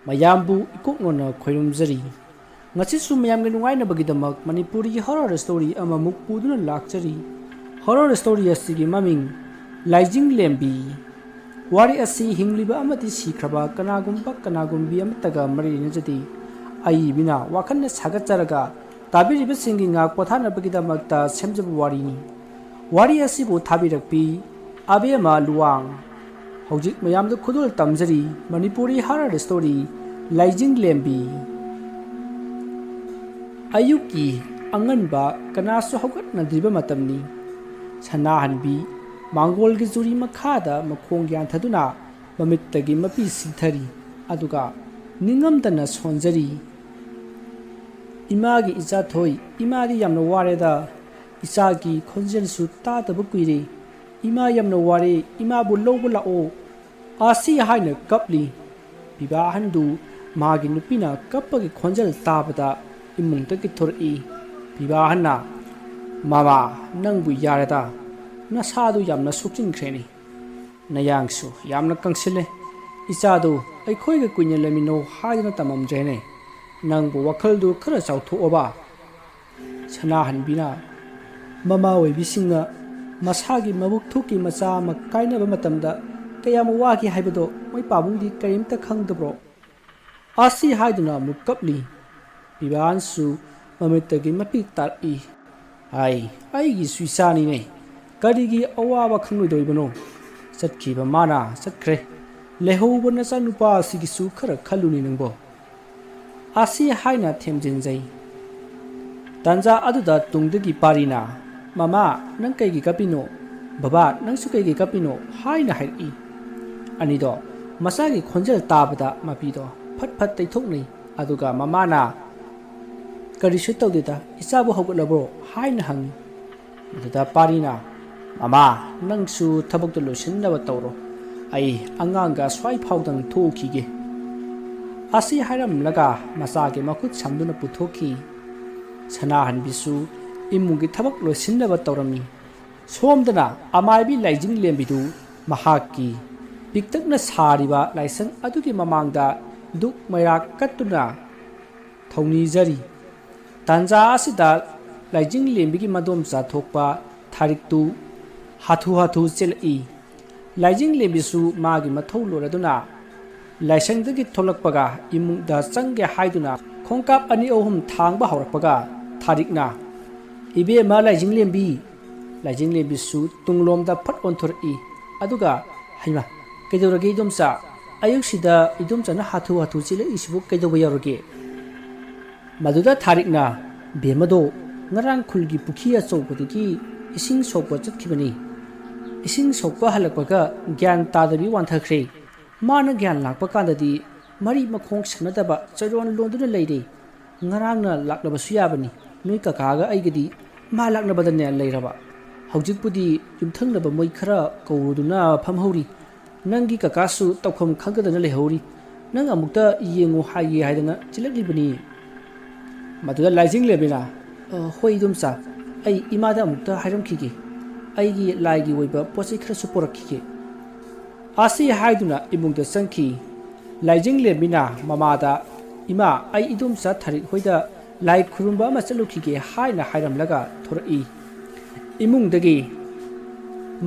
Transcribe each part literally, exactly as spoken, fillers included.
ꯃꯌꯥꯝꯕꯨ ꯏꯀꯣꯛꯅꯅ ꯈꯣꯏꯔꯨꯝꯖꯔꯤ꯫ ꯉꯁꯤꯁꯨ ꯃꯌꯥꯝꯒꯤ ꯅꯨꯡꯉꯥꯏꯅꯕꯒꯤꯗꯃꯛ ꯃꯅꯤꯄꯨꯔꯤ horror story ꯑꯃꯃꯨꯛ ꯄꯨꯗꯨꯅ ꯂꯥꯛꯆꯔꯤ꯫ Horror story ꯑꯁꯤꯒꯤ ꯃꯃꯤꯡ ꯂꯥꯏꯖꯤꯡ ꯂꯦꯝꯕꯤ꯫ ꯋꯥꯔꯤ ꯑꯁꯤ ꯍꯤꯡꯂꯤꯕ ꯑꯃꯗꯤ ꯁꯤꯈ꯭ꯔꯕ ꯀꯅꯥꯒꯨꯝꯕ ꯀꯅꯥꯒꯨꯝꯕꯤ ꯑꯃꯠꯇꯒ ꯃꯔꯤ ꯂꯩꯅꯖꯗꯦ꯫ ꯑꯏꯕꯤꯅ ꯋꯥꯈꯜꯅ ꯁꯥꯒꯠꯆꯔꯒ ꯇꯥꯕꯤꯔꯤꯕꯁꯤꯡꯒꯤ ꯉꯥꯛ ꯄꯣꯊꯥꯅꯕꯒꯤꯗꯃꯛꯇ ꯁꯦꯝꯖꯕ ꯋꯥꯔꯤꯅꯤ꯫ ꯋꯥꯔꯤ ꯑꯁꯤꯕꯨ ꯊꯥꯕꯤꯔꯛꯄꯤ ꯑꯕꯦꯝꯃ ꯂꯨꯋꯥꯡ꯫ ꯍꯧꯖꯤꯛ ꯃꯌꯥꯝꯗ ꯈꯨꯗꯣꯜ ꯇꯝꯖꯔꯤ ꯃꯅꯤꯄꯨꯔꯤ horror story ꯂꯥꯏꯖꯤꯡ ꯂꯦꯝꯕꯤ꯫ ꯑꯌꯨꯛꯀꯤ ꯑꯉꯟꯕ ꯀꯅꯥꯁꯨ ꯍꯧꯒꯠꯅꯗ꯭ꯔꯤꯕ ꯃꯇꯝꯅꯤ꯫ ꯁꯅꯥꯍꯟꯕꯤ ꯃꯥꯡꯒꯣꯜꯒꯤ ꯆꯨꯔꯤ ꯃꯈꯥꯗ ꯃꯈꯣꯡ ꯌꯥꯟꯊꯗꯨꯅ ꯃꯃꯤꯠꯇꯒꯤ ꯃꯄꯤ ꯁꯤꯡꯊꯔꯤ, ꯑꯗꯨꯒ ꯅꯤꯡꯉꯝꯗꯅ ꯁꯣꯟꯖꯔꯤ꯫ "ꯏꯃꯥꯒꯤ ꯏꯆꯥꯊꯣꯏ, ꯏꯃꯥꯗꯤ ꯌꯥꯝꯅ ꯋꯥꯔꯦꯗ꯫ ꯏꯆꯥꯒꯤ ꯈꯣꯟꯖꯦꯜꯁꯨ ꯇꯥꯗꯕ ꯀꯨꯏꯔꯦ꯫ ꯏꯃꯥ ꯌꯥꯝꯅ ꯋꯥꯔꯦ, ꯏꯃꯥꯕꯨ ꯂꯧꯕ ꯂꯥꯛꯑꯣ"꯫ ꯑꯁꯤ ꯍꯥꯏꯅ ꯀꯞꯂꯤ꯫ ꯄꯤꯕꯥ ꯑꯍꯟꯗꯨ ꯃꯥꯒꯤ ꯅꯨꯄꯤꯅ ꯀꯞꯄꯒꯤ ꯈꯣꯟꯖꯦꯜ ꯇꯥꯕꯗ ꯏꯃꯨꯡꯗꯒꯤ ꯊꯣꯔꯛꯏ꯫ ꯄꯤꯕꯥ ꯑꯍꯟꯅ, "ꯃꯃꯥ, ꯅꯪꯕꯨ ꯌꯥꯔꯦꯗ, ꯅꯁꯥꯗꯨ ꯌꯥꯝꯅ ꯁꯣꯛꯆꯤꯟꯈ꯭ꯔꯦꯅꯦ꯫ ꯅꯌꯥꯡꯁꯨ ꯌꯥꯝꯅ ꯀꯪꯁꯤꯜꯂꯦ꯫ ꯏꯆꯥꯗꯨ ꯑꯩꯈꯣꯏꯒ ꯀꯨꯏꯅ ꯂꯩꯃꯤꯟꯅꯧ ꯍꯥꯏꯗꯨꯅ ꯇꯝꯃꯝꯗ꯭ꯔꯦꯅꯦ꯫ ꯅꯪꯕꯨ ꯋꯥꯈꯜꯗꯨ ꯈꯔ ꯆꯥꯎꯊꯣꯛꯑꯣꯕ"꯫ ꯁꯅꯥꯍꯟꯕꯤꯅ, "ꯃꯃꯥ ꯑꯣꯏꯕꯤꯁꯤꯡꯅ ꯃꯁꯥꯒꯤ ꯃꯕꯨꯛ ꯊꯣꯛꯀꯤ ꯃꯆꯥ ꯑꯃ ꯀꯥꯏꯅꯕ ꯃꯇꯝꯗ ꯀꯌꯥꯝ ꯋꯥꯈꯤ ꯍꯥꯏꯕꯗꯣ ꯃꯣꯏ ꯄꯥꯕꯨꯡꯗꯤ ꯀꯔꯤꯝꯇ ꯈꯪꯗꯕ꯭ꯔꯣ?" ꯑꯁꯤ ꯍꯥꯏꯗꯨꯅ ꯑꯃꯨꯛ ꯀꯞꯂꯤ꯫ ꯄꯤꯕꯥ ꯑꯍꯟꯁꯨ ꯃꯃꯤꯠꯇꯒꯤ ꯃꯄꯤ ꯇꯥꯔꯛꯏ꯫ "ꯍꯥꯏ, ꯑꯩꯒꯤꯁꯨ ꯏꯆꯥꯅꯤꯅꯦ꯫ ꯀꯔꯤꯒꯤ ꯑꯋꯥꯕ ꯈꯪꯂꯣꯏꯗꯧꯔꯤꯕꯅꯣ? ꯆꯠꯈꯤꯕ ꯃꯥꯅ ꯆꯠꯈ꯭ꯔꯦ꯫ ꯂꯩꯍꯧꯕ ꯅꯆꯥꯅꯨꯄꯥ ꯑꯁꯤꯒꯤꯁꯨ ꯈꯔ ꯈꯜꯂꯨꯅꯦ ꯅꯪꯕꯣ"꯫ ꯑꯁꯤ ꯍꯥꯏꯅ ꯊꯦꯝꯖꯤꯟꯖꯩ꯫ ꯇꯥꯟꯖꯥ ꯑꯗꯨꯗ ꯇꯨꯡꯗꯒꯤ ꯄꯥꯔꯤꯅ, "ꯃꯃꯥ, ꯅꯪ ꯀꯩꯒꯤ ꯀꯞꯄꯤꯅꯣ? ꯕꯕꯥ, ꯅꯪꯁꯨ ꯀꯩꯒꯤ ꯀꯞꯄꯤꯅꯣ?" ꯍꯥꯏꯅ ꯍꯥꯏꯔꯛꯏ꯫ ꯑꯅꯤꯗꯣ ꯃꯆꯥꯒꯤ ꯈꯣꯟꯖꯦꯜ ꯇꯥꯕꯗ ꯃꯄꯤꯗꯣ ꯐꯠ ꯐꯠ ꯇꯩꯊꯣꯛꯅꯩ꯫ ꯑꯗꯨꯒ ꯃꯃꯥꯅ, "ꯀꯔꯤꯁꯨ ꯇꯧꯗꯦꯗ, ꯏꯆꯥꯕꯨ ꯍꯧꯒꯠꯂꯕ꯭ꯔꯣ?" ꯍꯥꯏꯅ ꯍꯪꯉꯤ꯫ ꯑꯗꯨꯗ ꯄꯥꯔꯤꯅ, "ꯃꯃꯥ, ꯅꯪꯁꯨ ꯊꯕꯛꯇꯨ ꯂꯣꯏꯁꯤꯟꯅꯕ ꯇꯧꯔꯣ꯫ ꯑꯩ ꯑꯉꯥꯡꯒ ꯁ꯭ꯋꯥꯏ ꯐꯥꯎꯗꯪ ꯊꯣꯛꯎꯈꯤꯒꯦ"꯫ ꯑꯁꯤ ꯍꯥꯏꯔꯝꯂꯒ ꯃꯆꯥꯒꯤ ꯃꯈꯨꯠ ꯁꯝꯗꯨꯅ ꯄꯨꯊꯣꯛꯈꯤ꯫ ꯁꯅꯥꯍꯟꯕꯤꯁꯨ ꯏꯃꯨꯡꯒꯤ ꯊꯕꯛ ꯂꯣꯏꯁꯤꯟꯅꯕ ꯇꯧꯔꯝꯃꯤ꯫ ꯁꯣꯝꯗꯅ ꯑꯃꯥꯏꯕꯤ ꯂꯥꯏꯖꯤꯡ ꯂꯦꯝꯕꯤꯗꯨ ꯃꯍꯥꯛꯀꯤ ꯄꯤꯛꯇꯛꯅ ꯁꯥꯔꯤꯕ ꯂꯥꯏꯁꯪ ꯑꯗꯨꯒꯤ ꯃꯃꯥꯡꯗ ꯗꯨꯛ ꯃꯩꯔꯥ ꯀꯠꯇꯨꯅ ꯊꯧꯅꯤꯖꯔꯤ꯫ ꯇꯥꯟꯖꯥ ꯑꯁꯤꯗ ꯂꯥꯏꯖꯤꯡꯂꯦꯝꯕꯤꯒꯤ ꯃꯗꯣꯝꯆꯥ ꯊꯣꯛꯄ ꯊꯥꯔꯤꯛꯇꯨ ꯍꯥꯊꯨ ꯍꯥꯊꯨ ꯆꯦꯜꯂꯛꯏ꯫ ꯂꯥꯏꯖꯤꯡꯂꯦꯝꯕꯤꯁꯨ ꯃꯥꯒꯤ ꯃꯊꯧ ꯂꯣꯏꯔꯗꯨꯅ ꯂꯥꯏꯁꯪꯗꯒꯤ ꯊꯣꯛꯂꯛꯄꯒ ꯏꯃꯨꯡꯗ ꯆꯪꯒꯦ ꯍꯥꯏꯗꯨꯅ ꯈꯣꯡꯀꯥꯞ ꯑꯅꯤ ꯑꯍꯨꯝ ꯊꯥꯡꯕ ꯍꯧꯔꯛꯄꯒ ꯊꯥꯔꯤꯛꯅ, "ꯏꯕꯦꯝꯃ ꯂꯥꯏꯖꯤꯡꯂꯦꯝꯕꯤ!" ꯂꯥꯏꯖꯤꯡꯂꯦꯝꯕꯤꯁꯨ ꯇꯨꯡꯂꯣꯝꯗ ꯐꯠ ꯑꯣꯟꯊꯣꯔꯛꯏ꯫ ꯑꯗꯨꯒ, "ꯍꯩꯃꯥ, ꯀꯩꯗꯧꯔꯒꯦ ꯏꯗꯣꯝꯆꯥ? ꯑꯌꯨꯛꯁꯤꯗ ꯏꯗꯣꯝꯆꯥꯅ ꯍꯥꯊꯨ ꯍꯥꯊꯨ ꯆꯦꯜꯂꯛꯏꯁꯤꯕꯨ ꯀꯩꯗꯧꯕ ꯌꯥꯎꯔꯒꯦ?" ꯃꯗꯨꯗ ꯊꯥꯔꯤꯛꯅ, "ꯕꯦꯝꯃꯗꯣ ꯉꯔꯥꯡ ꯈꯨꯜꯒꯤ ꯄꯨꯈ꯭ꯔꯤ ꯑꯆꯧꯕꯗꯒꯤ ꯏꯁꯤꯡ ꯁꯣꯛꯄ ꯆꯠꯈꯤꯕꯅꯤ꯫ ꯏꯁꯤꯡ ꯁꯣꯛꯄ ꯍꯜꯂꯛꯄꯒ ꯒ꯭ꯌꯥꯟ ꯇꯥꯗꯕꯤ ꯋꯥꯟꯊꯈ꯭ꯔꯦ꯫ ꯃꯥꯅ ꯒ꯭ꯌꯥꯟ ꯂꯥꯛꯄ ꯀꯥꯟꯗꯗꯤ ꯃꯔꯤ ꯃꯈꯣꯡ ꯁꯝꯅꯗꯕ ꯆꯣꯏꯔꯣꯟ ꯂꯣꯟꯗꯨꯅ ꯂꯩꯔꯦ꯫ ꯉꯔꯥꯡꯅ ꯂꯥꯛꯂꯕꯁꯨ ꯌꯥꯕꯅꯤ꯫ ꯅꯣꯏ ꯀꯀꯥꯒ ꯑꯩꯒꯗꯤ ꯃꯥ ꯂꯥꯛꯅꯕꯗꯅꯦ ꯂꯩꯔꯕ꯫ ꯍꯧꯖꯤꯛꯄꯨꯗꯤ ꯌꯨꯝꯊꯪꯅꯕ ꯃꯣꯏ ꯈꯔ ꯀꯧꯔꯨꯗꯨꯅ ꯐꯝꯍꯧꯔꯤ꯫ ꯅꯪꯒꯤ ꯀꯀꯥꯁꯨ ꯇꯧꯐꯝ ꯈꯪꯗꯗꯅ ꯂꯩꯍꯧꯔꯤ꯫ ꯅꯪ ꯑꯃꯨꯛꯇ ꯌꯦꯡꯉꯨ ꯍꯥꯏꯒꯦ ꯍꯥꯏꯗꯅ ꯆꯦꯜꯂꯛꯂꯤꯕꯅꯤ꯫" ꯃꯗꯨꯗ ꯂꯥꯏꯖꯤꯡꯂꯦꯝꯕꯤꯅ, "ꯑ, ꯍꯣꯏ ꯏꯗꯣꯝꯆꯥ, ꯑꯩ ꯏꯃꯥꯗ ꯑꯃꯨꯛꯇ ꯍꯥꯏꯔꯝꯈꯤꯒꯦ꯫ ꯑꯩꯒꯤ ꯂꯥꯏꯒꯤ ꯑꯣꯏꯕ ꯄꯣꯠ ꯆꯩ ꯈꯔꯁꯨ ꯄꯨꯔꯛꯈꯤꯒꯦ꯫" ꯑꯁꯤ ꯍꯥꯏꯗꯨꯅ ꯏꯃꯨꯡꯗ ꯆꯪꯈꯤ꯫ ꯂꯥꯏꯖꯤꯡꯂꯦꯝꯕꯤꯅ ꯃꯃꯥꯗ, "ꯏꯃꯥ, ꯑꯩ ꯏꯗꯣꯝꯆꯥ ꯊꯥꯔꯤꯛ ꯍꯣꯏꯗ ꯂꯥꯏ ꯈꯨꯔꯨꯝꯕ ꯑꯃ ꯆꯠꯂꯨꯈꯤꯒꯦ" ꯍꯥꯏꯅ ꯍꯥꯏꯔꯝꯂꯒ ꯊꯣꯔꯛꯏ꯫ ꯏꯃꯨꯡꯗꯒꯤ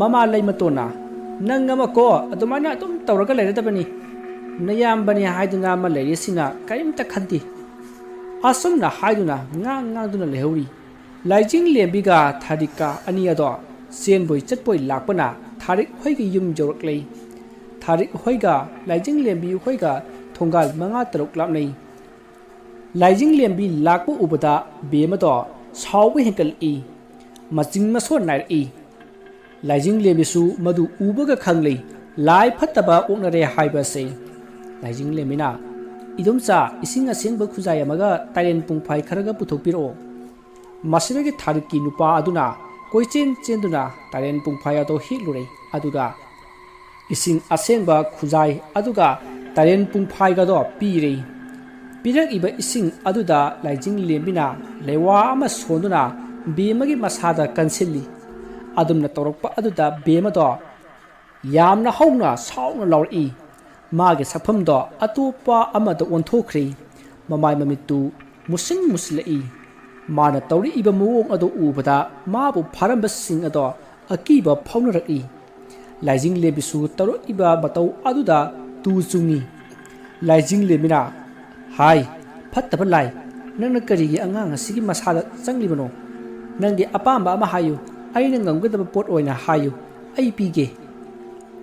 ꯃꯃꯥ ꯂꯩꯃꯇꯣꯟꯅ, "ꯅꯪ ꯑꯃ ꯀꯣ ꯑꯗꯨꯃꯥꯏꯅ ꯑꯗꯨꯝ ꯇꯧꯔꯒ ꯂꯩꯔꯗꯕꯅꯤ꯫ ꯅꯌꯥꯝꯕꯅꯤ ꯍꯥꯏꯗꯨꯅ ꯑꯃ ꯂꯩꯔꯤꯁꯤꯅ ꯀꯔꯤꯝꯇ ꯈꯟꯗꯦ꯫" ꯑꯁꯨꯝꯅ ꯍꯥꯏꯗꯨꯅ ꯉꯥꯡ ꯉꯥꯡꯗꯨꯅ ꯂꯩꯍꯧꯔꯤ꯫ ꯂꯥꯏꯖꯤꯡꯂꯦꯝꯕꯤꯒ ꯊꯥꯔꯤꯛꯀ ꯑꯅꯤ ꯑꯗꯣ ꯆꯦꯟꯕꯣꯏ ꯆꯠꯄꯣꯏ ꯂꯥꯛꯄꯅ ꯊꯥꯔꯤꯛ ꯍꯣꯏꯒꯤ ꯌꯨꯝ ꯌꯧꯔꯛꯂꯦ꯫ ꯊꯥꯔꯤꯛ ꯍꯣꯏꯒ ꯂꯥꯏꯖꯤꯡꯂꯦꯝꯕꯤ ꯍꯣꯏꯒ ꯊꯣꯡꯒꯥꯜ ꯃꯉꯥ ꯇꯔꯨꯛ ꯂꯥꯞꯅꯩ꯫ ꯂꯥꯏꯖꯤꯡꯂꯦꯝꯕꯤ ꯂꯥꯛꯄ ꯎꯕꯗ ꯕꯦꯝꯃꯗꯣ ꯁꯥꯎꯕ ꯍꯦꯟꯒꯠꯂꯛꯏ꯫ ꯃꯆꯤꯡ ꯃꯁꯣꯟ ꯅꯥꯏꯔꯛꯏ꯫ ꯂꯥꯏꯖꯤꯡꯂꯦꯝꯕꯤꯁꯨ ꯃꯗꯨ ꯎꯕꯒ ꯈꯪꯂꯦ, ꯂꯥꯏ ꯐꯠꯇꯕ ꯑꯣꯛꯅꯔꯦ ꯍꯥꯏꯕ ꯑꯁꯦ꯫ ꯂꯥꯏꯖꯤꯡꯂꯦꯝꯕꯤꯅ, "ꯏꯗꯣꯝꯆꯥ, ꯏꯁꯤꯡ ꯑꯁꯦꯡꯕ ꯈꯨꯖꯥꯏ ꯑꯃꯒ ꯇꯥꯏꯔꯦꯟ ꯄꯨꯡꯐꯥꯏ ꯈꯔꯒ ꯄꯨꯊꯣꯛꯄꯤꯔꯛꯑꯣ꯫" ꯃꯁꯤꯗꯒꯤ ꯊꯥꯔꯤꯛꯀꯤ ꯅꯨꯄꯥ ꯑꯗꯨꯅ ꯀꯣꯏꯆꯦꯟ ꯆꯦꯟꯗꯨꯅ ꯇꯥꯏꯔꯦꯟ ꯄꯨꯡꯐꯥꯏ ꯑꯗꯨ ꯍꯦꯛꯂꯨꯔꯦ, ꯑꯗꯨꯒ ꯏꯁꯤꯡ ꯑꯁꯦꯡꯕ ꯈꯨꯖꯥꯏ ꯑꯗꯨꯒ ꯇꯥꯏꯔꯦꯟ ꯄꯨꯡꯐꯥꯏꯒꯗꯣ ꯄꯤꯔꯦ꯫ ꯄꯤꯔꯛꯏꯕ ꯏꯁꯤꯡ ꯑꯗꯨꯗ ꯂꯥꯏꯖꯤꯡꯂꯦꯝꯕꯤꯅ ꯂꯩꯋꯥ ꯑꯃ ꯁꯣꯟꯗꯨꯅ ꯕꯦꯝꯃꯒꯤ ꯃꯁꯥꯗ ꯀꯟꯁꯤꯜꯂꯤ꯫ ꯑꯗꯨꯝꯅ ꯇꯧꯔꯛꯄ ꯑꯗꯨꯗ ꯕꯦꯝꯃꯗꯣ ꯌꯥꯝꯅ ꯍꯧꯅ ꯁꯥꯎꯅ ꯂꯥꯎꯔꯛꯏ꯫ ꯃꯥꯒꯤ ꯁꯛꯐꯝꯗꯣ ꯑꯇꯣꯞꯄ ꯑꯃꯗ ꯑꯣꯟꯊꯣꯛꯈ꯭ꯔꯦ꯫ ꯃꯃꯥꯏ ꯃꯃꯤꯠꯇꯨ ꯃꯨꯁꯤꯟ ꯃꯨꯁꯤꯜꯂꯛꯏ꯫ ꯃꯥꯅ ꯇꯧꯔꯛꯏꯕ ꯃꯑꯣꯡ ꯑꯗꯨ ꯎꯕꯗ ꯃꯥꯕꯨ ꯐꯥꯔꯝꯕꯁꯤꯡ ꯑꯗꯣ ꯑꯀꯤꯕ ꯐꯥꯎꯅꯔꯛꯏ꯫ ꯂꯥꯏꯖꯤꯡ ꯂꯦꯝꯕꯤꯁꯨ ꯇꯧꯔꯛꯏꯕ ꯃꯇꯧ ꯑꯗꯨꯗ ꯇꯨ ꯆꯨꯡꯏ꯫ ꯂꯥꯏꯖꯤꯡ ꯂꯦꯝꯕꯤꯅ, "ꯍꯥꯏ, ꯐꯠꯇꯕ ꯂꯥꯏ, ꯅꯪꯅ ꯀꯔꯤꯒꯤ ꯑꯉꯥꯡ ꯑꯁꯤꯒꯤ ꯃꯁꯥꯗ ꯆꯪꯂꯤꯕꯅꯣ? ꯅꯪꯒꯤ ꯑꯄꯥꯝꯕ ꯑꯃ ꯍꯥꯏꯌꯨ, ꯑꯩꯅ ꯉꯝꯒꯗꯕ ꯄꯣꯠ ꯑꯣꯏꯅ ꯍꯥꯏꯌꯨ, ꯑꯩ ꯄꯤꯒꯦ꯫"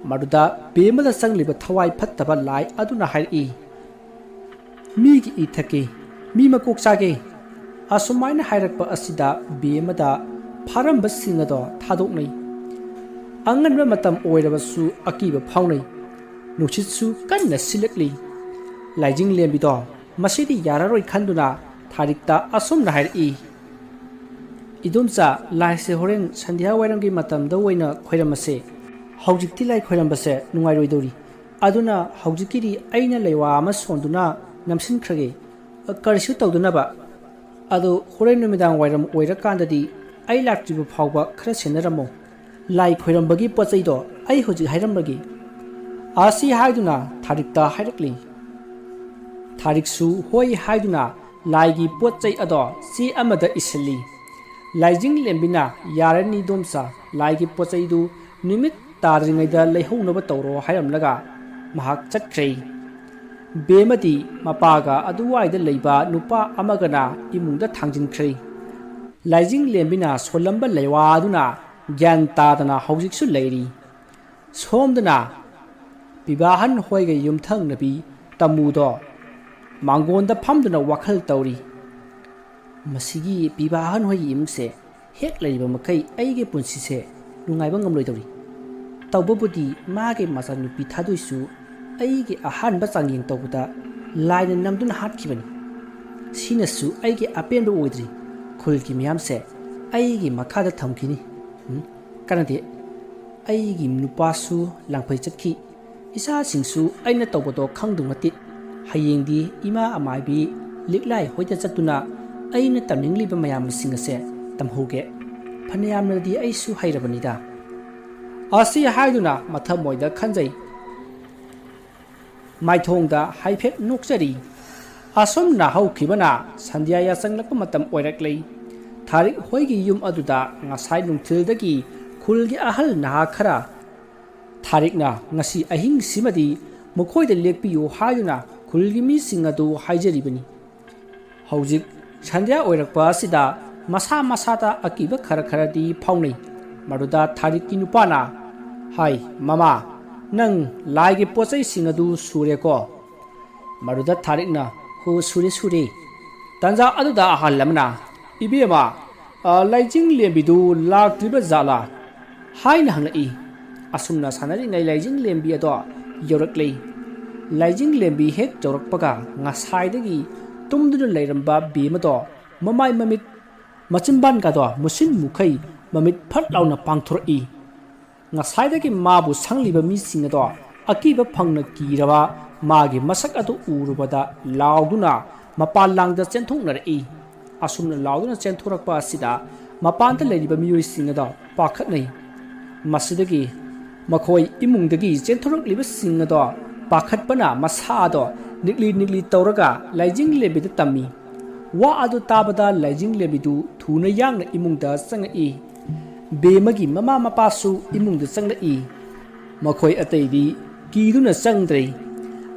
ꯃꯗꯨꯗ ꯕꯦꯝꯃꯗ ꯆꯪꯂꯤꯕ ꯊꯋꯥꯏ ꯐꯠꯇꯕ ꯂꯥꯏ ꯑꯗꯨꯅ ꯍꯥꯏꯔꯛꯏ, "ꯃꯤꯒꯤ ꯏ ꯊꯛꯀꯦ, ꯃꯤ ꯃꯀꯣꯛ ꯆꯥꯒꯦ꯫" ꯑꯁꯨꯃꯥꯏꯅ ꯍꯥꯏꯔꯛꯄ ꯑꯁꯤꯗ ꯕꯦꯝꯃꯗ ꯐꯥꯔꯝꯕꯁꯤꯡ ꯑꯗꯣ ꯊꯥꯗꯣꯛꯅꯩ꯫ ꯑꯉꯟꯕ ꯃꯇꯝ ꯑꯣꯏꯔꯕꯁꯨ ꯑꯀꯤꯕ ꯐꯥꯎꯅꯩ꯫ ꯅꯨꯡꯁꯤꯠꯁꯨ ꯀꯟꯅ ꯁꯤꯜꯂꯛꯂꯤ꯫ ꯂꯥꯏꯖꯤꯡ ꯂꯦꯝꯕꯤꯗꯣ ꯃꯁꯤꯗꯤ ꯌꯥꯔꯔꯣꯏ ꯈꯟꯗꯨꯅ ꯊꯥꯔꯤꯛꯇ ꯑꯁꯨꯝꯅ ꯍꯥꯏꯔꯛꯏ, "ꯏꯗꯣꯝꯆꯥ, ꯂꯥꯏꯁꯦ ꯍꯣꯔꯦꯟ ꯁꯟꯙ꯭ꯌꯥ ꯋꯥꯏꯔꯝꯒꯤ ꯃꯇꯝꯗ ꯑꯣꯏꯅ ꯈꯣꯏꯔꯝꯃꯁꯦ꯫ ꯍꯧꯖꯤꯛꯇꯤ ꯂꯥꯏ ꯈꯣꯏꯔꯝꯕꯁꯦ ꯅꯨꯡꯉꯥꯏꯔꯣꯏꯗꯧꯔꯤ꯫ ꯑꯗꯨꯅ ꯍꯧꯖꯤꯛꯀꯤꯗꯤ ꯑꯩꯅ ꯂꯩꯋꯥ ꯑꯃ ꯁꯣꯟꯗꯨꯅ ꯅꯝꯁꯤꯟꯈ꯭ꯔꯒꯦ, ꯀꯔꯤꯁꯨ ꯇꯧꯗꯅꯕ꯫ ꯑꯗꯣ ꯍꯣꯔꯦꯟ ꯅꯨꯃꯤꯗꯥꯡ ꯋꯥꯏꯔꯝ ꯑꯣꯏꯔꯀꯥꯟꯗꯗꯤ ꯑꯩ ꯂꯥꯛꯇ꯭ꯔꯤꯕ ꯐꯥꯎꯕ ꯈꯔ ꯁꯦꯟꯅꯔꯝꯃꯣ꯫ ꯂꯥꯏ ꯈꯣꯏꯔꯝꯕꯒꯤ ꯄꯣꯠ ꯆꯩꯗꯣ ꯑꯩ ꯍꯧꯖꯤꯛ ꯍꯥꯏꯔꯝꯕꯒꯤ꯫" ꯑꯁꯤ ꯍꯥꯏꯗꯨꯅ ꯊꯥꯔꯤꯛꯇ ꯍꯥꯏꯔꯛꯂꯤ꯫ ꯊꯥꯔꯤꯛꯁꯨ ꯍꯣꯏ ꯍꯥꯏꯗꯨꯅ ꯂꯥꯏꯒꯤ ꯄꯣꯠ ꯆꯩ ꯑꯗꯣ ꯆꯦ ꯑꯃꯗ ꯏꯁꯤꯜꯂꯤ꯫ ꯂꯥꯏꯖꯤꯡ ꯂꯦꯝꯕꯤꯅ, "ꯌꯥꯔꯅꯤ ꯏꯗꯣꯝꯆꯥ, ꯂꯥꯏꯒꯤ ꯄꯣꯠ ꯆꯩꯗꯨ ꯅꯨꯃꯤꯠ ꯇꯥꯗ꯭ꯔꯤꯉꯩꯗ ꯂꯩꯍꯧꯅꯕ ꯇꯧꯔꯣ" ꯍꯥꯏꯔꯝꯂꯒ ꯃꯍꯥꯛ ꯆꯠꯈ꯭ꯔꯦ꯫ ꯕꯦꯝꯃꯗꯤ ꯃꯄꯥꯒ ꯑꯗꯨꯋꯥꯏꯗ ꯂꯩꯕ ꯅꯨꯄꯥ ꯑꯃꯒꯅ ꯏꯃꯨꯡꯗ ꯊꯥꯡꯖꯤꯟꯈ꯭ꯔꯦ꯫ ꯂꯥꯏꯖꯤꯡ ꯂꯦꯝꯕꯤꯅ ꯁꯣꯜꯂꯝꯕ ꯂꯩꯋꯥ ꯑꯗꯨꯅ ꯒ꯭ꯌꯥꯟ ꯇꯥꯗꯅ ꯍꯧꯖꯤꯛꯁꯨ ꯂꯩꯔꯤ꯫ ꯁꯣꯝꯗꯅ ꯄꯤꯕꯥꯍꯟ ꯍꯣꯏꯒ ꯌꯨꯝꯊꯪꯅꯕꯤ ꯇꯃꯨꯗꯣ ꯃꯥꯡꯒꯣꯟꯗ ꯐꯝꯗꯨꯅ ꯋꯥꯈꯜ ꯇꯧꯔꯤ꯫ "ꯃꯁꯤꯒꯤ ꯄꯤꯕꯥꯍꯟ ꯍꯣꯏꯒꯤ ꯏꯃꯨꯡꯁꯦ ꯍꯦꯛ ꯂꯩꯔꯤꯕ ꯃꯈꯩ ꯑꯩꯒꯤ ꯄꯨꯟꯁꯤꯁꯦ ꯅꯨꯡꯉꯥꯏꯕ ꯉꯝꯂꯣꯏꯗꯧꯔꯤ꯫ ꯇꯧꯕꯕꯨꯗꯤ ꯃꯥꯒꯤ ꯃꯆꯥꯅꯨꯄꯤ ꯊꯥꯗꯣꯏꯁꯨ ꯑꯩꯒꯤ ꯑꯍꯥꯟꯕ ꯆꯥꯡꯌꯦꯡ ꯇꯧꯕꯗ ꯂꯥꯏꯅ ꯅꯝꯗꯨꯅ ꯍꯥꯠꯈꯤꯕꯅꯤ꯫ ꯁꯤꯅꯁꯨ ꯑꯩꯒꯤ ꯑꯄꯦꯟꯕ ꯑꯣꯏꯗ꯭ꯔꯤ꯫ ꯈꯨꯜꯒꯤ ꯃꯤꯌꯥꯝꯁꯦ ꯑꯩꯒꯤ ꯃꯈꯥꯗ ꯊꯝꯈꯤꯅꯤ꯫ ꯎꯝ, ꯀꯥꯟꯅꯗꯦ꯫ ꯑꯩꯒꯤ ꯅꯨꯄꯥꯁꯨ ꯂꯥꯡꯐꯩ ꯆꯠꯈꯤ꯫ ꯏꯆꯥꯁꯤꯡꯁꯨ ꯑꯩꯅ ꯇꯧꯕꯗꯣ ꯈꯪꯗꯧ ꯅꯠꯇꯦ꯫ ꯍꯌꯦꯡꯗꯤ ꯏꯃꯥ ꯑꯃꯥꯏꯕꯤ ꯂꯤꯛꯂꯥꯏ ꯍꯣꯏꯗ ꯆꯠꯇꯨꯅ ꯑꯩꯅ ꯇꯝꯅꯤꯡꯂꯤꯕ ꯃꯌꯥꯝꯁꯤꯡ ꯑꯁꯦ ꯇꯝꯍꯧꯒꯦ꯫ ꯐꯅꯌꯥꯝꯅꯗꯤ ꯑꯩꯁꯨ ꯍꯩꯔꯕꯅꯤꯗ꯫" ꯑꯁꯤ ꯍꯥꯏꯗꯨꯅ ꯃꯊꯃꯣꯏꯗ ꯈꯟꯖꯩ꯫ ꯃꯥꯏꯊꯣꯡꯗ ꯍꯥꯏꯐꯦꯠ ꯅꯣꯛꯆꯔꯤ꯫ ꯑꯁꯨꯝꯅ ꯍꯧꯈꯤꯕꯅ ꯁꯟꯙ꯭ꯌꯥ ꯌꯥꯆꯪꯂꯛꯄ ꯃꯇꯝ ꯑꯣꯏꯔꯛꯂꯦ꯫ ꯊꯥꯔꯤꯛ ꯍꯣꯏꯒꯤ ꯌꯨꯝ ꯑꯗꯨꯗ ꯉꯁꯥꯏ ꯅꯨꯡꯊꯤꯜꯗꯒꯤ ꯈꯨꯜꯒꯤ ꯑꯍꯜ ꯅꯍꯥ ꯈꯔ ꯊꯥꯔꯤꯛꯅ ꯉꯁꯤ ꯑꯍꯤꯡꯁꯤꯃꯗꯤ ꯃꯈꯣꯏꯗ ꯂꯦꯛꯄꯤꯌꯨ ꯍꯥꯏꯗꯨꯅ ꯈꯨꯜꯒꯤ ꯃꯤꯁꯤꯡ ꯑꯗꯨ ꯍꯥꯏꯖꯔꯤꯕꯅꯤ꯫ ꯍꯧꯖꯤꯛ ꯁꯟꯙ꯭ꯌꯥ ꯑꯣꯏꯔꯛꯄ ꯑꯁꯤꯗ ꯃꯁꯥ ꯃꯁꯥꯗ ꯑꯀꯤꯕ ꯈꯔ ꯈꯔꯗꯤ ꯐꯥꯎꯅꯩ꯫ ꯃꯗꯨꯗ ꯊꯥꯔꯤꯛꯀꯤ ꯅꯨꯄꯥꯅ ꯍꯥꯏ, "ꯃꯃꯥ, ꯅꯪ ꯂꯥꯏꯒꯤ ꯄꯣꯠꯆꯩꯁꯤꯡ ꯑꯗꯨ ꯁꯨꯔꯦꯀꯣ?" ꯃꯗꯨꯗ ꯊꯥꯔꯤꯛꯅ, "ꯍꯣ, ꯁꯨꯔꯦ, ꯁꯨꯔꯦ꯫" ꯇꯟꯖꯥ ꯑꯗꯨꯗ ꯑꯍꯜ ꯑꯃꯅ, "ꯏꯕꯦꯝꯃ, ꯑ, ꯂꯥꯏꯖꯤꯡ ꯂꯦꯝꯕꯤꯗꯨ ꯂꯥꯛꯇ꯭ꯔꯤꯕ ꯖꯥꯠꯂꯥ?" ꯍꯥꯏꯅ ꯍꯪꯂꯛꯏ꯫ ꯑꯁꯨꯝꯅ ꯁꯥꯟꯅꯔꯤꯉꯩ ꯂꯥꯏꯖꯤꯡ ꯂꯦꯝꯕꯤ ꯑꯗꯣ ꯌꯧꯔꯛꯂꯦ꯫ ꯂꯥꯏꯖꯤꯡ ꯂꯦꯝꯕꯤ ꯍꯦꯛ ꯌꯧꯔꯛꯄꯒ ꯉꯁꯥꯏꯗꯒꯤ ꯇꯨꯝꯗꯨꯅ ꯂꯩꯔꯝꯕ ꯕꯦꯝꯃꯗꯣ ꯃꯃꯥꯏ ꯃꯃꯤꯠ ꯃꯆꯤꯟꯕꯥꯟꯒꯗꯣ ꯃꯨꯁꯤꯟ ꯃꯨꯈꯩ ꯃꯃꯤꯠ ꯐꯠ ꯂꯥꯎꯅ ꯄꯥꯡꯊꯣꯔꯛꯏ꯫ ꯉꯁꯥꯏꯗꯒꯤ ꯃꯥꯕꯨ ꯁꯪꯂꯤꯕ ꯃꯤꯁꯤꯡ ꯑꯗꯣ ꯑꯀꯤꯕ ꯐꯪꯅ ꯀꯤꯔꯕ ꯃꯥꯒꯤ ꯃꯁꯛ ꯑꯗꯨ ꯎꯔꯨꯕꯗ ꯂꯥꯎꯗꯨꯅ ꯃꯄꯥꯟ ꯂꯥꯡꯗ ꯆꯦꯟꯊꯣꯛꯅꯔꯛꯏ꯫ ꯑꯁꯨꯝꯅ ꯂꯥꯎꯗꯨꯅ ꯆꯦꯟꯊꯣꯔꯛꯄ ꯑꯁꯤꯗ ꯃꯄꯥꯟꯗ ꯂꯩꯔꯤꯕ ꯃꯤꯑꯣꯏꯁꯤꯡ ꯑꯗꯣ ꯄꯥꯈꯠꯅꯩ꯫ ꯃꯁꯤꯗꯒꯤ ꯃꯈꯣꯏ ꯏꯃꯨꯡꯗꯒꯤ ꯆꯦꯟꯊꯣꯔꯛꯂꯤꯕꯁꯤꯡ ꯑꯗꯣ ꯄꯥꯈꯠꯄꯅ ꯃꯁꯥꯗꯣ ꯅꯤꯛꯂꯤ ꯅꯤꯛꯂꯤ ꯇꯧꯔꯒ ꯂꯥꯏꯖꯤꯡ ꯂꯦꯝꯕꯤꯗ ꯇꯝꯃꯤ꯫ ꯋꯥ ꯑꯗꯨ ꯇꯥꯕꯗ ꯂꯥꯏꯖꯤꯡ ꯂꯦꯝꯕꯤꯗꯨ ꯊꯨꯅ ꯌꯥꯡꯅ ꯏꯃꯨꯡꯗ ꯆꯪꯉꯛꯏ꯫ ꯕꯦꯝꯃꯒꯤ ꯃꯃꯥ ꯃꯄꯥꯁꯨ ꯏꯃꯨꯡꯗ ꯆꯪꯂꯛꯏ꯫ ꯃꯈꯣꯏ ꯑꯇꯩꯗꯤ ꯀꯤꯗꯨꯅ ꯆꯪꯗ꯭ꯔꯦ꯫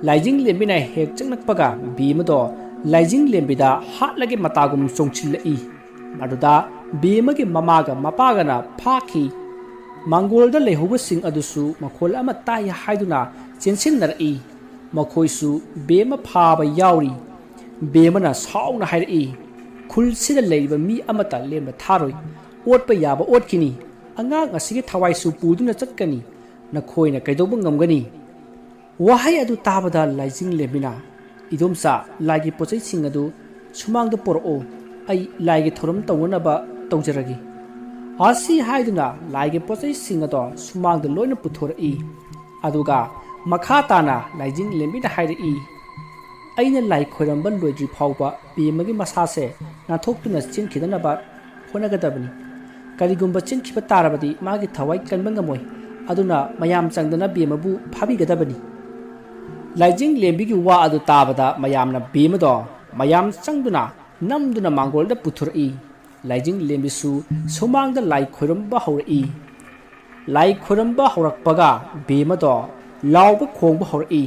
ꯂꯥꯏꯖꯤꯡ ꯂꯦꯝꯕꯤꯅ ꯍꯦꯛ ꯆꯪꯂꯛꯄꯒ ꯕꯦꯝꯃꯗꯣ ꯂꯥꯏꯖꯤꯡ ꯂꯦꯝꯕꯤꯗ ꯍꯥꯠꯂꯒꯦ ꯃꯇꯥꯒꯨꯝ ꯆꯣꯡꯁꯤꯜꯂꯛꯏ꯫ ꯃꯗꯨꯗ ꯕꯦꯝꯃꯒꯤ ꯃꯃꯥꯒ ꯃꯄꯥꯒꯅ ꯐꯥꯈꯤ꯫ ꯃꯥꯡꯒꯣꯜꯗ ꯂꯩꯍꯧꯕꯁꯤꯡ ꯑꯗꯨꯁꯨ ꯃꯈꯣꯜ ꯑꯃ ꯇꯥꯏ ꯍꯥꯏꯗꯨꯅ ꯆꯦꯟꯁꯤꯟꯅꯔꯛꯏ꯫ ꯃꯈꯣꯏꯁꯨ ꯕꯦꯝꯃ ꯐꯥꯕ ꯌꯥꯎꯔꯤ꯫ ꯕꯦꯝꯃꯅ ꯁꯥꯎꯅ ꯍꯥꯏꯔꯛꯏ, "ꯈꯨꯜꯁꯤꯗ ꯂꯩꯔꯤꯕ ꯃꯤ ꯑꯃꯠꯇ ꯂꯦꯝꯅ ꯊꯥꯔꯣꯏ꯫ ꯑꯣꯠꯄ ꯌꯥꯕ ꯑꯣꯠꯈꯤꯅꯤ꯫ ꯑꯉꯥꯡ ꯑꯁꯤꯒꯤ ꯊꯋꯥꯏꯁꯨ ꯄꯨꯗꯨꯅ ꯆꯠꯀꯅꯤ꯫ ꯅꯈꯣꯏꯅ ꯀꯩꯗꯧꯕ ꯉꯝꯒꯅꯤ?" ꯋꯥꯍꯩ ꯑꯗꯨ ꯇꯥꯕꯗ ꯂꯥꯏꯖꯤꯡ ꯂꯦꯝꯕꯤꯅ, "ꯏꯗꯣꯝꯆꯥ, ꯂꯥꯏꯒꯤ ꯄꯣꯠꯆꯩꯁꯤꯡ ꯑꯗꯨ ꯁꯨꯃꯥꯡꯗ ꯄꯨꯔꯛꯑꯣ, ꯑꯩ ꯂꯥꯏꯒꯤ ꯊꯧꯔꯝ ꯇꯧꯅꯅꯕ ꯇꯧꯖꯔꯒꯦ꯫" ꯑꯁꯤ ꯍꯥꯏꯗꯨꯅ ꯂꯥꯏꯒꯤ ꯄꯣꯠꯆꯩꯁꯤꯡ ꯑꯗꯣ ꯁꯨꯃꯥꯡꯗ ꯂꯣꯏꯅ ꯄꯨꯊꯣꯔꯛꯏ꯫ ꯑꯗꯨꯒ ꯃꯈꯥ ꯇꯥꯅ ꯂꯥꯏꯖꯤꯡ ꯂꯦꯝꯕꯤꯅ ꯍꯥꯏꯔꯛꯏ, "ꯑꯩꯅ ꯂꯥꯏ ꯈꯣꯏꯔꯝꯕ ꯂꯣꯏꯗ꯭ꯔꯤ ꯐꯥꯎꯕ ꯕꯦꯝꯃꯒꯤ ꯃꯁꯥꯁꯦ ꯅꯥꯟꯊꯣꯛꯇꯨꯅ ꯆꯦꯟꯈꯤꯗꯅꯕ ꯍꯣꯠꯅꯒꯗꯕꯅꯤ꯫ ꯀꯔꯤꯒꯨꯝꯕ ꯆꯦꯟꯈꯤꯕ ꯇꯥꯔꯕꯗꯤ ꯃꯥꯒꯤ ꯊꯋꯥꯏ ꯀꯟꯕ ꯉꯝꯃꯣꯏ꯫ ꯑꯗꯨꯅ ꯃꯌꯥꯝ ꯆꯪꯗꯅ ꯕꯦꯝꯃꯕꯨ ꯐꯥꯕꯤꯒꯗꯕꯅꯤ꯫" ꯂꯥꯏꯖꯤꯡ ꯂꯦꯝꯕꯤꯒꯤ ꯋꯥ ꯑꯗꯨ ꯇꯥꯕꯗ ꯃꯌꯥꯝꯅ ꯕꯦꯝꯃꯗꯣ ꯃꯌꯥꯝ ꯆꯪꯗꯨꯅ ꯅꯝꯗꯨꯅ ꯃꯥꯡꯒꯣꯜꯗ ꯄꯨꯊꯣꯔꯛꯏ꯫ ꯂꯥꯏꯖꯤꯡ ꯂꯦꯝꯕꯤꯁꯨ ꯁꯨꯃꯥꯡꯗ ꯂꯥꯏ ꯈꯣꯏꯔꯝꯕ ꯍꯧꯔꯛꯏ꯫ ꯂꯥꯏ ꯈꯣꯏꯔꯝꯕ ꯍꯧꯔꯛꯄꯒ ꯕꯦꯝꯃꯗꯣ ꯂꯥꯎꯕ ꯈꯣꯡꯕ ꯍꯧꯔꯛꯏ꯫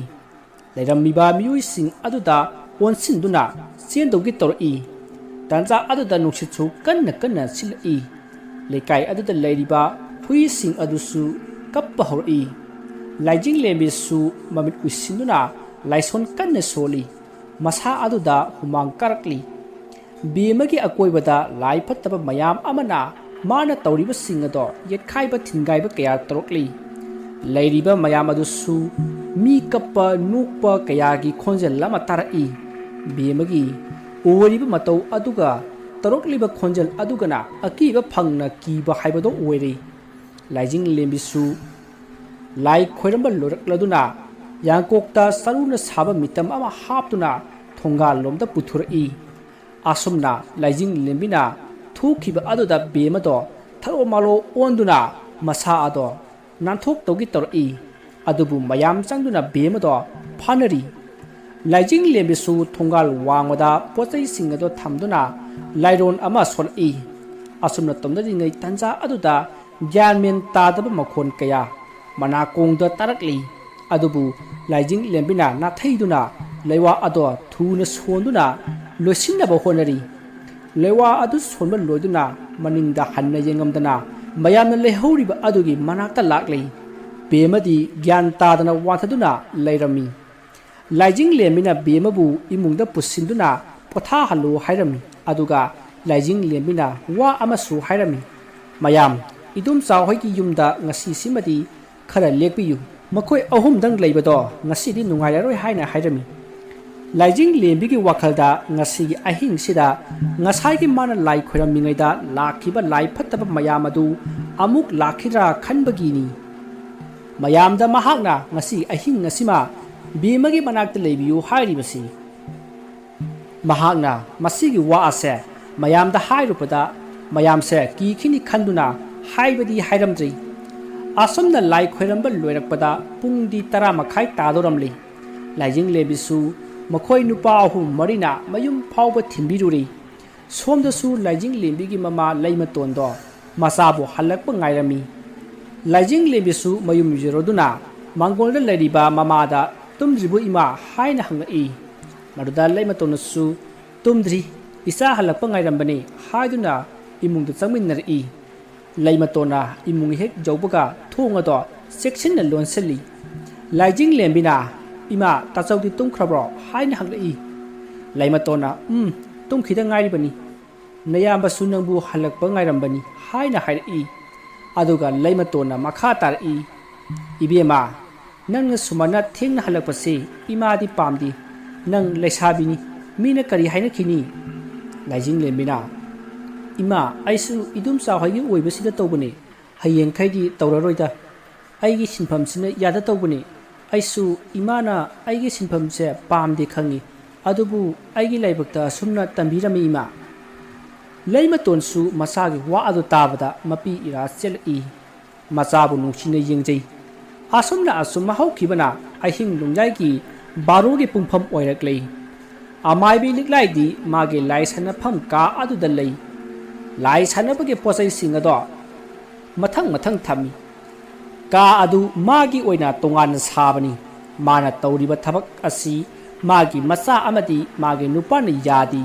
ꯂꯩꯔꯝꯃꯤꯕ ꯃꯤꯑꯣꯏꯁꯤꯡ ꯑꯗꯨꯗ ꯑꯣꯟꯁꯤꯟꯗꯨꯅ ꯆꯦꯟꯗꯧꯒꯤ ꯇꯧꯔꯛꯏ꯫ ꯇꯥꯟꯖꯥ ꯑꯗꯨꯗ ꯅꯨꯡꯁꯤꯠꯁꯨ ꯀꯟꯅ ꯀꯟꯅ ꯁꯤꯠꯂꯛꯏ꯫ ꯂꯩꯀꯥꯏ ꯑꯗꯨꯗ ꯂꯩꯔꯤꯕ ꯍꯨꯏꯁꯤꯡ ꯑꯗꯨꯁꯨ ꯀꯞꯄ ꯍꯧꯔꯛꯏ꯫ ꯂꯥꯏꯖꯤꯡ ꯂꯦꯝꯕꯤꯁꯨ ꯃꯃꯤꯠ ꯎꯏꯁꯤꯟꯗꯨꯅ ꯂꯥꯏꯁꯣꯟ ꯀꯟꯅ ꯁꯣꯜꯂꯤ꯫ ꯃꯁꯥ ꯑꯗꯨꯗ ꯍꯨꯃꯥꯡ ꯀꯥꯔꯛꯂꯤ꯫ ꯕꯦꯝꯃꯒꯤ ꯑꯀꯣꯏꯕꯗ ꯂꯥꯏ ꯐꯠꯇꯕ ꯃꯌꯥꯝ ꯑꯃꯅ ꯃꯥꯅ ꯇꯧꯔꯤꯕꯁꯤꯡ ꯑꯗꯣ ꯌꯦꯠꯈꯥꯏꯕ ꯊꯤꯟꯒꯥꯏꯕ ꯀꯌꯥ ꯇꯧꯔꯛꯂꯤ꯫ ꯂꯩꯔꯤꯕ ꯃꯌꯥꯝ ꯑꯗꯨꯁꯨ ꯃꯤ ꯀꯞꯄ ꯅꯣꯛꯄ ꯀꯌꯥꯒꯤ ꯈꯣꯟꯖꯦꯜ ꯑꯃ ꯇꯥꯔꯛꯏ꯫ ꯕꯦꯝꯃꯒꯤ ꯑꯣꯏꯔꯤꯕ ꯃꯇꯧ ꯑꯗꯨꯒ ꯇꯧꯔꯛꯂꯤꯕ ꯈꯣꯟꯖꯦꯜ ꯑꯗꯨꯒꯅ ꯑꯀꯤꯕ ꯐꯪꯅ ꯀꯤꯕ ꯍꯥꯏꯕꯗꯣ ꯑꯣꯏꯔꯦ꯫ ꯂꯥꯏꯖꯤꯡ ꯂꯦꯝꯕꯤꯁꯨ ꯂꯥꯏ ꯈꯣꯏꯔꯝꯕ ꯂꯣꯏꯔꯛꯂꯗꯨꯅ ꯌꯥꯡꯀꯣꯛꯇ ꯆꯔꯨꯅ ꯁꯥꯕ ꯃꯤꯇꯝ ꯑꯃ ꯍꯥꯞꯇꯨꯅ ꯊꯣꯡꯒꯥꯜꯂꯣꯝꯗ ꯄꯨꯊꯣꯔꯛꯏ꯫ ꯑꯁꯨꯝꯅ ꯂꯥꯏꯖꯤꯡ ꯂꯦꯝꯕꯤꯅ ꯊꯣꯛꯈꯤꯕ ꯑꯗꯨꯗ ꯕꯦꯝꯃꯗꯣ ꯊꯔꯣ ꯃꯥꯂꯣ ꯑꯣꯟꯗꯨꯅ ꯃꯁꯥ ꯑꯗꯣ ꯅꯥꯟꯊꯣꯛꯇꯧꯒꯤ ꯇꯧꯔꯛꯏ꯫ ꯑꯗꯨꯕꯨ ꯃꯌꯥꯝ ꯆꯪꯗꯨꯅ ꯕꯦꯝꯃꯗꯣ ꯐꯥꯅꯔꯤ꯫ ꯂꯥꯏꯖꯤꯡ ꯂꯦꯝꯕꯤꯁꯨ ꯊꯣꯡꯒꯥꯜ ꯋꯥꯡꯃꯗ ꯄꯣꯠꯆꯩꯁꯤꯡ ꯑꯗꯣ ꯊꯝꯗꯨꯅ ꯂꯥꯏꯔꯣꯟ ꯑꯃ ꯁꯣꯜꯂꯛꯏ꯫ ꯑꯁꯨꯝꯅ ꯇꯧꯅꯔꯤꯉꯩ ꯇꯥꯟꯖꯥ ꯑꯗꯨꯗ ꯒ꯭ꯌꯥꯟ ꯃꯦꯟ ꯇꯥꯗꯕ ꯃꯈꯣꯟ ꯀꯌꯥ ꯃꯅꯥꯀꯣꯡꯗ ꯇꯥꯔꯛꯂꯤ꯫ ꯑꯗꯨꯕꯨ ꯂꯥꯏꯖꯤꯡ ꯂꯦꯝꯕꯤꯅ ꯅꯥꯊꯩꯗꯨꯅ ꯂꯩꯋꯥ ꯑꯗꯣ ꯊꯨꯅ ꯁꯣꯟꯗꯨꯅ ꯂꯣꯏꯁꯤꯟꯅꯕ ꯍꯣꯠꯅꯔꯤ꯫ ꯂꯩꯋꯥ ꯑꯗꯨ ꯁꯣꯟꯕ ꯂꯣꯏꯗꯨꯅ ꯃꯅꯤꯡꯗ ꯍꯟꯅ ꯌꯦꯡꯉꯝꯗꯅ ꯃꯌꯥꯝꯅ ꯂꯩꯍꯧꯔꯤꯕ ꯑꯗꯨꯒꯤ ꯃꯅꯥꯛꯇ ꯂꯥꯛꯂꯤ꯫ ꯕꯦꯝꯃꯗꯤ ꯒ꯭ꯌꯥꯟ ꯇꯥꯗꯅ ꯋꯥꯟꯊꯗꯨꯅ ꯂꯩꯔꯝꯃꯤ꯫ ꯂꯥꯏꯖꯤꯡ ꯂꯦꯝꯕꯤꯅ ꯕꯦꯝꯃꯕꯨ ꯏꯃꯨꯡꯗ ꯄꯨꯁꯤꯟꯗꯨꯅ ꯄꯣꯊꯥꯍꯜꯂꯨ ꯍꯥꯏꯔꯝꯃꯤ꯫ ꯑꯗꯨꯒ ꯂꯥꯏꯖꯤꯡ ꯂꯦꯝꯕꯤꯅ ꯋꯥ ꯑꯃꯁꯨ ꯍꯥꯏꯔꯝꯃꯤ, "ꯃꯌꯥꯝ, ꯏꯗꯣꯝꯆꯥ ꯍꯣꯏꯒꯤ ꯌꯨꯝꯗ ꯉꯁꯤꯁꯤꯃꯗꯤ ꯈꯔ ꯂꯦꯛꯄꯤꯌꯨ꯫ ꯃꯈꯣꯏ ꯑꯍꯨꯝꯗꯪ ꯂꯩꯕꯗꯣ ꯉꯁꯤꯗꯤ ꯅꯨꯡꯉꯥꯏꯔꯔꯣꯏ" ꯍꯥꯏꯅ ꯍꯥꯏꯔꯝꯃꯤ꯫ ꯂꯥꯏꯖꯤꯡ ꯂꯦꯝꯕꯤꯒꯤ ꯋꯥꯈꯜꯗ ꯉꯁꯤꯒꯤ ꯑꯍꯤꯡꯁꯤꯗ ꯉꯁꯥꯏꯒꯤ ꯃꯥꯅ ꯂꯥꯏ ꯈꯣꯏꯔꯝꯃꯤꯉꯩꯗ ꯂꯥꯛꯈꯤꯕ ꯂꯥꯏ ꯐꯠꯇꯕ ꯃꯌꯥꯝ ꯑꯗꯨ ꯑꯃꯨꯛ ꯂꯥꯛꯈꯤꯗ꯭ꯔꯥ ꯈꯟꯕꯒꯤꯅꯤ꯫ ꯃꯌꯥꯝꯗ ꯃꯍꯥꯛꯅ ꯉꯁꯤ ꯑꯍꯤꯡ ꯑꯁꯤꯃ ꯕꯦꯝꯃꯒꯤ ꯃꯅꯥꯛꯇ ꯂꯩꯕꯤꯌꯨ ꯍꯥꯏꯔꯤꯕꯁꯤ꯫ ꯃꯍꯥꯛꯅ ꯃꯁꯤꯒꯤ ꯋꯥ ꯑꯁꯦ ꯃꯌꯥꯝꯗ ꯍꯥꯏꯔꯨꯕꯗ ꯃꯌꯥꯝꯁꯦ ꯀꯤꯈꯤꯅꯤ ꯈꯟꯗꯨꯅ ꯍꯥꯏꯕꯗꯤ ꯍꯥꯏꯔꯝꯗ꯭ꯔꯤ꯫ ꯑꯁꯨꯝꯅ ꯂꯥꯏ ꯈꯣꯏꯔꯝꯕ ꯂꯣꯏꯔꯛꯄꯗ ꯄꯨꯡꯗꯤ ꯇꯔꯥ ꯃꯈꯥꯏ ꯇꯥꯗꯧꯔꯝꯂꯤ꯫ ꯂꯥꯏꯖꯤꯡꯂꯦꯝꯕꯤꯁꯨ ꯃꯈꯣꯏ ꯅꯨꯄꯥ ꯑꯍꯨꯝ ꯃꯔꯤꯅ ꯃꯌꯨꯝ ꯐꯥꯎꯕ ꯊꯤꯟꯕꯤꯔꯨꯔꯤ꯫ ꯁꯣꯝꯗꯁꯨ ꯂꯥꯏꯖꯤꯡꯂꯦꯝꯕꯤꯒꯤ ꯃꯃꯥ ꯂꯩꯃꯇꯣꯟꯗꯣ ꯃꯆꯥꯕꯨ ꯍꯜꯂꯛꯄ ꯉꯥꯏꯔꯝꯃꯤ꯫ ꯂꯥꯏꯖꯤꯡꯂꯦꯝꯕꯤꯁꯨ ꯃꯌꯨꯝ ꯌꯧꯔꯗꯨꯅ ꯃꯥꯡꯒꯣꯜꯗ ꯂꯩꯔꯤꯕ ꯃꯃꯥꯗ "ꯇꯨꯝꯗ꯭ꯔꯤꯕꯣ ꯏꯃꯥ?" ꯍꯥꯏꯅ ꯍꯪꯂꯛꯏ꯫ ꯃꯗꯨꯗ ꯂꯩꯃꯇꯣꯟꯅꯁꯨ "ꯇꯨꯝꯗ꯭ꯔꯤ, ꯏꯆꯥ ꯍꯜꯂꯛꯄ ꯉꯥꯏꯔꯝꯕꯅꯤ" ꯍꯥꯏꯗꯨꯅ ꯏꯃꯨꯡꯗ ꯆꯪꯃꯤꯟꯅꯔꯛꯏ꯫ ꯂꯩꯃꯇꯣꯟꯅ ꯏꯃꯨꯡ ꯍꯦꯛ ꯌꯧꯕꯒ ꯊꯣꯡ ꯑꯗꯣ ꯆꯦꯛꯁꯤꯟꯅ ꯂꯣꯟꯁꯤꯜꯂꯤ꯫ ꯂꯥꯏꯖꯤꯡꯂꯦꯝꯕꯤꯅ, "ꯏꯃꯥ, ꯇꯥꯆꯧꯗꯤ ꯇꯨꯝꯈ꯭ꯔꯕ꯭ꯔꯣ?" ꯍꯥꯏꯅ ꯍꯪꯂꯛꯏ꯫ ꯂꯩꯃꯇꯣꯟꯅ, "ꯎꯝ, ꯇꯨꯝꯈꯤꯗ ꯉꯥꯏꯔꯤꯕꯅꯤ꯫ ꯅꯌꯥꯝꯕꯁꯨ ꯅꯪꯕꯨ ꯍꯜꯂꯛꯄ ꯉꯥꯏꯔꯝꯕꯅꯤ" ꯍꯥꯏꯅ ꯍꯥꯏꯔꯛꯏ꯫ ꯑꯗꯨꯒ ꯂꯩꯃꯇꯣꯟꯅ ꯃꯈꯥ ꯇꯥꯔꯛꯏ, "ꯏꯕꯦꯝꯃ, ꯅꯪꯅ ꯁꯨꯃꯥꯏꯅ ꯊꯦꯡꯅ ꯍꯜꯂꯛꯄꯁꯦ ꯏꯃꯥꯗꯤ ꯄꯥꯝꯗꯦ꯫ ꯅꯪ ꯂꯩꯁꯥꯕꯤꯅꯤ, ꯃꯤꯅ ꯀꯔꯤ ꯍꯥꯏꯅꯈꯤꯅꯤ?" ꯂꯥꯏꯖꯤꯡꯂꯦꯝꯕꯤꯅ, "ꯏꯃꯥ, ꯑꯩꯁꯨ ꯏꯗꯣꯝꯆꯥ ꯍꯣꯏꯒꯤ ꯑꯣꯏꯕꯁꯤꯗ ꯇꯧꯕꯅꯦ꯫ ꯍꯌꯦꯡꯈꯩꯗꯤ ꯇꯧꯔꯔꯣꯏꯗ꯫ ꯑꯩꯒꯤ ꯁꯤꯟꯐꯝꯁꯤꯅ ꯌꯥꯗ ꯇꯧꯕꯅꯦ꯫ ꯑꯩꯁꯨ ꯏꯃꯥꯅ ꯑꯩꯒꯤ ꯁꯤꯟꯐꯝꯁꯦ ꯄꯥꯝꯗꯦ ꯈꯪꯉꯤ꯫ ꯑꯗꯨꯕꯨ ꯑꯩꯒꯤ ꯂꯥꯏꯕꯛꯇ ꯑꯁꯨꯝꯅ ꯇꯝꯕꯤꯔꯝꯃꯤ ꯏꯃꯥ꯫" ꯂꯩꯃꯇꯣꯟꯁꯨ ꯃꯆꯥꯒꯤ ꯋꯥ ꯑꯗꯨ ꯇꯥꯕꯗ ꯃꯄꯤ ꯏꯔꯥ ꯆꯦꯜꯂꯛꯏ꯫ ꯃꯆꯥꯕꯨ ꯅꯨꯡꯁꯤꯅ ꯌꯦꯡꯖꯩ꯫ ꯑꯁꯨꯝꯅ ꯑꯁꯨꯝ ꯍꯧꯈꯤꯕꯅ ꯑꯍꯤꯡ ꯅꯣꯡꯌꯥꯏꯒꯤ ꯕꯥꯔꯣꯒꯤ ꯄꯨꯡꯐꯝ ꯑꯣꯏꯔꯛꯂꯦ꯫ ꯑꯃꯥꯏꯕꯤ ꯂꯤꯛꯂꯥꯏꯗꯤ ꯃꯥꯒꯤ ꯂꯥꯏ ꯁꯥꯟꯅꯐꯝ ꯀꯥ ꯑꯗꯨꯗ ꯂꯩ꯫ ꯂꯥꯏ ꯁꯥꯟꯅꯕꯒꯤ ꯄꯣꯠꯆꯩꯁꯤꯡ ꯑꯗꯣ ꯃꯊꯪ ꯃꯊꯪ ꯊꯝꯃꯤ꯫ ꯀꯥ ꯑꯗꯨ ꯃꯥꯒꯤ ꯑꯣꯏꯅ ꯇꯣꯉꯥꯟꯅ ꯁꯥꯕꯅꯤ꯫ ꯃꯥꯅ ꯇꯧꯔꯤꯕ ꯊꯕꯛ ꯑꯁꯤ ꯃꯥꯒꯤ ꯃꯆꯥ ꯑꯃꯗꯤ ꯃꯥꯒꯤ ꯅꯨꯄꯥꯅ ꯌꯥꯗꯦ꯫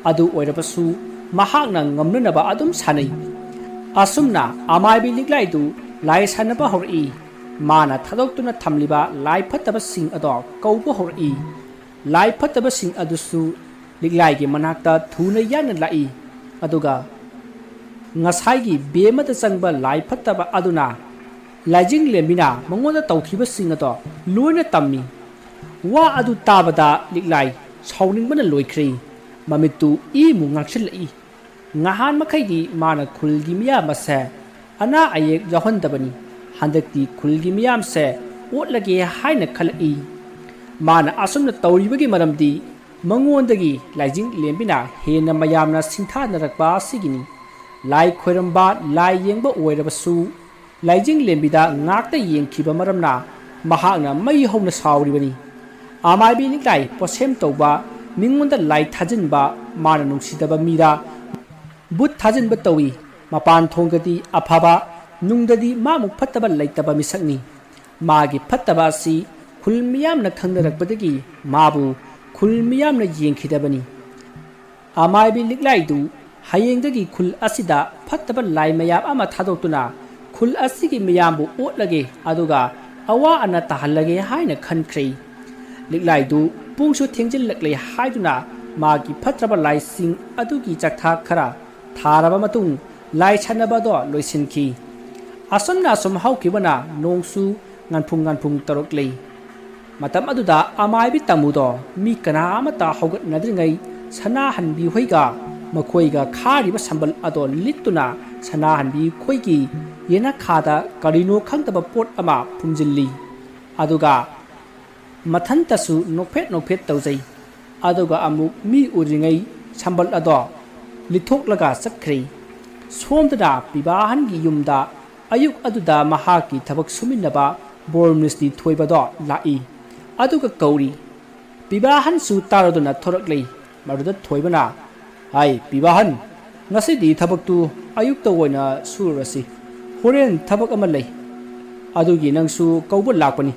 ꯑꯗꯨ ꯑꯣꯏꯔꯕꯁꯨ ꯃꯍꯥꯛꯅ ꯉꯝꯅꯅꯕ ꯑꯗꯨꯝ ꯁꯥꯟꯅꯩ꯫ ꯑꯁꯨꯝꯅ ꯑꯃꯥꯏꯕꯤ ꯂꯤꯛꯂꯥꯏꯗꯨ ꯂꯥꯏ ꯁꯥꯟꯅꯕ ꯍꯧꯔꯛꯏ꯫ ꯃꯥꯅ ꯊꯥꯗꯣꯛꯇꯨꯅ ꯊꯝꯂꯤꯕ ꯂꯥꯏ ꯐꯠꯇꯕꯁꯤꯡ ꯑꯗꯣ ꯀꯧꯕ ꯍꯧꯔꯛꯏ꯫ ꯂꯥꯏ ꯐꯠꯇꯕꯁꯤꯡ ꯑꯗꯨꯁꯨ ꯂꯤꯛꯂꯥꯏꯒꯤ ꯃꯅꯥꯛꯇ ꯊꯨꯅ ꯌꯥꯡꯅ ꯂꯥꯛꯏ꯫ ꯑꯗꯨꯒ ꯉꯁꯥꯏꯒꯤ ꯕꯦꯝꯃꯗ ꯆꯪꯕ ꯂꯥꯏ ꯐꯠꯇꯕ ꯑꯗꯨꯅ ꯂꯥꯏꯖꯤꯡꯂꯦꯝꯕꯤꯅ ꯃꯉꯣꯟꯗ ꯇꯧꯈꯤꯕꯁꯤꯡ ꯑꯗꯣ ꯂꯣꯏꯅ ꯇꯝꯃꯤ꯫ ꯋꯥ ꯑꯗꯨ ꯇꯥꯕꯗ ꯂꯤꯛꯂꯥꯏ ꯁꯥꯎꯅꯤꯡꯕꯅ ꯂꯣꯏꯈ꯭ꯔꯦ꯫ ꯃꯃꯤꯠꯇꯨ ꯏꯃꯨ ꯉꯥꯡꯁꯤꯜꯂꯛꯏ꯫ ꯉꯍꯥꯟ ꯃꯈꯩꯗꯤ ꯃꯥꯅ ꯈꯨꯜꯒꯤ ꯃꯤꯌꯥꯝ ꯑꯁꯦ ꯑꯅꯥ ꯑꯌꯦꯛ ꯌꯥꯎꯍꯟꯗꯕꯅꯤ꯫ ꯍꯟꯗꯛꯇꯤ ꯈꯨꯜꯒꯤ ꯃꯤꯌꯥꯝꯁꯦ ꯑꯣꯠꯂꯒꯦ ꯍꯥꯏꯅ ꯈꯜꯂꯛꯏ꯫ ꯃꯥꯅ ꯑꯁꯨꯝꯅ ꯇꯧꯔꯤꯕꯒꯤ ꯃꯔꯝꯗꯤ ꯃꯉꯣꯟꯗꯒꯤ ꯂꯥꯏꯖꯤꯡꯂꯦꯝꯕꯤꯅ ꯍꯦꯟꯅ ꯃꯌꯥꯝꯅ ꯁꯤꯡꯊꯥꯅꯔꯛꯄ ꯑꯁꯤꯒꯤꯅꯤ꯫ ꯂꯥꯏ ꯈꯣꯏꯔꯝꯕ, ꯂꯥꯏ ꯌꯦꯡꯕ ꯑꯣꯏꯔꯕꯁꯨ ꯂꯥꯏꯖꯤꯡꯂꯦꯝꯕꯤꯗ ꯉꯥꯛꯇ ꯌꯦꯡꯈꯤꯕ ꯃꯔꯝꯅ ꯃꯍꯥꯛꯅ ꯃꯩ ꯍꯧꯅ ꯁꯥꯎꯔꯤꯕꯅꯤ꯫ ꯑꯃꯥꯏꯕꯤ ꯂꯤꯛꯂꯥꯏ ꯄꯣꯠꯁꯦꯝ ꯇꯧꯕ, ꯃꯤꯉꯣꯟꯗ ꯂꯥꯏ ꯊꯥꯖꯤꯟꯕ, ꯃꯥꯅ ꯅꯨꯡꯁꯤꯗꯕ ꯃꯤꯗ ꯚꯨꯠ ꯊꯥꯖꯤꯟꯕ ꯇꯧꯏ꯫ ꯃꯄꯥꯟ ꯊꯣꯡꯗꯗꯤ ꯑꯐꯕ, ꯅꯨꯡꯗꯗꯤ ꯃꯥꯃꯨꯛ ꯐꯠꯇꯕ ꯂꯩꯇꯕ ꯃꯤꯁꯛꯅꯤ꯫ ꯃꯥꯒꯤ ꯐꯠꯇꯕ ꯑꯁꯤ ꯈꯨꯜ ꯃꯤꯌꯥꯝꯅ ꯈꯪꯅꯔꯛꯄꯗꯒꯤ ꯃꯥꯕꯨ ꯈꯨꯜ ꯃꯤꯌꯥꯝꯅ ꯌꯦꯡꯈꯤꯗꯕꯅꯤ꯫ ꯑꯃꯥꯏꯕꯤ ꯂꯤꯛꯂꯥꯏꯗꯨ ꯍꯌꯦꯡꯗꯒꯤ ꯈꯨꯜ ꯑꯁꯤꯗ ꯐꯠꯇꯕ ꯂꯥꯏ ꯃꯌꯥꯝ ꯑꯃ ꯊꯥꯗꯣꯛꯇꯨꯅ ꯈꯨꯜ ꯑꯁꯤꯒꯤ ꯃꯤꯌꯥꯝꯕꯨ ꯑꯣꯠꯂꯒꯦ, ꯑꯗꯨꯒ ꯑꯋꯥ ꯑꯅꯥ ꯇꯥꯍꯜꯂꯒꯦ ꯍꯥꯏꯅ ꯈꯟꯈ꯭ꯔꯦ꯫ ꯂꯤꯛꯂꯥꯏꯗꯨ ꯄꯨꯡꯁꯨ ꯊꯦꯡꯖꯤꯜꯂꯛꯂꯦ ꯍꯥꯏꯗꯨꯅ ꯃꯥꯒꯤ ꯐꯠꯇ꯭ꯔꯕ ꯂꯥꯏꯁꯤꯡ ꯑꯗꯨꯒꯤ ꯆꯥꯛꯊꯥꯛ ꯈꯔ ꯊꯥꯔꯕ ꯃꯇꯨꯡ ꯂꯥꯏ ꯁꯥꯟꯅꯕ ꯑꯗꯣ ꯂꯣꯏꯁꯤꯟꯈꯤ꯫ ꯑꯁꯨꯝꯅ ꯑꯁꯨꯝ ꯍꯧꯈꯤꯕꯅ ꯅꯣꯡꯁꯨ ꯉꯟꯐꯨꯡ ꯉꯟꯐꯨꯡ ꯇꯧꯔꯛꯂꯤ꯫ ꯃꯇꯝ ꯑꯗꯨꯗ ꯑꯃꯥꯏꯕꯤ ꯇꯥꯃꯨꯗꯣ ꯃꯤ ꯀꯅꯥ ꯑꯃꯠꯇ ꯍꯧꯒꯠꯅꯗ꯭ꯔꯤꯉꯩ ꯁꯅꯥꯍꯟꯕꯤ ꯍꯣꯏꯒ ꯃꯈꯣꯏꯒ ꯈꯥꯔꯤꯕ ꯁꯝꯕꯜ ꯑꯗꯣ ꯂꯤꯠꯇꯨꯅ ꯁꯅꯥꯍꯟꯕꯤ ꯈꯣꯏꯒꯤ ꯌꯦꯅꯈꯥꯗ ꯀꯔꯤꯅꯣ ꯈꯪꯗꯕ ꯄꯣꯠ ꯑꯃ ꯐꯨꯝꯖꯤꯜꯂꯤ꯫ ꯑꯗꯨꯒ ꯃꯊꯟꯇꯁꯨ ꯅꯣꯛꯐꯦꯠ ꯅꯣꯛꯐꯦꯠ ꯇꯧꯖꯩ꯫ ꯑꯗꯨꯒ ꯑꯃꯨꯛ ꯃꯤ ꯎꯗ꯭ꯔꯤꯉꯩ ꯁꯝꯕꯜ ꯑꯗꯣ ꯂꯤꯊꯣꯛꯂꯒ ꯆꯠꯈ꯭ꯔꯦ꯫ ꯁꯣꯝꯗꯅ ꯄꯤꯕꯥꯍꯟꯒꯤ ꯌꯨꯝꯗ ꯑꯌꯨꯛ ꯑꯗꯨꯗ ꯃꯍꯥꯛꯀꯤ ꯊꯕꯛ ꯁꯨꯃꯤꯟꯅꯕ ꯕꯣꯔ ꯃꯤꯁꯇ꯭ꯔꯤ ꯊꯣꯏꯕꯗꯣ ꯂꯥꯛꯏ꯫ ꯑꯗꯨꯒ ꯀꯧꯔꯤ꯫ ꯄꯤꯕꯥꯍꯟꯁꯨ ꯇꯥꯔꯗꯨꯅ ꯊꯣꯔꯛꯂꯤ꯫ ꯃꯗꯨꯗ ꯊꯣꯏꯕꯅ, "ꯍꯥꯏ ꯄꯤꯕꯥꯍꯟ, ꯉꯁꯤꯗꯤ ꯊꯕꯛꯇꯨ ꯑꯌꯨꯛꯇ ꯑꯣꯏꯅ ꯁꯨꯔꯨꯔꯁꯤ꯫ ꯍꯣꯔꯦꯟ ꯊꯕꯛ ꯑꯃ ꯂꯩ꯫ ꯑꯗꯨꯒꯤ ꯅꯪꯁꯨ ꯀꯧꯕ ꯂꯥꯛꯄꯅꯤ꯫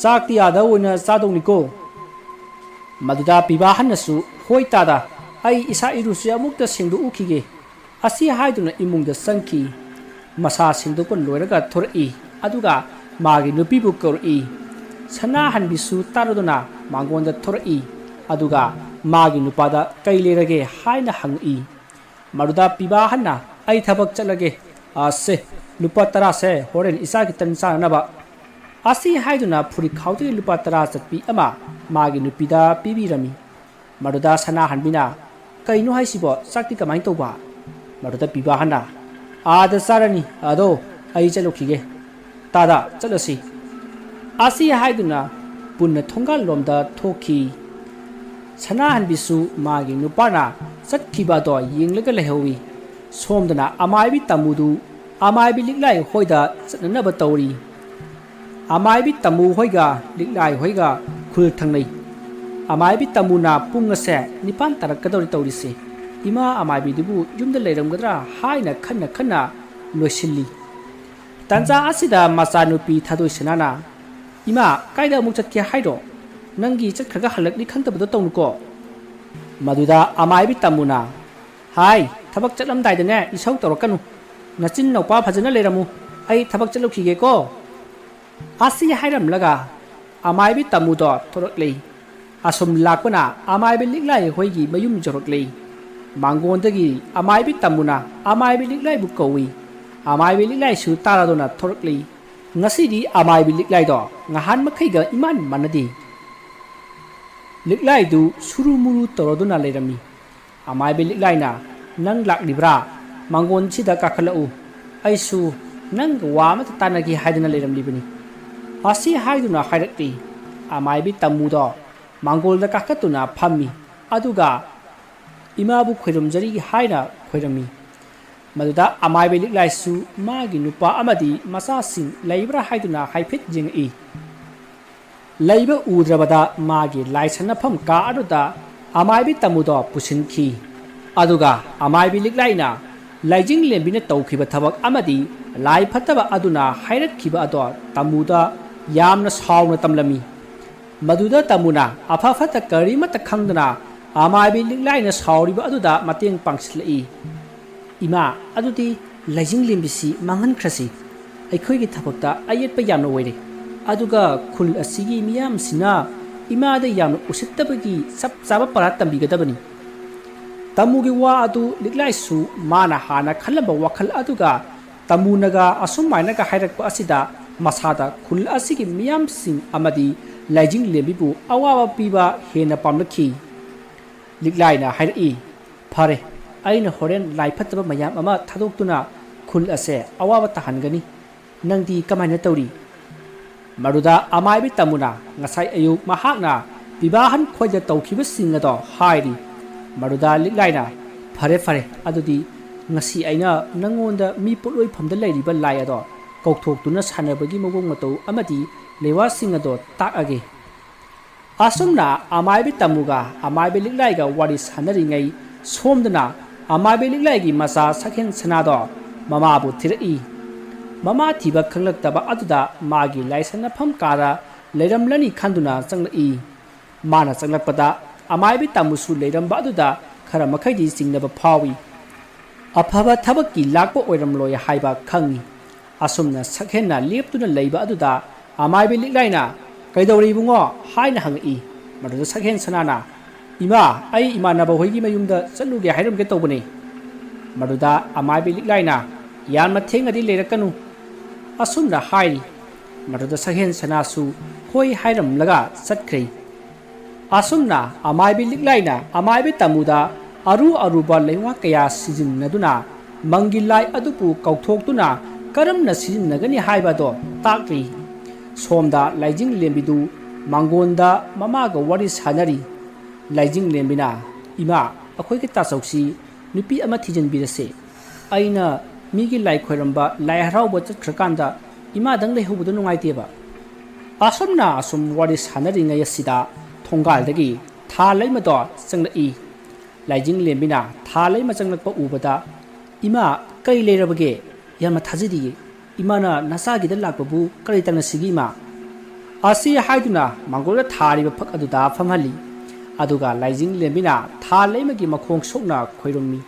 ꯆꯥꯛꯇꯤ ꯑꯥꯗ ꯑꯣꯏꯅ ꯆꯥꯗꯧꯅꯤꯀꯣ?" ꯃꯗꯨꯗ ꯄꯤꯕꯥꯍꯟꯅꯁꯨ, "ꯍꯣꯏ ꯇꯥꯗ, ꯑꯩ ꯏꯁꯥ ꯏꯔꯨꯁꯦ ꯑꯃꯨꯛꯇ ꯁꯦꯡꯗꯣꯛꯎꯈꯤꯒꯦ"꯫ ꯑꯁꯤ ꯍꯥꯏꯗꯨꯅ ꯏꯃꯨꯡꯗ ꯆꯪꯈꯤ꯫ ꯃꯁꯥ ꯁꯦꯡꯗꯣꯛꯄ ꯂꯣꯏꯔꯒ ꯊꯣꯔꯛꯏ꯫ ꯑꯗꯨꯒ ꯃꯥꯒꯤ ꯅꯨꯄꯤꯕꯨ ꯀꯧꯔꯛꯏ꯫ ꯁꯅꯥꯍꯟꯕꯤꯁꯨ ꯇꯥꯔꯗꯨꯅ ꯃꯉꯣꯟꯗ ꯊꯣꯔꯛꯏ꯫ ꯑꯗꯨꯒ ꯃꯥꯒꯤ ꯅꯨꯄꯥꯗ ꯀꯩ ꯂꯩꯔꯒꯦ ꯍꯥꯏꯅ ꯍꯪꯉꯛꯏ꯫ ꯃꯗꯨꯗ ꯄꯤꯕꯥꯍꯟꯅ, "ꯑꯩ ꯊꯕꯛ ꯆꯠꯂꯒꯦ꯫ ꯑꯁꯦ, ꯂꯨꯄꯥ ꯇꯔꯥꯁꯦ ꯍꯣꯔꯦꯟ ꯏꯆꯥꯒꯤ ꯇꯟ ꯆꯥꯅꯅꯕ"꯫ ꯑꯁꯤ ꯍꯥꯏꯗꯨꯅ ꯐꯨꯔꯤꯠꯈꯥꯎꯗꯒꯤ ꯂꯨꯄꯥ ꯇꯔꯥ ꯆꯠꯄꯤ ꯑꯃ ꯃꯥꯒꯤ ꯅꯨꯄꯤꯗ ꯄꯤꯕꯤꯔꯝꯃꯤ꯫ ꯃꯗꯨꯗ ꯁꯅꯥꯍꯟꯕꯤꯅ, "ꯀꯩꯅꯣ ꯍꯥꯏꯁꯤꯕꯣ? ꯆꯥꯛꯇꯤ ꯀꯃꯥꯏꯅ ꯇꯧꯕ?" ꯃꯗꯨꯗ ꯄꯤꯕꯥꯍꯟꯅ, "ꯑꯥꯗ ꯆꯥꯔꯅꯤ, ꯑꯗꯣ ꯑꯩ ꯆꯠꯂꯨꯈꯤꯒꯦ꯫ ꯇꯥꯗ, ꯆꯠꯂꯁꯤ"꯫ ꯑꯁꯤ ꯍꯥꯏꯗꯨꯅ ꯄꯨꯟꯅ ꯊꯣꯡꯒꯥꯜꯂꯣꯝꯗ ꯊꯣꯛꯈꯤ꯫ ꯁꯅꯥꯍꯟꯕꯤꯁꯨ ꯃꯥꯒꯤ ꯅꯨꯄꯥꯅ ꯆꯠꯈꯤꯕ ꯑꯗꯣ ꯌꯦꯡꯂꯒ ꯂꯩꯍꯧꯏ꯫ ꯁꯣꯝꯗꯅ ꯑꯃꯥꯏꯕꯤ ꯇꯥꯃꯨꯗꯨ ꯑꯃꯥꯏꯕꯤ ꯂꯤꯛꯂꯥꯏ ꯍꯣꯏꯗ ꯆꯠꯅꯅꯕ ꯇꯧꯔꯤ꯫ ꯑꯃꯥꯏꯕꯤ ꯇꯥꯃꯨ ꯍꯣꯏꯒ ꯂꯤꯛꯂꯥꯏ ꯍꯣꯏꯒ ꯈꯨꯜ ꯊꯪꯅꯩ꯫ ꯑꯃꯥꯏꯕꯤ ꯇꯥꯃꯨꯅ ꯄꯨꯡ ꯑꯁꯦ ꯅꯤꯄꯥꯟ ꯇꯥꯔꯛꯀꯗꯧꯔꯦ ꯇꯧꯔꯤꯁꯦ꯫ ꯏꯃꯥ ꯑꯃꯥꯏꯕꯤꯗꯨꯕꯨ ꯌꯨꯝꯗ ꯂꯩꯔꯝꯒꯗ꯭ꯔꯥ ꯍꯥꯏꯅ ꯈꯟꯅ ꯈꯟꯅ ꯂꯣꯏꯁꯤꯜꯂꯤ꯫ ꯇꯥꯟꯖꯥ ꯑꯁꯤꯗ ꯃꯆꯥꯅꯨꯄꯤ ꯊꯥꯗꯣꯏ ꯁꯅꯥꯅ, "ꯏꯃꯥ, ꯀꯥꯏꯗ ꯑꯃꯨꯛ ꯆꯠꯀꯦ ꯍꯥꯏꯔꯣ? ꯅꯪꯒꯤ ꯆꯠꯈ꯭ꯔꯒ ꯍꯜꯂꯛꯅꯤ ꯈꯪꯗꯕꯗꯣ ꯇꯧꯅꯨꯀꯣ"꯫ ꯃꯗꯨꯗ ꯑꯃꯥꯏꯕꯤ ꯇꯥꯃꯨꯅ, "ꯍꯥꯏ, ꯊꯕꯛ ꯆꯠꯂꯝꯗꯥꯏꯗꯅꯦ ꯏꯁꯧ ꯇꯧꯔꯛꯀꯅꯨ꯫ ꯅꯆꯤꯟ ꯅꯧꯄꯥ ꯐꯖꯅ ꯂꯩꯔꯝꯃꯨ꯫ ꯑꯩ ꯊꯕꯛ ꯆꯠꯂꯨꯈꯤꯒꯦꯀꯣ"꯫ ꯑꯁꯤ ꯍꯥꯏꯔꯝꯂꯒ ꯑꯃꯥꯏꯕꯤ ꯇꯥꯃꯨꯗꯣ ꯊꯣꯔꯛꯂꯦ꯫ ꯑꯁꯨꯝ ꯂꯥꯛꯄꯅ ꯑꯃꯥꯏꯕꯤ ꯂꯤꯛꯂꯥꯏ ꯍꯣꯏꯒꯤ ꯃꯌꯨꯝ ꯌꯧꯔꯛꯂꯦ꯫ ꯃꯥꯡꯒꯣꯟꯗꯒꯤ ꯑꯃꯥꯏꯕꯤ ꯇꯥꯃꯨꯅ ꯑꯃꯥꯏꯕꯤ ꯂꯤꯛꯂꯥꯏꯕꯨ ꯀꯧꯏ꯫ ꯑꯃꯥꯏꯕꯤ ꯂꯤꯛꯂꯥꯏꯁꯨ ꯇꯥꯔꯗꯨꯅ ꯊꯣꯔꯛꯂꯤ꯫ ꯉꯁꯤꯗꯤ ꯑꯃꯥꯏꯕꯤ ꯂꯤꯛꯂꯥꯏꯗꯣ ꯉꯍꯥꯟ ꯃꯈꯩꯒ ꯏꯃꯥꯟ ꯃꯥꯟꯅꯗꯦ꯫ ꯂꯤꯛꯂꯥꯏꯗꯨ ꯁꯨꯔꯨ ꯃꯨꯔꯨ ꯇꯧꯔꯗꯨꯅ ꯂꯩꯔꯝꯃꯤ꯫ ꯑꯃꯥꯏꯕꯤ ꯂꯤꯛꯂꯥꯏꯅ, "ꯅꯪ ꯂꯥꯛꯂꯤꯕ꯭ꯔꯥ? ꯃꯥꯡꯒꯣꯟꯁꯤꯗ ꯀꯥꯈꯠꯂꯛꯎ꯫ ꯑꯩꯁꯨ ꯅꯪꯒ ꯋꯥ ꯑꯃꯇ ꯇꯥꯟꯅꯒꯦ ꯍꯥꯏꯗꯨꯅ ꯂꯩꯔꯝꯂꯤꯕꯅꯤ"꯫ ꯑꯁꯤ ꯍꯥꯏꯗꯨꯅ ꯍꯥꯏꯔꯛꯂꯤ꯫ ꯑꯃꯥꯏꯕꯤ ꯇꯥꯃꯨꯗꯣ ꯃꯥꯡꯒꯣꯜꯗ ꯀꯥꯈꯠꯇꯨꯅ ꯐꯝꯃꯤ꯫ ꯑꯗꯨꯒ ꯏꯃꯥꯕꯨ ꯈꯣꯏꯔꯨꯝꯖꯔꯤ ꯍꯥꯏꯅ ꯈꯣꯏꯔꯝꯃꯤ꯫ ꯃꯗꯨꯗ ꯑꯃꯥꯏꯕꯤ ꯂꯤꯛꯂꯥꯏꯁꯨ ꯃꯥꯒꯤ ꯅꯨꯄꯥ ꯑꯃꯗꯤ ꯃꯆꯥꯁꯤꯡ ꯂꯩꯕ꯭ꯔꯥ ꯍꯥꯏꯗꯨꯅ ꯍꯥꯏꯐꯦꯠ ꯌꯦꯡꯉꯛꯏ꯫ ꯂꯩꯕ ꯎꯗ꯭ꯔꯕꯗ ꯃꯥꯒꯤ ꯂꯥꯏ ꯁꯥꯟꯅꯐꯝ ꯀꯥ ꯑꯗꯨꯗ ꯑꯃꯥꯏꯕꯤ ꯇꯥꯃꯨꯗꯣ ꯄꯨꯁꯤꯟꯈꯤ꯫ ꯑꯗꯨꯒ ꯑꯃꯥꯏꯕꯤ ꯂꯤꯛꯂꯥꯏꯅ ꯂꯥꯏꯖꯤꯡꯂꯦꯝꯕꯤꯅ ꯇꯧꯈꯤꯕ ꯊꯕꯛ ꯑꯃꯗꯤ ꯂꯥꯏ ꯐꯠꯇꯕ ꯑꯗꯨꯅ ꯍꯥꯏꯔꯛꯈꯤꯕ ꯑꯗꯣ ꯇꯥꯃꯨꯗ ꯌꯥꯝꯅ ꯁꯥꯎꯅ ꯇꯝꯂꯝꯃꯤ꯫ ꯃꯗꯨꯗ ꯇꯥꯃꯨꯅ ꯑꯐ ꯐꯠꯇ ꯀꯔꯤꯃꯠꯇ ꯈꯪꯗꯅ ꯑꯃꯥꯏꯕꯤ ꯂꯤꯛꯂꯥꯏꯅ ꯁꯥꯎꯔꯤꯕ ꯑꯗꯨꯗ ꯃꯇꯦꯡ ꯄꯥꯡꯁꯤꯜꯂꯛꯏ꯫ "ꯏꯃꯥ, ꯑꯗꯨꯗꯤ ꯂꯥꯏꯖꯤꯡꯂꯦꯝꯕꯤꯁꯤ ꯃꯥꯡꯍꯟꯈ꯭ꯔꯁꯤ꯫ ꯑꯩꯈꯣꯏꯒꯤ ꯊꯕꯛꯇ ꯑꯌꯦꯠꯄ ꯌꯥꯝꯅ ꯑꯣꯏꯔꯦ꯫ ꯑꯗꯨꯒ ꯈꯨꯜ ꯑꯁꯤꯒꯤ ꯃꯤꯌꯥꯝꯁꯤꯅ ꯏꯃꯥꯗ ꯌꯥꯝꯅ ꯎꯁꯤꯠꯇꯕꯒꯤ ꯆꯞ ꯆꯥꯕ ꯄꯔꯥ ꯇꯝꯕꯤꯒꯗꯕꯅꯤ"꯫ ꯇꯥꯃꯨꯒꯤ ꯋꯥ ꯑꯗꯨ ꯂꯤꯛꯂꯥꯏꯁꯨ ꯃꯥꯅ ꯍꯥꯟꯅ ꯈꯜꯂꯝꯕ ꯋꯥꯈꯜ ꯑꯗꯨꯒ ꯇꯥꯃꯨꯅꯒ ꯑꯁꯨꯃꯥꯏꯅꯒ ꯍꯥꯏꯔꯛꯄ ꯑꯁꯤꯗ ꯃꯁꯥꯗ ꯈꯨꯜ ꯑꯁꯤꯒꯤ ꯃꯤꯌꯥꯝꯁꯤꯡ ꯑꯃꯗꯤ ꯂꯥꯏꯖꯤꯡꯂꯦꯝꯕꯤꯕꯨ ꯑꯋꯥꯕ ꯄꯤꯕ ꯍꯦꯟꯅ ꯄꯥꯝꯂꯛꯈꯤ꯫ ꯂꯤꯛꯂꯥꯏꯅ ꯍꯥꯏꯔꯛꯏ, "ꯐꯔꯦ, ꯑꯩꯅ ꯍꯣꯔꯦꯟ ꯂꯥꯏ ꯐꯠꯇꯕ ꯃꯌꯥꯝ ꯑꯃ ꯊꯥꯗꯣꯛꯇꯨꯅ ꯈꯨꯜ ꯑꯁꯦ ꯑꯋꯥꯕ ꯇꯥꯍꯟꯒꯅꯤ꯫ ꯅꯪꯗꯤ ꯀꯃꯥꯏꯅ ꯇꯧꯔꯤ?" ꯃꯗꯨꯗ ꯑꯃꯥꯏꯕꯤ ꯇꯥꯃꯨꯅ ꯉꯁꯥꯏ ꯑꯌꯨꯛ ꯃꯍꯥꯛꯅ ꯄꯤꯕꯥꯍꯟ ꯈꯣꯏꯗ ꯇꯧꯈꯤꯕꯁꯤꯡ ꯑꯗꯣ ꯍꯥꯏꯔꯤ꯫ ꯃꯗꯨꯗ ꯂꯤꯛꯂꯥꯏꯅ, "ꯐꯔꯦ, ꯐꯔꯦ, ꯑꯗꯨꯗꯤ ꯉꯁꯤ ꯑꯩꯅ ꯅꯪꯉꯣꯟꯗ ꯃꯤ ꯄꯣꯠꯂꯣꯏꯐꯝꯗ ꯂꯩꯔꯤꯕ ꯂꯥꯏ ꯑꯗꯣ ꯀꯧꯊꯣꯛꯇꯨꯅ ꯁꯥꯟꯅꯕꯒꯤ ꯃꯑꯣꯡ ꯃꯇꯧ ꯑꯃꯗꯤ ꯂꯩꯋꯥꯁꯤꯡ ꯑꯗꯣ ꯇꯥꯛꯑꯒꯦ"꯫ ꯑꯁꯨꯝꯅ ꯑꯃꯥꯏꯕꯤ ꯇꯥꯃꯨꯒ ꯑꯃꯥꯏꯕꯤ ꯂꯤꯛꯂꯥꯏꯒ ꯋꯥꯔꯤ ꯁꯥꯟꯅꯔꯤꯉꯩ, ꯁꯣꯝꯗꯅ ꯑꯃꯥꯏꯕꯤ ꯂꯤꯛꯂꯥꯏꯒꯤ ꯃꯆꯥ ꯁꯛꯍꯦꯟ ꯁꯅꯥꯗꯣ ꯃꯃꯥꯕꯨ ꯊꯤꯔꯛꯏ꯫ ꯃꯃꯥ ꯊꯤꯕ ꯈꯪꯂꯛꯇꯕ ꯑꯗꯨꯗ ꯃꯥꯒꯤ ꯂꯥꯏꯁꯪꯅꯐꯝ ꯀꯥꯗ ꯂꯩꯔꯝꯂꯅꯤ ꯈꯟꯗꯨꯅ ꯆꯪꯂꯛꯏ꯫ ꯃꯥꯅ ꯆꯪꯂꯛꯄꯗ ꯑꯃꯥꯏꯕꯤ ꯇꯥꯃꯨꯁꯨ ꯂꯩꯔꯝꯕ ꯑꯗꯨꯗ ꯈꯔ ꯃꯈꯩꯗꯤ ꯆꯤꯡꯅꯕ ꯐꯥꯎꯏ꯫ ꯑꯐꯕ ꯊꯕꯛꯀꯤ ꯂꯥꯛꯄ ꯑꯣꯏꯔꯝꯂꯣꯏ ꯍꯥꯏꯕ ꯈꯪꯏ꯫ ꯑꯁꯨꯝꯅ ꯁꯛꯍꯦꯟꯅ ꯂꯦꯞꯇꯨꯅ ꯂꯩꯕ ꯑꯗꯨꯗ ꯑꯃꯥꯏꯕꯤ ꯂꯤꯛꯂꯥꯏꯅ, "ꯀꯩꯗꯧꯔꯦ ꯏꯕꯨꯡꯉꯣ?" ꯍꯥꯏꯅ ꯍꯪꯉꯛꯏ꯫ ꯃꯗꯨꯗ ꯁꯛꯍꯦꯟ ꯁꯅꯥꯅ, "ꯏꯃꯥ, ꯑꯩ ꯏꯃꯥꯟꯅꯕ ꯍꯣꯏꯒꯤ ꯃꯌꯨꯝꯗ ꯆꯠꯂꯨꯒꯦ ꯍꯥꯏꯔꯝꯒꯦ ꯇꯧꯕꯅꯦ꯫" ꯃꯗꯨꯗ ꯑꯃꯥꯏꯕꯤ ꯂꯤꯛꯂꯥꯏꯅ, "ꯌꯥꯝꯅ ꯊꯦꯡꯅꯗꯤ ꯂꯩꯔꯛꯀꯅꯨ꯫" ꯑꯁꯨꯝꯅ ꯍꯥꯏꯔꯤ꯫ ꯃꯗꯨꯗ ꯁꯛꯍꯦꯟ ꯁꯅꯥꯁꯨ ꯍꯣꯏ ꯍꯥꯏꯔꯝꯂꯒ ꯆꯠꯈ꯭ꯔꯦ꯫ ꯑꯁꯨꯝꯅ ꯑꯃꯥꯏꯕꯤ ꯂꯤꯛꯂꯥꯏꯅ ꯑꯃꯥꯏꯕꯤ ꯇꯥꯃꯨꯗ ꯑꯔꯨ ꯑꯔꯨꯕ ꯂꯩꯉꯥꯛ ꯀꯌꯥ ꯁꯤꯖꯤꯟꯅꯗꯨꯅ ꯃꯪꯒꯤ ꯂꯥꯏ ꯑꯗꯨꯕꯨ ꯀꯧꯊꯣꯛꯇꯨꯅ ꯀꯔꯝꯅ ꯁꯤꯖꯤꯟꯅꯒꯅꯤ ꯍꯥꯏꯕꯗꯣ ꯇꯥꯛꯂꯤ꯫ ꯁꯣꯝꯗ ꯂꯥꯏꯖꯤꯡ ꯂꯦꯝꯕꯤꯗꯨ ꯃꯥꯡꯒꯣꯟꯗ ꯃꯃꯥꯒ ꯋꯥꯔꯤ ꯁꯥꯟꯅꯔꯤ꯫ ꯂꯥꯏꯖꯤꯡ ꯂꯦꯝꯕꯤꯅ, "ꯏꯃꯥ, ꯑꯩꯈꯣꯏꯒꯤ ꯇꯥꯆꯧꯁꯤ ꯅꯨꯄꯤ ꯑꯃ ꯊꯤꯖꯤꯟꯕꯤꯔꯁꯦ꯫ ꯑꯩꯅ ꯃꯤꯒꯤ ꯂꯥꯏ ꯈꯣꯏꯔꯝꯕ, ꯂꯥꯏ ꯍꯔꯥꯎꯕ ꯆꯠꯈ꯭ꯔꯀꯥꯟꯗ ꯏꯃꯥꯗꯪ ꯂꯩꯍꯧꯕꯗꯣ ꯅꯨꯡꯉꯥꯏꯇꯦꯕ꯫" ꯑꯁꯨꯝꯅ ꯑꯁꯨꯝ ꯋꯥꯔꯤ ꯁꯥꯟꯅꯔꯤꯉꯩ ꯑꯁꯤꯗ ꯊꯣꯡꯒꯥꯜꯗꯒꯤ ꯊꯥ ꯂꯩꯃꯗꯣ ꯆꯪꯂꯛꯏ꯫ ꯂꯥꯏꯖꯤꯡ ꯂꯦꯝꯕꯤꯅ ꯊꯥ ꯂꯩꯃ ꯆꯪꯂꯛꯄ ꯎꯕꯗ, "ꯏꯃꯥ, ꯀꯔꯤ ꯂꯩꯔꯕꯒꯦ? ꯌꯥꯝꯅ ꯊꯥꯖꯗꯤꯌꯦ꯫ ꯏꯃꯥꯅ ꯅꯆꯥꯒꯤꯗ ꯂꯥꯛꯄꯕꯨ ꯀꯔꯤ ꯇꯥꯟꯅꯁꯤꯒꯦ, ꯏꯃꯥ?" ꯑꯁꯤ ꯍꯥꯏꯗꯨꯅ ꯃꯥꯡꯒꯣꯜꯗ ꯊꯥꯔꯤꯕ ꯐꯛ ꯑꯗꯨꯗ ꯐꯝꯍꯜꯂꯤ꯫ ꯑꯗꯨꯒ ꯂꯥꯏꯖꯤꯡ ꯂꯦꯝꯕꯤꯅ ꯊꯥ ꯂꯩꯃꯒꯤ ꯃꯈꯣꯡ ꯁꯣꯛꯅ ꯈꯣꯏꯔꯝꯃꯤ꯫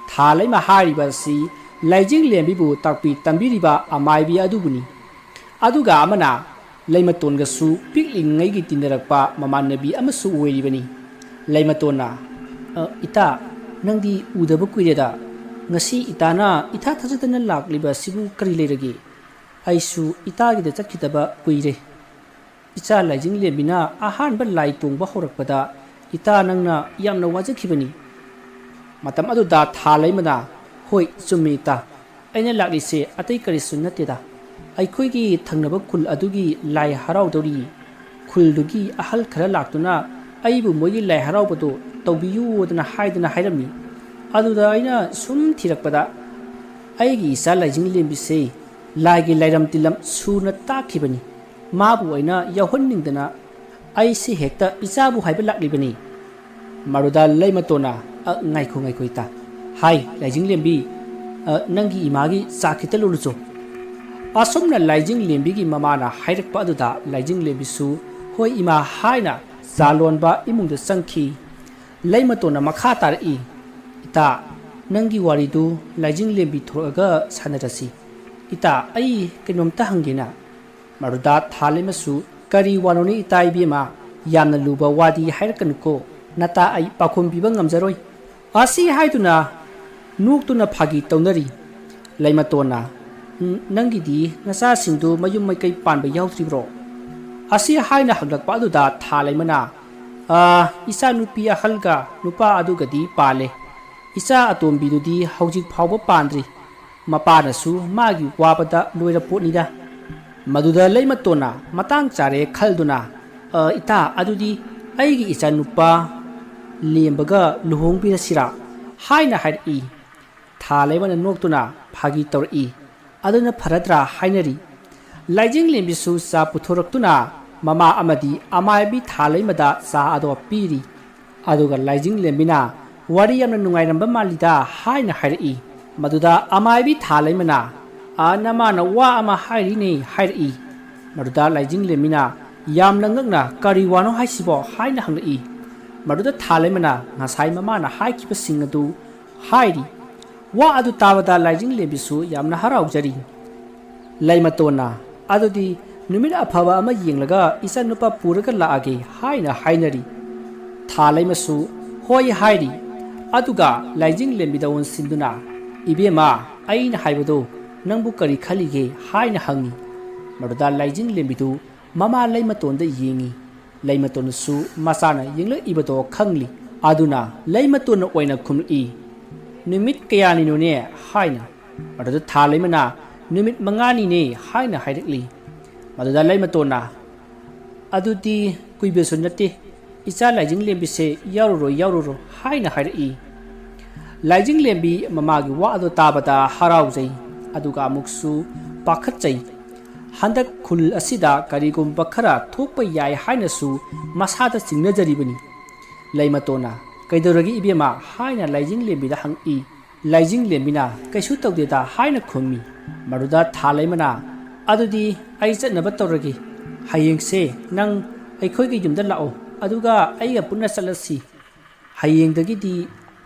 ꯊꯥ ꯂꯩꯃ ꯍꯥꯏꯔꯤꯕ ꯑꯁꯤ ꯂꯥꯏꯖꯤꯡ ꯂꯦꯝꯕꯤꯕꯨ ꯇꯥꯛꯄꯤ ꯇꯝꯕꯤꯔꯤꯕ ꯑꯃꯥꯏꯕꯤ ꯑꯗꯨꯕꯨꯅꯤ꯫ ꯑꯗꯨꯒ ꯑꯃꯅ ꯂꯩꯃꯇꯣꯟꯒꯁꯨ ꯄꯤꯛꯂꯤꯉꯩꯒꯤ ꯇꯤꯟꯅꯔꯛꯄ ꯃꯃꯥꯟꯅꯕꯤ ꯑꯃꯁꯨ ꯑꯣꯏꯔꯤꯕꯅꯤ꯫ ꯂꯩꯃꯇꯣꯟꯅ, "ꯑ, ꯏꯇꯥ, ꯅꯪꯗꯤ ꯎꯗꯕ ꯀꯨꯏꯔꯦꯗ꯫ ꯉꯁꯤ ꯏꯇꯥꯅ ꯏꯊꯥ ꯊꯥꯖꯗꯅ ꯂꯥꯛꯂꯤꯕ ꯑꯁꯤꯕꯨ ꯀꯔꯤ ꯂꯩꯔꯒꯦ? ꯑꯩꯁꯨ ꯏꯇꯥꯒꯤꯗ ꯆꯠꯈꯤꯗꯕ ꯀꯨꯏꯔꯦ꯫ ꯏꯆꯥ ꯂꯥꯏꯖꯤꯡ ꯂꯦꯝꯕꯤꯅ ꯑꯍꯥꯟꯕ ꯂꯥꯏ ꯇꯣꯡꯕ ꯍꯧꯔꯛꯄꯗ ꯏꯇꯥ ꯅꯪꯅ ꯌꯥꯝꯅ ꯋꯥꯖꯈꯤꯕꯅꯤ꯫" ꯃꯇꯝ ꯑꯗꯨꯗ ꯊꯥ ꯂꯩꯃꯅ, "ꯍꯣꯏ, ꯆꯨꯝꯃꯤ ꯏꯇꯥ꯫ ꯑꯩꯅ ꯂꯥꯛꯂꯤꯁꯦ ꯑꯇꯩ ꯀꯔꯤꯁꯨ ꯅꯠꯇꯦꯗ꯫ ꯑꯩꯈꯣꯏꯒꯤ ꯊꯪꯅꯕ ꯈꯨꯜ ꯑꯗꯨꯒꯤ ꯂꯥꯏ ꯍꯔꯥꯎꯗꯧꯔꯤ꯫ ꯈꯨꯜꯗꯨꯒꯤ ꯑꯍꯜ ꯈꯔ ꯂꯥꯛꯇꯨꯅ ꯑꯩꯕꯨ ꯃꯣꯏꯒꯤ ꯂꯥꯏ ꯍꯔꯥꯎꯕꯗꯣ ꯇꯧꯕꯤꯌꯨꯗꯅ ꯍꯥꯏꯗꯅ ꯍꯥꯏꯔꯝꯃꯤ꯫ ꯑꯗꯨꯗ ꯑꯩꯅ ꯁꯨꯝ ꯊꯤꯔꯛꯄꯗ ꯑꯩꯒꯤ ꯏꯆꯥ ꯂꯥꯏꯖꯤꯡ ꯂꯦꯝꯕꯤꯁꯦ ꯂꯥꯏꯒꯤ ꯂꯥꯏꯔꯝ ꯇꯤꯂꯝ ꯁꯨꯅ ꯇꯥꯛꯈꯤꯕꯅꯤ꯫ ꯃꯥꯕꯨ ꯑꯩꯅ ꯌꯥꯎꯍꯟꯅꯤꯡꯗꯅ "ꯑꯩꯁꯤ ꯍꯦꯛꯇ ꯏꯆꯥꯕꯨ ꯍꯥꯏꯕ ꯂꯥꯛꯂꯤꯕꯅꯤ꯫" ꯃꯗꯨꯗ ꯂꯩꯃꯇꯣꯟꯅ, "ꯑ, ꯉꯥꯏꯈꯣ, ꯉꯥꯏꯈꯣ, ꯏꯇꯥ꯫ ꯍꯥꯏ, ꯂꯥꯏꯖꯤꯡꯂꯦꯝꯕꯤ, ꯑ, ꯅꯪꯒꯤ ꯏꯃꯥꯒꯤ ꯆꯥ ꯈꯤꯇ ꯂꯣꯜꯂꯨꯆꯣ꯫" ꯑꯁꯨꯝꯅ ꯂꯥꯏꯖꯤꯡꯂꯦꯝꯕꯤꯒꯤ ꯃꯃꯥꯅ ꯍꯥꯏꯔꯛꯄ ꯑꯗꯨꯗ ꯂꯥꯏꯖꯤꯡꯂꯦꯝꯕꯤꯁꯨ, "ꯍꯣꯏ, ꯏꯃꯥ," ꯍꯥꯏꯅ ꯆꯥ ꯂꯣꯟꯕ ꯏꯃꯨꯡꯗ ꯆꯪꯈꯤ꯫ ꯂꯩꯃꯇꯣꯟꯅ ꯃꯈꯥ ꯇꯥꯔꯛꯏ, "ꯏꯇꯥ, ꯅꯪꯒꯤ ꯋꯥꯔꯤꯗꯨ ꯂꯥꯏꯖꯤꯡꯂꯦꯝꯕꯤ ꯊꯣꯔꯛꯑꯒ ꯁꯥꯟꯅꯔꯁꯤ꯫ ꯏꯇꯥ, ꯑꯩ ꯀꯩꯅꯣꯝꯇ ꯍꯪꯒꯦꯅ꯫" ꯃꯗꯨꯗ ꯊꯥꯂꯩꯃꯁꯨ, "ꯀꯔꯤ ꯋꯥꯅꯣꯅꯦ ꯏꯇꯥ ꯏꯕꯦꯝꯃ? ꯌꯥꯝꯅ ꯂꯨꯕ ꯋꯥꯗꯤ ꯍꯥꯏꯔꯛꯀꯅꯨꯀꯣ꯫ ꯅꯇꯥ ꯑꯩ ꯄꯥꯎꯈꯨꯝ ꯄꯤꯕ ꯉꯝꯖꯔꯣꯏ꯫" ꯑꯁꯤ ꯍꯥꯏꯗꯨꯅ ꯅꯣꯛꯇꯨꯅ ꯐꯥꯒꯤ ꯇꯧꯅꯔꯤ꯫ ꯂꯩꯃꯇꯣꯟꯅ, "ꯎꯝ, ꯅꯪꯒꯤꯗꯤ ꯅꯆꯥꯁꯤꯡꯗꯨ ꯃꯌꯨꯝ ꯃꯀꯩ ꯄꯥꯟꯕ ꯌꯥꯎꯗ꯭ꯔꯤꯕ꯭ꯔꯣ?" ꯑꯁꯤ ꯍꯥꯏꯅ ꯍꯪꯂꯛꯄ ꯑꯗꯨꯗ ꯊꯥꯂꯩꯃꯅ, "ꯑ, ꯏꯆꯥꯅꯨꯄꯤ ꯑꯍꯜꯒ ꯅꯨꯄꯥ ꯑꯗꯨꯒꯗꯤ ꯄꯥꯜꯂꯦ꯫ ꯏꯆꯥ ꯑꯇꯣꯝꯕꯤꯗꯨꯗꯤ ꯍꯧꯖꯤꯛ ꯐꯥꯎꯕ ꯄꯥꯟꯗ꯭ꯔꯤ꯫ ꯃꯄꯥꯅꯁꯨ ꯃꯥꯒꯤ ꯋꯥꯕꯗ ꯂꯣꯏꯔ ꯄꯣꯠꯅꯤꯗ꯫" ꯃꯗꯨꯗ ꯂꯩꯃꯇꯣꯟꯅ ꯃꯇꯥꯡ ꯆꯥꯔꯦ ꯈꯜꯗꯨꯅ, "ꯑ, ꯏꯇꯥ, ꯑꯗꯨꯗꯤ ꯑꯩꯒꯤ ꯏꯆꯥꯅꯨꯄꯥ ꯂꯦꯝꯕꯒ ꯂꯨꯍꯣꯡꯕꯤꯔꯁꯤꯔꯥ?" ꯍꯥꯏꯅ ꯍꯥꯏꯔꯛꯏ꯫ ꯊꯥꯂꯩꯃꯅ ꯅꯣꯛꯇꯨꯅ ꯐꯥꯒꯤ ꯇꯧꯔꯛꯏ, "ꯑꯗꯨꯅ ꯐꯔꯗ꯭ꯔꯥ?" ꯍꯥꯏꯅꯔꯤ꯫ ꯂꯥꯏꯖꯤꯡꯂꯦꯝꯕꯤꯁꯨ ꯆꯥ ꯄꯨꯊꯣꯔꯛꯇꯨꯅ ꯃꯃꯥ ꯑꯃꯗꯤ ꯑꯃꯥꯏꯕꯤ ꯊꯥꯂꯩꯃꯗ ꯆꯥ ꯑꯗꯣ ꯄꯤꯔꯤ꯫ ꯑꯗꯨꯒ ꯂꯥꯏꯖꯤꯡꯂꯦꯝꯕꯤꯅ ꯋꯥꯔꯤ ꯌꯥꯝꯅ ꯅꯨꯡꯉꯥꯏꯔꯝꯕ ꯃꯥꯜꯂꯤꯗ ꯍꯥꯏꯅ ꯍꯥꯏꯔꯛꯏ꯫ ꯃꯗꯨꯗ ꯑꯃꯥꯏꯕꯤ ꯊꯥꯂꯩꯃꯅ, "ꯑ, ꯅꯃꯥꯅ ꯋꯥ ꯑꯃ ꯍꯥꯏꯔꯤꯅꯦ," ꯍꯥꯏꯔꯛꯏ꯫ ꯃꯗꯨꯗ ꯂꯥꯏꯖꯤꯡꯂꯦꯝꯕꯤꯅ ꯌꯥꯝꯅ ꯉꯛꯅ, "ꯀꯔꯤ ꯋꯥꯅꯣ ꯍꯥꯏꯁꯤꯕꯣ?" ꯍꯥꯏꯅ ꯍꯪꯂꯛꯏ꯫ ꯃꯗꯨꯗ ꯊꯥꯂꯩꯃꯅ ꯉꯁꯥꯏ ꯃꯃꯥꯅ ꯍꯥꯏꯈꯤꯕꯁꯤꯡ ꯑꯗꯨ ꯍꯥꯏꯔꯤ꯫ ꯋꯥ ꯑꯗꯨ ꯇꯥꯕꯗ ꯂꯥꯏꯖꯤꯡꯂꯦꯝꯕꯤꯁꯨ ꯌꯥꯝꯅ ꯍꯔꯥꯎꯖꯔꯤ꯫ ꯂꯩꯃꯇꯣꯟꯅ, "ꯑꯗꯨꯗꯤ ꯅꯨꯃꯤꯠ ꯑꯐꯕ ꯑꯃ ꯌꯦꯡꯂꯒ ꯏꯆꯥꯅꯨꯄꯥ ꯄꯨꯔꯒ ꯂꯥꯛꯑꯒꯦ" ꯍꯥꯏꯅ ꯍꯥꯏꯅꯔꯤ꯫ ꯊꯥꯂꯩꯃꯁꯨ ꯍꯣꯏ ꯍꯥꯏꯔꯤ꯫ ꯑꯗꯨꯒ ꯂꯥꯏꯖꯤꯡꯂꯦꯝꯕꯤꯗ ꯑꯣꯟꯁꯤꯟꯗꯨꯅ, "ꯏꯕꯦꯝꯃ, ꯑꯩꯅ ꯍꯥꯏꯕꯗꯣ ꯅꯪꯕꯨ ꯀꯔꯤ ꯈꯜꯂꯤꯒꯦ?" ꯍꯥꯏꯅ ꯍꯪꯉꯤ꯫ ꯃꯗꯨꯗ ꯂꯥꯏꯖꯤꯡꯂꯦꯝꯕꯤꯗꯨ ꯃꯃꯥ ꯂꯩꯃꯇꯣꯟꯗ ꯌꯦꯡꯉꯤ꯫ ꯂꯩꯃꯇꯣꯟꯅꯁꯨ ꯃꯆꯥꯅ ꯌꯦꯡꯂꯛꯏꯕꯗꯣ ꯈꯪꯂꯤ꯫ ꯑꯗꯨꯅ ꯂꯩꯃꯇꯣꯟꯅ ꯑꯣꯏꯅ ꯈꯨꯝꯂꯛꯏ, "ꯅꯨꯃꯤꯠ ꯀꯌꯥꯅꯤꯅꯣꯅꯦ?" ꯍꯥꯏꯅ꯫ ꯃꯗꯨꯗ ꯊꯥꯂꯩꯃꯅ, "ꯅꯨꯃꯤꯠ ꯃꯉꯥꯅꯤꯅꯦ" ꯍꯥꯏꯅ ꯍꯥꯏꯔꯛꯂꯤ꯫ ꯃꯗꯨꯗ ꯂꯩꯃꯇꯣꯟꯅ, "ꯑꯗꯨꯗꯤ ꯀꯨꯏꯕꯁꯨ ꯅꯠꯇꯦ, ꯏꯆꯥ ꯂꯥꯏꯖꯤꯡꯂꯦꯝꯕꯤꯁꯦ ꯌꯥꯎꯔꯨꯔꯣ, ꯌꯥꯎꯔꯨꯔꯣ" ꯍꯥꯏꯅ ꯍꯥꯏꯔꯛꯏ꯫ ꯂꯥꯏꯖꯤꯡꯂꯦꯝꯕꯤ ꯃꯃꯥꯒꯤ ꯋꯥ ꯑꯗꯨ ꯇꯥꯕꯗ ꯍꯔꯥꯎꯖꯩ, ꯑꯗꯨꯒ ꯑꯃꯨꯛꯁꯨ ꯄꯥꯈꯠꯆꯩ꯫ ꯍꯟꯗꯛ ꯈꯨꯜ ꯑꯁꯤꯗ ꯀꯔꯤꯒꯨꯝꯕ ꯈꯔ ꯊꯣꯛꯄ ꯌꯥꯏ ꯍꯥꯏꯅꯁꯨ ꯃꯁꯥꯗ ꯆꯤꯡꯅꯖꯔꯤꯕꯅꯤ꯫ ꯂꯩꯃꯇꯣꯟꯅ, "ꯀꯩꯗꯧꯔꯒꯦ ꯏꯕꯦꯝꯃ?" ꯍꯥꯏꯅ ꯂꯥꯏꯖꯤꯡꯂꯦꯝꯕꯤꯗ ꯍꯪꯉꯛꯏ꯫ ꯂꯥꯏꯖꯤꯡꯂꯦꯝꯕꯤꯅ, "ꯀꯩꯁꯨ ꯇꯧꯗꯦꯗ" ꯍꯥꯏꯅ ꯈꯨꯝꯃꯤ꯫ ꯃꯗꯨꯗ ꯊꯥꯂꯩꯃꯅ, "ꯑꯗꯨꯗꯤ ꯑꯩ ꯆꯠꯅꯕ ꯇꯧꯔꯒꯦ꯫ ꯍꯌꯦꯡꯁꯦ ꯅꯪ ꯑꯩꯈꯣꯏꯒꯤ ꯌꯨꯝꯗ ꯂꯥꯛꯑꯣ, ꯑꯗꯨꯒ ꯑꯩꯒ ꯄꯨꯟꯅ ꯆꯠꯂꯁꯤ꯫ ꯍꯌꯦꯡꯗꯒꯤꯗꯤ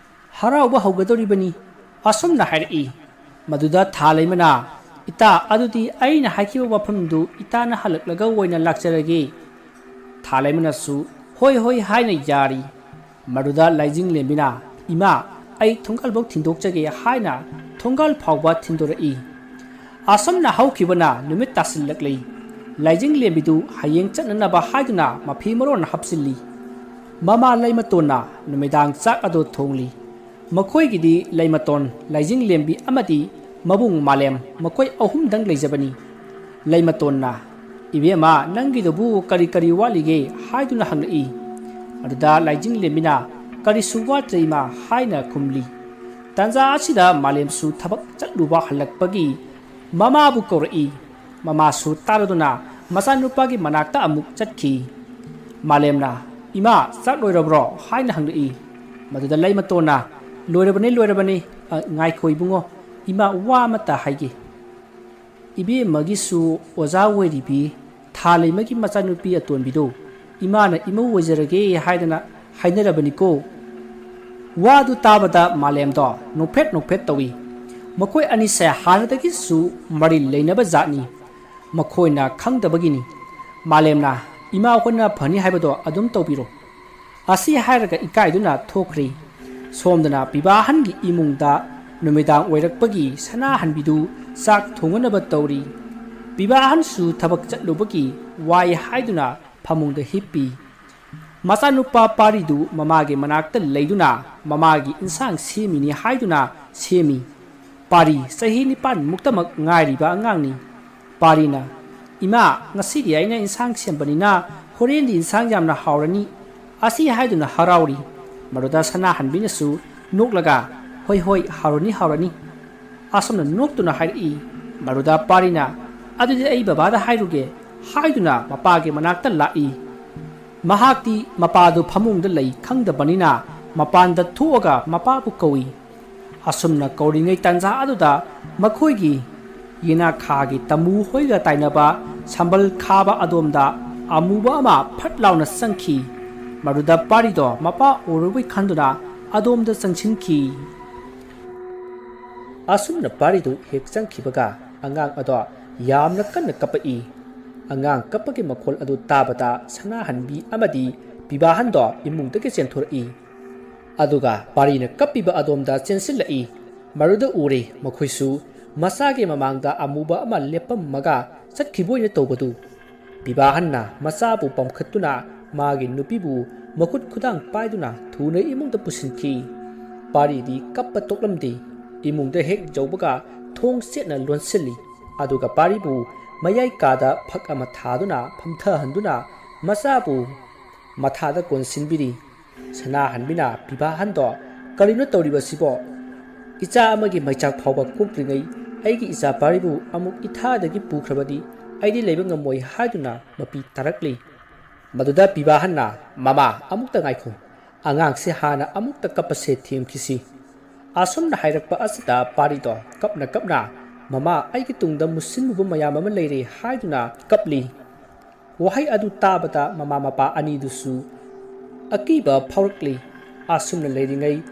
ꯍꯔꯥꯎꯕ ꯍꯧꯒꯗꯧꯔꯤꯕꯅꯤ" ꯑꯁꯨꯝꯅ ꯍꯥꯏꯔꯛꯏ꯫ ꯃꯗꯨꯗ ꯊꯥꯂꯩꯃꯅ, "ꯏꯇꯥ, ꯑꯗꯨꯗꯤ ꯑꯩꯅ ꯍꯥꯏꯈꯤꯕ ꯋꯥꯐꯝꯗꯨ ꯏꯇꯥꯅ ꯍꯜꯂꯛꯂꯒ ꯑꯣꯏꯅ ꯂꯥꯛꯆꯔꯒꯦ"꯫ ꯊꯥꯂꯩꯃꯅꯁꯨ "ꯍꯣꯏ, ꯍꯣꯏ" ꯍꯥꯏꯅ ꯌꯥꯔꯤ꯫ ꯃꯗꯨꯗ ꯂꯥꯏꯖꯤꯡꯂꯦꯝꯕꯤꯅ, "ꯏꯃꯥ, ꯑꯩ ꯊꯣꯡꯒꯥꯜꯐꯧ ꯊꯤꯟꯗꯣꯛꯆꯒꯦ" ꯍꯥꯏꯅ ꯊꯣꯡꯒꯥꯜ ꯐꯥꯎꯕ ꯊꯤꯟꯗꯣꯔꯛꯏ꯫ ꯑꯁꯨꯝꯅ ꯍꯧꯈꯤꯕꯅ ꯅꯨꯃꯤꯠ ꯇꯥꯁꯤꯜꯂꯛꯂꯤ꯫ ꯂꯥꯏꯖꯤꯡꯂꯦꯝꯕꯤꯗꯨ ꯍꯌꯦꯡ ꯆꯠꯅꯅꯕ ꯍꯥꯏꯗꯨꯅ ꯃꯐꯤ ꯃꯔꯣꯟ ꯍꯥꯞꯆꯤꯜꯂꯤ꯫ ꯃꯃꯥ ꯂꯩꯃꯇꯣꯟꯅ ꯅꯨꯃꯤꯗꯥꯡ ꯆꯥꯛ ꯑꯗꯨ ꯊꯣꯡꯂꯤ꯫ ꯃꯈꯣꯏꯒꯤꯗꯤ ꯂꯩꯃꯇꯣꯟ, ꯂꯥꯏꯖꯤꯡꯂꯦꯝꯕꯤ ꯑꯃꯗꯤ ꯃꯕꯨꯡ ꯃꯥꯂꯦꯝ, ꯃꯈꯣꯏ ꯑꯍꯨꯝꯗꯪ ꯂꯩꯖꯕꯅꯤ꯫ ꯂꯩꯃꯇꯣꯟꯅ, "ꯏꯕꯦꯝꯃ, ꯅꯪꯒꯤꯗꯨꯕꯨ ꯀꯔꯤ ꯀꯔꯤ ꯋꯥꯠꯂꯤꯒꯦ?" ꯍꯥꯏꯗꯨꯅ ꯍꯪꯂꯛꯏ꯫ ꯑꯗꯨꯗ ꯂꯥꯏꯖꯤꯡꯂꯦꯝꯕꯤꯅ, "ꯀꯔꯤꯁꯨ ꯋꯥꯠꯇ꯭ꯔꯦ ꯏꯃꯥ" ꯍꯥꯏꯅ ꯈꯨꯝꯂꯤ꯫ ꯇꯥꯟꯖꯥ ꯑꯁꯤꯗ ꯃꯥꯂꯦꯝꯁꯨ ꯊꯕꯛ ꯆꯠꯂꯨꯕ ꯍꯜꯂꯛꯄꯒꯤ ꯃꯃꯥꯕꯨ ꯀꯧꯔꯛꯏ꯫ ꯃꯃꯥꯁꯨ ꯇꯥꯔꯗꯨꯅ ꯃꯆꯥꯅꯨꯄꯥꯒꯤ ꯃꯅꯥꯛꯇ ꯑꯃꯨꯛ ꯆꯠꯈꯤ꯫ ꯃꯥꯂꯦꯝꯅ, "ꯏꯃꯥ, ꯆꯥꯛ ꯂꯣꯏꯔꯕ꯭ꯔꯣ?" ꯍꯥꯏꯅ ꯍꯪꯂꯛꯏ꯫ ꯃꯗꯨꯗ ꯂꯩꯃꯇꯣꯟꯅ, "ꯂꯣꯏꯔꯕꯅꯤ, ꯂꯣꯏꯔꯕꯅꯤ꯫ ꯑ, ꯉꯥꯏꯈꯣ ꯏꯕꯨꯡꯉꯣ, ꯏꯃꯥ ꯋꯥ ꯑꯃꯇ ꯍꯥꯏꯒꯦ꯫ ꯏꯕꯦꯝꯃꯒꯤꯁꯨ ꯑꯣꯖꯥ ꯑꯣꯏꯔꯤꯕꯤ ꯊꯥꯂꯩꯃꯒꯤ ꯃꯆꯥꯅꯨꯄꯤ ꯑꯇꯣꯟꯕꯤꯗꯣ ꯏꯃꯥꯅ ꯏꯃꯧ ꯑꯣꯏꯖꯔꯒꯦ ꯍꯥꯏꯗꯅ ꯍꯥꯏꯅꯔꯕꯅꯤꯀꯣ"꯫ ꯋꯥꯗꯨ ꯇꯥꯕꯗ ꯃꯥꯂꯦꯝꯗꯣ ꯅꯣꯛꯐꯦꯠ ꯅꯣꯛꯐꯦꯠ ꯇꯧꯏ꯫ ꯃꯈꯣꯏ ꯑꯅꯤꯁꯦ ꯍꯥꯟꯅꯗꯒꯤꯁꯨ ꯃꯔꯤ ꯂꯩꯅꯕ ꯖꯥꯠꯅꯤ꯫ ꯃꯈꯣꯏꯅ ꯈꯪꯗꯕꯒꯤꯅꯤ꯫ ꯃꯥꯂꯦꯝꯅ, "ꯏꯃꯥ ꯍꯣꯏꯅ ꯐꯅꯤ ꯍꯥꯏꯕꯗꯣ ꯑꯗꯨꯝ ꯇꯧꯕꯤꯔꯣ"꯫ ꯑꯁꯤ ꯍꯥꯏꯔꯒ ꯏꯀꯥꯏꯗꯨꯅ ꯊꯣꯛꯈ꯭ꯔꯦ꯫ ꯁꯣꯝꯗꯅ ꯄꯤꯕꯥꯍꯟꯒꯤ ꯏꯃꯨꯡꯗ ꯅꯨꯃꯤꯗꯥꯡ ꯑꯣꯏꯔꯛꯄꯒꯤ ꯁꯅꯥꯍꯟꯕꯤꯗꯨ ꯆꯥꯛ ꯊꯣꯡꯅꯅꯕ ꯇꯧꯔꯤ꯫ ꯄꯤꯕꯥꯍꯟꯁꯨ ꯊꯕꯛ ꯆꯠꯂꯨꯕꯒꯤ ꯋꯥꯏ ꯍꯥꯏꯗꯨꯅ ꯐꯃꯨꯡꯗ ꯍꯤꯞꯄꯤ꯫ ꯃꯆꯥꯅꯨꯄꯥ ꯄꯥꯔꯤꯗꯨ ꯃꯃꯥꯒꯤ ꯃꯅꯥꯛꯇ ꯂꯩꯗꯨꯅ ꯃꯃꯥꯒꯤ ꯏꯟꯁꯥꯡ ꯁꯦꯝꯃꯤꯅꯤ ꯍꯥꯏꯗꯨꯅ ꯁꯦꯝꯃꯤ꯫ ꯄꯥꯔꯤ ꯆꯍꯤ ꯅꯤꯄꯥꯟ ꯃꯨꯛꯇꯃꯛ ꯉꯥꯏꯔꯤꯕ ꯑꯉꯥꯡꯅꯤ꯫ ꯄꯥꯔꯤꯅ, "ꯏꯃꯥ, ꯉꯁꯤꯗꯤ ꯑꯩꯅ ꯏꯟꯁꯥꯡ ꯁꯦꯝꯕꯅꯤꯅ ꯍꯣꯔꯦꯟꯗꯤ ꯏꯟꯁꯥꯡ ꯌꯥꯝꯅ ꯍꯥꯎꯔꯅꯤ"꯫ ꯑꯁꯤ ꯍꯥꯏꯗꯨꯅ ꯍꯔꯥꯎꯔꯤ꯫ ꯃꯗꯨꯗ ꯁꯅꯥꯍꯟꯕꯤꯅꯁꯨ ꯅꯣꯛꯂꯒ, "ꯍꯣꯏ, ꯍꯣꯏ, ꯍꯥꯎꯔꯅꯤ, ꯍꯥꯎꯔꯅꯤ"꯫ ꯑꯁꯨꯝꯅ ꯅꯣꯛꯇꯨꯅ ꯍꯥꯏꯔꯛꯏ꯫ ꯃꯗꯨꯗ ꯄꯥꯔꯤꯅ, "ꯑꯗꯨꯗꯤ ꯑꯩ ꯕꯕꯥꯗ ꯍꯥꯏꯔꯨꯒꯦ" ꯍꯥꯏꯗꯨꯅ ꯃꯄꯥꯒꯤ ꯃꯅꯥꯛꯇ ꯂꯥꯛꯏ꯫ ꯃꯍꯥꯛꯇꯤ ꯃꯄꯥꯗꯨ ꯐꯃꯨꯡꯗ ꯂꯩ ꯈꯪꯗꯕꯅꯤꯅ ꯃꯄꯥꯟꯗ ꯊꯣꯛꯑꯒ ꯃꯄꯥꯕꯨ ꯀꯧꯏ꯫ ꯑꯁꯨꯝꯅ ꯀꯧꯔꯤꯉꯩ ꯇꯥꯟꯖꯥ ꯑꯗꯨꯗ ꯃꯈꯣꯏꯒꯤ ꯌꯦꯅꯥꯈꯥꯒꯤ ꯇꯃꯨ ꯍꯣꯏꯒ ꯇꯥꯏꯅꯕ ꯁꯝꯕꯜ ꯈꯥꯕ ꯑꯗꯣꯝꯗ ꯑꯃꯨꯕ ꯑꯃ ꯐꯠ ꯂꯥꯎꯅ ꯆꯪꯈꯤ꯫ ꯃꯗꯨꯗ ꯄꯥꯔꯤꯗꯣ ꯃꯄꯥ ꯎꯔꯨꯕꯩ ꯈꯟꯗꯨꯅ ꯑꯗꯣꯝꯗ ꯆꯪꯁꯤꯟꯈꯤ꯫ ꯑꯁꯨꯝꯅ ꯄꯥꯔꯤꯗꯨ ꯍꯦꯛ ꯆꯪꯈꯤꯕꯒ ꯑꯉꯥꯡ ꯑꯗꯣ ꯌꯥꯝꯅ ꯀꯟꯅ ꯀꯞꯄꯛꯏ꯫ ꯑꯉꯥꯡ ꯀꯞꯄꯒꯤ ꯃꯈꯣꯜ ꯑꯗꯨ ꯇꯥꯕꯗ ꯁꯅꯥꯍꯟꯕꯤ ꯑꯃꯗꯤ ꯄꯤꯕꯥꯍꯟꯗꯣ ꯏꯃꯨꯡꯗꯒꯤ ꯆꯦꯟꯊꯣꯔꯛꯏ꯫ ꯑꯗꯨꯒ ꯄꯥꯔꯤꯅ ꯀꯞꯄꯤꯕ ꯑꯗꯣꯝꯗ ꯆꯦꯟꯁꯤꯜꯂꯛꯏ꯫ ꯃꯗꯨꯗ ꯎꯔꯦ ꯃꯈꯣꯏꯁꯨ ꯃꯆꯥꯒꯤ ꯃꯃꯥꯡꯗ ꯑꯃꯨꯕ ꯑꯃ ꯂꯦꯞꯄꯝꯃꯒ ꯆꯠꯈꯤꯕ ꯑꯣꯏꯅ ꯇꯧꯕꯗꯨ꯫ ꯄꯤꯕꯥꯍꯟꯅ ꯃꯆꯥꯕꯨ ꯄꯝꯈꯠꯇꯨꯅ ꯃꯥꯒꯤ ꯅꯨꯄꯤꯕꯨ ꯃꯈꯨꯠ ꯈꯨꯗꯥꯡ ꯄꯥꯏꯗꯨꯅ ꯊꯨꯅ ꯏꯃꯨꯡꯗ ꯄꯨꯁꯤꯟꯈꯤ꯫ ꯄꯥꯔꯤꯗꯤ ꯀꯞꯄ ꯇꯣꯛꯂꯝꯗꯦ꯫ ꯏꯃꯨꯡꯗ ꯍꯦꯛ ꯌꯧꯕꯒ ꯊꯣꯡ ꯆꯦꯠꯅ ꯂꯣꯟꯁꯤꯜꯂꯤ꯫ ꯑꯗꯨꯒ ꯄꯥꯔꯤꯕꯨ ꯃꯌꯥꯏ ꯀꯥꯗ ꯐꯛ ꯑꯃ ꯊꯥꯗꯨꯅ ꯐꯝꯊꯍꯟꯗꯨꯅ ꯃꯆꯥꯕꯨ ꯃꯊꯥꯗ ꯀꯣꯟꯁꯤꯟꯕꯤꯔꯤ꯫ ꯁꯅꯥꯍꯟꯕꯤꯅ ꯄꯤꯕꯥꯍꯟꯗꯣ, "ꯀꯔꯤꯅꯣ ꯇꯧꯔꯤꯕꯁꯤꯕꯣ? ꯏꯆꯥ ꯑꯃꯒꯤ ꯃꯩꯆꯥꯛ ꯐꯥꯎꯕ ꯀꯣꯛꯇ꯭ꯔꯤꯉꯩ ꯑꯩꯒꯤ ꯏꯆꯥ ꯄꯥꯔꯤꯕꯨ ꯑꯃꯨꯛ ꯏꯊꯥꯗꯒꯤ ꯄꯨꯈ꯭ꯔꯕꯗꯤ ꯑꯩꯗꯤ ꯂꯩꯕ ꯉꯝꯃꯣꯏ" ꯍꯥꯏꯗꯨꯅ ꯃꯄꯤ ꯇꯥꯔꯛꯂꯤ꯫ ꯃꯗꯨꯗ ꯄꯤꯕꯥꯍꯟꯅ, "ꯃꯃꯥ, ꯑꯃꯨꯛꯇ ꯉꯥꯏꯈꯣ, ꯑꯉꯥꯡꯁꯦ ꯍꯥꯟꯅ ꯑꯃꯨꯛꯇ ꯀꯞꯄꯁꯦ ꯊꯦꯝꯈꯤꯁꯤ"꯫ ꯑꯁꯨꯝꯅ ꯍꯥꯏꯔꯛꯄ ꯑꯁꯤꯗ ꯄꯥꯔꯤꯗꯣ ꯀꯞꯅ ꯀꯞꯅ, "ꯃꯃꯥ, ꯑꯩꯒꯤ ꯇꯨꯡꯗ ꯃꯨꯁꯤꯟ ꯃꯨꯕ ꯃꯌꯥꯝ ꯑꯃ ꯂꯩꯔꯦ" ꯍꯥꯏꯗꯨꯅ ꯀꯞꯂꯤ꯫ ꯋꯥꯍꯩ ꯑꯗꯨ ꯇꯥꯕꯗ ꯃꯃꯥ ꯃꯄꯥ ꯑꯅꯤꯗꯨꯁꯨ ꯑꯀꯤꯕ ꯐꯥꯎꯔꯛꯂꯤ꯫ ꯑꯁꯨꯝꯅ ꯂꯩꯔꯤꯉꯩ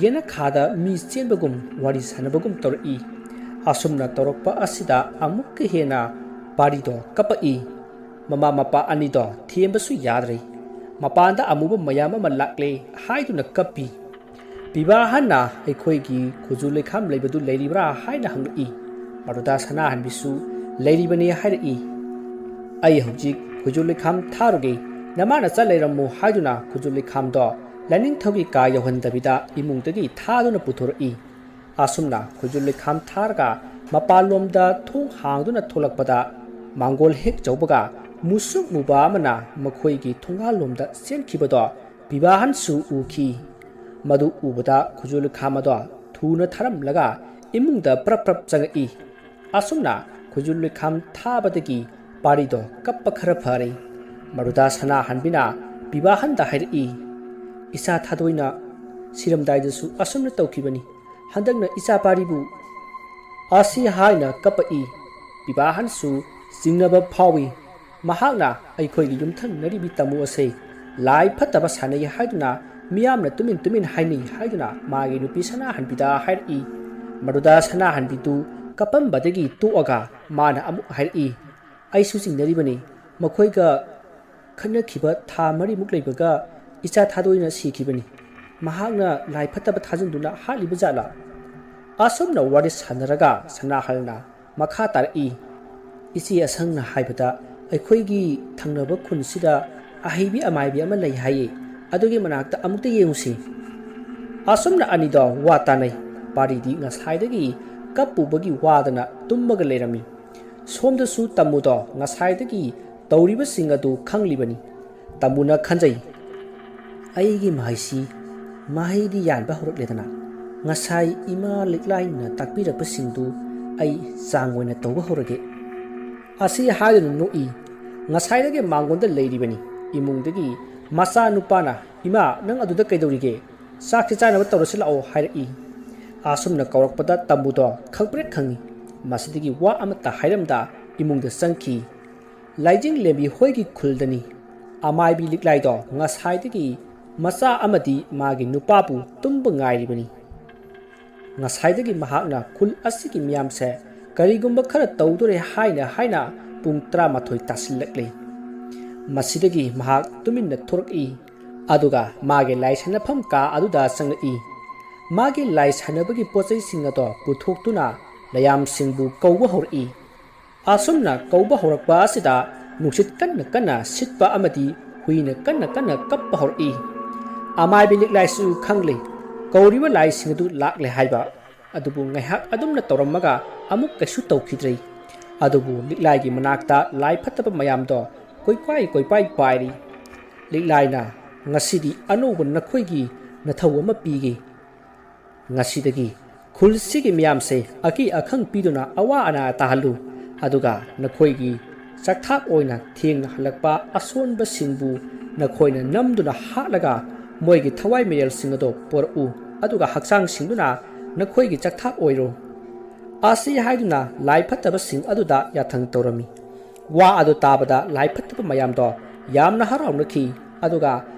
ꯌꯦꯅꯈꯥꯗ ꯃꯤ ꯆꯦꯟꯕꯒꯨꯝ ꯋꯥꯔꯤ ꯁꯥꯟꯅꯕꯒꯨꯝ ꯇꯧꯔꯛꯏ꯫ ꯑꯁꯨꯝꯅ ꯇꯧꯔꯛꯄ ꯑꯁꯤꯗ ꯑꯃꯨꯛꯀ ꯍꯦꯟꯅ ꯄꯥꯔꯤꯗꯣ ꯀꯞꯄꯛꯏ꯫ ꯃꯃꯥ ꯃꯄꯥ ꯑꯅꯤꯗꯣ ꯊꯦꯝꯕꯁꯨ ꯌꯥꯗ꯭ꯔꯦ꯫ ꯃꯄꯥꯟꯗ ꯑꯃꯨꯕ ꯃꯌꯥꯝ ꯑꯃ ꯂꯥꯛꯂꯦ ꯍꯥꯏꯗꯨꯅ ꯀꯞꯄꯤ꯫ ꯄꯤꯕꯥꯍꯟꯅ ꯑꯩꯈꯣꯏꯒꯤ ꯈꯨꯖꯨ ꯂꯩꯈꯥꯝ ꯂꯩꯕꯗꯨ ꯂꯩꯔꯤꯕ꯭ꯔꯥ ꯍꯥꯏꯅ ꯍꯪꯂꯛꯏ꯫ ꯃꯗꯨꯗ ꯁꯅꯥꯍꯟꯕꯤꯁꯨ ꯂꯩꯔꯤꯕꯅꯤ ꯍꯥꯏꯔꯛꯏ꯫ "ꯑꯩ ꯍꯧꯖꯤꯛ ꯈꯨꯖꯨ ꯂꯩꯈꯥꯝ ꯊꯥꯔꯨꯒꯦ, ꯅꯃꯥ ꯅꯆꯥ ꯂꯩꯔꯝꯃꯨ" ꯍꯥꯏꯗꯨꯅ ꯈꯨꯖꯨ ꯂꯩꯈꯥꯝꯗꯣ ꯂꯥꯏꯅꯤꯡꯊꯧꯒꯤ ꯀꯥ ꯌꯧꯍꯟꯗꯕꯤꯗ ꯏꯃꯨꯡꯗꯒꯤ ꯊꯥꯗꯨꯅ ꯄꯨꯊꯣꯔꯛꯏ꯫ ꯑꯁꯨꯝꯅ ꯈꯨꯖꯨ ꯂꯩꯈꯥꯝ ꯊꯥꯔꯒ ꯃꯄꯥꯟꯂꯣꯝꯗ ꯊꯣꯡ ꯍꯥꯡꯗꯨꯅ ꯊꯣꯛꯂꯛꯄꯗ ꯃꯥꯡꯒꯣꯜ ꯍꯦꯛ ꯌꯧꯕꯒ ꯃꯨꯁꯨꯛ ꯃꯨꯕ ꯑꯃꯅ ꯃꯈꯣꯏꯒꯤ ꯊꯣꯡꯒꯥꯜꯂꯣꯝꯗ ꯆꯦꯟꯈꯤꯕꯗꯣ ꯄꯤꯕꯥꯍꯟꯁꯨ ꯎꯈꯤ꯫ ꯃꯗꯨ ꯎꯕꯗ ꯈꯨꯖꯨ ꯂꯩꯈꯥꯝ ꯑꯗꯣ ꯊꯨꯅ ꯊꯥꯔꯝꯂꯒ ꯏꯃꯨꯡꯗ ꯄ꯭ꯔꯞ ꯄ꯭ꯔꯞ ꯆꯪꯉꯛꯏ꯫ ꯑꯁꯨꯝꯅ ꯈꯨꯖꯨꯜ ꯂꯩꯈꯥꯝ ꯊꯥꯕꯗꯒꯤ ꯄꯥꯔꯤꯗꯣ ꯀꯞꯄ ꯈꯔ ꯐꯔꯦ꯫ ꯃꯗꯨꯗ ꯁꯅꯥꯍꯟꯕꯤꯅ ꯕꯤꯕꯥꯍꯟꯗ ꯍꯥꯏꯔꯛꯏ, "ꯏꯆꯥ ꯊꯥꯗꯣꯏꯅ ꯁꯤꯔꯝꯗꯥꯏꯗꯁꯨ ꯑꯁꯨꯝꯅ ꯇꯧꯈꯤꯕꯅꯤ꯫ ꯍꯟꯗꯛꯅ ꯏꯆꯥ ꯄꯥꯔꯤꯕꯨ" ꯑꯁꯤ ꯍꯥꯏꯅ ꯀꯞꯄꯛꯏ꯫ ꯕꯤꯕꯥꯍꯟꯁꯨ ꯆꯤꯡꯅꯕ ꯐꯥꯎꯏ꯫ ꯃꯍꯥꯛꯅ ꯑꯩꯈꯣꯏꯒꯤ ꯌꯨꯝꯊꯪꯅꯔꯤꯕꯤ ꯇꯥꯃꯣ ꯑꯁꯦ ꯂꯥꯏ ꯐꯠꯇꯕ ꯁꯥꯟꯅꯩ ꯍꯥꯏꯗꯨꯅ ꯃꯤꯌꯥꯝꯅ ꯇꯨꯃꯤꯟ ꯇꯨꯃꯤꯟ ꯍꯥꯏꯅꯩ ꯍꯥꯏꯗꯨꯅ ꯃꯥꯒꯤ ꯅꯨꯄꯤ ꯁꯅꯥꯍꯟꯕꯤꯗ ꯍꯥꯏꯔꯛꯏ꯫ ꯃꯗꯨꯗ ꯁꯅꯥꯍꯟꯕꯤꯗꯨ ꯀꯞꯄꯝꯕꯗꯒꯤ ꯇꯣꯛꯑꯒ ꯃꯥꯅ ꯑꯃꯨꯛ ꯍꯥꯏꯔꯛꯏ, "ꯑꯩꯁꯨ ꯆꯤꯡꯅꯔꯤꯕꯅꯤ꯫ ꯃꯈꯣꯏꯒ ꯈꯠꯅꯈꯤꯕ ꯊꯥ ꯃꯔꯤꯃꯨꯛ ꯂꯩꯕꯒ ꯏꯆꯥ ꯊꯥꯗꯣꯏꯅ ꯁꯤꯈꯤꯕꯅꯤ꯫ ꯃꯍꯥꯛꯅ ꯂꯥꯏ ꯐꯠꯇꯕ ꯊꯥꯖꯤꯟꯗꯨꯅ ꯍꯥꯠꯂꯤꯕ ꯖꯥꯠꯂꯥ?" ꯑꯁꯨꯝꯅ ꯋꯥꯔꯤ ꯁꯥꯟꯅꯔꯒ ꯁꯅꯥꯍꯜꯅ ꯃꯈꯥ ꯇꯥꯔꯛꯏ, "ꯏꯆꯦ ꯑꯁꯪꯅ ꯍꯥꯏꯕꯗ ꯑꯩꯈꯣꯏꯒꯤ ꯊꯪꯅꯕ ꯈꯨꯟꯁꯤꯗ ꯑꯍꯩꯕꯤ ꯑꯃꯥꯏꯕꯤ ꯑꯃ ꯂꯩ ꯍꯥꯏꯌꯦ꯫ ꯑꯗꯨꯒꯤ ꯃꯅꯥꯛꯇ ꯑꯃꯨꯛꯇ ꯌꯦꯡꯉꯨꯁꯤ꯫" ꯑꯁꯨꯝꯅ ꯑꯅꯤꯗꯣ ꯋꯥ ꯇꯥꯅꯩ꯫ ꯄꯥꯔꯤꯗꯤ ꯉꯁꯥꯏꯗꯒꯤ ꯀꯞꯄꯨꯕꯒꯤ ꯋꯥꯗꯅ ꯇꯨꯝꯃꯒ ꯂꯩꯔꯝꯃꯤ꯫ ꯁꯣꯝꯗꯁꯨ ꯇꯥꯃꯣꯗꯣ ꯉꯁꯥꯏꯗꯒꯤ ꯇꯧꯔꯤꯕꯁꯤꯡ ꯑꯗꯨ ꯈꯪꯂꯤꯕꯅꯤ꯫ ꯇꯥꯃꯣꯅ ꯈꯟꯖꯩ, "ꯑꯩꯒꯤ ꯃꯍꯩꯁꯤ ꯃꯍꯩꯗꯤ ꯌꯥꯟꯕ ꯍꯧꯔꯛꯂꯦꯗꯅ, ꯉꯁꯥꯏ ꯏꯃꯥ ꯂꯤꯛꯂꯥꯏꯅ ꯇꯥꯛꯄꯤꯔꯛꯄꯁꯤꯡꯗꯨ ꯑꯩ ꯆꯥꯡ ꯑꯣꯏꯅ ꯇꯧꯕ ꯍꯧꯔꯒꯦ꯫" ꯑꯁꯤ ꯍꯥꯏꯗꯨꯅ ꯅꯣꯛꯏ꯫ ꯉꯁꯥꯏꯗꯒꯤ ꯃꯥꯡꯒꯣꯟꯗ ꯂꯩꯔꯤꯕꯅꯤ꯫ ꯏꯃꯨꯡꯗꯒꯤ ꯃꯆꯥꯅꯨꯄꯥꯅ, "ꯏꯃꯥ, ꯅꯪ ꯑꯗꯨꯗ ꯀꯩꯗꯧꯔꯤꯒꯦ? ꯆꯥꯛꯁꯤ ꯆꯥꯅꯕ ꯇꯧꯔꯁꯤ ꯂꯥꯛꯑꯣ," ꯍꯥꯏꯔꯛꯏ꯫ ꯑꯁꯨꯝꯅ ꯀꯧꯔꯛꯄꯗ ꯇꯥꯃꯣꯗꯣ ꯈꯪꯄ꯭ꯔꯦꯛ ꯈꯪꯏ꯫ ꯃꯁꯤꯗꯒꯤ ꯋꯥ ꯑꯃꯠꯇ ꯍꯥꯏꯔꯝꯗ ꯏꯃꯨꯡꯗ ꯆꯪꯈꯤ꯫ ꯂꯥꯏꯖꯤꯡ ꯂꯦꯝꯕꯤ ꯍꯣꯏꯒꯤ ꯈꯨꯜꯗꯅꯤ꯫ ꯑꯃꯥꯏꯕꯤ ꯂꯤꯛꯂꯥꯏꯗꯣ ꯉꯁꯥꯏꯗꯒꯤ ꯃꯆꯥ ꯑꯃꯗꯤ ꯃꯥꯒꯤ ꯅꯨꯄꯥꯕꯨ ꯇꯨꯝꯕ ꯉꯥꯏꯔꯤꯕꯅꯤ꯫ ꯉꯁꯥꯏꯗꯒꯤ ꯃꯍꯥꯛꯅ ꯈꯨꯜ ꯑꯁꯤꯒꯤ ꯃꯤꯌꯥꯝꯁꯦ ꯀꯔꯤꯒꯨꯝꯕ ꯈꯔ ꯇꯧꯗꯣꯔꯦ ꯍꯥꯏꯅ ꯍꯥꯏꯅ ꯄꯨꯡ ꯇꯔꯥꯃꯥꯊꯣꯏ ꯇꯥꯁꯤꯜꯂꯛꯂꯦ꯫ ꯃꯁꯤꯗꯒꯤ ꯃꯍꯥꯛ ꯇꯨꯃꯤꯟꯅ ꯊꯣꯔꯛꯏ꯫ ꯑꯗꯨꯒ ꯃꯥꯒꯤ ꯂꯥꯏ ꯁꯥꯟꯅꯐꯝ ꯀꯥ ꯑꯗꯨꯗ ꯆꯪꯂꯛꯏ꯫ ꯃꯥꯒꯤ ꯂꯥꯏ ꯁꯥꯟꯅꯕꯒꯤ ꯄꯣꯠ ꯆꯩꯁꯤꯡ ꯑꯗꯣ ꯄꯨꯊꯣꯛꯇꯨꯅ ꯂꯌꯥꯝꯁꯤꯡꯕꯨ ꯀꯧꯕ ꯍꯧꯔꯛꯏ꯫ ꯑꯁꯨꯝꯅ ꯀꯧꯕ ꯍꯧꯔꯛꯄ ꯑꯁꯤꯗ ꯅꯨꯡꯁꯤꯠ ꯀꯟꯅ ꯀꯟꯅ ꯁꯤꯠꯄ ꯑꯃꯗꯤ ꯍꯨꯏꯅ ꯀꯟꯅ ꯀꯟꯅ ꯀꯞꯄ ꯍꯧꯔꯛꯏ꯫ ꯑꯃꯥꯏꯕꯤ ꯂꯤꯛꯂꯥꯏꯁꯨ ꯈꯪꯂꯦ꯫ ꯀꯧꯔꯤꯕ ꯂꯥꯏꯁꯤꯡ ꯑꯗꯨ ꯂꯥꯛꯂꯦ ꯍꯥꯏꯕ꯫ ꯑꯗꯨꯕꯨ ꯉꯥꯏꯍꯥꯛ ꯑꯗꯨꯝꯅ ꯇꯧꯔꯝꯃꯒ ꯑꯃꯨꯛ ꯀꯩꯁꯨ ꯇꯧꯈꯤꯗ꯭ꯔꯦ꯫ ꯑꯗꯨꯕꯨ ꯂꯤꯛꯂꯥꯏꯒꯤ ꯃꯅꯥꯛꯇ ꯂꯥꯏ ꯐꯠꯇꯕ ꯃꯌꯥꯝꯗꯣ ꯀꯣꯏꯄꯥꯏ ꯀꯣꯏꯄꯥꯏ ꯄꯥꯏꯔꯤ꯫ ꯂꯤꯛꯂꯥꯏꯅ, "ꯉꯁꯤꯗꯤ ꯑꯅꯧꯕ ꯅꯈꯣꯏꯒꯤ ꯅꯊꯧ ꯑꯃ ꯄꯤꯒꯦ꯫ ꯉꯁꯤꯗꯒꯤ ꯈꯨꯜꯁꯤꯒꯤ ꯃꯤꯌꯥꯝꯁꯦ ꯑꯀꯤ ꯑꯈꯪ ꯄꯤꯗꯨꯅ ꯑꯋꯥ ꯑꯅꯥ ꯇꯥꯍꯜꯂꯨ꯫ ꯑꯗꯨꯒ ꯅꯈꯣꯏꯒꯤ ꯆꯥꯛꯊꯥꯛ ꯑꯣꯏꯅ ꯊꯦꯡꯅ ꯍꯜꯂꯛꯄ ꯑꯁꯣꯟꯕꯁꯤꯡꯕꯨ ꯅꯈꯣꯏꯅ ꯅꯝꯗꯨꯅ ꯍꯥꯠꯂꯒ ꯃꯣꯏꯒꯤ ꯊꯋꯥꯏ ꯃꯔꯦꯜꯁꯤꯡ ꯑꯗꯨ ꯄꯣꯔꯛꯎ, ꯑꯗꯨꯒ ꯍꯛꯆꯥꯡꯁꯤꯡꯗꯨꯅ ꯅꯈꯣꯏꯒꯤ ꯆꯥꯛꯊꯥꯛ ꯑꯣꯏꯔꯣ꯫ ꯑꯁꯤ ꯍꯥꯏꯗꯨꯅ ꯂꯥꯏ ꯐꯠꯇꯕꯁꯤꯡ ꯑꯗꯨꯗ ꯌꯥꯊꯪ ꯇꯧꯔꯝꯃꯤ꯫ ꯋꯥ ꯑꯗꯨ ꯇꯥꯕꯗ ꯂꯥꯏ ꯐꯠꯇꯕ ꯃꯌꯥꯝꯗꯣ ꯌꯥꯝꯅ ꯍꯔꯥꯎꯅꯈꯤ, ꯑꯗꯨꯒ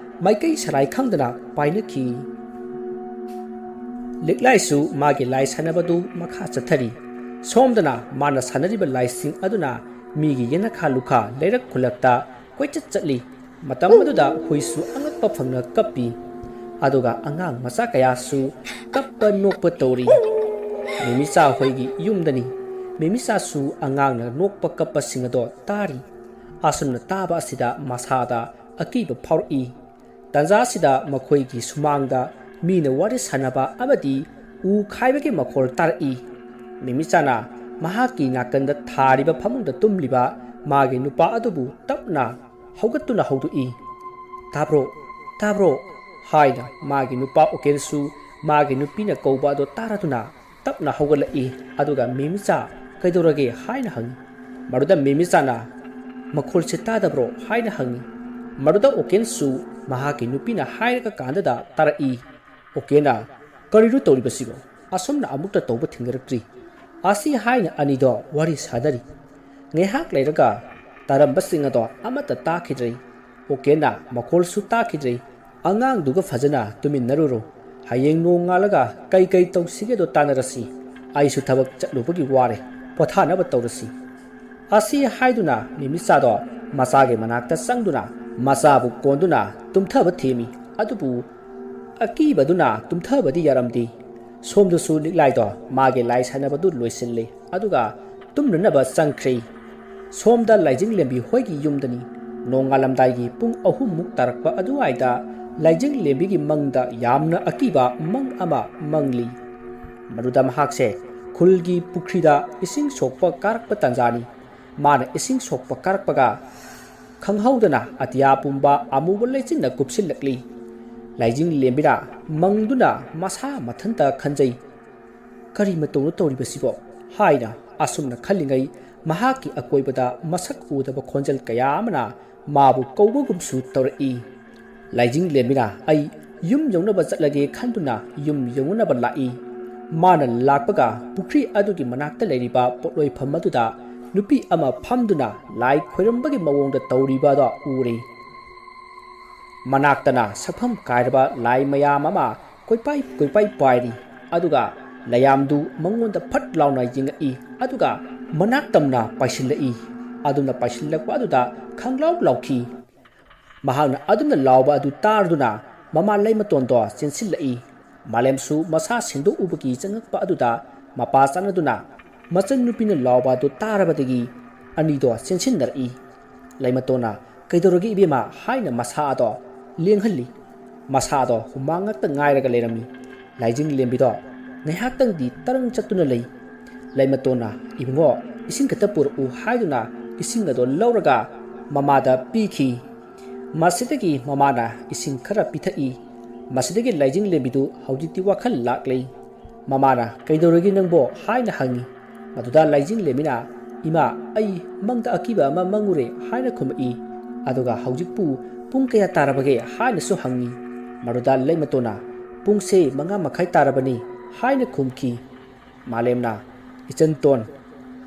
ꯃꯥꯏꯀꯩ ꯁꯔꯥꯏ ꯈꯪꯗꯅ ꯄꯥꯏꯅꯈꯤ꯫ ꯂꯤꯛꯂꯥꯏꯁꯨ ꯃꯥꯒꯤ ꯂꯥꯏ ꯁꯥꯟꯅꯕꯗꯨ ꯃꯈꯥ ꯆꯠꯊꯔꯤ꯫ ꯁꯣꯝꯗꯅ ꯃꯥꯅ ꯁꯥꯟꯅꯔꯤꯕ ꯂꯥꯏꯁꯤꯡ ꯑꯗꯨꯅ ꯃꯤꯒꯤ ꯌꯦꯅꯈꯥ ꯂꯨꯈꯥ ꯂꯩꯔꯛ ꯈꯨꯜꯂꯛꯇ ꯀꯣꯏꯆꯠ ꯆꯠꯂꯤ꯫ ꯃꯇꯝ ꯑꯗꯨꯗ ꯍꯨꯏꯁꯨ ꯑꯉꯛꯄ ꯐꯪꯅ ꯀꯞꯄꯤ, ꯑꯗꯨꯒ ꯑꯉꯥꯡ ꯃꯆꯥ ꯀꯌꯥꯁꯨ ꯀꯞꯄ ꯅꯣꯛꯄ ꯇꯧꯔꯤ꯫ ꯃꯦꯃꯤꯆꯥ ꯍꯣꯏꯒꯤ ꯌꯨꯝꯗꯅꯤ꯫ ꯃꯦꯃꯤꯆꯥꯁꯨ ꯑꯉꯥꯡꯅ ꯅꯣꯛꯄ ꯀꯞꯄꯁꯤꯡ ꯑꯗꯣ ꯇꯥꯔꯤ꯫ ꯑꯁꯨꯝꯅ ꯇꯥꯕ ꯑꯁꯤꯗ ꯃꯁꯥꯗ ꯑꯀꯤꯕ ꯐꯥꯎꯔꯛꯏ꯫ ꯇꯥꯟꯖꯥꯁꯤꯗ ꯃꯈꯣꯏꯒꯤ ꯁꯨꯃꯥꯡꯗ ꯃꯤꯅ ꯋꯥꯔꯤ ꯁꯥꯟꯅꯕ ꯑꯃꯗꯤ ꯎ ꯈꯥꯏꯕꯒꯤ ꯃꯈꯣꯜ ꯇꯥꯔꯛꯏ꯫ ꯃꯦꯃꯤꯆꯥꯅ ꯃꯍꯥꯛꯀꯤ ꯅꯥꯀꯟꯗ ꯊꯥꯔꯤꯕ ꯐꯃꯨꯡꯗ ꯇꯨꯝꯂꯤꯕ ꯃꯥꯒꯤ ꯅꯨꯄꯥ ꯑꯗꯨꯕꯨ ꯇꯞꯅ ꯍꯧꯒꯠꯇꯨꯅ ꯍꯧꯗꯣꯛꯏ꯫ "ꯇꯥꯕ꯭ꯔꯣ? ꯇꯥꯕ꯭ꯔꯣ?" ꯍꯥꯏꯅ ꯃꯥꯒꯤ ꯅꯨꯄꯥ ꯎꯀꯦꯜꯁꯨ ꯃꯥꯒꯤ ꯅꯨꯄꯤꯅ ꯀꯧꯕ ꯑꯗꯨ ꯇꯥꯔꯗꯨꯅ ꯇꯞꯅ ꯍꯧꯒꯠꯂꯛꯏ, ꯑꯗꯨꯒ "ꯃꯦꯃꯤꯆꯥ, ꯀꯩꯗꯧꯔꯒꯦ?" ꯍꯥꯏꯅ ꯍꯪꯏ꯫ ꯃꯗꯨꯗ ꯃꯦꯃꯤꯆꯥꯅ "ꯃꯈꯣꯜꯁꯦ ꯇꯥꯗꯕ꯭ꯔꯣ?" ꯍꯥꯏꯅ ꯍꯪꯏ꯫ ꯃꯗꯨꯗ ꯎꯀꯦꯜꯁꯨ ꯃꯍꯥꯛꯀꯤ ꯅꯨꯄꯤꯅ ꯍꯥꯏꯔꯒ ꯀꯥꯟꯗꯗ ꯇꯥꯔꯛꯏ꯫ ꯎꯀꯦꯜꯅ "ꯀꯔꯤꯅꯣ ꯇꯧꯔꯤꯕꯁꯤꯕꯣ? ꯑꯁꯨꯝꯅ ꯑꯃꯨꯛꯇ ꯇꯧꯕ ꯊꯦꯡꯅꯔꯛꯇ꯭ꯔꯤ꯫" ꯑꯁꯤ ꯍꯥꯏꯅ ꯑꯅꯤꯗꯣ ꯋꯥꯔꯤ ꯁꯥꯅꯔꯤ꯫ ꯉꯥꯏꯍꯥꯛ ꯂꯩꯔꯒ ꯇꯥꯔꯝꯕꯁꯤꯡ ꯑꯗꯣ ꯑꯃꯠꯇ ꯇꯥꯈꯤꯗ꯭ꯔꯦ꯫ ꯎꯀꯦꯜꯅ "ꯃꯈꯣꯜꯁꯨ ꯇꯥꯈꯤꯗ꯭ꯔꯦ꯫ ꯑꯉꯥꯡꯗꯨꯒ ꯐꯖꯅ ꯇꯨꯃꯤꯟꯅꯔꯨꯔꯣ꯫ ꯍꯌꯦꯡ ꯅꯣꯡꯉꯥꯜꯂꯒ ꯀꯩ ꯀꯩ ꯇꯧꯁꯤꯒꯦꯗꯣ ꯇꯥꯟꯅꯔꯁꯤ꯫ ꯑꯩꯁꯨ ꯊꯕꯛ ꯆꯠꯂꯨꯕꯒꯤ ꯋꯥꯔꯦ꯫ ꯄꯣꯊꯥꯅꯕ ꯇꯧꯔꯁꯤ꯫" ꯑꯁꯤ ꯍꯥꯏꯗꯨꯅ ꯃꯦꯃꯤꯆꯥꯗꯣ ꯃꯆꯥꯒꯤ ꯃꯅꯥꯛꯇ ꯆꯪꯗꯨꯅ ꯃꯆꯥꯕꯨ ꯀꯣꯟꯗꯨꯅ ꯇꯨꯝꯊꯕ ꯊꯦꯝꯃꯤ꯫ ꯑꯗꯨꯕꯨ ꯑꯀꯤꯕꯗꯨꯅ ꯇꯨꯝꯊꯕꯗꯤ ꯌꯥꯔꯝꯗꯦ꯫ ꯁꯣꯝꯗꯁꯨ ꯂꯤꯛꯂꯥꯏꯗꯣ ꯃꯥꯒꯤ ꯂꯥꯏ ꯁꯥꯟꯅꯕꯗꯨ ꯂꯣꯏꯁꯤꯜꯂꯦ, ꯑꯗꯨꯒ ꯇꯨꯝꯅꯅꯕ ꯆꯪꯈ꯭ꯔꯦ꯫ ꯁꯣꯝꯗ ꯂꯥꯏꯖꯤꯡꯂꯦꯝꯕꯤ ꯍꯣꯏꯒꯤ ꯌꯨꯝꯗꯅꯤ꯫ ꯅꯣꯡꯉꯥꯜꯂꯝꯗꯥꯏꯒꯤ ꯄꯨꯡ ꯑꯍꯨꯝꯃꯨꯛ ꯇꯥꯔꯛꯄ ꯑꯗꯨꯋꯥꯏꯗ ꯂꯥꯏꯖꯤꯡꯂꯦꯝꯕꯤꯒꯤ ꯃꯪꯗ ꯌꯥꯝꯅ ꯑꯀꯤꯕ ꯃꯪ ꯑꯃ ꯃꯪꯂꯤ꯫ ꯃꯗꯨꯗ ꯃꯍꯥꯛꯁꯦ ꯈꯨꯜꯒꯤ ꯄꯨꯈ꯭ꯔꯤꯗ ꯏꯁꯤꯡ ꯁꯣꯛꯄ ꯀꯥꯔꯛꯄ ꯇꯥꯟꯖꯥꯅꯤ꯫ ꯃꯥꯅ ꯏꯁꯤꯡ ꯁꯣꯛꯄ ꯀꯥꯔꯛꯄꯒ ꯈꯪꯍꯧꯗꯅ ꯑꯇꯤꯌꯥ ꯄꯨꯝꯕ ꯑꯃꯨꯕ ꯂꯩꯆꯤꯟꯅ ꯀꯨꯞꯁꯤꯜꯂꯛꯂꯤ꯫ ꯂꯥꯏꯖꯤꯡꯂꯦꯝꯕꯤꯅ ꯃꯪꯗꯨꯅ ꯃꯁꯥ ꯃꯊꯟꯇ ꯈꯟꯖꯩ, "ꯀꯔꯤ ꯃꯇꯧꯅꯣ ꯇꯧꯔꯤꯕꯁꯤꯕꯣ?" ꯍꯥꯏꯅ꯫ ꯑꯁꯨꯝꯅ ꯈꯜꯂꯤꯉꯩ ꯃꯍꯥꯛꯀꯤ ꯑꯀꯣꯏꯕꯗ ꯃꯁꯛ ꯎꯗꯕ ꯈꯣꯟꯖꯦꯜ ꯀꯌꯥ ꯑꯃꯅ ꯃꯥꯕꯨ ꯀꯧꯕꯒꯨꯝꯁꯨ ꯇꯧꯔꯛꯏ꯫ ꯂꯥꯏꯖꯤꯡꯂꯦꯝꯕꯤꯅ ꯑꯩ ꯌꯨꯝ ꯌꯧꯅꯕ ꯆꯠꯂꯒꯦ ꯈꯟꯗꯨꯅ ꯌꯨꯝ ꯌꯧꯅꯅꯕ ꯂꯥꯛꯏ꯫ ꯃꯥꯅ ꯂꯥꯛꯄꯒ ꯄꯨꯈ꯭ꯔꯤ ꯑꯗꯨꯒꯤ ꯃꯅꯥꯛꯇ ꯂꯩꯔꯤꯕ ꯄꯣꯠꯂꯣꯏꯐꯝ ꯑꯗꯨꯗ ꯅꯨꯄꯤ ꯑꯃ ꯐꯝꯗꯨꯅ ꯂꯥꯏ ꯈꯣꯏꯔꯝꯕꯒꯤ ꯃꯑꯣꯡꯗ ꯇꯧꯔꯤꯕ ꯑꯗꯣ ꯎꯔꯦ꯫ ꯃꯅꯥꯛꯇꯅ ꯁꯛꯐꯝ ꯀꯥꯏꯔꯕ ꯂꯥꯏ ꯃꯌꯥꯝ ꯑꯃ ꯀꯣꯏꯄꯥꯏ ꯀꯣꯏꯄꯥꯏ ꯄꯥꯏꯔꯤ꯫ ꯑꯗꯨꯒ ꯂꯌꯥꯝꯗꯨ ꯃꯉꯣꯟꯗ ꯐꯠ ꯂꯥꯎꯅ ꯌꯦꯡꯉꯛꯏ꯫ ꯑꯗꯨꯒ ꯃꯅꯥꯛ ꯇꯝꯅ ꯄꯥꯏꯁꯤꯜꯂꯛꯏ꯫ ꯑꯗꯨꯝꯅ ꯄꯥꯏꯁꯤꯜꯂꯛꯄ ꯑꯗꯨꯗ ꯈꯪꯂꯥꯎ ꯂꯥꯎꯈꯤ꯫ ꯃꯍꯥꯛꯅ ꯑꯗꯨꯝꯅ ꯂꯥꯎꯕ ꯑꯗꯨ ꯇꯥꯔꯗꯨꯅ ꯃꯃꯥ ꯂꯩꯃꯇꯣꯟꯗꯣ ꯆꯦꯟꯁꯤꯜꯂꯛꯏ꯫ ꯃꯥꯂꯦꯝꯁꯨ ꯃꯁꯥ ꯁꯦꯡꯗꯣꯛꯎꯕꯒꯤ ꯆꯪꯉꯛꯄ ꯑꯗꯨꯗ ꯃꯄꯥ ꯆꯥꯟꯅꯗꯨꯅ ꯃꯆꯟꯅꯨꯄꯤꯅ ꯂꯥꯎꯕ ꯑꯗꯨ ꯇꯥꯔꯕꯗꯒꯤ ꯑꯅꯤꯗꯣ ꯆꯦꯟꯁꯤꯟꯅꯔꯛꯏ꯫ ꯂꯩꯃꯇꯣꯟꯅ "ꯀꯩꯗꯧꯔꯒꯦ ꯏꯕꯦꯝꯃ?" ꯍꯥꯏꯅ ꯃꯁꯥ ꯑꯗꯣ ꯂꯦꯡꯍꯜꯂꯤ꯫ ꯃꯁꯥ ꯑꯗꯣ ꯍꯨꯃꯥꯡ ꯉꯥꯛꯇ ꯉꯥꯏꯔꯒ ꯂꯩꯔꯝꯃꯤ꯫ ꯂꯥꯏꯖꯤꯡ ꯂꯦꯝꯕꯤꯗꯣ ꯉꯥꯏꯍꯥꯛꯇꯪꯗꯤ ꯇꯔꯪ ꯆꯠꯇꯨꯅ ꯂꯩ꯫ ꯂꯩꯃꯇꯣꯟꯅ "ꯏꯕꯨꯡꯉꯣ, ꯏꯁꯤꯡ ꯈꯛꯇ ꯄꯨꯔꯛꯎ" ꯍꯥꯏꯗꯨꯅ ꯏꯁꯤꯡ ꯑꯗꯣ ꯂꯧꯔꯒ ꯃꯃꯥꯗ ꯄꯤꯈꯤ꯫ ꯃꯁꯤꯗꯒꯤ ꯃꯃꯥꯅ ꯏꯁꯤꯡ ꯈꯔ ꯄꯤꯊꯛꯏ꯫ ꯃꯁꯤꯗꯒꯤ ꯂꯥꯏꯖꯤꯡ ꯂꯦꯝꯕꯤꯗꯨ ꯍꯧꯖꯤꯛꯇꯤ ꯋꯥꯈꯜ ꯂꯥꯛꯂꯦ꯫ ꯃꯃꯥꯅ "ꯀꯩꯗꯧꯔꯒꯦ ꯅꯪꯕꯣ?" ꯍꯥꯏꯅ ꯍꯪꯉꯤ꯫ ꯃꯗꯨꯗ ꯂꯥꯏꯖꯤꯡ ꯂꯦꯝꯕꯤꯅ, "ꯏꯃꯥ, ꯑꯩ ꯃꯪꯗ ꯑꯀꯤꯕ ꯑꯃ ꯃꯪꯉꯨꯔꯦ" ꯍꯥꯏꯅ ꯈꯨꯝꯃꯛꯏ꯫ ꯑꯗꯨꯒ "ꯍꯧꯖꯤꯛꯄꯨ ꯄꯨꯡ ꯀꯌꯥ ꯇꯥꯔꯕꯒꯦ?" ꯍꯥꯏꯅꯁꯨ ꯍꯪꯉꯤ꯫ ꯃꯗꯨꯗ ꯂꯩꯃꯇꯣꯟꯅ "ꯄꯨꯡꯁꯦ ꯃꯉꯥ ꯃꯈꯥꯏ ꯇꯥꯔꯕꯅꯤ" ꯍꯥꯏꯅ ꯈꯨꯝꯈꯤ꯫ ꯃꯥꯂꯦꯝꯅ, "ꯏꯆꯟꯇꯣꯟ,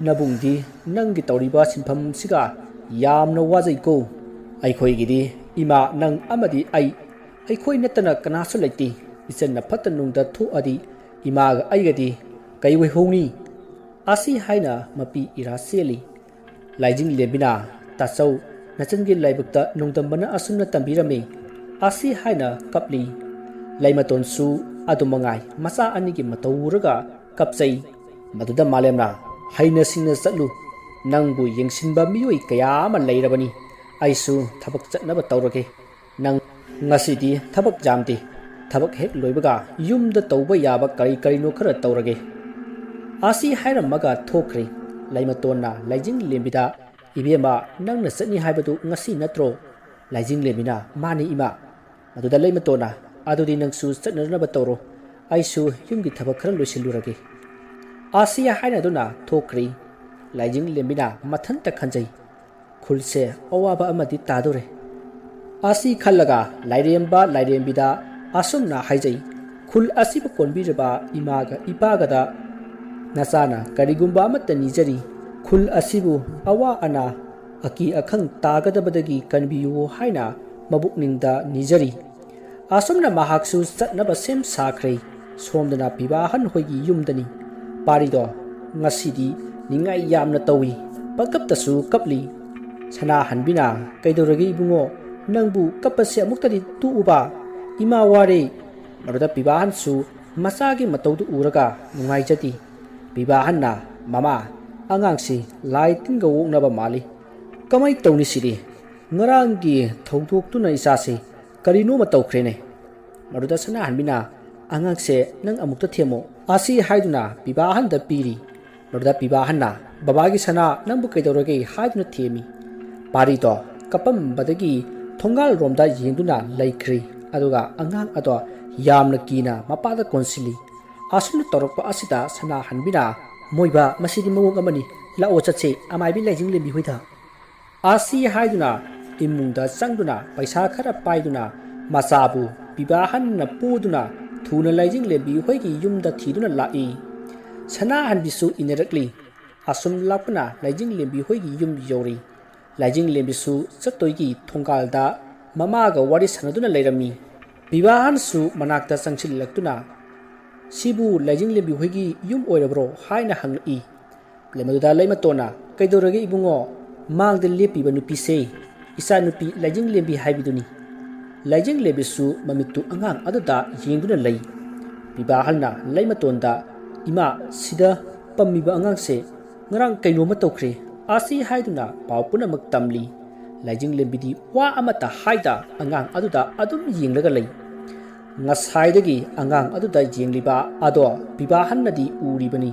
ꯅꯕꯨꯡꯗꯤ ꯅꯪꯒꯤ ꯇꯧꯔꯤꯕ ꯁꯤꯟꯐꯝꯁꯤꯒ ꯌꯥꯝꯅ ꯋꯥꯖꯩꯀꯣ꯫ ꯑꯩꯈꯣꯏꯒꯤꯗꯤ ꯏꯃꯥ, ꯅꯪ ꯑꯃꯗꯤ ꯑꯩ, ꯑꯩꯈꯣꯏ ꯅꯠꯇꯅ ꯀꯅꯥꯁꯨ ꯂꯩꯇꯦ꯫ ꯏꯆꯟꯅ ꯐꯠꯇ ꯅꯨꯡꯗ ꯊꯣꯛꯑꯗꯤ ꯏꯃꯥꯒ ꯑꯩꯒꯗꯤ ꯀꯩ ꯑꯣꯏꯍꯧꯅꯤ?" ꯑꯁꯤ ꯍꯥꯏꯅ ꯃꯄꯤ ꯏꯔꯥ ꯆꯦꯜꯂꯤ꯫ ꯂꯥꯏꯖꯤꯡ ꯂꯦꯝꯕꯤꯅ, "ꯇꯥꯆꯧ, ꯅꯆꯟꯒꯤ ꯂꯥꯏꯕꯛꯇ ꯅꯣꯡꯗꯝꯕꯅ ꯑꯁꯨꯝꯅ ꯇꯝꯕꯤꯔꯝꯃꯤ" ꯑꯁꯤ ꯍꯥꯏꯅ ꯀꯞꯂꯤ꯫ ꯂꯩꯃꯇꯣꯟꯁꯨ ꯑꯗꯨ ꯃꯉꯥꯏ, ꯃꯆꯥ ꯑꯅꯤꯒꯤ ꯃꯇꯧ ꯎꯔꯒ ꯀꯞꯆꯩ꯫ ꯃꯗꯨꯗ ꯃꯥꯂꯦꯝꯅ, "ꯍꯩꯅ ꯁꯤꯡꯅ ꯆꯠꯂꯨ, ꯅꯪꯕꯨ ꯌꯦꯡꯁꯤꯟꯕ ꯃꯤꯑꯣꯏ ꯀꯌꯥ ꯑꯃ ꯂꯩꯔꯕꯅꯤ꯫ ꯑꯩꯁꯨ ꯊꯕꯛ ꯆꯠꯅꯕ ꯇꯧꯔꯒꯦ꯫ ꯅꯪ ꯉꯁꯤꯗꯤ ꯊꯕꯛ ꯌꯥꯝꯗꯦ꯫ ꯊꯕꯛ ꯍꯦꯛ ꯂꯣꯏꯕꯒ ꯌꯨꯝꯗ ꯇꯧꯕ ꯌꯥꯕ ꯀꯔꯤ ꯀꯔꯤꯅꯣ ꯈꯔ ꯇꯧꯔꯒꯦ" ꯑꯁꯤ ꯍꯥꯏꯔꯝꯃꯒ ꯊꯣꯛꯈ꯭ꯔꯦ꯫ ꯂꯩꯃꯇꯣꯟꯅ ꯂꯥꯏꯖꯤꯡ ꯂꯦꯝꯕꯤꯗ, "ꯏꯕꯦꯝꯃ, ꯅꯪꯅ ꯆꯠꯅꯤ ꯍꯥꯏꯕꯗꯨ ꯉꯁꯤ ꯅꯠꯇ꯭ꯔꯣ?" ꯂꯥꯏꯖꯤꯡ ꯂꯦꯝꯕꯤꯅ, "ꯃꯥꯅꯤ ꯏꯃꯥ"꯫ ꯃꯗꯨꯗ ꯂꯩꯃꯇꯣꯟꯅ, "ꯑꯗꯨꯗꯤ ꯅꯪꯁꯨ ꯆꯠꯅꯅꯕ ꯇꯧꯔꯣ, ꯑꯩꯁꯨ ꯌꯨꯝꯒꯤ ꯊꯕꯛ ꯈꯔ ꯂꯣꯏꯁꯤꯜꯂꯨꯔꯒꯦ" ꯑꯁꯤ ꯍꯥꯏꯅꯗꯨꯅ ꯊꯣꯛꯈ꯭ꯔꯦ꯫ ꯂꯥꯏꯖꯤꯡ ꯂꯦꯝꯕꯤꯅ ꯃꯊꯟꯇ ꯈꯟꯖꯩ, "ꯈꯨꯜꯁꯦ ꯑꯋꯥꯕ ꯑꯃꯗꯤ ꯇꯥꯗꯣꯔꯦ"꯫ ꯑꯁꯤ ꯈꯜꯂꯒ ꯂꯥꯏꯔꯦꯝꯕ ꯂꯥꯏꯔꯦꯝꯕꯤꯗ ꯑꯁꯨꯝꯅ ꯍꯥꯏꯖꯩ, "ꯈꯨꯜ ꯑꯁꯤꯕꯨ ꯀꯣꯟꯕꯤꯔꯕ ꯏꯃꯥꯒ ꯏꯄꯥꯒꯗ ꯅꯆꯥꯅ ꯀꯔꯤꯒꯨꯝꯕ ꯑꯃꯠꯇ ꯅꯤꯖꯔꯤ꯫ ꯈꯨꯜ ꯑꯁꯤꯕꯨ ꯑꯋꯥ ꯑꯅꯥ, ꯑꯀꯤ ꯑꯈꯪ ꯇꯥꯒꯗꯕꯗꯒꯤ ꯀꯟꯕꯤꯌꯨ" ꯍꯥꯏꯅ ꯃꯕꯨꯛꯅꯤꯡꯗ ꯅꯤꯖꯔꯤ꯫ ꯑꯁꯨꯝꯅ ꯃꯍꯥꯛꯁꯨ ꯆꯠꯅꯕ ꯁꯦꯝ ꯁꯥꯈ꯭ꯔꯦ꯫ ꯁꯣꯝꯗꯅ ꯄꯤꯕꯥꯍꯟ ꯍꯣꯏꯒꯤ ꯌꯨꯝꯗꯅꯤ꯫ ꯄꯥꯔꯤꯗꯣ ꯉꯁꯤꯗꯤ ꯅꯤꯡꯉꯥꯏ ꯌꯥꯝꯅ ꯇꯧꯏ꯫ ꯄꯪꯀꯞꯇꯁꯨ ꯀꯞꯂꯤ꯫ ꯁꯅꯥꯍꯟꯕꯤꯅ, "ꯀꯩꯗꯧꯔꯒꯦ ꯏꯕꯨꯡꯉꯣ? ꯅꯪꯕꯨ ꯀꯞꯄꯁꯦ ꯑꯃꯨꯛꯇꯗꯤ ꯇꯣꯛꯎꯕ꯫ ꯏꯃꯥ ꯋꯥꯔꯦ"꯫ ꯃꯗꯨꯗ ꯄꯤꯕꯥꯍꯟꯁꯨ ꯃꯆꯥꯒꯤ ꯃꯇꯧꯗꯨ ꯎꯔꯒ ꯅꯨꯡꯉꯥꯏꯖꯗꯦ꯫ ꯄꯤꯕꯥꯍꯟꯅ, "ꯃꯃꯥ, ꯑꯉꯥꯡꯁꯤ ꯂꯥꯏ ꯇꯤꯟꯒ ꯑꯣꯛꯅꯕ ꯃꯥꯜꯂꯤ꯫ ꯀꯃꯥꯏ ꯇꯧꯅꯤ ꯁꯤꯗꯤ? ꯉꯔꯥꯡꯒꯤ ꯊꯧꯗꯣꯛꯇꯨꯅ ꯏꯆꯥꯁꯤ ꯀꯔꯤꯅꯣꯃ ꯇꯧꯈ꯭ꯔꯦꯅꯦ"꯫ ꯃꯗꯨꯗ ꯁꯅꯥꯍꯟꯕꯤꯅ, "ꯑꯉꯥꯡꯁꯦ ꯅꯪ ꯑꯃꯨꯛꯇ ꯊꯦꯝꯃꯣ" ꯑꯁꯤ ꯍꯥꯏꯗꯨꯅ ꯄꯤꯕꯥꯍꯟꯗ ꯄꯤꯔꯤ꯫ ꯃꯗꯨꯗ ꯄꯤꯕꯥꯍꯟꯅ "ꯕꯕꯥꯒꯤ ꯁꯅꯥ, ꯅꯪꯕꯨ ꯀꯩꯗꯧꯔꯒꯦ?" ꯍꯥꯏꯗꯨꯅ ꯊꯦꯝꯃꯤ꯫ ꯄꯥꯔꯤꯗꯣ ꯀꯞꯄꯝꯕꯗꯒꯤ ꯊꯣꯡꯒꯥꯜ ꯔꯣꯝꯗ ꯌꯦꯡꯗꯨꯅ ꯂꯩꯈ꯭ꯔꯤ꯫ ꯑꯗꯨꯒ ꯑꯉꯥꯡ ꯑꯗꯣ ꯌꯥꯝꯅ ꯀꯤꯅ ꯃꯄꯥꯗ ꯀꯣꯟꯁꯤꯜꯂꯤ꯫ ꯑꯁꯨꯝꯅ ꯇꯧꯔꯛꯄ ꯑꯁꯤꯗ ꯁꯅꯥꯍꯟꯕꯤꯅ, "ꯃꯣꯏꯕ, ꯃꯁꯤꯗꯤ ꯃꯑꯣꯡ ꯑꯃꯅꯤ, ꯂꯥꯛꯑꯣ ꯆꯠꯁꯦ ꯑꯃꯥꯏꯕꯤ ꯂꯥꯏꯖꯤꯡ ꯂꯦꯝꯕꯤ ꯍꯣꯏꯗ"꯫ ꯑꯁꯤ ꯍꯥꯏꯗꯨꯅ ꯏꯃꯨꯡꯗ ꯆꯪꯗꯨꯅ ꯄꯩꯁꯥ ꯈꯔ ꯄꯥꯏꯗꯨꯅ ꯃꯆꯥꯕꯨ ꯄꯤꯕꯥꯍꯟꯅ ꯄꯨꯗꯨꯅ ꯊꯨꯅ ꯂꯥꯏꯖꯤꯡ ꯂꯦꯝꯕꯤ ꯍꯣꯏꯒꯤ ꯌꯨꯝꯗ ꯊꯤꯗꯨꯅ ꯂꯥꯛꯏ꯫ ꯁꯅꯥꯍꯟꯕꯤꯁꯨ ꯏꯟꯅꯔꯛꯂꯤ꯫ ꯑꯁꯨꯝ ꯂꯥꯛꯄꯅ ꯂꯥꯏꯖꯤꯡ ꯂꯦꯝꯕꯤ ꯍꯣꯏꯒꯤ ꯌꯨꯝ ꯌꯧꯔꯤ꯫ ꯂꯥꯏꯖꯤꯡ ꯂꯦꯝꯕꯤꯁꯨ ꯆꯠꯇꯣꯏꯒꯤ ꯊꯣꯡꯒꯥꯜꯗ ꯃꯃꯥꯒ ꯋꯥꯔꯤ ꯁꯥꯟꯅꯗꯨꯅ ꯂꯩꯔꯝꯃꯤ꯫ ꯄꯤꯕꯥꯍꯟꯁꯨ ꯃꯅꯥꯛꯇ ꯆꯪꯁꯤꯜꯂꯛꯇꯨꯅ, "ꯁꯤꯕꯨ ꯂꯥꯏꯖꯤꯡ ꯂꯦꯝꯕꯤ ꯍꯣꯏꯒꯤ ꯌꯨꯝ ꯑꯣꯏꯔꯕ꯭ꯔꯣ?" ꯍꯥꯏꯅ ꯍꯪꯂꯛꯏ꯫ ꯃꯗꯨꯗ ꯂꯩꯃꯇꯣꯟꯅ, "ꯀꯩꯗꯧꯔꯒꯦ ꯏꯕꯨꯡꯉꯣ? ꯃꯥꯡꯗ ꯂꯦꯞꯄꯤꯕ ꯅꯨꯄꯤꯁꯦ ꯏꯆꯥꯅꯨꯄꯤ ꯂꯥꯏꯖꯤꯡ ꯂꯦꯝꯕꯤ ꯍꯥꯏꯕꯤꯗꯨꯅꯤ"꯫ ꯂꯥꯏꯖꯤꯡ ꯂꯦꯝꯕꯤꯁꯨ ꯃꯃꯤꯠꯇꯨ ꯑꯉꯥꯡ ꯑꯗꯨꯗ ꯌꯦꯡꯗꯨꯅ ꯂꯩ꯫ ꯄꯤꯕꯥꯍꯜꯅ ꯂꯩꯃꯇꯣꯟꯗ, "ꯏꯃꯥ, ꯁꯤꯗ ꯄꯝꯃꯤꯕ ꯑꯉꯥꯡꯁꯦ ꯉꯔꯥꯡ ꯀꯩꯅꯣꯝꯃ ꯇꯧꯈ꯭ꯔꯦ" ꯑꯁꯤ ꯍꯥꯏꯗꯨꯅ ꯄꯥꯎ ꯄꯨꯝꯅꯃꯛ ꯇꯝꯂꯤ꯫ ꯂꯥꯏꯖꯤꯡ ꯂꯦꯝꯕꯤꯗꯤ ꯋꯥ ꯑꯃꯠꯇ ꯍꯥꯏꯗ ꯑꯉꯥꯡ ꯑꯗꯨꯗ ꯑꯗꯨꯝ ꯌꯦꯡꯂꯒ ꯂꯩ꯫ ꯉꯁꯥꯏꯗꯒꯤ ꯑꯉꯥꯡ ꯑꯗꯨꯗ ꯌꯦꯡꯂꯤꯕ ꯑꯗꯣ ꯄꯤꯕꯥꯍꯟꯅꯗꯤ ꯎꯔꯤꯕꯅꯤ꯫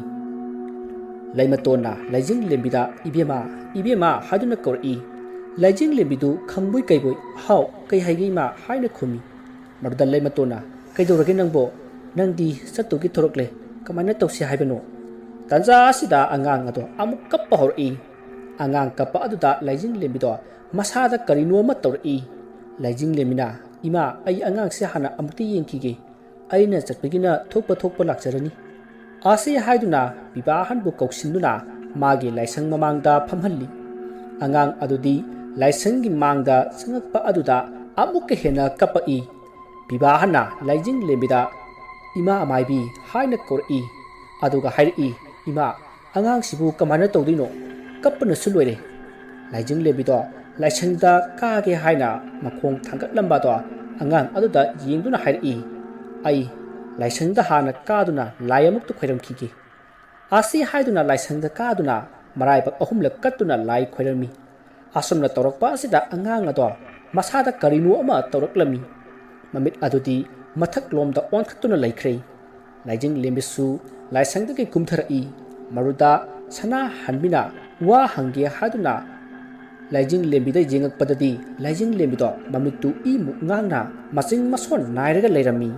ꯂꯩꯃꯇꯣꯟꯅ ꯂꯥꯏꯖꯤꯡ ꯂꯦꯝꯕꯤꯗ "ꯏꯕꯦꯝꯃ, ꯏꯕꯦꯝꯃ" ꯍꯥꯏꯗꯨꯅ ꯀꯧꯔꯛꯏ꯫ ꯂꯥꯏꯖꯤꯡ ꯂꯦꯝꯕꯤꯗꯨ ꯈꯪꯕꯣꯏ ꯀꯩꯕꯣꯏ, "ꯍꯥꯎ, ꯀꯩ ꯍꯥꯏꯒꯦ ꯏꯃꯥ?" ꯍꯥꯏꯅ ꯈꯨꯝꯃꯤ꯫ ꯃꯗꯨꯗ ꯂꯩꯃꯇꯣꯟꯅ, "ꯀꯩꯗꯧꯔꯒꯦ ꯅꯪꯕꯣ? ꯅꯪꯗꯤ ꯆꯠꯇꯧꯒꯤ ꯊꯣꯔꯛꯂꯦ, ꯀꯃꯥꯏꯅ ꯇꯧꯁꯤ ꯍꯥꯏꯕꯅꯣ?" ꯇꯥꯟꯖꯥ ꯑꯁꯤꯗ ꯑꯉꯥꯡ ꯑꯗꯣ ꯑꯃꯨꯛ ꯀꯞꯄ ꯍꯧꯔꯛꯏ꯫ ꯑꯉꯥꯡ ꯀꯞꯄ ꯑꯗꯨꯗ ꯂꯥꯏꯖꯤꯡꯂꯦꯝꯕꯤꯗꯣ ꯃꯁꯥꯗ ꯀꯔꯤꯅꯣ ꯑꯃ ꯇꯧꯔꯛꯏ꯫ ꯂꯥꯏꯖꯤꯡꯂꯦꯝꯕꯤꯅ, "ꯏꯃꯥ, ꯑꯩ ꯑꯉꯥꯡꯁꯦ ꯍꯥꯟꯅ ꯑꯃꯨꯛꯇ ꯌꯦꯡꯈꯤꯒꯦ꯫ ꯑꯩꯅ ꯆꯠꯄꯒꯤꯅ ꯊꯣꯛꯄ ꯊꯣꯛꯄ ꯂꯥꯛꯆꯔꯅꯤ"꯫ ꯑꯁꯤ ꯍꯥꯏꯗꯨꯅ ꯄꯤꯕꯥ ꯑꯍꯟꯕꯨ ꯀꯧꯁꯤꯟꯗꯨꯅ ꯃꯥꯒꯤ ꯂꯥꯏꯁꯪ ꯃꯃꯥꯡꯗ ꯐꯝꯍꯜꯂꯤ꯫ ꯑꯉꯥꯡ ꯑꯗꯨꯗꯤ ꯂꯥꯏꯁꯪꯒꯤ ꯃꯥꯡꯗ ꯆꯪꯉꯛꯄ ꯑꯗꯨꯗ ꯑꯃꯨꯛꯀ ꯍꯦꯟꯅ ꯀꯞꯄꯛꯏ꯫ ꯄꯤꯕꯥ ꯑꯍꯟꯅ ꯂꯥꯏꯖꯤꯡꯂꯦꯝꯕꯤꯗ "ꯏꯃꯥ ꯃꯥꯏꯕꯤ" ꯍꯥꯏꯅ ꯀꯧꯔꯛꯏ꯫ ꯑꯗꯨꯒ ꯍꯥꯏꯔꯛꯏ, "ꯏꯃꯥ, ꯑꯉꯥꯡꯁꯤꯕꯨ ꯀꯃꯥꯏꯅ ꯇꯧꯗꯣꯏꯅꯣ? ꯀꯞꯄꯅꯁꯨ ꯂꯣꯏꯔꯦ"꯫ ꯂꯥꯏꯖꯤꯡꯂꯦꯝꯕꯤꯗꯣ ꯂꯥꯏꯁꯪꯗ ꯀꯥꯒꯦ ꯍꯥꯏꯅ ꯃꯈꯣꯡ ꯊꯥꯡꯒꯠꯂꯝꯕꯗꯣ ꯑꯉꯥꯡ ꯑꯗꯨꯗ ꯌꯦꯡꯗꯨꯅ ꯍꯥꯏꯔꯛꯏ, "ꯑꯩ ꯂꯥꯏꯁꯪꯗ ꯍꯥꯟꯅ ꯀꯥꯗꯨꯅ ꯂꯥꯏ ꯑꯃꯨꯛꯇ ꯈꯣꯏꯔꯝꯈꯤꯒꯦ"꯫ ꯑꯁꯤ ꯍꯥꯏꯗꯨꯅ ꯂꯥꯏꯁꯪꯗ ꯀꯥꯗꯨꯅ ꯃꯔꯥꯏꯕꯛ ꯑꯍꯨꯝꯂꯛ ꯀꯠꯇꯨꯅ ꯂꯥꯏ ꯈꯣꯏꯔꯝꯃꯤ꯫ ꯑꯁꯨꯝꯅ ꯇꯧꯔꯛꯄ ꯑꯁꯤꯗ ꯑꯉꯥꯡ ꯑꯗꯣ ꯃꯁꯥꯗ ꯀꯔꯤꯅꯣ ꯑꯃ ꯇꯧꯔꯛꯂꯝꯃꯤ꯫ ꯃꯃꯤꯠ ꯑꯗꯨꯗꯤ ꯃꯊꯛꯂꯣꯝꯗ ꯑꯣꯟꯈꯠꯇꯨꯅ ꯂꯩꯈ꯭ꯔꯦ꯫ ꯂꯥꯏꯖꯤꯡꯂꯦꯝꯕꯤꯁꯨ ꯂꯥꯏꯁꯪꯗꯒꯤ ꯀꯨꯝꯊꯔꯛꯏ꯫ ꯃꯔꯨꯗ ꯁꯅꯥꯍꯟꯕꯤꯅ ꯋꯥ ꯍꯪꯒꯦ ꯍꯥꯏꯗꯨꯅ ꯂꯥꯏꯖꯤꯡꯂꯦꯝꯕꯤꯗ ꯌꯦꯡꯉꯛꯄꯗꯗꯤ ꯂꯥꯏꯖꯤꯡꯂꯦꯝꯕꯤꯗꯣ ꯃꯃꯤꯠꯇꯨ ꯏ ꯃꯨꯛ ꯉꯥꯡꯅ ꯃꯆꯤꯡ ꯃꯁꯣꯟ ꯅꯥꯏꯔꯒ ꯂꯩꯔꯝꯃꯤ꯫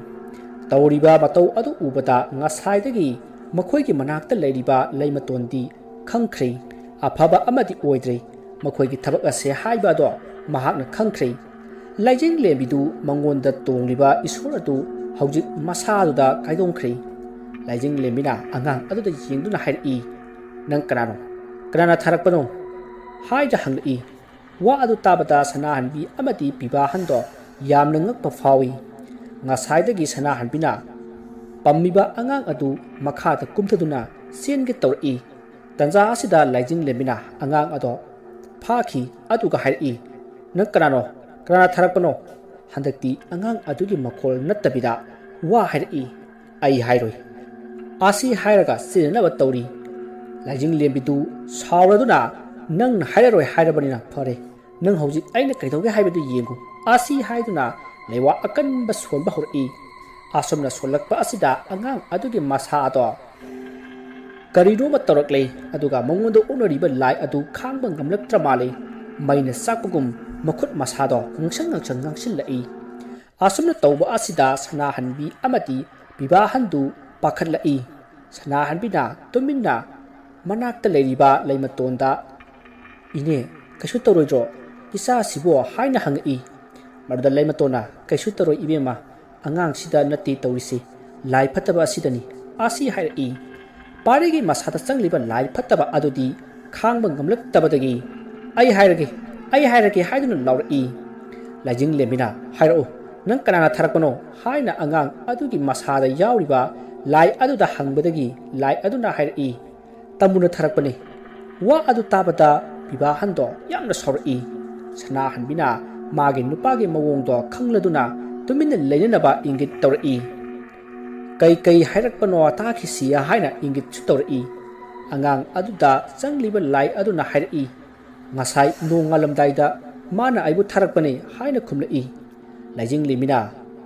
ꯇꯧꯔꯤꯕ ꯃꯇꯧ ꯑꯗꯨ ꯎꯕꯗ ꯉꯁꯥꯏꯗꯒꯤ ꯃꯈꯣꯏꯒꯤ ꯃꯅꯥꯛꯇ ꯂꯩꯔꯤꯕ ꯂꯩꯃꯇꯣꯟꯗꯤ ꯈꯪꯈ꯭ꯔꯦ꯫ ꯑꯐꯕ ꯑꯃꯗꯤ ꯑꯣꯏꯗ꯭ꯔꯦ꯫ ꯃꯈꯣꯏꯒꯤ ꯊꯕꯛ ꯑꯁꯦ ꯍꯥꯏꯕ ꯑꯗꯣ ꯃꯍꯥꯛꯅ ꯈꯪꯈ꯭ꯔꯦ꯫ ꯂꯥꯏꯖꯤꯡꯂꯦꯝꯕꯤꯗꯨ ꯃꯉꯣꯟꯗ ꯇꯣꯡꯂꯤꯕ ꯏꯁꯣꯔ ꯑꯗꯨ ꯍꯧꯖꯤꯛ ꯃꯁꯥꯗꯨꯗ ꯀꯥꯏꯗꯣꯡꯈ꯭ꯔꯦ꯫ ꯂꯥꯏꯖꯤꯡꯂꯦꯝꯕꯤꯅ ꯑꯉꯥꯡ ꯑꯗꯨꯗ ꯌꯦꯡꯗꯨꯅ ꯍꯥꯏꯔꯛꯏ, "ꯅꯪ ꯀꯅꯥꯅꯣ? ꯀꯅꯥꯅ ꯊꯥꯔꯛꯄꯅꯣ?" ꯍꯥꯏꯅ ꯍꯪꯂꯛꯏ꯫ ꯋꯥ ꯑꯗꯨ ꯇꯥꯕꯗ ꯁꯅꯥꯍꯟꯕꯤ ꯑꯃꯗꯤ ꯄꯤꯕꯥꯍꯟꯗꯣ ꯌꯥꯝꯅ ꯉꯛꯄ ꯐꯥꯎꯏ꯫ ꯉꯁꯥꯏꯗꯒꯤ ꯁꯅꯥꯍꯟꯕꯤꯅ ꯄꯝꯃꯤꯕ ꯑꯉꯥꯡ ꯑꯗꯨ ꯃꯈꯥꯗ ꯀꯨꯝꯊꯗꯨꯅ ꯆꯦꯟꯒꯦ ꯇꯧꯔꯛꯏ꯫ ꯇꯟꯖꯥ ꯑꯁꯤꯗ ꯂꯥꯏꯖꯤꯡꯂꯦꯝꯕꯤꯅ ꯑꯉꯥꯡ ꯑꯗꯣ ꯐꯥꯈꯤ, ꯑꯗꯨꯒ ꯍꯥꯏꯔꯛꯏ, "ꯅꯪ ꯀꯅꯥꯅꯣ? ꯀꯅꯥꯅ ꯊꯥꯔꯛꯄꯅꯣ?" ꯍꯟꯗꯛꯇꯤ ꯑꯉꯥꯡ ꯑꯗꯨꯒꯤ ꯃꯈꯣꯜ ꯅꯠꯇꯕꯤꯗ ꯋꯥ ꯍꯥꯏꯔꯛꯏ, "ꯑꯩ ꯍꯥꯏꯔꯣꯏ"꯫ ꯑꯁꯤ ꯍꯥꯏꯔꯒ ꯆꯦꯟꯅꯅꯕ ꯇꯧꯔꯤ꯫ ꯂꯥꯏꯖꯤꯡꯂꯦꯝꯕꯤꯗꯨ ꯁꯥꯎꯔꯗꯨꯅ, "ꯅꯪꯅ ꯍꯥꯏꯔꯔꯣꯏ ꯍꯥꯏꯔꯕꯅꯤꯅ ꯐꯔꯦ, ꯅꯪ ꯍꯧꯖꯤꯛ ꯑꯩꯅ ꯀꯩꯗꯧꯒꯦ ꯍꯥꯏꯕꯗꯨ ꯌꯦꯡꯉꯨ"꯫ ꯑꯁꯤ ꯍꯥꯏꯗꯨꯅ ꯂꯩꯋꯥ ꯑꯀꯟꯕ ꯁꯣꯟꯕ ꯍꯧꯔꯛꯏ꯫ ꯑꯁꯨꯝꯅ ꯁꯣꯜꯂꯛꯄ ꯑꯁꯤꯗ ꯑꯉꯥꯡ ꯑꯗꯨꯒꯤ ꯃꯁꯥ ꯑꯗꯣ ꯀꯔꯤꯅꯣꯃ ꯇꯧꯔꯛꯂꯦ, ꯑꯗꯨꯒ ꯃꯉꯣꯟꯗ ꯑꯣꯛꯅꯔꯤꯕ ꯂꯥꯏ ꯑꯗꯨ ꯈꯥꯡꯕ ꯉꯝꯂꯛꯇ꯭ꯔ ꯃꯥꯜꯂꯦ꯫ ꯃꯩꯅ ꯆꯥꯛꯄꯒꯨꯝ ꯃꯈꯨꯠ ꯃꯁꯥꯗꯣ ꯉꯥꯡꯁꯪ ꯉꯥꯡꯁꯪ ꯉꯥꯡꯁꯤꯜꯂꯛꯏ꯫ ꯑꯁꯨꯝꯅ ꯇꯧꯕ ꯑꯁꯤꯗ ꯁꯅꯥꯍꯟꯕꯤ ꯑꯃꯗꯤ ꯄꯤꯕꯥꯍꯟꯗꯨ ꯄꯥꯈꯠꯂꯛꯏ꯫ ꯁꯅꯥꯍꯟꯕꯤꯅ ꯇꯨꯃꯤꯟꯅ ꯃꯅꯥꯛꯇ ꯂꯩꯔꯤꯕ ꯂꯩꯃꯇꯣꯟꯗ, "ꯏꯅꯦ, ꯀꯩꯁꯨ ꯇꯧꯔꯣꯏꯗ꯭ꯔꯣ ꯏꯆꯥꯁꯤꯕꯣ?" ꯍꯥꯏꯅ ꯍꯪꯉꯛꯏ꯫ ꯃꯗꯨꯗ ꯂꯩꯃꯇꯣꯟꯅ, "ꯀꯩꯁꯨ ꯇꯧꯔꯣꯏ ꯏꯕꯦꯝꯃ, ꯑꯉꯥꯡꯁꯤꯗ ꯅꯠꯇꯦ ꯇꯧꯔꯤꯁꯤ, ꯂꯥꯏ ꯐꯠꯇꯕ ꯑꯁꯤꯗꯅꯤ" ꯑꯁꯤ ꯍꯥꯏꯔꯛꯏ꯫ ꯄꯥꯔꯤꯒꯤ ꯃꯁꯥꯗ ꯆꯪꯂꯤꯕ ꯂꯥꯏ ꯐꯠꯇꯕ ꯑꯗꯨꯗꯤ ꯈꯥꯡꯕ ꯉꯝꯂꯛꯇꯕꯗꯒꯤ, "ꯑꯩ ꯍꯥꯏꯔꯒꯦ, ꯑꯩ ꯍꯥꯏꯔꯒꯦ" ꯍꯥꯏꯗꯨꯅ ꯂꯥꯎꯔꯛꯏ꯫ ꯂꯥꯏꯖꯤꯡꯂꯦꯝꯕꯤꯅ, "ꯍꯥꯏꯔꯛꯎ, ꯅꯪ ꯀꯅꯥꯅ ꯊꯥꯔꯛꯄꯅꯣ?" ꯍꯥꯏꯅ ꯑꯉꯥꯡ ꯑꯗꯨꯒꯤ ꯃꯁꯥꯗ ꯌꯥꯎꯔꯤꯕ ꯂꯥꯏ ꯑꯗꯨꯗ ꯍꯪꯕꯗꯒꯤ ꯂꯥꯏ ꯑꯗꯨꯅ ꯍꯥꯏꯔꯛꯏ, "ꯇꯥꯃꯨꯅ ꯊꯥꯔꯛꯄꯅꯤ"꯫ ꯋꯥ ꯑꯗꯨ ꯇꯥꯕꯗ ꯕꯤꯚꯥꯍꯟꯗꯣ ꯌꯥꯝꯅ ꯁꯥꯎꯔꯛꯏ꯫ ꯁꯅꯥꯍꯟꯕꯤꯅ ꯃꯥꯒꯤ ꯅꯨꯄꯥꯒꯤ ꯃꯑꯣꯡꯗꯣ ꯈꯪꯂꯗꯨꯅ ꯇꯨꯃꯤꯟꯅ ꯂꯩꯅꯅꯕ ꯏꯪꯒꯤꯠ ꯇꯧꯔꯛꯏ꯫ "ꯀꯩ ꯀꯩ ꯍꯥꯏꯔꯛꯄꯅꯣ ꯇꯥꯈꯤꯁꯤ" ꯍꯥꯏꯅ ꯏꯪꯒꯤꯠꯁꯨ ꯇꯧꯔꯛꯏ꯫ ꯑꯉꯥꯡ ꯑꯗꯨꯗ ꯆꯪꯂꯤꯕ ꯂꯥꯏ ꯑꯗꯨꯅ ꯍꯥꯏꯔꯛꯏ, "ꯉꯁꯥꯏ ꯅꯣꯡ ꯉꯥꯜꯂꯝꯗꯥꯏꯗ ꯃꯥꯅ ꯑꯩꯕꯨ ꯊꯥꯔꯛꯄꯅꯤ" ꯍꯥꯏꯅ ꯈꯨꯝꯂꯛꯏ꯫ ꯂꯥꯏꯖꯤꯡꯂꯦꯝꯕꯤꯅ,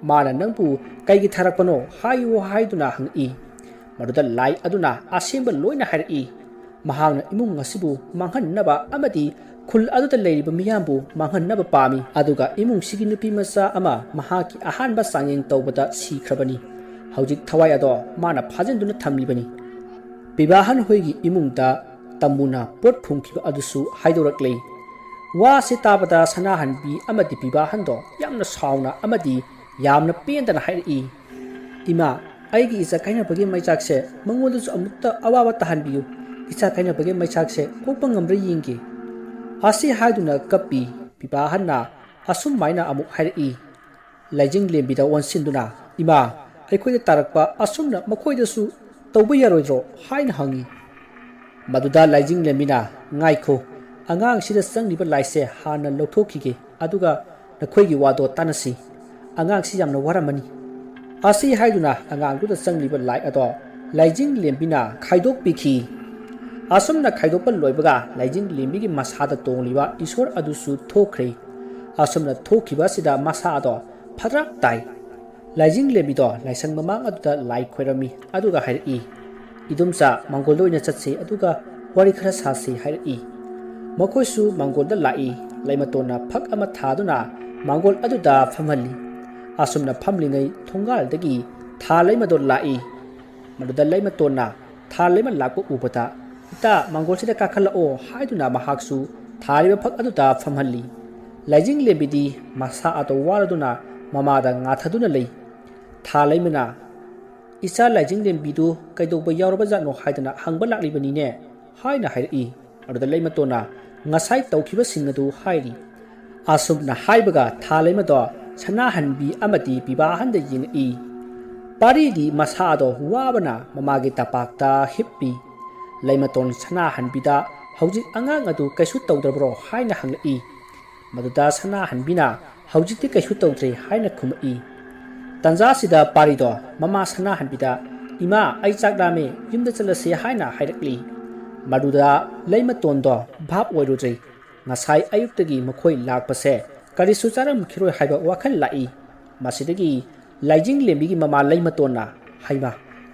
"ꯃꯥꯅ ꯅꯪꯕꯨ ꯀꯩꯒꯤ ꯊꯥꯔꯛꯄꯅꯣ ꯍꯥꯏꯌꯨ" ꯍꯥꯏꯗꯨꯅ ꯍꯪꯉꯛꯏ꯫ ꯃꯗꯨꯗ ꯂꯥꯏ ꯑꯗꯨꯅ ꯑꯁꯦꯡꯕ ꯂꯣꯏꯅ ꯍꯥꯏꯔꯛꯏ꯫ "ꯃꯍꯥꯛꯅ ꯏꯃꯨꯡ ꯑꯁꯤꯕꯨ ꯃꯥꯡꯍꯟꯅꯕ ꯑꯃꯗꯤ ꯈꯨꯜ ꯑꯗꯨꯗ ꯂꯩꯔꯤꯕ ꯃꯤꯌꯥꯝꯕꯨ ꯃꯥꯡꯍꯟꯅꯕ ꯄꯥꯝꯃꯤ, ꯑꯗꯨꯒ ꯏꯃꯨꯡꯁꯤꯒꯤ ꯅꯨꯄꯤ ꯃꯆꯥ ꯑꯃ ꯃꯍꯥꯛꯀꯤ ꯑꯍꯥꯟꯕ ꯆꯥꯡꯌꯦꯡ ꯇꯧꯕꯗ ꯁꯤꯈ꯭ꯔꯕꯅꯤ꯫ ꯍꯧꯖꯤꯛ ꯊꯋꯥꯏ ꯑꯗꯣ ꯃꯥꯅ ꯐꯥꯖꯤꯟꯗꯨꯅ ꯊꯝꯂꯤꯕꯅꯤ"꯫ ꯕꯤꯚꯥꯍꯟ ꯍꯣꯏꯒꯤ ꯏꯃꯨꯡꯗ ꯇꯝꯃꯨꯅ ꯄꯣꯠ ꯐꯨꯝꯈꯤꯕ ꯑꯗꯨꯁꯨ ꯍꯥꯏꯗꯣꯔꯛꯂꯤ꯫ ꯋꯥꯁꯤ ꯇꯥꯕꯗ ꯁꯅꯥꯍꯟꯕꯤ ꯑꯃꯗꯤ ꯕꯤꯚꯥꯍꯟꯗꯣ ꯌꯥꯝꯅ ꯁꯥꯎꯅ ꯑꯃꯗꯤ ꯌꯥꯝꯅ ꯄꯦꯟꯗꯅ ꯍꯥꯏꯔꯛꯏ, "ꯏꯃꯥ, ꯑꯩꯒꯤ ꯏꯆꯥ ꯀꯥꯏꯅꯕꯒꯤ ꯃꯩꯆꯥꯛꯁꯦ ꯃꯉꯣꯟꯗꯁꯨ ꯑꯃꯨꯛꯇ ꯑꯋꯥꯕ ꯇꯥꯍꯟꯕꯤꯌꯨ꯫ ꯏꯆꯥ ꯀꯥꯏꯅꯕꯒꯤ ꯃꯩꯆꯥꯛꯁꯦ ꯀꯣꯛꯄ ꯉꯝꯕ꯭ꯔꯥ ꯌꯦꯡꯒꯦ"꯫ ꯑꯁꯤ ꯍꯥꯏꯗꯨꯅ ꯀꯞꯄꯤ꯫ ꯕꯤꯚꯥꯍꯟꯅ ꯑꯁꯨꯝꯃꯥꯏꯅ ꯑꯃꯨꯛ ꯍꯥꯏꯔꯛꯏ, ꯂꯥꯏꯖꯤꯡꯂꯦꯝꯕꯤꯗ ꯑꯣꯟꯁꯤꯟꯗꯨꯅ, "ꯏꯃꯥ, ꯑꯩꯈꯣꯏꯗ ꯇꯥꯔꯛꯄ ꯑꯁꯨꯝꯅ ꯃꯈꯣꯏꯗꯁꯨ ꯇꯧꯕ ꯌꯥꯔꯣꯏꯗ꯭ꯔꯣ?" ꯍꯥꯏꯅ ꯍꯪꯉꯤ꯫ ꯃꯗꯨꯗ ꯂꯥꯏꯖꯤꯡꯂꯦꯝꯕꯤꯅ, "ꯉꯥꯏꯈꯣ, ꯑꯉꯥꯡꯁꯤꯗ ꯆꯪꯂꯤꯕ ꯂꯥꯏꯁꯦ ꯍꯥꯟꯅ ꯂꯧꯊꯣꯛꯈꯤꯒꯦ, ꯑꯗꯨꯒ ꯅꯈꯣꯏꯒꯤ ꯋꯥꯗꯣ ꯇꯥꯟꯅꯁꯤ꯫ ꯑꯉꯥꯡꯁꯤ ꯌꯥꯝꯅ ꯋꯥꯔꯝꯃꯅꯤ"꯫ ꯑꯁꯤ ꯍꯥꯏꯗꯨꯅ ꯑꯉꯥꯡꯗꯨꯗ ꯆꯪꯂꯤꯕ ꯂꯥꯏ ꯑꯗꯣ ꯂꯥꯏꯖꯤꯡꯂꯦꯝꯕꯤꯅ ꯈꯥꯏꯗꯣꯛꯄꯤꯈꯤ꯫ ꯑꯁꯨꯝꯅ ꯈꯥꯏꯗꯣꯛꯄ ꯂꯣꯏꯕꯒ ꯂꯥꯏꯖꯤꯡꯂꯦꯝꯕꯤꯒꯤ ꯃꯁꯥꯗ ꯇꯣꯡꯂꯤꯕ ꯏꯁꯣꯔ ꯑꯗꯨꯁꯨ ꯊꯣꯛꯈ꯭ꯔꯦ꯫ ꯑꯁꯨꯝꯅ ꯊꯣꯛꯈꯤꯕ ꯑꯁꯤꯗ ꯃꯁꯥ ꯑꯗꯣ ꯐꯗ꯭ꯔꯛ ꯇꯥꯏ꯫ ꯂꯥꯏꯖꯤꯡꯂꯦꯝꯕꯤꯗꯣ ꯂꯥꯏꯁꯪ ꯃꯃꯥꯡ ꯑꯗꯨꯗ ꯂꯥꯏ ꯈꯣꯏꯔꯝꯃꯤ, ꯑꯗꯨꯒ ꯍꯥꯏꯔꯛꯏ, "ꯏꯗꯣꯝꯆꯥ, ꯃꯥꯡꯒꯣꯜꯗ ꯑꯣꯏꯅ ꯆꯠꯁꯤ, ꯑꯗꯨꯒ ꯋꯥꯔꯤ ꯈꯔ ꯁꯥꯁꯤ" ꯍꯥꯏꯔꯛꯏ꯫ ꯃꯈꯣꯏꯁꯨ ꯃꯥꯡꯒꯣꯜꯗ ꯂꯥꯛꯏ꯫ ꯂꯩꯃꯇꯣꯟꯅ ꯐꯛ ꯑꯃ ꯊꯥꯗꯨꯅ ꯃꯥꯡꯒꯣꯜ ꯑꯗꯨꯗ ꯐꯝꯍꯜꯂꯤ꯫ ꯑꯁꯨꯝꯅ ꯐꯝꯂꯤꯉꯩ ꯊꯣꯡꯒꯥꯜꯗꯒꯤ ꯊꯥ ꯂꯩꯃꯗꯣ ꯂꯥꯛꯏ꯫ ꯃꯗꯨꯗ ꯂꯩꯃꯇꯣꯟꯅ ꯊꯥ ꯂꯩꯃ ꯂꯥꯛꯄ ꯎꯕꯗ, "ꯏꯇꯥ, ꯃꯥꯡꯒꯣꯜꯁꯤꯗ ꯀꯥꯈꯠꯂꯛꯑꯣ" ꯍꯥꯏꯗꯨꯅ ꯃꯍꯥꯛꯁꯨ ꯊꯥꯔꯤꯕ ꯐꯛ ꯑꯗꯨꯗ ꯐꯝꯍꯜꯂꯤ꯫ ꯂꯥꯏꯖꯤꯡꯂꯦꯝꯕꯤꯗꯤ ꯃꯁꯥ ꯑꯗꯨ ꯋꯥꯔꯗꯨꯅ ꯃꯃꯥꯗ ꯉꯥꯊꯗꯨꯅ ꯂꯩ꯫ ꯊꯥ ꯂꯩꯃꯅ, "ꯏꯆꯥ ꯂꯥꯏꯖꯤꯡꯂꯦꯝꯕꯤꯗꯨ ꯀꯩꯗꯧꯕ ꯌꯥꯎꯔꯕꯖꯥꯠꯅꯣ ꯍꯥꯏꯗꯅ ꯍꯪꯕ ꯂꯥꯛꯂꯤꯕꯅꯤꯅꯦ" ꯍꯥꯏꯅ ꯍꯥꯏꯔꯛꯏ꯫ ꯑꯗꯨꯗ ꯂꯩꯃꯇꯣꯟꯅ ꯉꯁꯥꯏ ꯇꯧꯈꯤꯕꯁꯤꯡ ꯑꯗꯨ ꯍꯥꯏꯔꯤ꯫ ꯑꯁꯨꯝꯅ ꯍꯥꯏꯕꯒ ꯊꯥ ꯂꯩꯃꯗꯣ ꯁꯅꯥꯍꯟꯕꯤ ꯑꯃꯗꯤ ꯄꯤꯕꯥꯍꯟꯗ ꯌꯦꯡꯉꯛꯏ꯫ ꯄꯥꯔꯤꯗꯤ ꯃꯁꯥꯗꯣ ꯋꯥꯕꯅ ꯃꯃꯥꯒꯤ ꯇꯄꯥꯛꯇ ꯍꯤꯞꯄꯤ꯫ ꯂꯩꯃꯇꯣꯟ ꯁꯅꯥꯍꯟꯕꯤꯗ "ꯍꯧꯖꯤꯛ ꯑꯉꯥꯡ ꯑꯗꯨ ꯀꯩꯁꯨ ꯇꯧꯗ꯭ꯔꯕ꯭ꯔꯣ?" ꯍꯥꯏꯅ ꯍꯪꯂꯛꯏ꯫ ꯃꯗꯨꯗ ꯁꯅꯥꯍꯟꯕꯤꯅ "ꯍꯧꯖꯤꯛꯇꯤ ꯀꯩꯁꯨ ꯇꯧꯗ꯭ꯔꯦ" ꯍꯥꯏꯅ ꯈꯨꯝꯃꯛꯏ꯫ ꯇꯟꯖꯥꯁꯤꯗ ꯄꯥꯔꯤꯗꯣ ꯃꯃꯥ ꯁꯅꯥꯍꯟꯕꯤꯗ, "ꯏꯃꯥ, ꯑꯩ ꯆꯥꯛ ꯂꯥꯝꯃꯦ, ꯌꯨꯝꯗ ꯆꯠꯂꯁꯦ" ꯍꯥꯏꯅ ꯍꯥꯏꯔꯛꯂꯤ꯫ ꯃꯗꯨꯗ ꯂꯩꯃꯇꯣꯟꯗꯣ ꯚꯥꯞ ꯑꯣꯏꯔꯨꯗ꯭ꯔꯦ꯫ ꯉꯁꯥꯏ ꯑꯌꯨꯛꯇꯒꯤ ꯃꯈꯣꯏ ꯂꯥꯛꯄꯁꯦ ꯀꯔꯤꯁꯨ ꯆꯥꯔꯝꯈꯤꯔꯣꯏ ꯍꯥꯏꯕ ꯋꯥꯈꯜ ꯂꯥꯛꯏ꯫ ꯃꯁꯤꯗꯒꯤ ꯂꯥꯏꯖꯤꯡꯂꯦꯝꯕꯤꯒꯤ ꯃꯃꯥ ꯂꯩꯃꯇꯣꯟꯅ, "ꯍꯩꯃꯥ,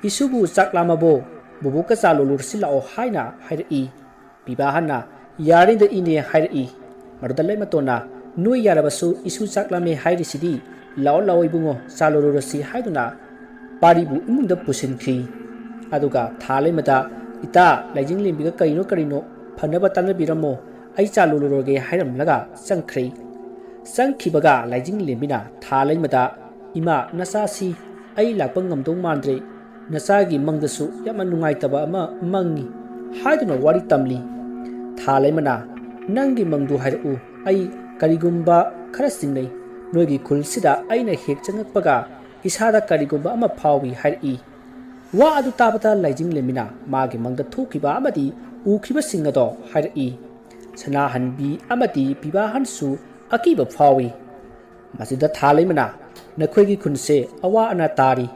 ꯏꯁꯨꯕꯨ ꯆꯥꯛ ꯂꯥꯝꯃꯕꯣ? ꯕꯨꯕꯣꯛꯀ ꯆꯥ ꯂꯣꯜꯂꯨꯔꯁꯤ ꯂꯥꯛꯑꯣ" ꯍꯥꯏꯅ ꯍꯥꯏꯔꯛꯏ꯫ ꯄꯤꯕꯥꯍꯟꯅ, "ꯌꯥꯔꯤꯗ ꯏꯅꯦ" ꯍꯥꯏꯔꯛꯏ꯫ ꯃꯗꯨꯗ ꯂꯩꯃꯇꯣꯟꯅ, "ꯅꯣꯏ ꯌꯥꯔꯕꯁꯨ ꯏꯁꯨ ꯆꯥꯛ ꯂꯥꯝꯃꯦ ꯍꯥꯏꯔꯤꯁꯤꯗꯤ, ꯂꯥꯛꯑꯣ ꯂꯥꯛꯑꯣ ꯏꯕꯨꯡꯉꯣ, ꯆꯥ ꯂꯣꯜꯂꯨꯔꯁꯤ" ꯍꯥꯏꯗꯨꯅ ꯄꯥꯔꯤꯕꯨ ꯏꯃꯨꯡꯗ ꯄꯨꯁꯤꯟꯈꯤ꯫ ꯑꯗꯨꯒ ꯊꯥ ꯂꯩꯃꯗ, "ꯏꯇꯥ, ꯂꯥꯏꯖꯤꯡꯂꯦꯝꯕꯤꯒ ꯀꯔꯤꯅꯣ ꯀꯔꯤꯅꯣ ꯐꯅꯕ ꯇꯥꯟꯅꯕꯤꯔꯝꯃꯣ, ꯑꯩ ꯆꯥ ꯂꯣꯜꯂꯨꯔꯒꯦ" ꯍꯥꯏꯔꯝꯂꯒ ꯆꯪꯈ꯭ꯔꯦ꯫ ꯆꯪꯈꯤꯕꯒ ꯂꯥꯏꯖꯤꯡꯂꯦꯝꯕꯤꯅ ꯊꯥ ꯂꯩꯃꯗ, "ꯏꯃꯥ, ꯅꯆꯥꯁꯤ ꯑꯩ ꯂꯥꯛꯄ ꯉꯝꯗꯧ ꯃꯥꯟꯗ꯭ꯔꯦ, ꯅꯆꯥꯒꯤ ꯃꯪꯗꯁꯨ ꯌꯥꯝꯅ ꯅꯨꯡꯉꯥꯏꯇꯕ ꯑꯃ ꯃꯪꯉꯤ" ꯍꯥꯏꯗꯨꯅ ꯋꯥꯔꯤ ꯇꯝꯂꯤ꯫ ꯊꯥ ꯂꯩꯃꯅ, "ꯅꯪꯒꯤ ꯃꯪꯗꯨ ꯍꯥꯏꯔꯛꯎ, ꯑꯩ ꯀꯔꯤꯒꯨꯝꯕ ꯈꯔ ꯆꯤꯡꯅꯩ꯫ ꯅꯣꯏꯒꯤ ꯈꯨꯜꯁꯤꯗ ꯑꯩꯅ ꯍꯦꯛ ꯆꯪꯉꯛꯄꯒ ꯏꯁꯥꯗ ꯀꯔꯤꯒꯨꯝꯕ ꯑꯃ ꯐꯥꯎꯏ" ꯍꯥꯏꯔꯛꯏ꯫ ꯋꯥ ꯑꯗꯨ ꯇꯥꯕꯗ ꯂꯥꯏꯖꯤꯡꯂꯦꯝꯕꯤꯅ ꯃꯥꯒꯤ ꯃꯪꯗ ꯊꯣꯛꯈꯤꯕ ꯑꯃꯗꯤ ꯎꯈꯤꯕꯁꯤꯡ ꯑꯗꯣ ꯍꯥꯏꯔꯛꯏ꯫ ꯁꯅꯥꯍꯟꯕꯤ ꯑꯃꯗꯤ ꯄꯤꯕꯥꯍꯟꯁꯨ ꯑꯀꯤꯕ ꯐꯥꯎꯏ꯫ ꯃꯁꯤꯗ ꯊꯥ ꯂꯩꯃꯅ, "ꯅꯈꯣꯏꯒꯤ ꯈꯨꯟꯁꯦ ꯑꯋꯥ ꯑꯅꯥ ꯇꯥꯔꯤ,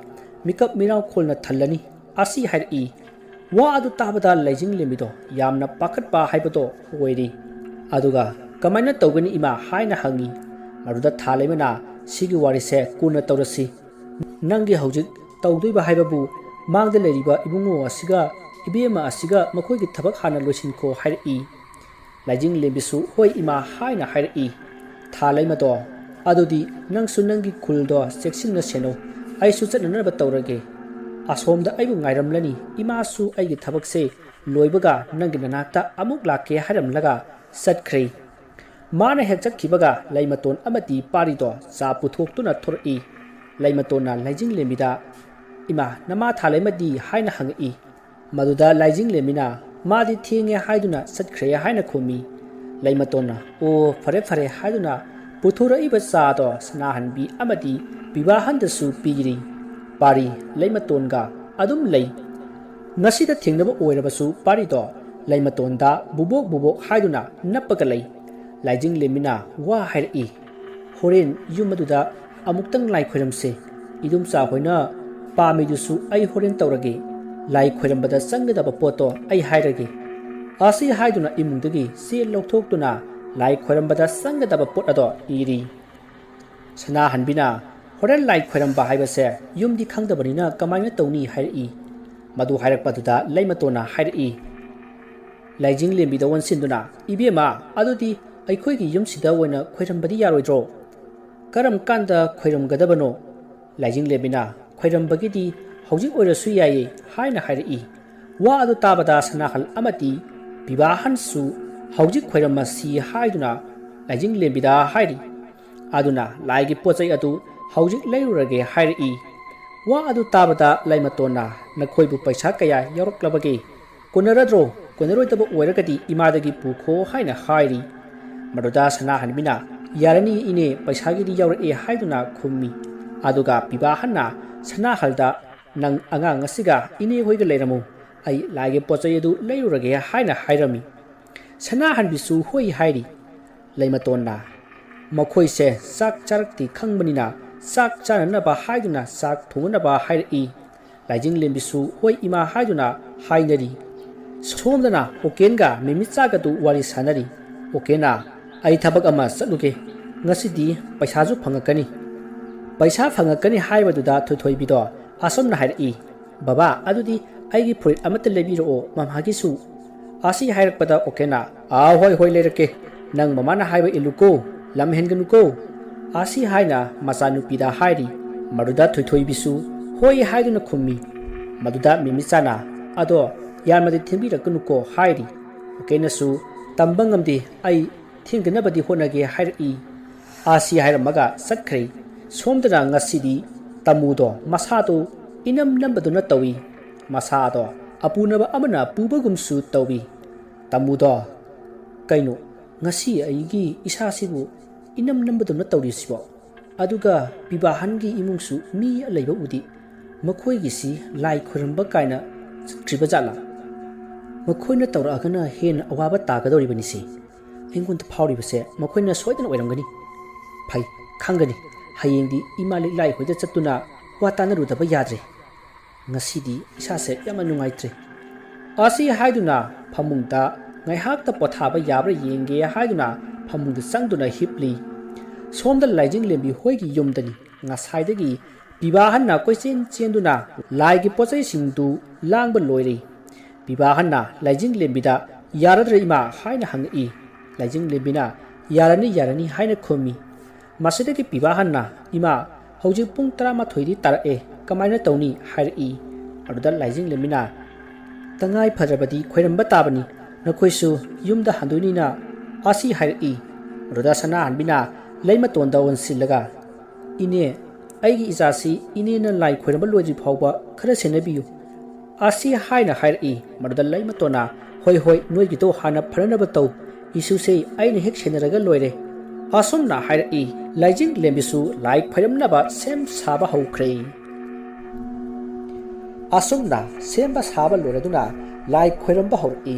ꯃꯤꯀꯞ ꯃꯤꯔꯥꯎꯈꯣꯜꯅ ꯊꯜꯂꯅꯤ" ꯑꯁꯤ ꯍꯥꯏꯔꯛꯏ꯫ ꯋꯥ ꯑꯗꯨ ꯇꯥꯕꯗ ꯂꯩꯖꯤꯡꯂꯦꯝꯕꯤꯗꯣ ꯌꯥꯝꯅ ꯄꯥꯈꯠꯄ ꯍꯥꯏꯕꯗꯣ ꯑꯣꯏꯔꯤ꯫ ꯑꯗꯨꯒ, "ꯀꯃꯥꯏꯅ ꯇꯧꯒꯅꯤ ꯏꯃꯥ?" ꯍꯥꯏꯅ ꯍꯪꯉꯤ꯫ ꯃꯗꯨꯗ ꯊꯥ ꯂꯩꯃꯅ, "ꯁꯤꯒꯤ ꯋꯥꯔꯤꯁꯦ ꯀꯣꯟꯅ ꯇꯧꯔꯁꯤ꯫ ꯅꯪꯒꯤ ꯍꯧꯖꯤꯛ ꯇꯧꯗꯣꯏꯕ ꯍꯥꯏꯕꯕꯨ ꯃꯥꯡꯗ ꯂꯩꯔꯤꯕ ꯏꯕꯨꯡꯉꯣ ꯑꯁꯤꯒ ꯏꯕꯦꯝꯃ ꯑꯁꯤꯒ ꯃꯈꯣꯏꯒꯤ ꯊꯕꯛ ꯍꯥꯟꯅ ꯂꯣꯏꯁꯤꯟꯈꯣ" ꯍꯥꯏꯔꯛꯏ꯫ ꯂꯥꯏꯖꯤꯡꯂꯦꯝꯕꯤꯁꯨ "ꯍꯣꯏ ꯏꯃꯥ" ꯍꯥꯏꯅ ꯍꯥꯏꯔꯛꯏ꯫ ꯊꯥ ꯂꯩꯃꯗꯣ, "ꯑꯗꯨꯗꯤ ꯅꯪꯁꯨ ꯅꯪꯒꯤ ꯈꯨꯜꯗꯣ ꯆꯦꯛꯁꯤꯟꯅ ꯁꯦꯟꯅꯧ, ꯑꯩꯁꯨ ꯆꯠꯅꯅꯕ ꯇꯧꯔꯒꯦ" ꯑꯁꯣꯝꯗ ꯑꯩꯕꯨ ꯉꯥꯏꯔꯝꯂꯅꯤ꯫ ꯏꯃꯥꯁꯨ ꯑꯩꯒꯤ ꯊꯕꯛꯁꯦ ꯂꯣꯏꯕꯒ ꯅꯪꯒꯤ ꯅꯅꯥꯛꯇ ꯑꯃꯨꯛ ꯂꯥꯛꯀꯦ ꯍꯥꯏꯔꯝꯂꯒ ꯆꯠꯈ꯭ꯔꯦ꯫ ꯃꯥꯅ ꯍꯦꯛ ꯆꯠꯈꯤꯕꯒ ꯂꯩꯃꯇꯣꯟ ꯑꯃꯗꯤ ꯄꯥꯔꯤꯗꯣ ꯆꯥ ꯄꯨꯊꯣꯛꯇꯨꯅ ꯊꯣꯔꯛꯏ꯫ ꯂꯩꯃꯇꯣꯟꯅ ꯂꯥꯏꯖꯤꯡꯂꯦꯝꯕꯤꯗ, "ꯏꯃꯥ, ꯅꯃꯥ ꯊꯥꯂꯩꯃꯗꯤ?" ꯍꯥꯏꯅ ꯍꯪꯉꯛꯏ꯫ ꯃꯗꯨꯗ ꯂꯥꯏꯖꯤꯡꯂꯦꯝꯕꯤꯅ, "ꯃꯥꯗꯤ ꯊꯦꯡꯉꯦ ꯍꯥꯏꯗꯨꯅ ꯆꯠꯈ꯭ꯔꯦ" ꯍꯥꯏꯅ ꯈꯨꯝꯃꯤ꯫ ꯂꯩꯃꯇꯣꯟꯅ, "ꯑꯣ, ꯐꯔꯦ ꯐꯔꯦ" ꯍꯥꯏꯗꯨꯅ ꯄꯨꯊꯣꯔꯛꯏꯕ ꯆꯥꯗꯣ ꯁꯅꯥꯍꯟꯕꯤ ꯑꯃꯗꯤ ꯕꯤꯕꯥꯍꯟꯗꯁꯨ ꯄꯤꯔꯤ꯫ ꯄꯥꯔꯤ ꯂꯩꯃꯇꯣꯟꯒ ꯑꯗꯨꯝ ꯂꯩ꯫ ꯉꯁꯤꯗ ꯊꯦꯡꯅꯕ ꯑꯣꯏꯔꯕꯁꯨ ꯄꯥꯔꯤꯗꯣ ꯂꯩꯃꯇꯣꯟꯗ ꯕꯨꯕꯣꯛ ꯕꯨꯕꯣꯛ ꯍꯥꯏꯗꯨꯅ ꯅꯞꯄꯒ ꯂꯩ꯫ ꯂꯥꯏꯖꯤꯡꯂꯦꯝꯕꯤꯅ ꯋꯥ ꯍꯥꯏꯔꯛꯏ, "ꯍꯣꯔꯦꯟ ꯌꯨꯝ ꯑꯗꯨꯗ ꯑꯃꯨꯛꯇꯪ ꯂꯥꯏ ꯈꯣꯏꯔꯝꯁꯦ꯫ ꯏꯗꯣꯝꯆꯥ ꯍꯣꯏꯅ ꯄꯥꯝꯃꯤꯗꯨꯁꯨ ꯑꯩ ꯍꯣꯔꯦꯟ ꯇꯧꯔꯒꯦ꯫ ꯂꯥꯏ ꯈꯣꯏꯔꯝꯕꯗ ꯆꯪꯒꯗꯕ ꯄꯣꯠꯇꯣ ꯑꯩ ꯍꯥꯏꯔꯒꯦ"꯫ ꯑꯁꯤ ꯍꯥꯏꯗꯨꯅ ꯏꯃꯨꯡꯗꯒꯤ ꯆꯦ ꯂꯧꯊꯣꯛꯇꯨꯅ ꯂꯥꯏ ꯈꯣꯏꯔꯝꯕꯗ ꯆꯪꯒꯗꯕ ꯄꯣꯠ ꯑꯗꯣ ꯏꯔꯤ꯫ ꯁꯅꯥꯍꯟꯕꯤꯅ, "ꯍꯣꯔꯦꯟ ꯂꯥꯏ ꯈꯣꯏꯔꯝꯕ ꯍꯥꯏꯕꯁꯦ ꯌꯨꯝꯗꯤ ꯈꯪꯗꯕꯅꯤꯅ ꯀꯃꯥꯏꯅ ꯇꯧꯅꯤ?" ꯍꯥꯏꯔꯛꯏ꯫ ꯃꯗꯨ ꯍꯥꯏꯔꯛꯄꯗꯨꯗ ꯂꯩꯃꯇꯣꯟꯅ ꯍꯥꯏꯔꯛꯏ, ꯂꯥꯏꯖꯤꯡꯂꯦꯝꯕꯤꯗ ꯑꯣꯟꯁꯤꯟꯗꯨꯅ, "ꯏꯕꯦꯝꯃ, ꯑꯗꯨꯗꯤ ꯑꯩꯈꯣꯏꯒꯤ ꯌꯨꯝꯁꯤꯗ ꯑꯣꯏꯅ ꯈꯣꯏꯔꯝꯕꯗꯤ ꯌꯥꯔꯣꯏꯗ꯭ꯔꯣ? ꯀꯔꯝ ꯀꯥꯟꯗ ꯈꯣꯏꯔꯝꯒꯗꯕꯅꯣ?" ꯂꯥꯏꯖꯤꯡꯂꯦꯝꯕꯤꯅ, "ꯈꯣꯏꯔꯝꯕꯒꯤꯗꯤ ꯍꯧꯖꯤꯛ ꯑꯣꯏꯔꯁꯨ ꯌꯥꯏꯌꯦ" ꯍꯥꯏꯅ ꯍꯥꯏꯔꯛꯏ꯫ ꯋꯥ ꯑꯗꯨ ꯇꯥꯕꯗ ꯁꯅꯥꯍꯜ ꯑꯃꯗꯤ ꯕꯤꯕꯥꯍꯟꯁꯨ "ꯍꯧꯖꯤꯛ ꯈꯣꯏꯔꯝꯃꯁꯤ" ꯍꯥꯏꯗꯨꯅ ꯂꯥꯏꯖꯤꯡꯂꯦꯝꯕꯤꯗ ꯍꯥꯏꯔꯤ꯫ ꯑꯗꯨꯅ ꯂꯥꯏꯒꯤ ꯄꯣꯠ ꯆꯩ ꯑꯗꯨ ꯍꯧꯖꯤꯛ ꯂꯩꯔꯨꯔꯒꯦ ꯍꯥꯏꯔꯛꯏ꯫ ꯋꯥ ꯑꯗꯨ ꯇꯥꯕꯗ ꯂꯩꯃꯇꯣꯟꯅ, "ꯅꯈꯣꯏꯕꯨ ꯄꯩꯁꯥ ꯀꯌꯥ ꯌꯥꯎꯔꯛꯂꯕꯒꯦ? ꯀꯣꯟꯅꯔꯗ꯭ꯔꯣ? ꯀꯣꯟꯅꯔꯣꯏꯗꯕ ꯑꯣꯏꯔꯒꯗꯤ ꯏꯃꯥꯗꯒꯤ ꯄꯨꯈꯣ" ꯍꯥꯏꯅ ꯍꯥꯏꯔꯤ꯫ ꯃꯗꯨꯗ ꯁꯅꯥꯍꯟꯕꯤꯅ, "ꯌꯥꯔꯅꯤ ꯏꯅꯦ, ꯄꯩꯁꯥꯒꯤꯗꯤ ꯌꯥꯎꯔꯛꯑꯦ" ꯍꯥꯏꯗꯨꯅ ꯈꯨꯝꯃꯤ꯫ ꯑꯗꯨꯒ ꯕꯤꯕꯥꯍꯟꯅ ꯁꯅꯥꯍꯜꯗ, "ꯅꯪ ꯑꯉꯥꯡ ꯑꯁꯤꯒ ꯏꯅꯦ ꯍꯣꯏꯒ ꯂꯩꯔꯝꯃꯨ, ꯑꯩ ꯂꯥꯏꯒꯤ ꯄꯣꯠ ꯆꯩ ꯑꯗꯨ ꯂꯩꯔꯨꯔꯒꯦ" ꯍꯥꯏꯅ ꯍꯥꯏꯔꯝꯃꯤ꯫ ꯁꯅꯥꯍꯟꯕꯤꯁꯨ ꯍꯣꯏ ꯍꯥꯏꯔꯤ꯫ ꯂꯩꯃꯇꯣꯟꯅ, "ꯃꯈꯣꯏꯁꯦ ꯆꯥꯛ ꯆꯥꯔꯛꯇꯦ ꯈꯪꯕꯅꯤꯅ ꯆꯥꯛ ꯆꯥꯅꯅꯕ ꯍꯥꯏꯗꯨꯅ ꯆꯥꯛ ꯊꯣꯡꯅꯅꯕ ꯍꯥꯏꯔꯛꯏ"꯫ ꯂꯥꯏꯖꯤꯡꯂꯦꯝꯕꯤꯁꯨ "ꯍꯣꯏ ꯏꯃꯥ" ꯍꯥꯏꯗꯨꯅ ꯍꯥꯏꯅꯔꯤ꯫ ꯁꯣꯝꯗꯅ ꯑꯣꯀꯦꯟꯒ ꯃꯤꯃꯤꯆꯥꯒꯗꯨ ꯋꯥꯔꯤ ꯁꯥꯟꯅꯔꯤ꯫ ꯑꯣꯀꯦꯟꯅ, "ꯑꯩ ꯊꯕꯛ ꯑꯃ ꯆꯠꯂꯨꯒꯦ, ꯉꯁꯤꯗꯤ ꯄꯩꯁꯥꯁꯨ ꯐꯪꯉꯛꯀꯅꯤ"꯫ ꯄꯩꯁꯥ ꯐꯪꯉꯛꯀꯅꯤ ꯍꯥꯏꯕꯗꯨꯗ ꯊꯣꯏꯊꯣꯏꯕꯤꯗꯣ ꯑꯁꯨꯝꯅ ꯍꯥꯏꯔꯛꯏ, "ꯕꯕꯥ, ꯑꯗꯨꯗꯤ ꯑꯩꯒꯤ ꯐꯨꯔꯤꯠ ꯑꯃꯠꯇ ꯂꯩꯕꯤꯔꯛꯑꯣ, ꯃꯃꯥꯒꯤꯁꯨ"꯫ ꯑꯁꯤ ꯍꯥꯏꯔꯛꯄꯗ ꯑꯣꯀꯦꯟꯅ, "ꯑꯥ, ꯍꯣꯏ, ꯍꯣꯏ, ꯂꯩꯔꯛꯀꯦ꯫ ꯅꯪ ꯃꯃꯥꯅ ꯍꯥꯏꯕ ꯏꯜꯂꯨꯀꯣ, ꯂꯝ ꯍꯦꯟꯒꯅꯨꯀꯣ"꯫ ꯑꯁꯤ ꯍꯥꯏꯅ ꯃꯆꯥꯅꯨꯄꯤꯗ ꯍꯥꯏꯔꯤ꯫ ꯃꯗꯨꯗ ꯊꯣꯏꯊꯣꯏꯕꯤꯁꯨ, "ꯍꯣꯏ" ꯍꯥꯏꯗꯨꯅ ꯈꯨꯝꯃꯤ꯫ ꯃꯗꯨꯗ ꯃꯤꯃꯤꯆꯥꯅ, "ꯑꯗꯣ ꯌꯥꯝꯅꯗꯤ ꯊꯦꯡꯕꯤꯔꯛꯀꯅꯨꯀꯣ" ꯍꯥꯏꯔꯤ꯫ ꯃꯈꯣꯏꯅꯁꯨ, "ꯇꯝꯕ ꯉꯝꯗꯦ, ꯑꯩ ꯊꯦꯡꯗꯅꯕꯗꯤ ꯍꯣꯠꯅꯒꯦ" ꯍꯥꯏꯔꯛꯏ꯫ ꯑꯥꯁꯤ ꯍꯥꯏꯔꯝꯃꯒ ꯆꯠꯈ꯭ꯔꯦ꯫ ꯁꯣꯝꯗꯅ ꯉꯁꯤꯗꯤ ꯇꯥꯃꯨꯗꯣ ꯃꯁꯥꯗꯣ ꯏꯅꯝ ꯅꯝꯕꯗꯨꯅ ꯇꯧꯏ꯫ ꯃꯁꯥꯗꯣ ꯑꯄꯨꯅꯕ ꯑꯃꯅ ꯄꯨꯕꯒꯨꯝꯁꯨ ꯇꯧꯏ꯫ ꯇꯥꯃꯨꯗꯣ, "ꯀꯩꯅꯣ, ꯉꯁꯤ ꯑꯩꯒꯤ ꯏꯁꯥꯁꯤꯕꯨ ꯏꯅꯝ ꯅꯝꯕꯗꯧꯅ ꯇꯧꯔꯤꯁꯤꯕꯣ? ꯑꯗꯨꯒ ꯕꯤꯕꯥꯍꯟꯒꯤ ꯏꯃꯨꯡꯁꯨ ꯃꯤ ꯂꯩꯕ ꯎꯗꯦ꯫ ꯃꯈꯣꯏꯒꯤꯁꯤ ꯂꯥꯏ ꯈꯣꯏꯔꯝꯕ ꯀꯥꯏꯅ ꯆꯠꯈ꯭ꯔꯤꯕ ꯖꯥꯠꯂꯥ? ꯃꯈꯣꯏꯅ ꯇꯧꯔꯛꯑꯒꯅ ꯍꯦꯟꯅ ꯑꯋꯥꯕ ꯇꯥꯒꯗꯧꯔꯤꯕꯅꯤꯁꯦ꯫ ꯑꯩꯉꯣꯟꯗ ꯐꯥꯎꯔꯤꯕꯁꯦ ꯃꯈꯣꯏꯅ ꯁꯣꯏꯗꯅ ꯑꯣꯏꯔꯝꯒꯅꯤ꯫ ꯐꯩ, ꯈꯪꯒꯅꯤ꯫ ꯍꯌꯦꯡꯗꯤ ꯏꯃꯥ ꯂꯤꯛꯂꯥꯏ ꯍꯣꯏꯗ ꯆꯠꯇꯨꯅ ꯋꯥ ꯇꯥꯅꯔꯨꯗꯕ ꯌꯥꯗ꯭ꯔꯦ꯫ ꯉꯁꯤꯗꯤ ꯏꯁꯥꯁꯦ ꯌꯥꯝꯅ ꯅꯨꯡꯉꯥꯏꯇ꯭ꯔꯦ" ꯑꯁꯤ ꯍꯥꯏꯗꯨꯅ ꯐꯃꯨꯡꯗ ꯉꯥꯏꯍꯥꯛꯇ ꯄꯣꯊꯥꯕ ꯌꯥꯕ꯭ꯔꯥ ꯌꯦꯡꯒꯦ ꯍꯥꯏꯗꯨꯅ ꯐꯃꯨꯡꯗ ꯆꯪꯗꯨꯅ ꯍꯤꯞꯂꯤ꯫ ꯁꯣꯝꯗ ꯂꯥꯏꯖꯤꯡꯂꯦꯝꯕꯤ ꯍꯣꯏꯒꯤ ꯌꯨꯝꯗꯅꯤ꯫ ꯉꯁꯥꯏꯗꯒꯤ ꯕꯤꯕꯥꯍꯟꯅ ꯀꯣꯏꯆꯦꯟ ꯆꯦꯟꯗꯨꯅ ꯂꯥꯏꯒꯤ ꯄꯣꯠꯆꯩꯁꯤꯡꯗꯨ ꯂꯥꯡꯕ ꯂꯣꯏꯔꯦ꯫ ꯕꯤꯕꯥꯍꯟꯅ ꯂꯥꯏꯖꯤꯡꯂꯦꯝꯕꯤꯗ, "ꯌꯥꯔꯗ꯭ꯔ ꯏꯃꯥ?" ꯍꯥꯏꯅ ꯍꯪꯉꯛꯏ꯫ ꯂꯥꯏꯖꯤꯡꯂꯦꯝꯕꯤꯅ, "ꯌꯥꯔꯅꯤ, ꯌꯥꯔꯅꯤ" ꯍꯥꯏꯅ ꯈꯨꯝꯃꯤ꯫ ꯃꯁꯤꯗꯒꯤ ꯕꯤꯕꯥꯍꯟꯅ, "ꯏꯃꯥ, ꯍꯧꯖꯤꯛ ꯄꯨꯡ ꯇꯔꯥꯃꯥꯊꯣꯏꯗꯤ ꯇꯥꯔꯛꯑꯦ, ꯀꯃꯥꯏꯅ ꯇꯧꯅꯤ?" ꯍꯥꯏꯔꯛꯏ꯫ ꯑꯗꯨꯗ ꯂꯥꯏꯖꯤꯡꯂꯦꯝꯕꯤꯅ, "ꯇꯉꯥꯏ ꯐꯗ꯭ꯔꯕꯗꯤ ꯈꯣꯏꯔꯝꯕ ꯇꯥꯕꯅꯤ, ꯅꯈꯣꯏꯁꯨ ꯌꯨꯝꯗ ꯍꯟꯗꯣꯏꯅꯤꯅ" ꯑꯁꯤ ꯍꯥꯏꯔꯛꯏ꯫ ꯑꯗꯨꯗ ꯁꯅꯥꯍꯟꯕꯤꯅ ꯂꯩꯃꯇꯣꯟꯗ ꯑꯣꯟꯁꯤꯜꯂꯒ, "ꯏꯅꯦ, ꯑꯩꯒꯤ ꯏꯆꯥꯁꯤ ꯏꯅꯦꯅ ꯂꯥꯏ ꯈꯣꯏꯔꯝꯕ ꯂꯣꯏꯗ꯭ꯔꯤ ꯐꯥꯎꯕ ꯈꯔ ꯁꯦꯟꯅꯕꯤꯌꯨ" ꯑꯁꯤ ꯍꯥꯏꯅ ꯍꯥꯏꯔꯛꯏ꯫ ꯃꯗꯨꯗ ꯂꯩꯃꯇꯣꯟꯅ, "ꯍꯣꯏ, ꯍꯣꯏ, ꯅꯣꯏꯒꯤꯗꯣ ꯍꯥꯟꯅ ꯐꯅꯅꯕ ꯇꯧ, ꯏꯁꯨꯁꯦ ꯑꯩꯅ ꯍꯦꯛ ꯁꯦꯟꯅꯔꯒ ꯂꯣꯏꯔꯦ" ꯑꯁꯨꯝꯅ ꯍꯥꯏꯔꯛꯏ꯫ ꯂꯥꯏꯖꯤꯡꯂꯦꯝꯕꯤꯁꯨ ꯂꯥꯏ ꯈꯣꯏꯔꯝꯅꯕ ꯁꯦꯝ ꯁꯥꯕ ꯍꯧꯈ꯭ꯔꯦ꯫ ꯑꯁꯨꯝꯅ ꯁꯦꯝꯕ ꯁꯥꯕ ꯂꯣꯏꯔꯗꯨꯅ ꯂꯥꯏ ꯈꯣꯏꯔꯝꯕ ꯍꯧꯔꯛꯏ꯫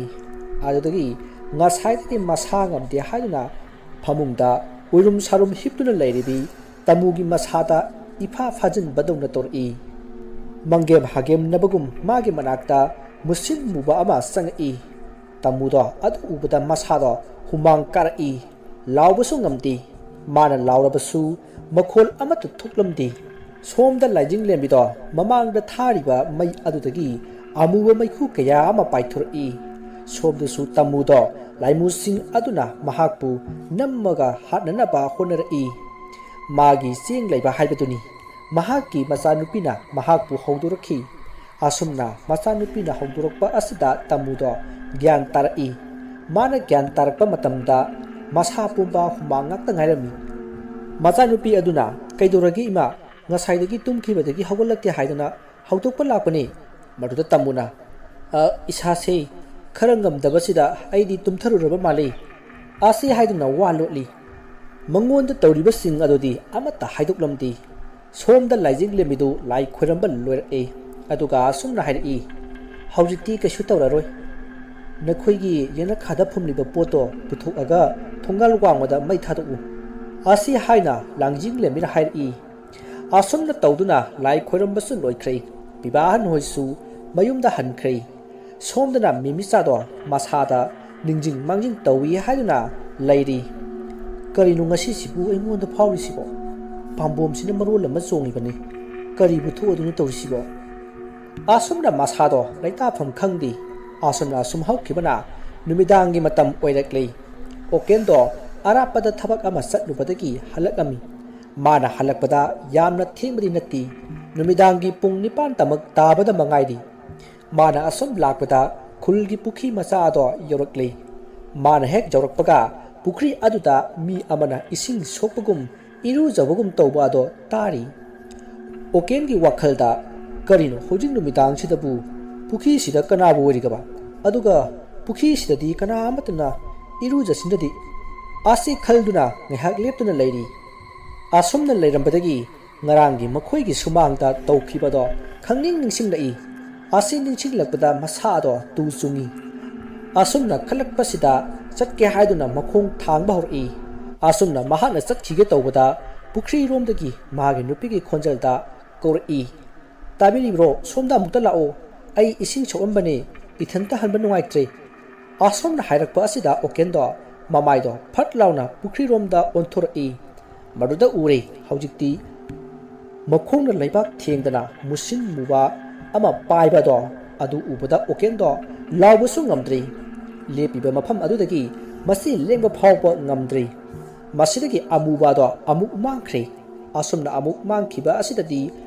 ꯑꯗꯨꯗꯒꯤ ꯉꯁꯥꯏꯗꯒꯤ ꯃꯁꯥ ꯉꯝꯗꯦ ꯍꯥꯏꯗꯨꯅ ꯐꯃꯨꯡꯗ ꯎꯏꯔꯨꯝ ꯁꯥꯔꯨꯝ ꯍꯤꯞꯇꯨꯅ ꯂꯩꯔꯤꯕꯤ ꯇꯥꯃꯨꯒꯤ ꯃꯁꯥꯗ ꯏꯐꯥ ꯐꯥꯖꯤꯟꯕꯗꯧꯅ ꯇꯧꯔꯛꯏ꯫ ꯃꯪꯒꯦꯝ ꯍꯥꯒꯦꯝꯅꯕꯒꯨꯝ ꯃꯥꯒꯤ ꯃꯅꯥꯛꯇ ꯃꯨꯁꯤꯟ ꯃꯨꯕ ꯑꯃ ꯆꯪꯉꯛꯏ꯫ ꯇꯥꯃꯨꯗꯣ ꯑꯗꯨ ꯎꯕꯗ ꯃꯁꯥꯗꯣ ꯍꯨꯃꯥꯡ ꯀꯥꯔꯛꯏ꯫ ꯂꯥꯎꯕꯁꯨ ꯉꯝꯗꯦ꯫ ꯃꯥꯅ ꯂꯥꯎꯔꯕꯁꯨ ꯃꯈꯣꯜ ꯑꯃꯠꯇ ꯊꯣꯛꯂꯝꯗꯦ꯫ ꯁꯣꯝꯗ ꯂꯥꯏꯖꯤꯡꯂꯦꯝꯕꯤꯗꯣ ꯃꯃꯥꯡꯗ ꯊꯥꯔꯤꯕ ꯃꯩ ꯑꯗꯨꯗꯒꯤ ꯑꯃꯨꯕ ꯃꯩꯈꯨ ꯀꯌꯥ ꯑꯃ ꯄꯥꯏꯊꯣꯔꯛꯏ꯫ ꯁꯣꯝꯗꯁꯨ ꯇꯥꯃꯨꯗꯣ ꯂꯥꯏꯃꯨꯁꯤꯡ ꯑꯗꯨꯅ ꯃꯍꯥꯛꯄꯨ ꯅꯝꯃꯒ ꯍꯥꯠꯅꯅꯕ ꯍꯣꯠꯅꯔꯛꯏ꯫ ꯃꯥꯒꯤ ꯆꯦꯡ ꯂꯩꯕ ꯍꯥꯏꯕꯗꯨꯅꯤ꯫ ꯃꯍꯥꯛꯀꯤ ꯃꯆꯥꯅꯨꯄꯤꯅ ꯃꯍꯥꯛꯄꯨ ꯍꯧꯗꯣꯔꯛꯈꯤ꯫ ꯑꯁꯨꯝꯅ ꯃꯆꯥꯅꯨꯄꯤꯅ ꯍꯧꯗꯣꯔꯛꯄ ꯑꯁꯤꯗ ꯇꯥꯃꯨꯗꯣ ꯒ꯭ꯌꯥꯟ ꯇꯥꯔꯛꯏ꯫ ꯃꯥꯅ ꯒ꯭ꯌꯥꯟ ꯇꯥꯔꯛꯄ ꯃꯇꯝꯗ ꯃꯁꯥ ꯄꯨꯝꯕ ꯍꯨꯃꯥꯡ ꯉꯥꯛꯇ ꯉꯥꯏꯔꯝꯃꯤ꯫ ꯃꯆꯥꯅꯨꯄꯤ ꯑꯗꯨꯅ, "ꯀꯩꯗꯧꯔꯒꯦ ꯏꯃꯥ? ꯉꯁꯥꯏꯗꯒꯤ ꯇꯨꯝꯈꯤꯕꯗꯒꯤ ꯍꯧꯒꯠꯂꯛꯇꯦ ꯍꯥꯏꯗꯅ ꯍꯧꯗꯣꯛꯄ ꯂꯥꯛꯄꯅꯤ꯫" ꯃꯗꯨꯗ ꯇꯥꯃꯨꯅ, "ꯑ, ꯏꯁꯥꯁꯦ ꯈꯔ ꯉꯝꯗꯕꯁꯤꯗ ꯑꯩꯗꯤ ꯇꯨꯝꯊꯔꯨꯔꯕ ꯃꯥꯜꯂꯤ" ꯑꯁꯤ ꯍꯥꯏꯗꯨꯅ ꯋꯥ ꯂꯣꯠꯂꯤ꯫ ꯃꯉꯣꯟꯗ ꯇꯧꯔꯤꯕꯁꯤꯡ ꯑꯗꯨꯗꯤ ꯑꯃꯠꯇ ꯍꯥꯏꯗꯣꯛꯂꯝꯗꯦ꯫ ꯁꯣꯝꯗ ꯂꯥꯏꯖꯤꯡ ꯂꯦꯝꯕꯤꯗꯨ ꯂꯥꯏ ꯈꯣꯏꯔꯝꯕ ꯂꯣꯏꯔꯛꯏ꯫ ꯑꯗꯨꯒ ꯑꯁꯨꯝꯅ ꯍꯥꯏꯔꯛꯏ, "ꯍꯧꯖꯤꯛꯇꯤ ꯀꯩꯁꯨ ꯇꯧꯔꯔꯣꯏ꯫ ꯅꯈꯣꯏꯒꯤ ꯌꯦꯅꯈꯥꯗ ꯐꯨꯝꯂꯤꯕ ꯄꯣꯠꯇꯣ ꯄꯨꯊꯣꯛꯑꯒ ꯊꯣꯡꯒꯥꯜ ꯋꯥꯡꯃꯗ ꯃꯩ ꯊꯥꯗꯣꯛꯎ" ꯑꯁꯤ ꯍꯥꯏꯅ ꯂꯥꯡꯖꯤꯡ ꯂꯦꯝꯕꯤꯅ ꯍꯥꯏꯔꯛꯏ꯫ ꯑꯁꯨꯝꯅ ꯇꯧꯗꯨꯅ ꯂꯥꯏ ꯈꯣꯏꯔꯝꯕꯁꯨ ꯂꯣꯏꯈ꯭ꯔꯦ꯫ ꯄꯤꯕꯥꯍꯟ ꯍꯣꯏꯁꯨ ꯃꯌꯨꯝꯗ ꯍꯟꯈ꯭ꯔꯦ꯫ ꯁꯣꯝꯗꯅ ꯃꯤꯃꯤꯆꯥꯗꯣ ꯃꯁꯥꯗ ꯅꯤꯡꯖꯤꯡ ꯃꯥꯡꯖꯤꯡ ꯇꯧꯏ ꯍꯥꯏꯗꯨꯅ ꯂꯩꯔꯤ꯫ "ꯀꯔꯤꯅꯣ ꯉꯁꯤꯁꯤꯕꯨ ꯑꯩꯉꯣꯟꯗ ꯐꯥꯎꯔꯤꯁꯤꯕꯣ? ꯄꯥꯝꯕꯣꯝꯁꯤꯅ ꯃꯔꯣꯜ ꯑꯃ ꯆꯣꯡꯉꯤꯕꯅꯤ꯫ ꯀꯔꯤꯕꯨ ꯊꯣꯛꯑꯗꯣꯏꯅꯣ ꯇꯧꯔꯤꯁꯤꯕꯣ?" ꯑꯁꯨꯝꯅ ꯃꯁꯥꯗꯣ ꯂꯩꯇꯥꯐꯝ ꯈꯪꯗꯦ꯫ ꯑꯁꯨꯝꯅ ꯑꯁꯨꯝ ꯍꯧꯈꯤꯕꯅ ꯅꯨꯃꯤꯗꯥꯡꯒꯤ ꯃꯇꯝ ꯑꯣꯏꯔꯛꯂꯤ꯫ ꯑꯣꯀꯦꯟꯗꯣ ꯑꯔꯥꯞꯄꯗ ꯊꯕꯛ ꯑꯃ ꯆꯠꯂꯨꯕꯗꯒꯤ ꯍꯜꯂꯛꯂꯝꯃꯤ꯫ ꯃꯥꯅ ꯍꯜꯂꯛꯄꯗ ꯌꯥꯝꯅ ꯊꯦꯡꯕꯗꯤ ꯅꯠꯇꯦ, ꯅꯨꯃꯤꯗꯥꯡꯒꯤ ꯄꯨꯡ ꯅꯤꯄꯥꯟ ꯇꯃꯛ ꯇꯥꯕꯗ ꯃꯉꯥꯏꯔꯤ꯫ ꯃꯥꯅ ꯑꯁꯨꯝ ꯂꯥꯛꯄꯗ ꯈꯨꯜꯒꯤ ꯄꯨꯈ꯭ꯔꯤ ꯃꯆꯥ ꯑꯗꯣ ꯌꯧꯔꯛꯂꯦ꯫ ꯃꯥꯅ ꯍꯦꯛ ꯌꯧꯔꯛꯄꯒ ꯄꯨꯈ꯭ꯔꯤ ꯑꯗꯨꯗ ꯃꯤ ꯑꯃꯅ ꯏꯁꯤꯡ ꯁꯣꯛꯄꯒꯨꯝ, ꯏꯔꯨꯖꯕꯒꯨꯝ ꯇꯧꯕ ꯑꯗꯣ ꯇꯥꯔꯤ꯫ ꯑꯣꯀꯦꯟꯒꯤ ꯋꯥꯈꯜꯗ, "ꯀꯔꯤꯅꯣ ꯍꯧꯖꯤꯛ ꯅꯨꯃꯤꯗꯥꯡꯁꯤꯗꯕꯨ ꯄꯨꯈ꯭ꯔꯤꯁꯤꯗ ꯀꯅꯥꯕꯨ ꯑꯣꯏꯔꯤꯒꯕ? ꯑꯗꯨꯒ ꯄꯨꯈ꯭ꯔꯤꯁꯤꯗꯗꯤ ꯀꯅꯥ ꯑꯃꯠꯇꯅ ꯏꯔꯨꯖꯁꯤꯟꯗꯗꯤ?" ꯑꯁꯤ ꯈꯜꯗꯨꯅ ꯉꯥꯏꯍꯥꯛ ꯂꯦꯞꯇꯨꯅ ꯂꯩꯔꯤ꯫ ꯑꯁꯨꯝꯅ ꯂꯩꯔꯝꯕꯗꯒꯤ ꯉꯔꯥꯡꯒꯤ ꯃꯈꯣꯏꯒꯤ ꯁꯨꯃꯥꯡꯗ ꯇꯧꯈꯤꯕꯗꯣ ꯈꯪꯅꯤꯡ ꯅꯤꯡꯁꯤꯡꯂꯛꯏ꯫ ꯑꯁꯤ ꯅꯤꯡꯁꯤꯡꯂꯛꯄꯗ ꯃꯁꯥꯗꯣ ꯇꯨ ꯆꯨꯡꯏ꯫ ꯑꯁꯨꯝꯅ ꯈꯜꯂꯛꯄꯁꯤꯗ ꯆꯠꯀꯦ ꯍꯥꯏꯗꯨꯅ ꯃꯈꯣꯡ ꯊꯥꯡꯕ ꯍꯧꯔꯛꯏ꯫ ꯑꯁꯨꯝꯅ ꯃꯍꯥꯛꯅ ꯆꯠꯈꯤꯒꯦ ꯇꯧꯕꯗ ꯄꯨꯈ꯭ꯔꯤꯔꯣꯝꯗꯒꯤ ꯃꯥꯒꯤ ꯅꯨꯄꯤꯒꯤ ꯈꯣꯟꯖꯦꯜꯗ ꯀꯧꯔꯛꯏ, "ꯇꯥꯕꯤꯔꯤꯕ꯭ꯔꯣ? ꯁꯣꯝꯗ ꯑꯃꯨꯛꯇ ꯂꯥꯛꯑꯣ꯫ ꯑꯩ ꯏꯁꯤꯡ ꯁꯣꯛꯂꯝꯕꯅꯦ꯫ ꯏꯊꯟꯇ ꯍꯟꯕ ꯅꯨꯡꯉꯥꯏꯇ꯭ꯔꯦ꯫" ꯑꯁꯣꯝꯅ ꯍꯥꯏꯔꯛꯄ ꯑꯁꯤꯗ ꯑꯣꯀꯦꯟꯗꯣ ꯃꯃꯥꯏꯗꯣ ꯐꯠ ꯂꯥꯎꯅ ꯄꯨꯈ꯭ꯔꯤꯔꯣꯝꯗ ꯑꯣꯟꯊꯣꯔꯛꯏ꯫ ꯃꯗꯨꯗ ꯎꯔꯦ, ꯍꯧꯖꯤꯛꯇꯤ ꯃꯈꯣꯡꯅ ꯂꯩꯕꯥꯛ ꯊꯦꯡꯗꯅ ꯃꯨꯁꯤꯟ ꯃꯨꯕ ꯑꯃ ꯄꯥꯏꯕꯗꯣ꯫ ꯑꯗꯨ ꯎꯕꯗ ꯑꯣꯀꯦꯟꯗꯣ ꯂꯥꯎꯕꯁꯨ ꯉꯝꯗ꯭ꯔꯦ꯫ ꯂꯦꯞꯄꯤꯕ ꯃꯐꯝ ꯑꯗꯨꯗꯒꯤ ꯃꯁꯤ ꯂꯦꯡꯕ ꯐꯥꯎꯕ ꯉꯝꯗ꯭ꯔꯦ꯫ ꯃꯁꯤꯗꯒꯤ ꯑꯃꯨꯕꯗꯣ ꯑꯃꯨꯛ ꯃꯥꯡꯈ꯭ꯔꯦ꯫ ꯑꯁꯨꯝꯅ ꯑꯃꯨꯛ ꯃꯥꯡꯈꯤꯕ ꯑꯁꯤꯗꯗꯤ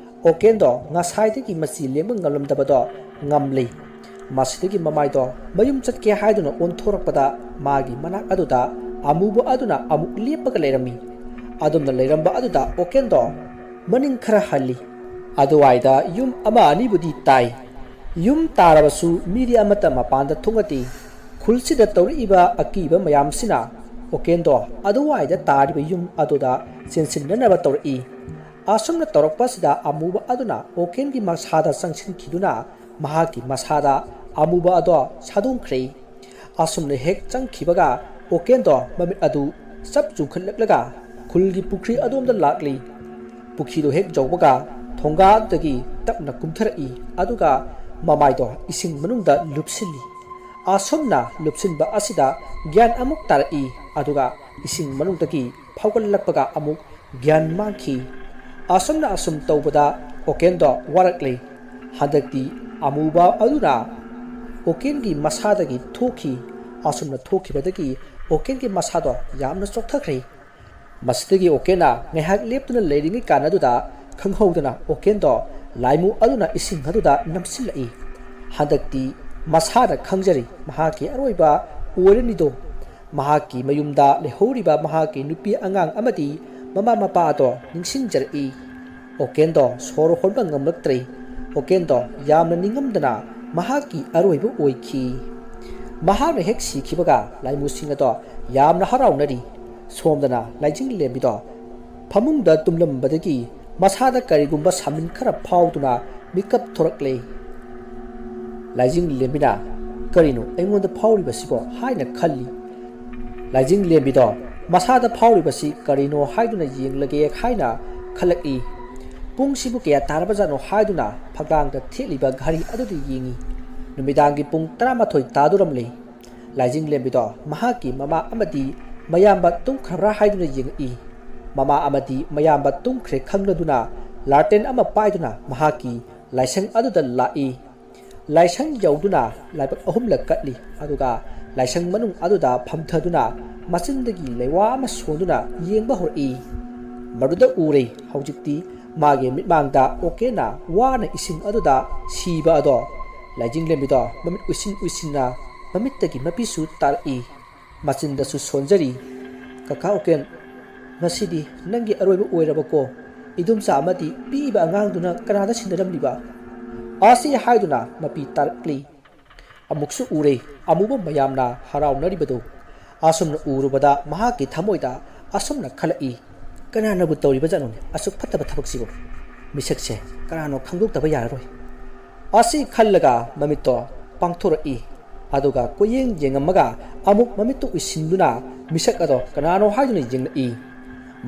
ꯑꯣꯀꯦꯟꯗꯣ ꯉꯁꯥꯏꯗꯒꯤ ꯃꯆꯤ ꯂꯦꯡꯕ ꯉꯝꯂꯝꯗꯕꯗꯣ ꯉꯝꯂꯤ꯫ ꯃꯁꯤꯗꯒꯤ ꯃꯃꯥꯏꯗꯣ ꯃꯌꯨꯝ ꯆꯠꯀꯦ ꯍꯥꯏꯗꯨꯅ ꯑꯣꯟꯊꯣꯔꯛꯄꯗ ꯃꯥꯒꯤ ꯃꯅꯥꯛ ꯑꯗꯨꯗ ꯑꯃꯨꯕ ꯑꯗꯨꯅ ꯑꯃꯨꯛ ꯂꯦꯞꯄꯒ ꯂꯩꯔꯝꯃꯤ꯫ ꯑꯗꯨꯝꯅ ꯂꯩꯔꯝꯕ ꯑꯗꯨꯗ ꯑꯣꯀꯦꯟꯗꯣ ꯃꯅꯤꯡ ꯈꯔ ꯍꯜꯂꯤ꯫ ꯑꯗꯨꯋꯥꯏꯗ ꯌꯨꯝ ꯑꯃ ꯑꯅꯤꯕꯨꯗꯤ ꯇꯥꯏ꯫ ꯌꯨꯝ ꯇꯥꯔꯕꯁꯨ ꯃꯤꯗꯤ ꯑꯃꯠꯇ ꯃꯄꯥꯟꯗ ꯊꯣꯛꯅꯗꯦ꯫ ꯈꯨꯜꯁꯤꯗ ꯇꯧꯔꯛꯏꯕ ꯑꯀꯤꯕ ꯃꯌꯥꯝꯁꯤꯅ ꯑꯣꯀꯦꯟꯗꯣ ꯑꯗꯨꯋꯥꯏꯗ ꯇꯥꯔꯤꯕ ꯌꯨꯝ ꯑꯗꯨꯗ ꯆꯦꯟꯁꯤꯟꯅꯅꯕ ꯇꯧꯔꯛꯏ꯫ ꯑꯁꯨꯝꯅ ꯇꯧꯔꯛꯄꯁꯤꯗ ꯑꯃꯨꯕ ꯑꯗꯨꯅ ꯑꯣꯀꯦꯟꯒꯤ ꯃꯁꯥꯗ ꯆꯪꯁꯤꯟꯈꯤꯗꯨꯅ ꯃꯍꯥꯛꯀꯤ ꯃꯁꯥꯗ ꯑꯃꯨꯕ ꯑꯗꯣ ꯁꯥꯗꯣꯡꯈ꯭ꯔꯦ꯫ ꯑꯁꯨꯝꯅ ꯍꯦꯛ ꯆꯪꯈꯤꯕꯒ ꯑꯣꯀꯦꯟꯗꯣ ꯃꯃꯤꯠ ꯑꯗꯨ ꯆꯞ ꯆꯨꯡꯈꯠꯂꯛꯂꯒ ꯈꯨꯜꯒꯤ ꯄꯨꯈ꯭ꯔꯤ ꯑꯗꯣꯝꯗ ꯂꯥꯛꯂꯤ꯫ ꯄꯨꯈ꯭ꯔꯤꯗꯨ ꯍꯦꯛ ꯌꯧꯕꯒ ꯊꯣꯡꯒꯥꯗꯒꯤ ꯇꯞꯅ ꯀꯨꯝꯊꯔꯛꯏ, ꯑꯗꯨꯒ ꯃꯃꯥꯏꯗꯣ ꯏꯁꯤꯡ ꯃꯅꯨꯡꯗ ꯂꯨꯞꯁꯤꯜꯂꯤ꯫ ꯑꯁꯨꯝꯅ ꯂꯨꯞꯁꯤꯟꯕ ꯑꯁꯤꯗ ꯒ꯭ꯌꯥꯟ ꯑꯃꯨꯛ ꯇꯥꯔꯛꯏ, ꯑꯗꯨꯒ ꯏꯁꯤꯡ ꯃꯅꯨꯡꯗꯒꯤ ꯐꯥꯎꯒꯠꯂꯛꯄꯒ ꯑꯃꯨꯛ ꯒ꯭ꯌꯥꯟ ꯃꯥꯡꯈꯤ꯫ ꯑꯁꯨꯝꯅ ꯑꯁꯨꯝ ꯇꯧꯕꯗ ꯑꯣꯀꯦꯟꯗꯣ ꯋꯥꯔꯛꯂꯦ꯫ ꯍꯟꯗꯛꯇꯤ ꯑꯃꯨꯕ ꯑꯗꯨꯅ ꯑꯣꯀꯦꯟꯒꯤ ꯃꯁꯥꯗꯒꯤ ꯊꯣꯛꯈꯤ꯫ ꯑꯁꯨꯝꯅ ꯊꯣꯛꯈꯤꯕꯗꯒꯤ ꯑꯣꯀꯦꯟꯒꯤ ꯃꯁꯥꯗꯣ ꯌꯥꯝꯅ ꯆꯣꯛꯊꯈ꯭ꯔꯦ꯫ ꯃꯁꯤꯗꯒꯤ ꯑꯣꯀꯦꯟꯅ ꯉꯥꯏꯍꯥꯛ ꯂꯦꯞꯇꯨꯅ ꯂꯩꯔꯤꯉꯩ ꯀꯥꯟ ꯑꯗꯨꯗ ꯈꯪꯍꯧꯗꯅ ꯑꯣꯀꯦꯟꯗꯣ ꯂꯥꯏꯃꯨ ꯑꯗꯨꯅ ꯏꯁꯤꯡ ꯑꯗꯨꯗ ꯅꯝꯁꯤꯜꯂꯛꯏ꯫ ꯍꯟꯗꯛꯇꯤ ꯃꯁꯥꯅ ꯈꯪꯖꯔꯤ ꯃꯍꯥꯛꯀꯤ ꯑꯔꯣꯏꯕ ꯑꯣꯏꯔꯅꯤꯗꯣ꯫ ꯃꯍꯥꯛꯀꯤ ꯃꯌꯨꯝꯗ ꯂꯩꯍꯧꯔꯤꯕ ꯃꯍꯥꯛꯀꯤ ꯅꯨꯄꯤ ꯑꯉꯥꯡ ꯑꯃꯗꯤ ꯃꯃꯥ ꯃꯄꯥ ꯑꯗꯣ ꯅꯤꯡꯁꯤꯡꯖꯔꯛꯏ꯫ ꯑꯣꯀꯦꯟꯗꯣ ꯁꯣꯔ ꯍꯣꯟꯕ ꯉꯝꯂꯛꯇ꯭ꯔꯦ꯫ ꯑꯣꯀꯦꯟꯗꯣ ꯌꯥꯝꯅ ꯅꯤꯡꯉꯝꯗꯅ ꯃꯍꯥꯛꯀꯤ ꯑꯔꯣꯏꯕ ꯑꯣꯏꯈꯤ꯫ ꯃꯍꯥꯛꯅ ꯍꯦꯛ ꯁꯤꯈꯤꯕꯒ ꯂꯥꯏꯃꯨꯁꯤꯡ ꯑꯗꯣ ꯌꯥꯝꯅ ꯍꯔꯥꯎꯅꯔꯤ꯫ ꯁꯣꯝꯗꯅ ꯂꯥꯏꯖꯤꯡ ꯂꯦꯝꯕꯤꯗꯣ ꯐꯃꯨꯡꯗ ꯇꯨꯝꯂꯝꯕꯗꯒꯤ ꯃꯁꯥꯗ ꯀꯔꯤꯒꯨꯝꯕ ꯁꯥꯃꯤꯟ ꯈꯔ ꯐꯥꯎꯗꯨꯅ ꯃꯤꯀꯞ ꯊꯣꯔꯛꯂꯦ꯫ ꯂꯥꯏꯖꯤꯡ ꯂꯦꯝꯕꯤꯅ "ꯀꯔꯤꯅꯣ ꯑꯩꯉꯣꯟꯗ ꯐꯥꯎꯔꯤꯕꯁꯤꯕꯣ?" ꯍꯥꯏꯅ ꯈꯜꯂꯤ꯫ ꯂꯥꯏꯖꯤꯡ ꯂꯦꯝꯕꯤꯗꯣ ꯃꯁꯥꯗ ꯐꯥꯎꯔꯤꯕꯁꯤ ꯀꯔꯤꯅꯣ ꯍꯥꯏꯗꯨꯅ ꯌꯦꯡꯂꯒꯦ ꯍꯥꯏꯅ ꯈꯜꯂꯛꯏ꯫ ꯄꯨꯡꯁꯤꯕꯨ ꯀꯌꯥ ꯇꯥꯔꯕꯖꯥꯠꯅꯣ ꯍꯥꯏꯗꯨꯅ ꯐꯛꯂꯥꯡꯗ ꯊꯦꯠꯂꯤꯕ ꯘꯔꯤ ꯑꯗꯨꯗ ꯌꯦꯡꯉꯤ꯫ ꯅꯨꯃꯤꯗꯥꯡꯒꯤ ꯄꯨꯡ ꯇꯔꯥꯃꯥꯊꯣꯏ ꯇꯥꯗꯣꯔꯝꯂꯦ꯫ ꯂꯥꯏꯖꯤꯡ ꯂꯦꯝꯕꯤꯗꯣ ꯃꯍꯥꯛꯀꯤ ꯃꯃꯥ ꯑꯃꯗꯤ ꯃꯌꯥꯝꯕ ꯇꯨꯝꯈ꯭ꯔꯕ꯭ꯔꯥ ꯍꯥꯏꯗꯨꯅ ꯌꯦꯡꯉꯛꯏ꯫ ꯃꯃꯥ ꯑꯃꯗꯤ ꯃꯌꯥꯝꯕ ꯇꯨꯝꯈ꯭ꯔꯦ ꯈꯪꯂꯗꯨꯅ ꯂꯥꯇꯦꯟ ꯑꯃ ꯄꯥꯏꯗꯨꯅ ꯃꯍꯥꯛꯀꯤ ꯂꯥꯏꯁꯪ ꯑꯗꯨꯗ ꯂꯥꯛꯏ꯫ ꯂꯥꯏꯁꯪ ꯌꯧꯗꯨꯅ ꯂꯥꯏꯕꯛ ꯑꯍꯨꯝꯂꯛ ꯀꯠꯂꯤ, ꯑꯗꯨꯒ ꯂꯥꯏꯁꯪ ꯃꯅꯨꯡ ꯑꯗꯨꯗ ꯐꯝꯊꯗꯨꯅ ꯃꯆꯤꯟꯗꯒꯤ ꯂꯩꯋꯥ ꯑꯃ ꯁꯣꯟꯗꯨꯅ ꯌꯦꯡꯕ ꯍꯧꯔꯛꯏ꯫ ꯃꯗꯨꯗ ꯎꯔꯦ꯫ ꯍꯧꯖꯤꯛꯇꯤ ꯃꯥꯒꯤ ꯃꯤꯠꯃꯥꯡꯗ ꯑꯣꯀꯦꯟꯅ ꯋꯥꯅ ꯏꯁꯤꯡ ꯑꯗꯨꯗ ꯁꯤꯕ ꯑꯗꯣ ꯂꯥꯏꯖꯤꯡꯂꯦꯝꯕꯤꯗꯣ ꯃꯃꯤꯠ ꯎꯏꯁꯤꯟ ꯎꯏꯁꯤꯟꯅ ꯃꯃꯤꯠꯇꯒꯤ ꯃꯄꯤꯁꯨ ꯇꯥꯔꯛꯏ꯫ ꯃꯆꯤꯟꯗꯁꯨ ꯁꯣꯟꯖꯔꯤ, "ꯀꯀꯥ ꯑꯣꯀꯦꯟ, ꯉꯁꯤꯗꯤ ꯅꯪꯒꯤ ꯑꯔꯣꯏꯕ ꯑꯣꯏꯔꯕꯀꯣ? ꯏꯗꯣꯝꯆꯥ ꯑꯃꯗꯤ ꯄꯤꯛꯏꯕ ꯑꯉꯥꯡꯗꯨꯅ ꯀꯅꯥꯗ ꯁꯤꯟꯅꯔꯝꯂꯤꯕ?" ꯑꯁꯤ ꯍꯥꯏꯗꯨꯅ ꯃꯄꯤ ꯇꯥꯔꯛꯂꯤ꯫ ꯑꯃꯨꯛꯁꯨ ꯎꯔꯦ ꯑꯃꯨꯕ ꯃꯌꯥꯝꯅ ꯍꯔꯥꯎꯅꯔꯤꯕꯗꯨ꯫ ꯑꯁꯨꯝꯅ ꯎꯔꯨꯕꯗ ꯃꯍꯥꯛꯀꯤ ꯊꯃꯣꯏꯗ ꯑꯁꯨꯝꯅ ꯈꯜꯂꯛꯏ, "ꯀꯅꯥꯅꯕꯨ ꯇꯧꯔꯤꯕꯖꯥꯠꯅꯣꯅꯦ ꯑꯁꯨꯛ ꯐꯠꯇꯕ ꯊꯕꯛꯁꯤꯕꯨ? ꯃꯤꯁꯛꯁꯦ ꯀꯅꯥꯅꯣ ꯈꯪꯗꯣꯛꯇꯕ ꯌꯥꯔꯔꯣꯏ"꯫ ꯑꯁꯤ ꯈꯜꯂꯒ ꯃꯃꯤꯠꯇꯣ ꯄꯥꯡꯊꯣꯔꯛꯏ꯫ ꯑꯗꯨꯒ ꯀꯣꯏꯌꯦꯡ ꯌꯦꯡꯉꯝꯃꯒ ꯑꯃꯨꯛ ꯃꯃꯤꯠꯇꯨ ꯎꯏꯁꯤꯟꯗꯨꯅ ꯃꯤꯁꯛ ꯑꯗꯣ ꯀꯅꯥꯅꯣ ꯍꯥꯏꯗꯨꯅ ꯌꯦꯡꯂꯛꯏ꯫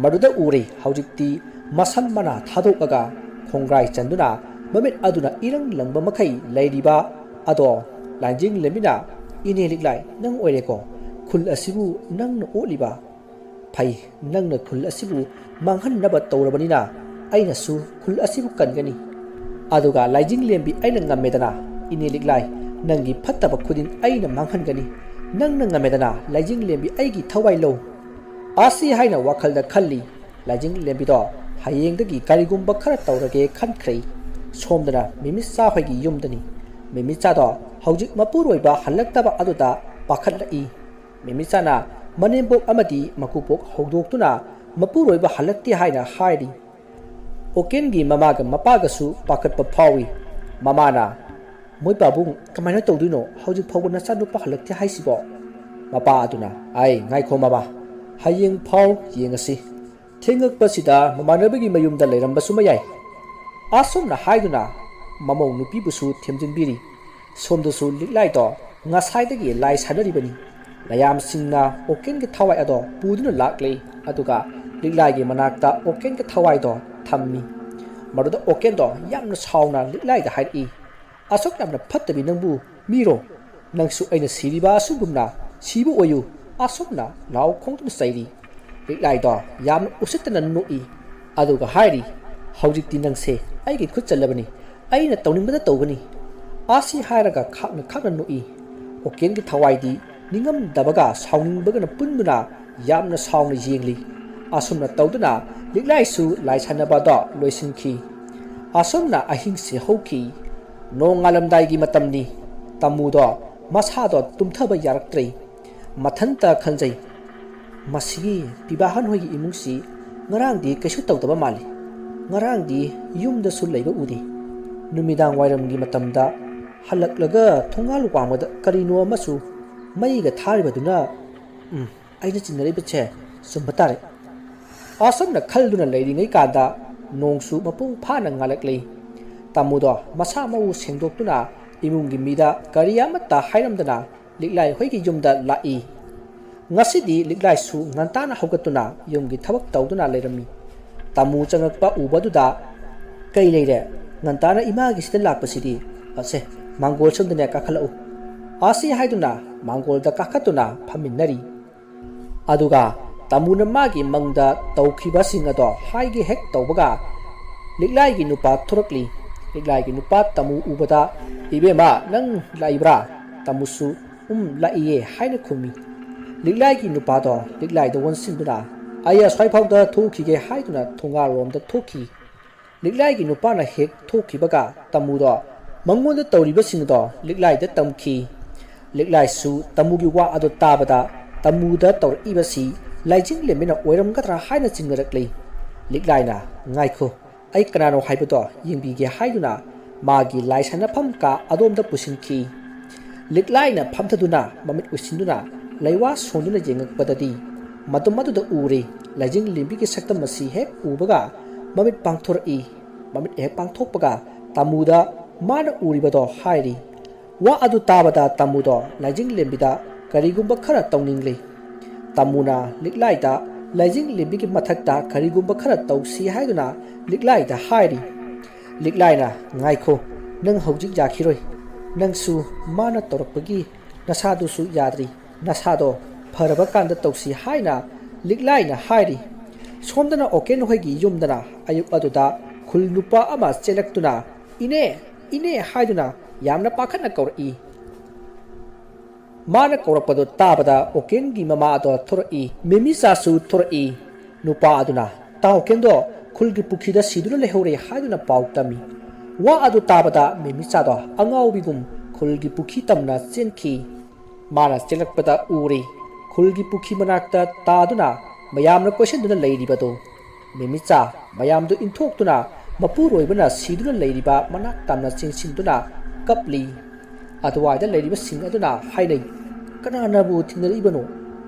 ꯃꯗꯨꯗ ꯎꯔꯦ ꯍꯧꯖꯤꯛꯇꯤ ꯃꯁꯝ ꯃꯅꯥ ꯊꯥꯗꯣꯛꯂꯒ ꯈꯣꯡꯒ꯭ꯔꯥꯏ ꯆꯟꯗꯨꯅ ꯃꯃꯤꯠ ꯑꯗꯨꯅ ꯏꯔꯪ ꯂꯪꯕ ꯃꯈꯩ ꯂꯩꯔꯤꯕ ꯑꯗꯣ ꯂꯥꯏꯖꯤꯡꯂꯦꯝꯕꯤꯅ, "ꯏꯅꯦ ꯂꯤꯛꯂꯥꯏ, ꯅꯪ ꯑꯣꯏꯔꯦꯀꯣ? ꯈꯨꯜ ꯑꯁꯤꯕꯨ ꯅꯪꯅ ꯑꯣꯠꯂꯤꯕ? ꯐꯩ, ꯅꯪꯅ ꯈꯨꯜ ꯑꯁꯤꯕꯨ ꯃꯥꯡꯍꯟꯅꯕ ꯇꯧꯔꯕꯅꯤꯅ ꯑꯩꯅꯁꯨ ꯈꯨꯜ ꯑꯁꯤꯕꯨ ꯀꯟꯒꯅꯤ꯫ ꯑꯗꯨꯒ ꯂꯥꯏꯖꯤꯡꯂꯦꯝꯕꯤ ꯑꯩꯅ ꯉꯝꯃꯦꯗꯅ, ꯏꯅꯦ ꯂꯤꯛꯂꯥꯏ, ꯅꯪꯒꯤ ꯐꯠꯇꯕ ꯈꯨꯗꯤꯡ ꯑꯩꯅ ꯃꯥꯡꯍꯟꯒꯅꯤ꯫ ꯅꯪꯅ ꯉꯝꯃꯦꯗꯅ, ꯂꯥꯏꯖꯤꯡꯂꯦꯝꯕꯤ ꯑꯩꯒꯤ ꯊꯋꯥꯏ ꯂꯧ"꯫ ꯑꯁꯤ ꯍꯥꯏꯅ ꯋꯥꯈꯜꯗ ꯈꯜꯂꯤ꯫ ꯂꯥꯏꯖꯤꯡꯂꯦꯝꯕꯤꯗꯣ ꯍꯌꯦꯡꯗꯒꯤ ꯀꯔꯤꯒꯨꯝꯕ ꯈꯔ ꯇꯧꯔꯒꯦ ꯈꯟꯈ꯭ꯔꯦ꯫ ꯁꯣꯝꯗꯅ ꯃꯤꯃꯤꯆꯥ ꯍꯣꯏꯒꯤ ꯌꯨꯝꯗꯅꯤ꯫ ꯃꯤꯃꯤꯆꯥꯗꯣ ꯍꯧꯖꯤꯛ ꯃꯄꯨꯔꯣꯏꯕ ꯍꯜꯂꯛꯇꯕ ꯑꯗꯨꯗ ꯄꯥꯈꯠꯂꯛꯏ꯫ ꯃꯤꯃꯤꯆꯥꯅ ꯃꯅꯦꯝꯕꯣꯛ ꯑꯃꯗꯤ ꯃꯀꯨꯕꯣꯛ ꯍꯧꯗꯣꯛꯇꯨꯅ ꯃꯄꯨꯔꯣꯏꯕ ꯍꯜꯂꯛꯇꯦ ꯍꯥꯏꯅ ꯍꯥꯏꯔꯤ꯫ ꯑꯣꯀꯦꯟꯒꯤ ꯃꯃꯥꯒ ꯃꯄꯥꯒꯁꯨ ꯄꯥꯈꯠꯄ ꯐꯥꯎꯏ꯫ ꯃꯃꯥꯅ, "ꯃꯣꯏ ꯄꯥꯕꯨꯡ, ꯀꯃꯥꯏꯅ ꯇꯧꯗꯣꯏꯅꯣ? ꯍꯧꯖꯤꯛ ꯐꯥꯎꯕ ꯅꯆꯥꯅꯨꯄꯥ ꯍꯜꯂꯛꯇꯦ ꯍꯥꯏꯁꯤꯕꯣ?" ꯃꯄꯥ ꯑꯗꯨꯅ, "ꯑꯩ, ꯉꯥꯏꯈꯣ ꯃꯃꯥ, ꯍꯌꯦꯡ ꯐꯥꯎ ꯌꯦꯡꯉꯁꯤ꯫ ꯊꯦꯡꯉꯛꯄꯁꯤꯗ ꯃꯃꯥꯟꯅꯕꯒꯤ ꯃꯌꯨꯝꯗ ꯂꯩꯔꯝꯕꯁꯨ ꯃꯌꯥꯏ"꯫ ꯑꯁꯨꯝꯅ ꯍꯥꯏꯗꯨꯅ ꯃꯃꯧ ꯅꯨꯄꯤꯕꯨꯁꯨ ꯊꯦꯝꯖꯤꯟꯕꯤꯔꯤ꯫ ꯁꯣꯝꯗꯁꯨ ꯂꯤꯛꯂꯥꯏꯗꯣ ꯉꯁꯥꯏꯗꯒꯤ ꯂꯥꯏ ꯁꯥꯟꯅꯔꯤꯕꯅꯤ꯫ ꯃꯌꯥꯝꯁꯤꯡꯅ ꯑꯣꯀꯦꯟꯒꯤ ꯊꯋꯥꯏ ꯑꯗꯣ ꯄꯨꯗꯨꯅ ꯂꯥꯛꯂꯦ, ꯑꯗꯨꯒ ꯂꯤꯛꯂꯥꯏꯒꯤ ꯃꯅꯥꯛꯇ ꯑꯣꯀꯦꯟꯒꯤ ꯊꯋꯥꯏꯗꯣ ꯊꯝꯃꯤ꯫ ꯃꯗꯨꯗ ꯑꯣꯀꯦꯟꯗꯣ ꯌꯥꯝꯅ ꯁꯥꯎꯅ ꯂꯤꯛꯂꯥꯏꯗ ꯍꯥꯏꯔꯛꯏ, "ꯑꯁꯨꯛ ꯌꯥꯝꯅ ꯐꯠꯇꯕꯤ ꯅꯪꯕꯨ ꯃꯤꯔꯣ? ꯅꯪꯁꯨ ꯑꯩꯅ ꯁꯤꯔꯤꯕ ꯑꯁꯨꯝꯒꯨꯝꯅ ꯁꯤꯕ ꯑꯣꯏꯌꯨ"꯫ ꯑꯁꯨꯝꯅ ꯂꯥꯎ ꯈꯣꯡꯗꯨꯅ ꯆꯩꯔꯤ꯫ ꯂꯤꯛꯂꯥꯏꯗꯣ ꯌꯥꯝꯅ ꯎꯁꯤꯠꯇꯅ ꯅꯣꯛꯏ꯫ ꯑꯗꯨꯒ ꯍꯥꯏꯔꯤ, "ꯍꯧꯖꯤꯛꯇꯤ ꯅꯪꯁꯦ ꯑꯩꯒꯤ ꯈꯨꯠ ꯆꯜꯂꯕꯅꯤ꯫ ꯑꯩꯅ ꯇꯧꯅꯤꯡꯕꯗ ꯇꯧꯒꯅꯤ"꯫ ꯑꯁꯤ ꯍꯥꯏꯔꯒ ꯈꯥꯛꯅ ꯈꯥꯛꯅ ꯅꯣꯛꯏ꯫ ꯑꯣꯀꯦꯟꯒꯤ ꯊꯋꯥꯏꯗꯤ ꯅꯤꯡꯉꯝꯗꯕꯒ ꯁꯥꯎꯅꯤꯡꯕꯒꯅ ꯄꯨꯟꯗꯨꯅ ꯌꯥꯝꯅ ꯁꯥꯎꯅ ꯌꯦꯡꯂꯤ꯫ ꯑꯁꯨꯝꯅ ꯇꯧꯗꯨꯅ ꯂꯤꯛꯂꯥꯏꯁꯨ ꯂꯥꯏ ꯁꯥꯟꯅꯕꯗꯣ ꯂꯣꯏꯁꯤꯟꯈꯤ꯫ ꯑꯁꯨꯝꯅ ꯑꯍꯤꯡꯁꯤ ꯍꯧꯈꯤ꯫ ꯅꯣꯡꯉꯥꯜꯂꯝꯗꯥꯏꯒꯤ ꯃꯇꯝꯅꯤ꯫ ꯇꯥꯃꯨꯗꯣ ꯃꯁꯥꯗꯣ ꯇꯨꯝꯊꯕ ꯌꯥꯔꯛꯇ꯭ꯔꯦ꯫ ꯃꯊꯟꯇ ꯈꯟꯖꯩ, "ꯃꯁꯤꯒꯤ ꯄꯤꯕꯥꯍꯟ ꯍꯣꯏꯒꯤ ꯏꯃꯨꯡꯁꯤ ꯉꯔꯥꯡꯗꯤ ꯀꯩꯁꯨ ꯇꯧꯗꯕ ꯃꯥꯜꯂꯤ꯫ ꯉꯔꯥꯡꯗꯤ ꯌꯨꯝꯗꯁꯨ ꯂꯩꯕ ꯎꯗꯦ꯫ ꯅꯨꯃꯤꯗꯥꯡ ꯋꯥꯏꯔꯝꯒꯤ ꯃꯇꯝꯗ ꯍꯜꯂꯛꯂꯒ ꯊꯣꯡꯒꯥꯜ ꯋꯥꯡꯃꯗ ꯀꯔꯤꯅꯣ ꯑꯃꯁꯨ ꯃꯩꯒ ꯊꯥꯔꯤꯕꯗꯨꯅ, ꯎꯝ, ꯑꯩꯅ ꯆꯤꯡꯅꯔꯤꯕꯁꯦ ꯆꯨꯝꯕ ꯇꯥꯔꯦ"꯫ ꯑꯁꯨꯝꯅ ꯈꯜꯗꯨꯅ ꯂꯩꯔꯤꯉꯩ ꯀꯥꯟꯗ ꯅꯣꯡꯁꯨ ꯃꯄꯨꯡ ꯐꯥꯅ ꯉꯥꯜꯂꯛꯂꯤ꯫ ꯇꯥꯃꯨꯗꯣ ꯃꯁꯥ ꯃꯎ ꯁꯦꯡꯗꯣꯛꯇꯨꯅ ꯏꯃꯨꯡꯒꯤ ꯃꯤꯗ ꯀꯔꯤ ꯑꯃꯠꯇ ꯍꯥꯏꯔꯝꯗꯅ ꯂꯤꯛꯂꯥꯏ ꯍꯣꯏꯒꯤ ꯌꯨꯝꯗ ꯂꯥꯛꯏ꯫ ꯉꯁꯤꯗꯤ ꯂꯤꯛꯂꯥꯏꯁꯨ ꯉꯟꯇꯥꯅ ꯍꯧꯒꯠꯇꯨꯅ ꯌꯨꯝꯒꯤ ꯊꯕꯛ ꯇꯧꯗꯨꯅ ꯂꯩꯔꯝꯃꯤ꯫ ꯇꯥꯃꯨ ꯆꯪꯂꯛꯄ ꯎꯕꯗꯨꯗ, "ꯀꯩ ꯂꯩꯔꯦ? ꯉꯟꯇꯥꯅ ꯏꯃꯥꯒꯤꯁꯤꯗ ꯂꯥꯛꯄꯁꯤꯗꯤ꯫ ꯑꯁꯦ, ꯃꯥꯡꯒꯣꯜ ꯁꯣꯝꯗꯅꯦ ꯀꯥꯈꯠꯂꯛꯎ"꯫ ꯑꯁꯤ ꯍꯥꯏꯗꯨꯅ ꯃꯥꯡꯒꯣꯜꯗ ꯀꯥꯈꯠꯇꯨꯅ ꯐꯝꯃꯤꯟꯅꯔꯤ꯫ ꯑꯗꯨꯒ ꯇꯥꯃꯨꯅ ꯃꯥꯒꯤ ꯃꯪꯗ ꯇꯧꯈꯤꯕꯁꯤꯡ ꯑꯗꯣ ꯍꯥꯏꯒꯦ ꯍꯦꯛ ꯇꯧꯕꯒ ꯂꯤꯛꯂꯥꯏꯒꯤ ꯅꯨꯄꯥ ꯊꯣꯔꯛꯂꯤ꯫ ꯂꯤꯛꯂꯥꯏꯒꯤ ꯅꯨꯄꯥ ꯇꯥꯃꯨ ꯎꯕꯗ, "ꯏꯕꯦꯝꯃ, ꯅꯪ ꯂꯥꯛꯏꯕ꯭ꯔꯥ?" ꯇꯥꯃꯨꯁꯨ, "ꯎꯝ, ꯂꯥꯛꯏꯌꯦ" ꯍꯥꯏꯅ ꯈꯨꯝꯃꯤ꯫ ꯂꯤꯛꯂꯥꯏꯒꯤ ꯅꯨꯄꯥꯗꯣ ꯂꯤꯛꯂꯥꯏꯗ ꯑꯣꯟꯁꯤꯟꯗꯨꯅ, "ꯑꯩ ꯑꯁ꯭ꯋꯥꯏꯐꯥꯎꯗ ꯊꯣꯛꯈꯤꯒꯦ" ꯍꯥꯏꯗꯨꯅ ꯊꯣꯡꯒꯥꯜꯂꯣꯝꯗ ꯊꯣꯛꯈꯤ꯫ ꯂꯤꯛꯂꯥꯏꯒꯤ ꯅꯨꯄꯥꯅ ꯍꯦꯛ ꯊꯣꯛꯈꯤꯕꯒ ꯇꯥꯃꯨꯗꯣ ꯃꯉꯣꯟꯗ ꯇꯧꯔꯤꯕꯁꯤꯡꯗꯣ ꯂꯤꯛꯂꯥꯏꯗ ꯇꯝꯈꯤ꯫ ꯂꯤꯛꯂꯥꯏꯁꯨ ꯇꯥꯃꯨꯒꯤ ꯋꯥ ꯑꯗꯨ ꯇꯥꯕꯗ ꯇꯥꯃꯨꯗ ꯇꯧꯔꯛꯏꯕꯁꯤ ꯂꯥꯏꯖꯤꯡꯂꯦꯝꯕꯤꯅ ꯑꯣꯏꯔꯝꯒꯗ꯭ꯔꯥ ꯍꯥꯏꯅ ꯆꯤꯡꯅꯔꯛꯂꯤ꯫ ꯂꯤꯛꯂꯥꯏꯅ, "ꯉꯥꯏꯈꯣ, ꯑꯩ ꯀꯅꯥꯅꯣ ꯍꯥꯏꯕꯗꯣ ꯌꯦꯡꯕꯤꯒꯦ" ꯍꯥꯏꯗꯨꯅ ꯃꯥꯒꯤ ꯂꯥꯏ ꯁꯥꯟꯅꯐꯝ ꯀꯥ ꯑꯗꯣꯝꯗ ꯄꯨꯁꯤꯟꯈꯤ꯫ ꯂꯤꯛꯂꯥꯏꯅ ꯐꯝꯊꯗꯨꯅ ꯃꯃꯤꯠ ꯎꯏꯁꯤꯟꯗꯨꯅ ꯂꯩꯋꯥ ꯁꯣꯟꯗꯨꯅ ꯌꯦꯡꯉꯛꯄꯗꯗꯤ ꯃꯇꯝ ꯑꯗꯨꯗ ꯎꯔꯦ꯫ ꯂꯥꯏꯖꯤꯡꯂꯦꯝꯕꯤꯒꯤ ꯁꯛꯇꯝ ꯑꯁꯤ ꯍꯦꯛ ꯎꯕꯒ ꯃꯃꯤꯠ ꯄꯥꯡꯊꯣꯔꯛꯏ꯫ ꯃꯃꯤꯠ ꯍꯦꯛ ꯄꯥꯡꯊꯣꯛꯄꯒ ꯇꯥꯃꯨꯗ ꯃꯥꯅ ꯎꯔꯤꯕꯗꯣ ꯍꯥꯏꯔꯤ꯫ ꯋꯥ ꯑꯗꯨ ꯇꯥꯕꯗ ꯇꯥꯃꯨꯗꯣ ꯂꯥꯏꯖꯤꯡꯂꯦꯝꯕꯤꯗ ꯀꯔꯤꯒꯨꯝꯕ ꯈꯔ ꯇꯧꯅꯤꯡꯂꯤ꯫ ꯇꯥꯃꯨꯅ ꯂꯤꯛꯂꯥꯏꯗ ꯂꯥꯏꯖꯤꯡꯂꯦꯝꯕꯤꯒꯤ ꯃꯊꯛꯇ ꯀꯔꯤꯒꯨꯝꯕ ꯈꯔ ꯇꯧꯁꯤ ꯍꯥꯏꯗꯨꯅ ꯂꯤꯛꯂꯥꯏꯗ ꯍꯥꯏꯔꯤ꯫ ꯂꯤꯛꯂꯥꯏꯅ, "ꯉꯥꯏꯈꯣ, ꯅꯪ ꯍꯧꯖꯤꯛ ꯌꯥꯈꯤꯔꯣꯏ꯫ ꯅꯪꯁꯨ ꯃꯥꯅ ꯇꯧꯔꯛꯄꯒꯤ ꯅꯁꯥꯗꯨꯁꯨ ꯌꯥꯗ꯭ꯔꯤ꯫ ꯅꯁꯥꯗꯣ ꯐꯔꯕ ꯀꯥꯟꯗ ꯇꯧꯁꯤ" ꯍꯥꯏꯅ ꯂꯤꯛꯂꯥꯏꯅ ꯍꯥꯏꯔꯤ꯫ ꯁꯣꯝꯗꯅ ꯑꯣꯀꯦꯟ ꯍꯣꯏꯒꯤ ꯌꯨꯝꯗꯅ ꯑꯌꯨꯛ ꯑꯗꯨꯗ ꯈꯨꯜ ꯅꯨꯄꯥ ꯑꯃ ꯆꯦꯜꯂꯛꯇꯨꯅ, "ꯏꯅꯦ, ꯏꯅꯦ" ꯍꯥꯏꯗꯨꯅ ꯌꯥꯝꯅ ꯄꯥꯈꯠꯅ ꯀꯧꯔꯛꯏ꯫ ꯃꯥꯅ ꯀꯧꯔꯛꯄꯗꯨ ꯇꯥꯕꯗ ꯑꯣꯀꯦꯟꯒꯤ ꯃꯃꯥ ꯑꯗꯣ ꯊꯣꯔꯛꯏ, ꯃꯦꯃꯤꯆꯥꯁꯨ ꯊꯣꯔꯛꯏ꯫ ꯅꯨꯄꯥ ꯑꯗꯨꯅ ꯇꯥꯎꯀꯦꯟꯗꯣ ꯈꯨꯜꯒꯤ ꯄꯨꯈ꯭ꯔꯤꯗ ꯁꯤꯗꯨꯅ ꯂꯩꯍꯧꯔꯦ ꯍꯥꯏꯗꯨꯅ ꯄꯥꯎ ꯇꯝꯃꯤ꯫ ꯋꯥ ꯑꯗꯨ ꯇꯥꯕꯗ ꯃꯦꯃꯤꯆꯥꯗꯣ ꯑꯉꯥꯎꯕꯤꯒꯨꯝ ꯈꯨꯜꯒꯤ ꯄꯨꯈ꯭ꯔꯤ ꯇꯝꯅ ꯆꯦꯟꯈꯤ꯫ ꯃꯥꯅ ꯆꯦꯜꯂꯛꯄꯗ ꯎꯔꯦ, ꯈꯨꯜꯒꯤ ꯄꯨꯈ꯭ꯔꯤ ꯃꯅꯥꯛꯇ ꯇꯥꯗꯨꯅ ꯃꯌꯥꯝꯅ ꯀꯣꯏꯁꯤꯟꯗꯨꯅ ꯂꯩꯔꯤꯕꯗꯨ꯫ ꯃꯦꯃꯤꯆꯥ ꯃꯌꯥꯝꯗꯨ ꯏꯟꯊꯣꯛꯇꯨꯅ ꯃꯄꯨꯔꯣꯏꯕꯅ ꯁꯤꯗꯨꯅ ꯂꯩꯔꯤꯕ ꯃꯅꯥꯛ ꯇꯝꯅ ꯆꯦꯟꯁꯤꯟꯗꯨꯅ ꯀꯞꯂꯤ꯫ ꯑꯗꯨꯋꯥꯏꯗ ꯂꯩꯔꯤꯕꯁꯤꯡ ꯑꯗꯨꯅ ꯍꯥꯏꯅꯩ, "ꯀꯅꯥꯅꯕꯨ ꯊꯤꯟꯅꯔꯛꯏꯕꯅꯣ?"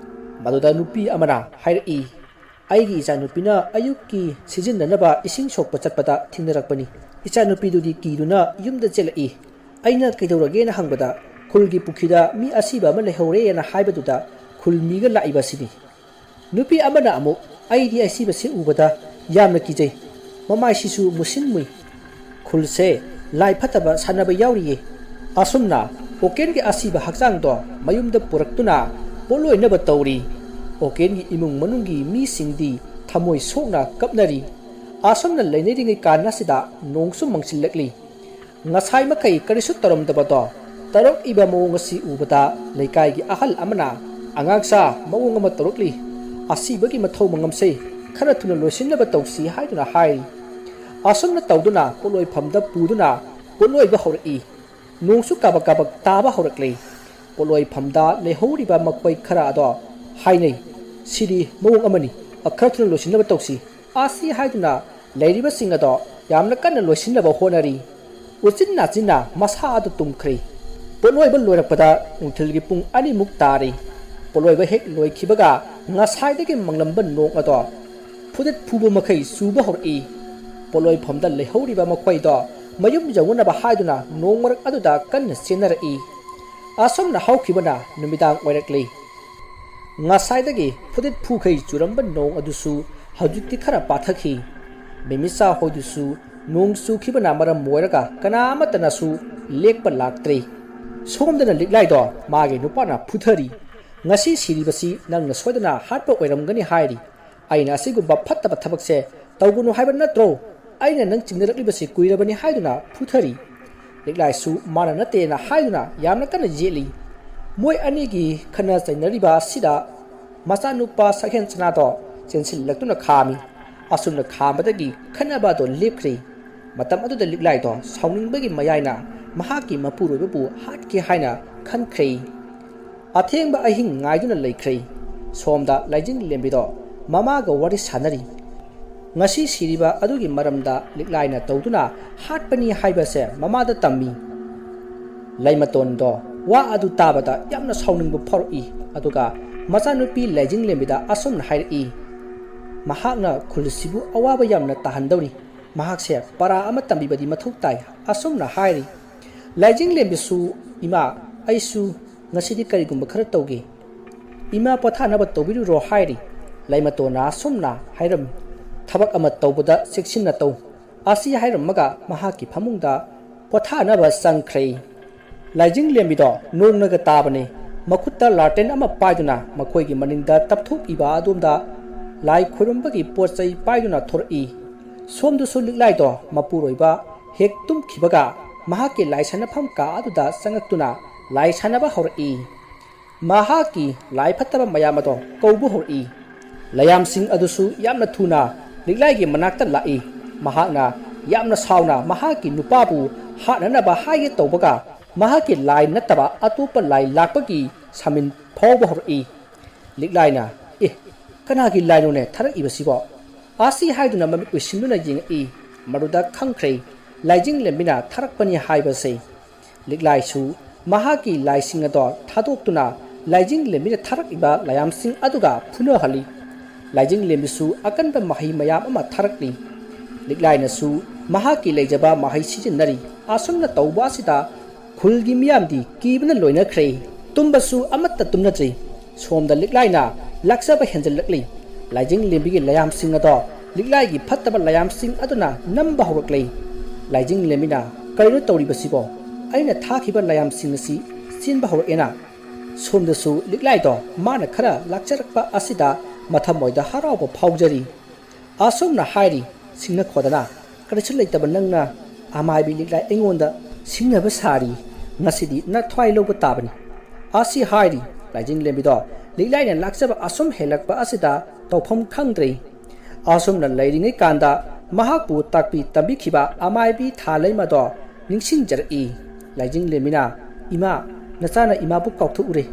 ꯃꯗꯨꯗ ꯅꯨꯄꯤ ꯑꯃꯅ ꯍꯥꯏꯔꯛꯏ, "ꯑꯩꯒꯤ ꯏꯆꯥꯅꯨꯄꯤꯅ ꯑꯌꯨꯛꯀꯤ ꯁꯤꯖꯤꯟꯅꯅꯕ ꯏꯁꯤꯡ ꯁꯣꯛꯄ ꯆꯠꯄꯗ ꯊꯦꯡꯅꯔꯛꯄꯅꯤ꯫ ꯏꯆꯥꯅꯨꯄꯤꯗꯨꯗꯤ ꯀꯤꯗꯨꯅ ꯌꯨꯝꯗ ꯆꯦꯜꯂꯛꯏ꯫ ꯑꯩꯅ ꯀꯩꯗꯧꯔꯒꯦꯅ ꯍꯪꯕꯗ ꯈꯨꯜꯒꯤ ꯄꯨꯈ꯭ꯔꯤꯗ ꯃꯤ ꯑꯁꯤꯕ ꯑꯃ ꯂꯩꯍꯧꯔꯦꯅ ꯍꯥꯏꯕꯗꯨꯗ ꯈꯨꯜ ꯃꯤꯒ ꯂꯥꯛꯏꯕ ꯑꯁꯤꯅꯤ꯫" ꯅꯨꯄꯤ ꯑꯃꯅ ꯑꯃꯨꯛ, "ꯑꯩꯗꯤ ꯑꯁꯤꯕꯁꯤ ꯎꯕꯗ ꯌꯥꯝꯅ ꯀꯤꯖꯩ꯫ ꯃꯃꯥꯏꯁꯤꯁꯨ ꯃꯨꯁꯤꯟ ꯃꯨꯏ꯫ ꯈꯨꯜꯁꯦ ꯂꯥꯏ ꯐꯠꯇꯕ ꯁꯥꯟꯅꯕ ꯌꯥꯎꯔꯤꯌꯦ꯫" ꯑꯁꯨꯝꯅ ꯑꯣꯀꯦꯟꯒꯤ ꯑꯁꯤꯕ ꯍꯛꯆꯥꯡꯗꯣ ꯃꯌꯨꯝꯗ ꯄꯨꯔꯛꯇꯨꯅ ꯄꯣꯠꯂꯣꯏꯅꯕ ꯇꯧꯔꯤ꯫ ꯑꯣꯀꯦꯟꯒꯤ ꯏꯃꯨꯡ ꯃꯅꯨꯡꯒꯤ ꯃꯤꯁꯤꯡꯗꯤ ꯊꯃꯣꯏ ꯁꯣꯛꯅ ꯀꯞꯅꯔꯤ꯫ ꯑꯁꯨꯝꯅ ꯂꯩꯅꯔꯤꯉꯩ ꯀꯥꯟ ꯑꯁꯤꯗ ꯅꯣꯡꯁꯨ ꯃꯪꯁꯤꯜꯂꯛꯂꯤ꯫ ꯉꯁꯥꯏ ꯃꯈꯩ ꯀꯔꯤꯁꯨ ꯇꯧꯔꯝꯗꯕꯗꯣ ꯇꯧꯔꯛꯏꯕ ꯃꯑꯣꯡ ꯑꯁꯤ ꯎꯕꯗ ꯂꯩꯀꯥꯏꯒꯤ ꯑꯍꯜ ꯑꯃꯅ, "ꯑꯉꯥꯡꯁꯥ, ꯃꯑꯣꯡ ꯑꯃ ꯇꯧꯔꯛꯂꯤ꯫ ꯑꯁꯤꯕꯒꯤ ꯃꯊꯧ ꯃꯉꯝꯁꯦ ꯈꯔ ꯊꯨꯅ ꯂꯣꯏꯁꯤꯟꯅꯕ ꯇꯧꯁꯤ" ꯍꯥꯏꯗꯨꯅ ꯍꯥꯏꯔꯤ꯫ ꯑꯁꯨꯝꯅ ꯇꯧꯗꯨꯅ ꯄꯣꯠꯂꯣꯏꯐꯝꯗ ꯄꯨꯗꯨꯅ ꯄꯣꯠꯂꯣꯏꯕ ꯍꯧꯔꯛꯏ꯫ ꯅꯣꯡꯁꯨ ꯀꯥꯕꯛ ꯀꯥꯕꯛ ꯇꯥꯕ ꯍꯧꯔꯛꯂꯦ꯫ ꯄꯣꯠꯂꯣꯏꯐꯝꯗ ꯂꯩꯍꯧꯔꯤꯕ ꯃꯈꯣꯏ ꯈꯔ ꯑꯗꯣ ꯍꯥꯏꯅꯩ, "ꯁꯤꯗꯤ ꯃꯑꯣꯡ ꯑꯃꯅꯤ, ꯈꯔ ꯊꯨꯅ ꯂꯣꯏꯁꯤꯟꯅꯕ ꯇꯧꯁꯤ" ꯑꯁꯤ ꯍꯥꯏꯗꯨꯅ ꯂꯩꯔꯤꯕꯁꯤꯡ ꯑꯗꯣ ꯌꯥꯝꯅ ꯀꯟꯅ ꯂꯣꯏꯁꯤꯟꯅꯕ ꯍꯣꯠꯅꯔꯤ꯫ ꯎꯆꯤꯟ ꯅꯥꯆꯤꯟꯅ ꯃꯁꯥ ꯑꯗꯨ ꯇꯨꯝꯈ꯭ꯔꯦ꯫ ꯄꯣꯠꯂꯣꯏꯕ ꯂꯣꯏꯔꯛꯄꯗ ꯅꯨꯡꯊꯤꯜꯒꯤ ꯄꯨꯡ ꯑꯅꯤꯃꯨꯛ ꯇꯥꯔꯤ꯫ ꯄꯣꯠꯂꯣꯏꯕ ꯍꯦꯛ ꯂꯣꯏꯈꯤꯕꯒ ꯉꯁꯥꯏꯗꯒꯤ ꯃꯪꯂꯝꯕ ꯅꯣꯡ ꯑꯗꯣ ꯐꯨꯗꯠ ꯐꯨꯕ ꯃꯈꯩ ꯆꯨꯕ ꯍꯧꯔꯛꯏ꯫ ꯄꯣꯠꯂꯣꯏꯐꯝꯗ ꯂꯩꯍꯧꯔꯤꯕ ꯃꯈꯣꯏꯗꯣ ꯃꯌꯨꯝ ꯌꯧꯅꯅꯕ ꯍꯥꯏꯗꯨꯅ ꯅꯣꯡ ꯃꯔꯛ ꯑꯗꯨꯗ ꯀꯟꯅ ꯆꯦꯟꯅꯔꯛꯏ꯫ ꯑꯁꯨꯝꯅ ꯍꯧꯈꯤꯕꯅ ꯅꯨꯃꯤꯗꯥꯡ ꯑꯣꯏꯔꯛꯂꯤ꯫ ꯉꯁꯥꯏꯗꯒꯤ ꯐꯨꯗꯠ ꯐꯨꯈꯩ ꯆꯨꯔꯝꯕ ꯅꯣꯡ ꯑꯗꯨꯁꯨ ꯍꯧꯖꯤꯛꯇꯤ ꯈꯔ ꯄꯥꯊꯈꯤ꯫ ꯃꯦꯃꯤꯆꯥ ꯍꯣꯏꯗꯨꯁꯨ ꯅꯣꯡ ꯆꯨꯈꯤꯕꯅ ꯃꯔꯝ ꯑꯣꯏꯔꯒ ꯀꯅꯥ ꯑꯃꯠꯇꯅꯁꯨ ꯂꯦꯛꯄ ꯂꯥꯛꯇ꯭ꯔꯦ꯫ ꯁꯣꯝꯗꯅ ꯂꯤꯛꯂꯥꯏꯗꯣ ꯃꯥꯒꯤ ꯅꯨꯄꯥꯅ ꯐꯨꯊꯔꯤ꯫ "ꯉꯁꯤ ꯁꯤꯔꯤꯕꯁꯤ ꯅꯪꯅ ꯁꯣꯏꯗꯅ ꯍꯥꯠꯄ ꯑꯣꯏꯔꯝꯒꯅꯤ" ꯍꯥꯏꯔꯤ꯫ "ꯑꯩꯅ ꯑꯁꯤꯒꯨꯝꯕ ꯐꯠꯇꯕ ꯊꯕꯛꯁꯦ ꯇꯧꯒꯅꯨ ꯍꯥꯏꯕ ꯅꯠꯇ꯭ꯔꯣ? ꯑꯩꯅ ꯅꯪ ꯆꯤꯡꯅꯔꯛꯂꯤꯕꯁꯤ ꯀꯨꯏꯔꯕꯅꯤ" ꯍꯥꯏꯗꯨꯅ ꯐꯨꯊꯔꯤ꯫ ꯂꯤꯛꯂꯥꯏꯁꯨ ꯃꯥꯅ ꯅꯠꯇꯦꯅ ꯍꯥꯏꯗꯨꯅ ꯌꯥꯝꯅ ꯀꯟꯅ ꯌꯦꯠꯂꯤ꯫ ꯃꯣꯏ ꯑꯅꯤꯒꯤ ꯈꯠꯅ ꯆꯩꯅꯔꯤꯕ ꯑꯁꯤꯗ ꯃꯆꯥꯅꯨꯄꯥ ꯁꯛꯍꯦꯟ ꯁꯅꯥꯗꯣ ꯆꯦꯟꯁꯤꯜꯂꯛꯇꯨꯅ ꯈꯥꯝꯃꯤ꯫ ꯑꯁꯨꯝꯅ ꯈꯥꯝꯕꯗꯒꯤ ꯈꯠꯅꯕ ꯑꯗꯨ ꯂꯦꯞꯈ꯭ꯔꯦ꯫ ꯃꯇꯝ ꯑꯗꯨꯗ ꯂꯤꯛꯂꯥꯏꯗꯣ ꯁꯥꯎꯅꯤꯡꯕꯒꯤ ꯃꯌꯥꯏꯅ ꯃꯍꯥꯛꯀꯤ ꯃꯄꯨꯔꯣꯏꯕꯕꯨ ꯍꯥꯠꯀꯦ ꯍꯥꯏꯅ ꯈꯟꯈ꯭ꯔꯦ꯫ ꯑꯊꯦꯡꯕ ꯑꯍꯤꯡ ꯉꯥꯏꯗꯨꯅ ꯂꯩꯈ꯭ꯔꯦ꯫ ꯁꯣꯝꯗ ꯂꯥꯏꯖꯤꯡ ꯂꯦꯝꯕꯤꯗꯣ ꯃꯃꯥꯒ ꯋꯥꯔꯤ ꯁꯥꯟꯅꯔꯤ꯫ ꯉꯁꯤ ꯁꯤꯔꯤꯕ ꯑꯗꯨꯒꯤ ꯃꯔꯝꯗ ꯂꯤꯛꯂꯥꯏꯅ ꯇꯧꯗꯨꯅ ꯍꯥꯠꯄꯅꯤ ꯍꯥꯏꯕꯁꯦ ꯃꯃꯥꯗ ꯇꯝꯃꯤ꯫ ꯂꯩꯃꯇꯣꯟꯗꯣ ꯋꯥ ꯑꯗꯨ ꯇꯥꯕꯗ ꯌꯥꯝꯅ ꯁꯥꯎꯅꯤꯡꯕ ꯐꯥꯎꯔꯛꯏ꯫ ꯑꯗꯨꯒ ꯃꯆꯥꯅꯨꯄꯤ ꯂꯥꯏꯖꯤꯡ ꯂꯦꯝꯕꯤꯗ ꯑꯁꯨꯝꯅ ꯍꯥꯏꯔꯛꯏ, "ꯃꯍꯥꯛꯅ ꯈꯨꯜꯁꯤꯕꯨ ꯑꯋꯥꯕ ꯌꯥꯝꯅ ꯇꯥꯍꯟꯗꯧꯔꯤ꯫ ꯃꯍꯥꯛꯁꯦ ꯄꯔꯥ ꯑꯃ ꯇꯝꯕꯤꯕꯗꯤ ꯃꯊꯧ ꯇꯥꯏ", ꯑꯁꯨꯝꯅ ꯍꯥꯏꯔꯤ꯫ ꯂꯥꯏꯖꯤꯡ ꯂꯦꯝꯕꯤꯁꯨ, "ꯏꯃꯥ, ꯑꯩꯁꯨ ꯉꯁꯤꯗꯤ ꯀꯔꯤꯒꯨꯝꯕ ꯈꯔ ꯇꯧꯒꯦ꯫ ꯏꯃꯥ ꯄꯣꯊꯥꯅꯕ ꯇꯧꯕꯤꯔꯨꯔꯣ" ꯍꯥꯏꯔꯤ꯫ ꯂꯩꯃꯇꯣꯟꯅ ꯑꯁꯨꯝꯅ ꯍꯥꯏꯔꯝꯃꯤ, "ꯊꯕꯛ ꯑꯃ ꯇꯧꯕꯗ ꯆꯦꯛꯁꯤꯟꯅ ꯇꯧ" ꯑꯁꯤ ꯍꯥꯏꯔꯝꯃꯒ ꯃꯍꯥꯛꯀꯤ ꯐꯃꯨꯡꯗ ꯄꯣꯊꯥꯅꯕ ꯆꯪꯈ꯭ꯔꯦ꯫ ꯂꯥꯏꯖꯤꯡ ꯂꯦꯝꯕꯤꯗꯣ ꯅꯣꯡꯅꯒ ꯇꯥꯕꯅꯤ꯫ ꯃꯈꯨꯠꯇ ꯂꯥꯇꯦꯟ ꯑꯃ ꯄꯥꯏꯗꯨꯅ ꯃꯈꯣꯏꯒꯤ ꯃꯅꯤꯡꯗ ꯇꯞꯊꯣꯛꯏꯕ ꯑꯗꯣꯝꯗ ꯂꯥꯏ ꯈꯨꯔꯨꯝꯕꯒꯤ ꯄꯣꯠ ꯆꯩ ꯄꯥꯏꯗꯨꯅ ꯊꯣꯔꯛꯏ꯫ ꯁꯣꯝꯗꯁꯨ ꯂꯤꯛꯂꯥꯏꯗꯣ ꯃꯄꯨꯔꯣꯏꯕ ꯍꯦꯛ ꯇꯨꯝꯈꯤꯕꯒ ꯃꯍꯥꯛꯀꯤ ꯂꯥꯏ ꯁꯥꯟꯅꯐꯝ ꯀꯥ ꯑꯗꯨꯗ ꯆꯪꯉꯛꯇꯨꯅ ꯂꯥꯏ ꯁꯥꯟꯅꯕ ꯍꯧꯔꯛꯏ꯫ ꯃꯍꯥꯛꯀꯤ ꯂꯥꯏ ꯐꯠꯇꯕ ꯃꯌꯥꯝ ꯑꯗꯣ ꯀꯧꯕ ꯍꯧꯔꯛꯏ꯫ ꯂꯥꯏꯌꯥꯝꯁꯤꯡ ꯑꯗꯨꯁꯨ ꯌꯥꯝꯅ ꯊꯨꯅ ꯂꯤꯛꯂꯥꯏꯒꯤ ꯃꯅꯥꯛꯇ ꯂꯥꯛꯏ꯫ ꯃꯍꯥꯛꯅ ꯌꯥꯝꯅ ꯁꯥꯎꯅ ꯃꯍꯥꯛꯀꯤ ꯅꯨꯄꯥꯕꯨ ꯍꯥꯠꯅꯅꯕ ꯍꯥꯏꯒꯦ ꯇꯧꯕꯒ, ꯃꯍꯥꯛꯀꯤ ꯂꯥꯏ ꯅꯠꯇꯕ ꯑꯇꯣꯞꯄ ꯂꯥꯏ ꯂꯥꯛꯄꯒꯤ ꯁꯥꯃꯤꯟ ꯐꯥꯎꯕ ꯍꯧꯔꯛꯏ꯫ ꯂꯤꯛꯂꯥꯏꯅ, "ꯑꯦ, ꯀꯅꯥꯒꯤ ꯂꯥꯏꯅꯣꯅꯦ ꯊꯥꯔꯛꯏꯕꯁꯤꯕꯣ?" ꯑꯁꯤ ꯍꯥꯏꯗꯨꯅ ꯃꯃꯤꯠ ꯎꯏꯁꯤꯟꯗꯨꯅ ꯌꯦꯡꯉꯛꯏ꯫ ꯃꯗꯨꯗ ꯈꯪꯈ꯭ꯔꯦ, ꯂꯥꯏꯖꯤꯡ ꯂꯦꯝꯕꯤꯅ ꯊꯥꯔꯛꯄꯅꯤ ꯍꯥꯏꯕꯁꯦ꯫ ꯂꯤꯛꯂꯥꯏꯁꯨ ꯃꯍꯥꯛꯀꯤ ꯂꯥꯏꯁꯤꯡ ꯑꯗꯣ ꯊꯥꯗꯣꯛꯇꯨꯅ ꯂꯥꯏꯖꯤꯡ ꯂꯦꯝꯕꯤꯅ ꯊꯥꯔꯛꯂꯤꯕ ꯂꯥꯏꯌꯥꯝꯁꯤꯡ ꯑꯗꯨꯒ ꯐꯨꯅꯍꯜꯂꯤ꯫ ꯂꯥꯏꯖꯤꯡ ꯂꯦꯝꯕꯤꯁꯨ ꯑꯀꯟꯕ ꯃꯍꯩ ꯃꯌꯥꯝ ꯑꯃ ꯊꯥꯔꯛꯂꯤ꯫ ꯂꯤꯛꯂꯥꯏꯅꯁꯨ ꯃꯍꯥꯛꯀꯤ ꯂꯩꯖꯕ ꯃꯍꯩ ꯁꯤꯖꯤꯟꯅꯔꯤ꯫ ꯑꯁꯨꯝꯅ ꯇꯧꯕ ꯑꯁꯤꯗ ꯈꯨꯜꯒꯤ ꯃꯤꯌꯥꯝꯗꯤ ꯀꯤꯕꯅ ꯂꯣꯏꯅꯈ꯭ꯔꯦ꯫ ꯇꯨꯝꯕꯁꯨ ꯑꯃꯠꯇ ꯇꯨꯝꯅꯗ꯭ꯔꯤ꯫ ꯁꯣꯝꯗ ꯂꯤꯛꯂꯥꯏꯅ ꯂꯥꯛꯆꯕ ꯍꯦꯟꯖꯜꯂꯛꯂꯤ꯫ ꯂꯥꯏꯖꯤꯡ ꯂꯦꯝꯕꯤꯒꯤ ꯂꯥꯏꯌꯥꯝꯁꯤꯡ ꯑꯗꯣ ꯂꯤꯛꯂꯥꯏꯒꯤ ꯐꯠꯇꯕ ꯂꯥꯏꯌꯥꯝꯁꯤꯡ ꯑꯗꯨꯅ ꯅꯝꯕ ꯍꯧꯔꯛꯂꯦ꯫ ꯂꯥꯏꯖꯤꯡ ꯂꯦꯝꯕꯤꯅ, "ꯀꯔꯤꯅꯣ ꯇꯧꯔꯤꯕꯁꯤꯕꯣ? ꯑꯩꯅ ꯊꯥꯈꯤꯕ ꯂꯥꯏꯌꯥꯝꯁꯤꯡ ꯑꯁꯤ ꯆꯦꯟꯕ ꯍꯧꯔꯛꯑꯦꯅ?" ꯁꯣꯝꯗꯁꯨ ꯂꯤꯛꯂꯥꯏꯗꯣ ꯃꯥꯅ ꯈꯔ ꯂꯥꯛꯆꯔꯛꯄ ꯑꯁꯤꯗ ꯃꯊꯃꯣꯏꯗ ꯍꯔꯥꯎꯕ ꯐꯥꯎꯖꯔꯤ꯫ ꯑꯁꯨꯝꯅ ꯍꯥꯏꯔꯤ, "ꯁꯤꯡꯅꯈꯣꯗꯅ, ꯀꯔꯤꯁꯨ ꯂꯩꯇꯕ ꯅꯪꯅ ꯑꯃꯥꯏꯕꯤ ꯂꯤꯛꯂꯥꯏ ꯑꯩꯉꯣꯟꯗ ꯁꯤꯡꯅꯕ ꯁꯥꯔꯤ꯫ ꯉꯁꯤꯗꯤ ꯅꯊ꯭ꯋꯥꯏ ꯂꯧꯕ ꯇꯥꯕꯅꯤ"꯫ ꯑꯁꯤ ꯍꯥꯏꯔꯤ, ꯂꯥꯏꯖꯤꯡ ꯂꯦꯝꯕꯤꯗꯣ ꯂꯤꯛꯂꯥꯏꯅ ꯂꯥꯛꯆꯕ ꯑꯁꯨꯝ ꯍꯦꯜꯂꯛꯄ ꯑꯁꯤꯗ ꯇꯧꯐꯝ ꯈꯪꯗ꯭ꯔꯦ꯫ ꯑꯁꯨꯝꯅ ꯂꯩꯔꯤꯉꯩ ꯀꯥꯟꯗ ꯃꯍꯥꯛꯄꯨ ꯇꯥꯛꯄꯤ ꯇꯝꯕꯤꯈꯤꯕ ꯑꯃꯥꯏꯕꯤ ꯊꯥꯂꯩꯃꯗꯣ ꯅꯤꯡꯁꯤꯡꯖꯔꯛꯏ꯫ ꯂꯥꯏꯖꯤꯡꯂꯦꯝꯕꯤꯅ, "ꯏꯃꯥ, ꯅꯆꯥꯅ ꯏꯃꯥꯕꯨ ꯀꯥꯎꯊꯣꯛꯎꯔꯦ꯫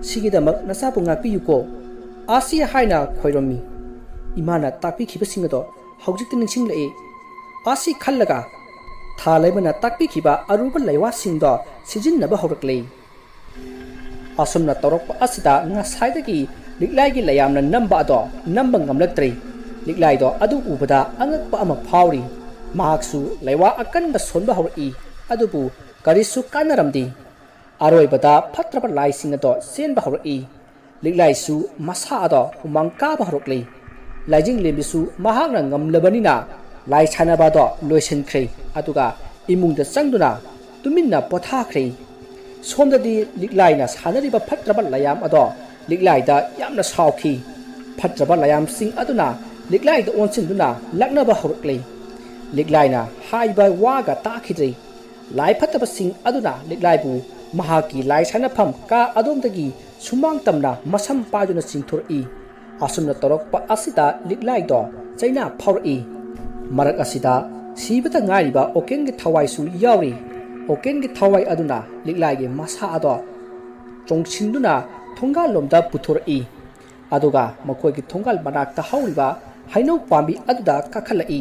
ꯁꯤꯒꯤꯗꯃꯛ ꯅꯆꯥꯕꯨ ꯉꯥꯛꯄꯤꯌꯨꯀꯣ" ꯑꯁꯤ ꯍꯥꯏꯅ ꯈꯣꯏꯔꯝꯃꯤ꯫ ꯏꯃꯥꯅ ꯇꯥꯛꯄꯤꯈꯤꯕꯁꯤꯡ ꯑꯗꯣ ꯍꯧꯖꯤꯛꯇ ꯅꯤꯡꯁꯤꯡꯂꯛꯏ꯫ ꯑꯁꯤ ꯈꯜꯂꯒ ꯊꯥꯂꯩꯃꯅ ꯇꯥꯛꯄꯤꯈꯤꯕ ꯑꯔꯨꯕ ꯂꯩꯋꯥꯁꯤꯡꯗꯣ ꯁꯤꯖꯤꯟꯅꯕ ꯍꯧꯔꯛꯂꯦ꯫ ꯑꯁꯨꯝꯅ ꯇꯧꯔꯛꯄ ꯑꯁꯤꯗ ꯉꯁꯥꯏꯗꯒꯤ ꯂꯤꯛꯂꯥꯏꯒꯤ ꯂꯩꯌꯥꯝꯅ ꯅꯝꯕ ꯑꯗꯣ ꯅꯝꯕ ꯉꯝꯂꯛꯇ꯭ꯔꯦ꯫ ꯂꯤꯛꯂꯥꯏꯗꯣ ꯑꯗꯨ ꯎꯕꯗ ꯑꯉꯛꯄ ꯑꯃ ꯐꯥꯎꯔꯤ꯫ ꯃꯍꯥꯛꯁꯨ ꯂꯩꯋꯥ ꯑꯀꯟꯕ ꯁꯣꯟꯕ ꯍꯧꯔꯛꯏ꯫ ꯑꯗꯨꯕꯨ ꯀꯔꯤꯁꯨ ꯀꯥꯟꯅꯔꯝꯗꯦ꯫ ꯑꯔꯣꯏꯕꯗ ꯐꯠꯇ꯭ꯔꯕ ꯂꯥꯏꯁꯤꯡ ꯑꯗꯣ ꯆꯦꯟꯕ ꯍꯧꯔꯛꯏ꯫ ꯂꯤꯛꯂꯥꯏꯁꯨ ꯃꯁꯥ ꯑꯗꯣ ꯍꯨꯃꯥꯡ ꯀꯥꯕ ꯍꯧꯔꯛꯂꯤ꯫ ꯂꯥꯏꯖꯤꯡꯂꯦꯝꯕꯤꯁꯨ ꯃꯍꯥꯛꯅ ꯉꯝꯂꯕꯅꯤꯅ ꯂꯥꯏ ꯁꯥꯟꯅꯕ ꯑꯗꯣ ꯂꯣꯏꯁꯤꯟꯈ꯭ꯔꯦ꯫ ꯑꯗꯨꯒ ꯏꯃꯨꯡꯗ ꯆꯪꯗꯨꯅ ꯇꯨꯃꯤꯟꯅ ꯄꯣꯊꯥꯈ꯭ꯔꯦ꯫ ꯁꯣꯝꯗꯗꯤ ꯂꯤꯛꯂꯥꯏꯅ ꯁꯥꯟꯅꯔꯤꯕ ꯐꯠꯇ꯭ꯔꯕ ꯂꯥꯏꯌꯥꯝ ꯑꯗꯣ ꯂꯤꯛꯂꯥꯏꯗ ꯌꯥꯝꯅ ꯁꯥꯎꯈꯤ꯫ ꯐꯠꯇ꯭ꯔꯕ ꯂꯥꯏꯌꯥꯝꯁꯤꯡ ꯑꯗꯨꯅ ꯂꯤꯛꯂꯥꯏꯗ ꯑꯣꯟꯁꯤꯟꯗꯨꯅ ꯂꯛꯅꯕ ꯍꯧꯔꯛꯂꯦ꯫ ꯂꯤꯛꯂꯥꯏꯅ ꯍꯥꯏꯕ ꯋꯥꯒ ꯇꯥꯈꯤꯗ꯭ꯔꯦ꯫ ꯂꯥꯏ ꯐꯠꯇꯕꯁꯤꯡ ꯑꯗꯨꯅ ꯂꯤꯛꯂꯥꯏꯕꯨ ꯃꯍꯥꯛꯀꯤ ꯂꯥꯏ ꯁꯥꯟꯅꯐꯝ ꯀꯥ ꯑꯗꯣꯝꯗꯒꯤ ꯁꯨꯃꯥꯡ ꯇꯝꯅ ꯃꯁꯝ ꯄꯥꯏꯗꯨꯅ ꯆꯤꯡꯊꯣꯔꯛꯏ꯫ ꯑꯁꯨꯝꯅ ꯇꯧꯔꯛꯄ ꯑꯁꯤꯗ ꯂꯤꯛꯂꯥꯏꯗꯣ ꯆꯩꯅꯥ ꯐꯥꯎꯔꯛꯏ꯫ ꯃꯔꯛ ꯑꯁꯤꯗ ꯁꯤꯕꯇ ꯉꯥꯏꯔꯤꯕ ꯑꯣꯀꯦꯟꯒꯤ ꯊꯋꯥꯏꯁꯨ ꯌꯥꯎꯔꯤ꯫ ꯑꯣꯀꯦꯟꯒꯤ ꯊꯋꯥꯏ ꯑꯗꯨꯅ ꯂꯤꯛꯂꯥꯏꯒꯤ ꯃꯁꯥ ꯑꯗꯣ ꯆꯣꯡꯁꯤꯟꯗꯨꯅ ꯊꯣꯡꯒꯥꯜꯂꯣꯝꯗ ꯄꯨꯊꯣꯔꯛꯏ꯫ ꯑꯗꯨꯒ ꯃꯈꯣꯏꯒꯤ ꯊꯣꯡꯒꯥꯜ ꯃꯅꯥꯛꯇ ꯍꯧꯔꯤꯕ ꯍꯩꯅꯧ ꯄꯥꯝꯕꯤ ꯑꯗꯨꯗ ꯀꯥꯈꯠꯂꯛꯏ꯫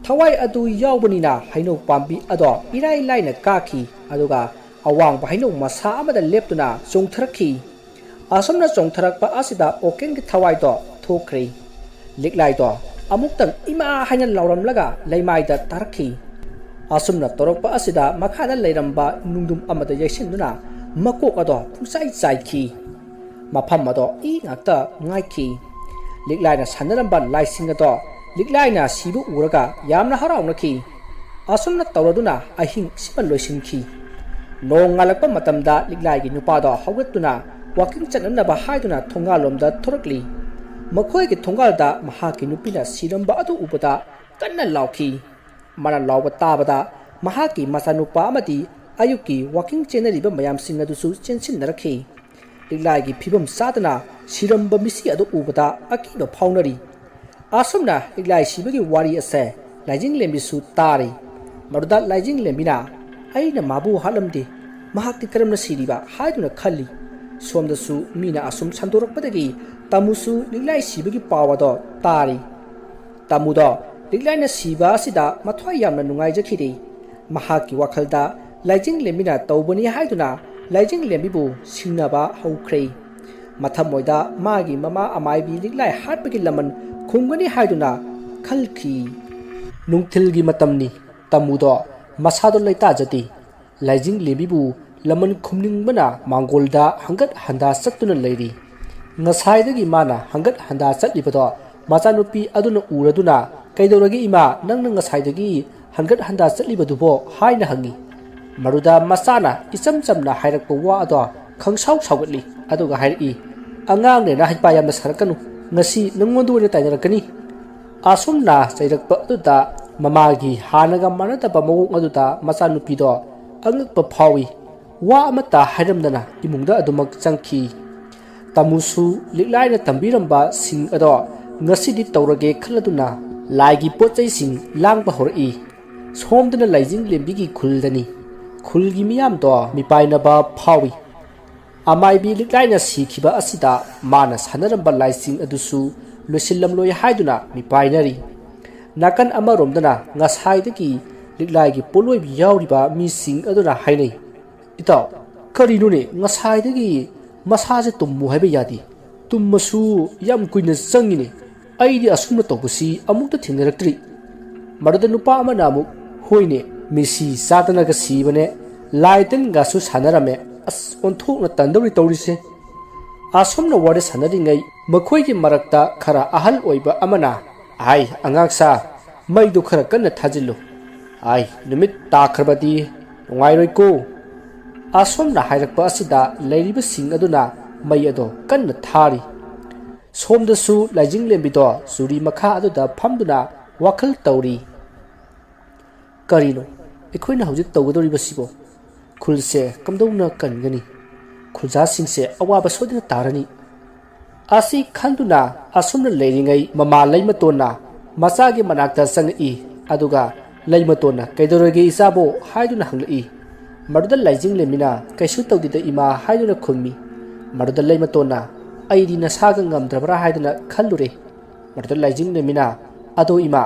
ꯊꯋꯥꯏ ꯑꯗꯨ ꯌꯥꯎꯕꯅꯤꯅ ꯍꯩꯅꯧ ꯄꯥꯝꯕꯤ ꯑꯗꯣ ꯏꯔꯥꯏ ꯂꯥꯏꯅ ꯀꯥꯈꯤ꯫ ꯑꯗꯨꯒ ꯑꯋꯥꯡꯕ ꯍꯩꯅꯧ ꯃꯁꯥ ꯑꯃꯗ ꯂꯦꯞꯇꯨꯅ ꯆꯣꯡꯊꯔꯛꯈꯤ꯫ ꯑꯁꯨꯝꯅ ꯆꯣꯡꯊꯔꯛꯄ ꯑꯁꯤꯗ ꯑꯣꯀꯦꯟꯒꯤ ꯊꯋꯥꯏꯗꯣ ꯊꯣꯛꯈ꯭ꯔꯦ꯫ ꯂꯤꯛꯂꯥꯏꯗꯣ ꯑꯃꯨꯛꯇꯪ "ꯏꯃꯥ" ꯍꯥꯏꯅ ꯂꯥꯎꯔꯝꯂꯒ ꯂꯩꯃꯥꯏꯗ ꯇꯥꯔꯛꯈꯤ꯫ ꯑꯁꯨꯝꯅ ꯇꯧꯔꯛꯄ ꯑꯁꯤꯗ ꯃꯈꯥꯗ ꯂꯩꯔꯝꯕ ꯅꯨꯡꯗꯨꯝ ꯑꯃꯗ ꯌꯩꯁꯤꯟꯗꯨꯅ ꯃꯀꯣꯛ ꯑꯗꯣ ꯄꯨꯡꯆꯥꯏ ꯆꯥꯏꯈꯤ꯫ ꯃꯐꯝ ꯑꯗꯣ ꯏ ꯉꯥꯛꯇ ꯉꯥꯏꯈꯤ꯫ ꯂꯤꯛꯂꯥꯏꯅ ꯁꯥꯟꯅꯔꯝꯕ ꯂꯥꯏꯁꯤꯡ ꯑꯗꯣ ꯂꯤꯛꯂꯥꯏꯅ ꯁꯤꯕ ꯎꯔꯒ ꯌꯥꯝꯅ ꯍꯔꯥꯎꯅꯈꯤ꯫ ꯑꯁꯨꯝꯅ ꯇꯧꯔꯗꯨꯅ ꯑꯍꯤꯡ ꯁꯤꯃ ꯂꯣꯏꯁꯤꯟꯈꯤ꯫ ꯅꯣꯡ ꯉꯥꯜꯂꯛꯄ ꯃꯇꯝꯗ ꯂꯤꯛꯂꯥꯏꯒꯤ ꯅꯨꯄꯥꯗꯣ ꯍꯧꯒꯠꯇꯨꯅ ꯋꯥꯀꯤꯡ ꯆꯠꯅꯅꯕ ꯍꯥꯏꯗꯨꯅ ꯊꯣꯡꯒꯥꯜꯂꯣꯝꯗ ꯊꯣꯔꯛꯂꯤ꯫ ꯃꯈꯣꯏꯒꯤ ꯊꯣꯡꯒꯥꯜꯗ ꯃꯍꯥꯛꯀꯤ ꯅꯨꯄꯤꯅ ꯁꯤꯔꯝꯕ ꯑꯗꯨ ꯎꯕꯗ ꯀꯟꯅ ꯂꯥꯎꯈꯤ꯫ ꯃꯥꯅ ꯂꯥꯎꯕ ꯇꯥꯕꯗ ꯃꯍꯥꯛꯀꯤ ꯃꯆꯥꯅꯨꯄꯥ ꯑꯃꯗꯤ ꯑꯌꯨꯛꯀꯤ ꯋꯥꯀꯤꯡ ꯆꯦꯟꯅꯔꯤꯕ ꯃꯌꯥꯝꯁꯤꯡ ꯑꯗꯨꯁꯨ ꯆꯦꯟꯁꯤꯟꯅꯔꯛꯈꯤ꯫ ꯂꯤꯛꯂꯥꯏꯒꯤ ꯐꯤꯕꯝ ꯆꯥꯗꯅ ꯁꯤꯔꯝꯕ ꯃꯤꯁꯤ ꯑꯗꯨ ꯎꯕꯗ ꯑꯀꯤꯕ ꯐꯥꯎꯅꯔꯤ꯫ ꯑꯁꯨꯝꯅ ꯂꯤꯛꯂꯥꯏ ꯁꯤꯕꯒꯤ ꯋꯥꯔꯤ ꯑꯁꯦ ꯂꯥꯏꯖꯤꯡꯂꯦꯝꯕꯤꯁꯨ ꯇꯥꯔꯤ꯫ ꯃꯗꯨꯗ ꯂꯥꯏꯖꯤꯡꯂꯦꯝꯕꯤꯅ, "ꯑꯩꯅ ꯃꯥꯕꯨ ꯍꯥꯠꯂꯝꯗꯦ, ꯃꯍꯥꯛꯇꯤ ꯀꯔꯝꯅ ꯁꯤꯔꯤꯕ?" ꯍꯥꯏꯗꯨꯅ ꯈꯜꯂꯤ꯫ ꯁꯣꯝꯗꯁꯨ ꯃꯤꯅ ꯑꯁꯨꯝ ꯁꯟꯗꯣꯔꯛꯄꯗꯒꯤ ꯇꯥꯃꯨꯁꯨ ꯂꯤꯛꯂꯥꯏ ꯁꯤꯕꯒꯤ ꯄꯥꯎ ꯑꯗꯣ ꯇꯥꯔꯤ꯫ ꯇꯥꯃꯨꯗꯣ ꯂꯤꯛꯂꯥꯏꯅ ꯁꯤꯕ ꯑꯁꯤꯗ ꯃꯊ꯭ꯋꯥꯏ ꯌꯥꯝꯅ ꯅꯨꯡꯉꯥꯏꯖꯈꯤꯗꯦ꯫ ꯃꯍꯥꯛꯀꯤ ꯋꯥꯈꯜꯗ ꯂꯥꯏꯖꯤꯡꯂꯦꯝꯕꯤꯅ ꯇꯧꯕꯅꯤ ꯍꯥꯏꯗꯨꯅ ꯂꯥꯏꯖꯤꯡꯂꯦꯝꯕꯤꯕꯨ ꯁꯤꯡꯅꯕ ꯍꯧꯈ꯭ꯔꯦ꯫ ꯃꯊꯃꯣꯏꯗ ꯃꯥꯒꯤ ꯃꯃꯥ ꯑꯃꯥꯏꯕꯤ ꯂꯤꯛꯂꯥꯏ ꯍꯥꯠꯄꯒꯤ ꯂꯃꯟ ꯈꯨꯝꯒꯅꯤ ꯍꯥꯏꯗꯨꯅ ꯈꯜꯈꯤ꯫ ꯅꯨꯡꯊꯤꯜꯒꯤ ꯃꯇꯝꯅꯤ꯫ ꯇꯥꯃꯨꯗꯣ ꯃꯁꯥꯗꯣ ꯂꯩꯇꯥꯖꯗꯦ꯫ ꯂꯥꯏꯖꯤꯡꯂꯦꯝꯕꯤꯕꯨ ꯂꯃꯟ ꯈꯨꯝꯅꯤꯡꯕꯅ ꯃꯥꯡꯒꯣꯜꯗ ꯍꯪꯒꯠ ꯍꯟꯗꯥ ꯆꯠꯇꯨꯅ ꯂꯩꯔꯤ꯫ ꯉꯁꯥꯏꯗꯒꯤ ꯃꯥꯅ ꯍꯪꯒꯠ ꯍꯟꯗꯥ ꯆꯠꯂꯤꯕꯗꯣ ꯃꯆꯥꯅꯨꯄꯤ ꯑꯗꯨꯅ ꯎꯔꯗꯨꯅ, "ꯀꯩꯗꯧꯔꯒꯦ ꯏꯃꯥ, ꯅꯪꯅ ꯉꯁꯥꯏꯗꯒꯤ ꯍꯟꯒꯠ ꯍꯟꯗꯥ ꯆꯠꯂꯤꯕꯗꯨꯕꯣ?" ꯍꯥꯏꯅ ꯍꯪꯉꯤ꯫ ꯃꯗꯨꯗ ꯃꯆꯥꯅ ꯏꯆꯝ ꯆꯝꯅ ꯍꯥꯏꯔꯛꯄ ꯋꯥ ꯑꯗꯣ ꯈꯪꯁꯥꯎ ꯁꯥꯎꯒꯠꯂꯤ꯫ ꯑꯗꯨꯒ ꯍꯥꯏꯔꯛꯏ, "ꯑꯉꯥꯡꯅꯦꯅ ꯍꯩꯄꯥ ꯌꯥꯝꯅ ꯁꯥꯔꯛꯀꯅꯨ, ꯉꯁꯤ ꯅꯪꯉꯣꯟꯗ ꯑꯣꯏꯅ ꯇꯥꯏꯅꯔꯛꯀꯅꯤ"꯫ ꯑꯁꯨꯝꯅ ꯆꯩꯔꯛꯄ ꯑꯗꯨꯗ ꯃꯃꯥꯒꯤ ꯍꯥꯟꯅꯒ ꯃꯥꯟꯅꯗꯕ ꯃꯑꯣꯡ ꯑꯗꯨꯗ ꯃꯆꯥꯅꯨꯄꯤꯗꯣ ꯑꯉꯛꯄ ꯐꯥꯎꯏ꯫ ꯋꯥ ꯑꯃꯠꯇ ꯍꯥꯏꯔꯝꯗꯅ ꯏꯃꯨꯡꯗ ꯑꯗꯨꯃꯛ ꯆꯪꯈꯤ꯫ ꯇꯥꯃꯨꯁꯨ ꯂꯤꯛꯂꯥꯏꯅ ꯇꯝꯕꯤꯔꯝꯕꯁꯤꯡ ꯑꯗꯣ ꯉꯁꯤꯗꯤ ꯇꯧꯔꯒꯦ ꯈꯜꯂꯗꯨꯅ ꯂꯥꯏꯒꯤ ꯄꯣꯠ ꯆꯩꯁꯤꯡ ꯂꯥꯡꯕ ꯍꯧꯔꯛꯏ꯫ ꯁꯣꯝꯗꯅ ꯂꯥꯏꯖꯤꯡꯂꯦꯝꯕꯤꯒꯤ ꯈꯨꯜꯗꯅꯤ꯫ ꯈꯨꯜꯒꯤ ꯃꯤꯌꯥꯝꯗꯣ ꯃꯤꯄꯥꯏꯅꯕ ꯐꯥꯎꯏ꯫ ꯑꯃꯥꯏꯕꯤ ꯂꯤꯛꯂꯥꯏꯅ ꯁꯤꯈꯤꯕ ꯑꯁꯤꯗ ꯃꯥꯅ ꯁꯥꯟꯅꯔꯝꯕ ꯂꯥꯏꯁꯤꯡ ꯑꯗꯨꯁꯨ ꯂꯣꯏꯁꯤꯜꯂꯝꯂꯣꯏ ꯍꯥꯏꯗꯨꯅ ꯃꯤꯄꯥꯏꯅꯔꯤ꯫ ꯅꯥꯀꯟ ꯑꯃꯔꯣꯝꯗꯅ ꯉꯁꯥꯏꯗꯒꯤ ꯂꯤꯛꯂꯥꯏꯒꯤ ꯄꯣꯠꯂꯣꯏꯕꯤ ꯌꯥꯎꯔꯤꯕ ꯃꯤꯁꯤꯡ ꯑꯗꯨꯅ ꯍꯥꯏꯅꯩ, "ꯏꯇꯥꯎ, ꯀꯔꯤꯅꯣꯅꯦ, ꯉꯁꯥꯏꯗꯒꯤ ꯃꯁꯥꯁꯦ ꯇꯨꯝꯃꯨ ꯍꯥꯏꯕ ꯌꯥꯗꯦ꯫ ꯇꯨꯝꯃꯁꯨ ꯌꯥꯝ ꯀꯨꯏꯅ ꯆꯪꯉꯤꯅꯦ꯫ ꯑꯩꯗꯤ ꯑꯁꯨꯝꯅ ꯇꯧꯕꯁꯤ ꯑꯃꯨꯛꯇ ꯊꯦꯡꯅꯔꯛꯇ꯭ꯔꯤ"꯫ ꯃꯗꯨꯗ ꯅꯨꯄꯥ ꯑꯃꯅ ꯑꯃꯨꯛ, "ꯍꯣꯏꯅꯦ, ꯃꯤꯁꯤ ꯆꯥꯗꯅꯒ ꯁꯤꯕꯅꯦ, ꯂꯥꯏ ꯇꯤꯟꯒꯁꯨ ꯁꯥꯟꯅꯔꯝꯃꯦ꯫ ꯑꯁ, ꯑꯣꯟꯊꯣꯛꯅ ꯇꯟꯗꯧꯔꯤ ꯇꯧꯔꯤꯁꯦ"꯫ ꯑꯁꯨꯝꯅ ꯋꯥꯔꯤ ꯁꯥꯟꯅꯔꯤꯉꯩ ꯃꯈꯣꯏꯒꯤ ꯃꯔꯛꯇ ꯈꯔ ꯑꯍꯜ ꯑꯣꯏꯕ ꯑꯃꯅ, "ꯑꯥꯏ, ꯑꯉꯥꯡꯁꯥ, ꯃꯩꯗꯨ ꯈꯔ ꯀꯟꯅ ꯊꯥꯖꯤꯜꯂꯨ꯫ ꯑꯥꯏ, ꯅꯨꯃꯤꯠ ꯇꯥꯈ꯭ꯔꯕꯗꯤ ꯅꯨꯡꯉꯥꯏꯔꯣꯏꯀꯣ"꯫ ꯑꯁꯣꯝꯅ ꯍꯥꯏꯔꯛꯄ ꯑꯁꯤꯗ ꯂꯩꯔꯤꯕꯁꯤꯡ ꯑꯗꯨꯅ ꯃꯩ ꯑꯗꯣ ꯀꯟꯅ ꯊꯥꯔꯤ꯫ ꯁꯣꯝꯗꯁꯨ ꯂꯥꯏꯖꯤꯡꯂꯦꯝꯕꯤꯗꯣ ꯆꯨꯔꯤ ꯃꯈꯥ ꯑꯗꯨꯗ ꯐꯝꯗꯨꯅ ꯋꯥꯈꯜ ꯇꯧꯔꯤ꯫ "ꯀꯔꯤꯅꯣ ꯑꯩꯈꯣꯏꯅ ꯍꯧꯖꯤꯛ ꯇꯧꯒꯗꯧꯔꯤꯕꯁꯤꯕꯣ? ꯈꯨꯜꯁꯦ ꯀꯝꯗꯧꯅ ꯀꯟꯒꯅꯤ? ꯈꯨꯟꯖꯥꯁꯤꯡꯁꯦ ꯑꯋꯥꯕ ꯁꯣꯏꯗꯅ ꯇꯥꯔꯅꯤ꯫ ꯑꯁꯤ ꯈꯟꯗꯨꯅ ꯑꯁꯨꯝꯅ ꯂꯩꯔꯤꯉꯩ ꯃꯃꯥ ꯂꯩꯃꯇꯣꯟꯅ ꯃꯆꯥꯒꯤ ꯃꯅꯥꯛꯇ ꯆꯪꯉꯛꯏ꯫ ꯑꯗꯨꯒ ꯂꯩꯃꯇꯣꯟꯅ "ꯀꯩꯗꯧꯔꯒꯦ ꯏꯆꯥꯕꯣ?" ꯍꯥꯏꯗꯨꯅ ꯍꯪꯂꯛꯏ꯫ ꯃꯗꯨꯗ ꯂꯥꯏꯖꯤꯡꯂꯦꯝꯕꯤꯅ "ꯀꯩꯁꯨ ꯇꯧꯗꯦꯗ ꯏꯃꯥ" ꯍꯥꯏꯗꯨꯅ ꯈꯨꯝꯃꯤ꯫ ꯃꯗꯨꯗ ꯂꯩꯃꯇꯣꯟꯅ "ꯑꯩꯗꯤ ꯅꯁꯥꯒ ꯉꯝꯗ꯭ꯔꯕ꯭ꯔꯥ ꯍꯥꯏꯗꯨꯅ ꯈꯜꯂꯨꯔꯦ"꯫ ꯃꯗꯨꯗ ꯂꯥꯏꯖꯤꯡꯂꯦꯝꯕꯤꯅ "ꯑꯗꯣ ꯏꯃꯥ,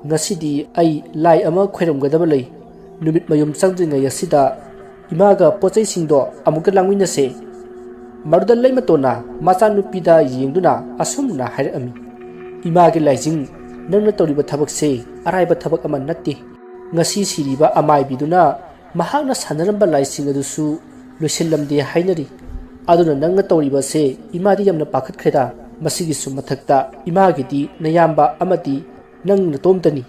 ꯉꯁꯤꯗꯤ ꯑꯩ ꯂꯥꯏ ꯑꯃ ꯈꯣꯏꯔꯝꯒꯗꯕ ꯂꯩ꯫ ꯅꯨꯃꯤꯠ ꯃꯌꯨꯝ ꯆꯪꯗ꯭ꯔꯤꯉꯩ ꯑꯁꯤꯗ ꯏꯃꯥꯒ ꯄꯣꯠ ꯆꯩꯁꯤꯡꯗꯣ ꯑꯃꯨꯛꯀ ꯂꯥꯡꯃꯤꯟꯅꯁꯦ"꯫ ꯃꯗꯨꯗ ꯂꯩꯃꯇꯣꯟꯅ ꯃꯆꯥꯅꯨꯄꯤꯗ ꯌꯦꯡꯗꯨꯅ ꯑꯁꯨꯝꯅ ꯍꯥꯏꯔꯛꯑꯝꯃꯤ, "ꯏꯃꯥꯒꯤ ꯂꯥꯏꯖꯤꯡ, ꯅꯪꯅ ꯇꯧꯔꯤꯕ ꯊꯕꯛꯁꯦ ꯑꯔꯥꯏꯕ ꯊꯕꯛ ꯑꯃ ꯅꯠꯇꯦ꯫ ꯉꯁꯤ ꯁꯤꯔꯤꯕ ꯑꯃꯥꯏꯕꯤꯗꯨꯅ ꯃꯍꯥꯛꯅ ꯁꯥꯟꯅꯔꯝꯕ ꯂꯥꯏꯁꯤꯡ ꯑꯗꯨꯁꯨ ꯂꯣꯏꯁꯤꯜꯂꯝꯗꯦ ꯍꯥꯏꯅꯔꯤ꯫ ꯑꯗꯨꯅ ꯅꯪꯅ ꯇꯧꯔꯤꯕꯁꯦ ꯏꯃꯥꯗꯤ ꯌꯥꯝꯅ ꯄꯥꯈꯠꯈ꯭ꯔꯦꯗ꯫ ꯃꯁꯤꯒꯤꯁꯨ ꯃꯊꯛꯇ ꯏꯃꯥꯒꯤꯗꯤ ꯅꯌꯥꯝꯕ ꯑꯃꯗꯤ ꯅꯪ ꯅꯇꯣꯝꯇꯅꯤ"꯫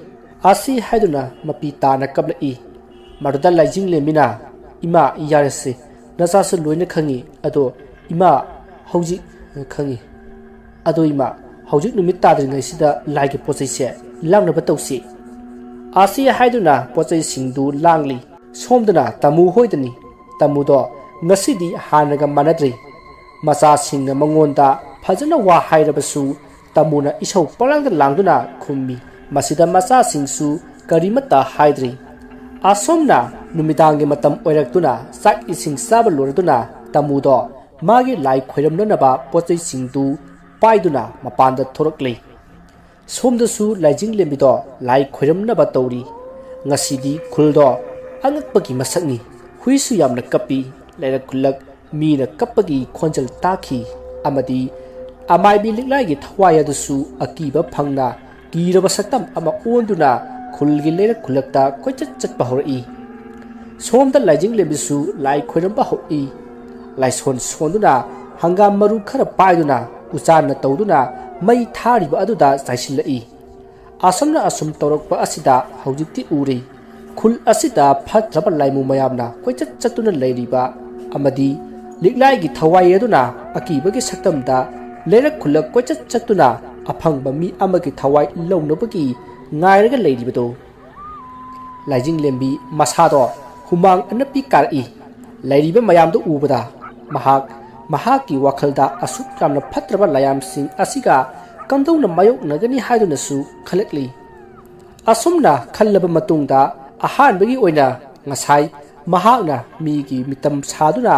ꯑꯁꯤ ꯍꯥꯏꯗꯨꯅ ꯃꯄꯤ ꯇꯥꯅ ꯀꯞꯂꯛꯏ꯫ ꯃꯗꯨꯗ ꯂꯥꯏꯖꯤꯡꯂꯦꯝꯕꯤꯅ, "ꯏꯃꯥ, ꯌꯥꯔꯦꯁꯦ, ꯅꯆꯥꯁꯨ ꯂꯣꯏꯅ ꯈꯪꯉꯤ꯫ ꯑꯗꯣ ꯏꯃꯥ, ꯍꯧꯖꯤꯛ ꯈꯪꯉꯤ꯫ ꯑꯗꯣ ꯏꯃꯥ, ꯍꯧꯖꯤꯛ ꯅꯨꯃꯤꯠ ꯇꯥꯗ꯭ꯔꯤꯉꯩꯁꯤꯗ ꯂꯥꯏꯒꯤ ꯄꯣꯠ ꯆꯩꯁꯦ ꯂꯥꯡꯅꯕ ꯇꯧꯁꯤ"꯫ ꯑꯁꯤ ꯍꯥꯏꯗꯨꯅ ꯄꯣꯠ ꯆꯩꯁꯤꯡꯗꯨ ꯂꯥꯡꯂꯤ꯫ ꯁꯣꯝꯗꯅ ꯇꯥꯃꯨ ꯍꯣꯏꯗꯅꯤ꯫ ꯇꯥꯃꯨꯗꯣ ꯉꯁꯤꯗꯤ ꯍꯥꯟꯅꯒ ꯃꯥꯟꯅꯗ꯭ꯔꯦ꯫ ꯃꯆꯥꯁꯤꯡꯅ ꯃꯉꯣꯟꯗ ꯐꯖꯅ ꯋꯥ ꯍꯥꯏꯔꯕꯁꯨ ꯇꯥꯃꯨꯅ ꯏꯁꯧ ꯄꯪꯂꯥꯡꯗ ꯂꯥꯡꯗꯨꯅ ꯈꯨꯝꯃꯤ꯫ ꯃꯁꯤꯗ ꯃꯆꯥꯁꯤꯡꯁꯨ ꯀꯔꯤꯃꯠꯇ ꯍꯥꯏꯗ꯭ꯔꯤ꯫ ꯑꯁꯣꯝꯅ ꯅꯨꯃꯤꯗꯥꯡꯒꯤ ꯃꯇꯝ ꯑꯣꯏꯔꯛꯇꯨꯅ ꯆꯥꯛ ꯏꯁꯤꯡ ꯆꯥꯕ ꯂꯣꯏꯔꯗꯨꯅ ꯇꯥꯃꯨꯗꯣ ꯃꯥꯒꯤ ꯂꯥꯏ ꯈꯣꯏꯔꯝꯅꯅꯕ ꯄꯣꯠ ꯆꯩꯁꯤꯡꯗꯨ ꯄꯥꯏꯗꯨꯅ ꯃꯄꯥꯟꯗ ꯊꯣꯔꯛꯂꯦ꯫ ꯁꯣꯝꯗꯁꯨ ꯂꯥꯏꯖꯤꯡꯂꯦꯝꯕꯤꯗꯣ ꯂꯥꯏ ꯈꯣꯏꯔꯝꯅꯕ ꯇꯧꯔꯤ꯫ ꯉꯁꯤꯗꯤ ꯈꯨꯜꯗꯣ ꯑꯉꯛꯄꯒꯤ ꯃꯁꯛꯅꯤ꯫ ꯍꯨꯏꯁꯨ ꯌꯥꯝꯅ ꯀꯞꯄꯤ꯫ ꯂꯩꯔꯛ ꯈꯨꯜꯂꯛ ꯃꯤꯅ ꯀꯞꯄꯒꯤ ꯈꯣꯟꯖꯦꯜ ꯇꯥꯈꯤ꯫ ꯑꯃꯗꯤ ꯑꯃꯥꯏꯕꯤ ꯂꯤꯛꯂꯥꯏꯒꯤ ꯊꯋꯥꯏ ꯑꯗꯨꯁꯨ ꯑꯀꯤꯕ ꯐꯪꯅ ꯀꯤꯔꯕ ꯁꯛꯇꯝ ꯑꯃ ꯑꯣꯟꯗꯨꯅ ꯈꯨꯜꯒꯤ ꯂꯩꯔꯛ ꯈꯨꯜꯂꯛꯇ ꯀꯣꯏꯆꯠ ꯆꯠꯄ ꯍꯧꯔꯛꯏ꯫ ꯁꯣꯝꯗ ꯂꯥꯏꯖꯤꯡꯂꯦꯝꯕꯤꯁꯨ ꯂꯥꯏ ꯈꯣꯏꯔꯝꯕ ꯍꯧꯏ꯫ ꯂꯥꯏꯁꯣꯟ ꯁꯣꯟꯗꯨꯅ ꯍꯪꯒꯥꯝ ꯃꯔꯨ ꯈꯔ ꯄꯥꯏꯗꯨꯅ ꯎꯆꯥꯟꯅ ꯇꯧꯗꯨꯅ ꯃꯩ ꯊꯥꯔꯤꯕ ꯑꯗꯨꯗ ꯆꯥꯏꯁꯤꯜꯂꯛꯏ꯫ ꯑꯁꯨꯝꯅ ꯑꯁꯨꯝ ꯇꯧꯔꯛꯄ ꯑꯁꯤꯗ ꯍꯧꯖꯤꯛꯇꯤ ꯎꯔꯦ꯫ ꯈꯨꯜ ꯑꯁꯤꯗ ꯐꯠꯇ꯭ꯔꯕ ꯂꯥꯏꯃꯨ ꯃꯌꯥꯝꯅ ꯀꯣꯏꯆꯠ ꯆꯠꯇꯨꯅ ꯂꯩꯔꯤꯕ ꯑꯃꯗꯤ ꯂꯤꯛꯂꯥꯏꯒꯤ ꯊꯋꯥꯏ ꯑꯗꯨꯅ ꯑꯀꯤꯕꯒꯤ ꯁꯛꯇꯝꯗ ꯂꯩꯔꯛ ꯈꯨꯜꯂꯛ ꯀꯣꯏꯆꯠ ꯆꯠꯇꯨꯅ ꯑꯐꯪꯕ ꯃꯤ ꯑꯃꯒꯤ ꯊꯋꯥꯏ ꯂꯧꯅꯕꯒꯤ ꯉꯥꯏꯔꯒ ꯂꯩꯔꯤꯕꯗꯨ꯫ ꯂꯥꯏꯖꯤꯡꯂꯦꯝꯕꯤ ꯃꯁꯥꯗꯣ ꯍꯨꯃꯥꯡ ꯑꯅꯞꯄꯤ ꯀꯥꯔꯛꯏ꯫ ꯂꯩꯔꯤꯕ ꯃꯌꯥꯝꯗꯨ ꯎꯕꯗ ꯃꯍꯥꯛ ꯃꯍꯥꯛꯀꯤ ꯋꯥꯈꯜꯗ ꯑꯁꯨꯛ ꯌꯥꯝꯅ ꯐꯠꯇ꯭ꯔꯕ ꯂꯥꯏꯌꯥꯝꯁꯤꯡ ꯑꯁꯤꯒ ꯀꯝꯗꯧꯅ ꯃꯥꯌꯣꯛꯅꯒꯅꯤ ꯍꯥꯏꯗꯨꯅꯁꯨ ꯈꯜꯂꯛꯂꯤ꯫ ꯑꯁꯨꯝꯅ ꯈꯜꯂꯕ ꯃꯇꯨꯡꯗ ꯑꯍꯥꯟꯕꯒꯤ ꯑꯣꯏꯅ ꯉꯁꯥꯏ ꯃꯍꯥꯛꯅ ꯃꯤꯒꯤ ꯃꯤꯇꯝ ꯁꯥꯗꯨꯅ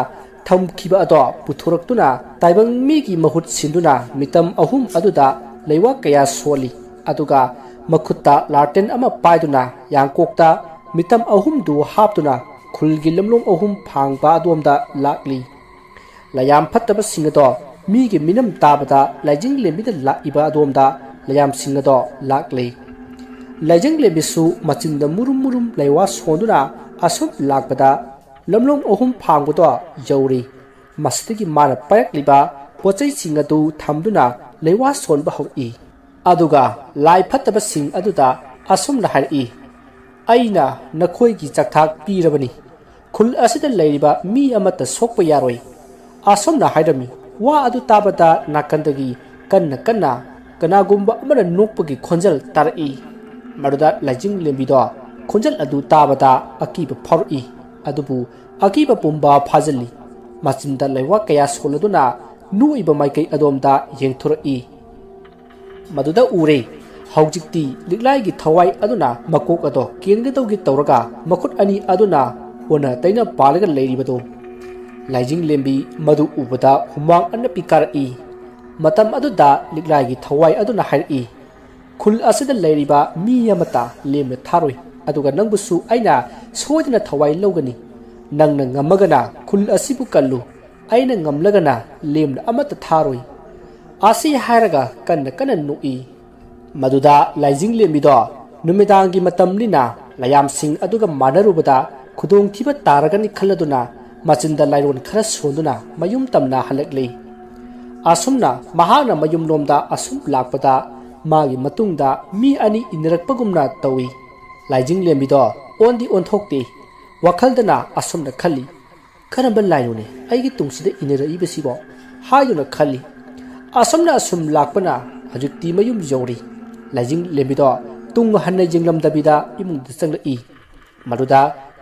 ꯊꯝꯈꯤꯕ ꯑꯗꯣ ꯄꯨꯊꯣꯔꯛꯇꯨꯅ ꯇꯥꯏꯕꯪ ꯃꯤꯒꯤ ꯃꯍꯨꯠ ꯁꯤꯟꯗꯨꯅ ꯃꯤꯇꯝ ꯑꯍꯨꯝ ꯑꯗꯨꯗ ꯂꯩꯋꯥ ꯀꯌꯥ ꯁꯣꯜꯂꯤ꯫ ꯑꯗꯨꯒ ꯃꯈꯨꯠꯇ ꯂꯥꯔꯇꯦꯟ ꯑꯃ ꯄꯥꯏꯗꯨꯅ ꯌꯥꯡꯀꯣꯛꯇ ꯃꯤꯇꯝ ꯑꯍꯨꯝꯗꯨ ꯍꯥꯞꯇꯨꯅ ꯈꯨꯜꯒꯤ ꯂꯝꯂꯣꯡ ꯑꯍꯨꯝ ꯐꯥꯡꯕ ꯑꯗꯣꯝꯗ ꯂꯥꯛꯂꯤ꯫ ꯂꯥꯏꯌꯥꯝ ꯐꯠꯇꯕꯁꯤꯡ ꯑꯗꯣ ꯃꯤꯒꯤ ꯃꯤꯅꯝ ꯇꯥꯕꯗ ꯂꯥꯏꯖꯤꯡ ꯂꯦꯝꯕꯤꯗ ꯂꯥꯛꯏꯕ ꯑꯗꯣꯝꯗ ꯂꯥꯏꯌꯥꯝꯁꯤꯡ ꯑꯗꯣ ꯂꯥꯛꯂꯤ꯫ ꯂꯥꯏꯖꯤꯡ ꯂꯦꯝꯕꯤꯁꯨ ꯃꯆꯤꯟꯗ ꯃꯨꯔꯨꯝ ꯃꯨꯔꯨꯝ ꯂꯩꯋꯥ ꯁꯣꯟꯗꯨꯅ ꯑꯁꯨꯝ ꯂꯥꯛꯄꯗ ꯂꯝꯂꯣꯡ ꯑꯍꯨꯝ ꯐꯥꯡꯕꯗꯣ ꯌꯧꯔꯤ꯫ ꯃꯁꯤꯗꯒꯤ ꯃꯥꯅ ꯄꯥꯏꯔꯛꯂꯤꯕ ꯄꯣꯠꯆꯩꯁꯤꯡ ꯑꯗꯨ ꯊꯝꯗꯨꯅ ꯂꯩꯋꯥ ꯁꯣꯟꯕ ꯍꯧꯔꯛꯏ꯫ ꯑꯗꯨꯒ ꯂꯥꯏ ꯐꯠꯇꯕꯁꯤꯡ ꯑꯗꯨꯗ ꯑꯁꯨꯝꯅ ꯍꯥꯏꯔꯛꯏ, "ꯑꯩꯅ ꯅꯈꯣꯏꯒꯤ ꯆꯥꯛꯊꯥꯛ ꯄꯤꯔꯕꯅꯤ꯫ ꯈꯨꯜ ꯑꯁꯤꯗ ꯂꯩꯔꯤꯕ ꯃꯤ ꯑꯃꯠꯇ ꯁꯣꯛꯄ ꯌꯥꯔꯣꯏ"꯫ ꯑꯁꯨꯝꯅ ꯍꯥꯏꯔꯝꯃꯤ꯫ ꯋꯥ ꯑꯗꯨ ꯇꯥꯕꯗ ꯅꯥꯀꯟꯗꯒꯤ ꯀꯟꯅ ꯀꯟꯅ ꯀꯅꯥꯒꯨꯝꯕ ꯑꯃꯅ ꯅꯣꯛꯄꯒꯤ ꯈꯣꯟꯖꯦꯜ ꯇꯥꯔꯛꯏ꯫ ꯃꯗꯨꯗ ꯂꯥꯏꯖꯤꯡ ꯂꯦꯝꯕꯤꯗꯣ ꯈꯣꯟꯖꯦꯜ ꯑꯗꯨ ꯇꯥꯕꯗ ꯑꯀꯤꯕ ꯐꯥꯎꯔꯛꯏ꯫ ꯑꯗꯨꯕꯨ ꯑꯀꯤꯕ ꯄꯨꯝꯕ ꯐꯥꯖꯤꯜꯂꯤ꯫ ꯃꯆꯤꯟꯗ ꯂꯩꯋꯥ ꯀꯌꯥ ꯁꯣꯜꯂꯗꯨꯅ ꯅꯣꯛꯏꯕ ꯃꯥꯏꯀꯩ ꯑꯗꯣꯝꯗ ꯌꯦꯡꯊꯣꯔꯛꯏ꯫ ꯃꯗꯨꯗ ꯎꯔꯦ꯫ ꯍꯧꯖꯤꯛꯇꯤ ꯂꯤꯛꯂꯥꯏꯒꯤ ꯊꯋꯥꯏ ꯑꯗꯨꯅ ꯃꯀꯣꯛ ꯑꯗꯣ ꯀꯦꯟꯒꯗꯧꯒꯤ ꯇꯧꯔꯒ ꯃꯈꯨꯠ ꯑꯅꯤ ꯑꯗꯨꯅ ꯑꯣꯟꯅ ꯇꯩꯅ ꯄꯥꯜꯂꯒ ꯂꯩꯔꯤꯕꯗꯨ꯫ ꯂꯥꯏꯖꯤꯡ ꯂꯦꯝꯕꯤ ꯃꯗꯨ ꯎꯕꯗ ꯍꯨꯃꯥꯡ ꯑꯅꯞꯄꯤ ꯀꯥꯔꯛꯏ꯫ ꯃꯇꯝ ꯑꯗꯨꯗ ꯂꯤꯛꯂꯥꯏꯒꯤ ꯊꯋꯥꯏ ꯑꯗꯨꯅ ꯍꯥꯏꯔꯛꯏ, "ꯈꯨꯜ ꯑꯁꯤꯗ ꯂꯩꯔꯤꯕ ꯃꯤ ꯑꯃꯠꯇ ꯂꯦꯝꯅ ꯊꯥꯔꯣꯏ, ꯑꯗꯨꯒ ꯅꯪꯕꯨꯁꯨ ꯑꯩꯅ ꯁꯣꯏꯗꯅ ꯊꯋꯥꯏ ꯂꯧꯒꯅꯤ꯫ ꯅꯪꯅ ꯉꯝꯃꯒꯅ ꯈꯨꯜ ꯑꯁꯤꯕꯨ ꯀꯜꯂꯨ, ꯑꯩꯅ ꯉꯝꯂꯒꯅ ꯂꯦꯝꯅ ꯑꯃꯠꯇ ꯊꯥꯔꯣꯏ"꯫ ꯑꯁꯤ ꯍꯥꯏꯔꯒ ꯀꯟꯅ ꯀꯟꯅ ꯅꯣꯛꯏ꯫ ꯃꯗꯨꯗ ꯂꯥꯏꯖꯤꯡ ꯂꯦꯝꯕꯤꯗꯣ ꯅꯨꯃꯤꯗꯥꯡꯒꯤ ꯃꯇꯝꯅꯤꯅ ꯂꯥꯏꯌꯥꯝꯁꯤꯡ ꯑꯗꯨꯒ ꯃꯥꯟꯅꯔꯨꯕꯗ ꯈꯨꯗꯣꯡꯊꯤꯕ ꯇꯥꯔꯒꯅꯤ ꯈꯜꯂꯗꯨꯅ ꯃꯆꯤꯟꯗ ꯂꯥꯏꯔꯣꯟ ꯈꯔ ꯁꯣꯟꯗꯨꯅ ꯃꯌꯨꯝ ꯇꯝꯅ ꯍꯜꯂꯛꯂꯤ꯫ ꯑꯁꯨꯝꯅ ꯃꯍꯥꯛꯅ ꯃꯌꯨꯝꯂꯣꯝꯗ ꯑꯁꯨꯝ ꯂꯥꯛꯄꯗ ꯃꯥꯒꯤ ꯃꯇꯨꯡꯗ ꯃꯤ ꯑꯅꯤ ꯏꯟꯅꯔꯛꯄꯒꯨꯝꯅ ꯇꯧꯏ꯫ ꯂꯥꯏꯖꯤꯡ ꯂꯦꯝꯕꯤꯗꯣ ꯑꯣꯟꯗꯤ ꯑꯣꯟꯊꯣꯛꯇꯦ꯫ ꯋꯥꯈꯜꯗꯅ ꯑꯁꯨꯝꯅ ꯈꯜꯂꯤ, "ꯀꯔꯝꯕ ꯂꯥꯏꯅꯣꯅꯦ ꯑꯩꯒꯤ ꯇꯨꯡꯁꯤꯗ ꯏꯟꯅꯔꯛꯏꯕꯁꯤꯕꯣ?" ꯍꯥꯏꯗꯨꯅ ꯈꯜꯂꯤ꯫ ꯑꯁꯨꯝꯅ ꯑꯁꯨꯝ ꯂꯥꯛꯄꯅ ꯍꯧꯖꯤꯛꯇꯤ ꯃꯌꯨꯝ ꯌꯧꯔꯤ꯫ ꯂꯥꯏꯖꯤꯡ ꯂꯦꯝꯕꯤꯗꯣ ꯇꯨꯡ ꯍꯟꯅ ꯌꯦꯡꯂꯝꯗꯕꯤꯗ ꯏꯃꯨꯡꯗ ꯆꯪꯂꯛꯏ꯫ ꯃꯗꯨꯗ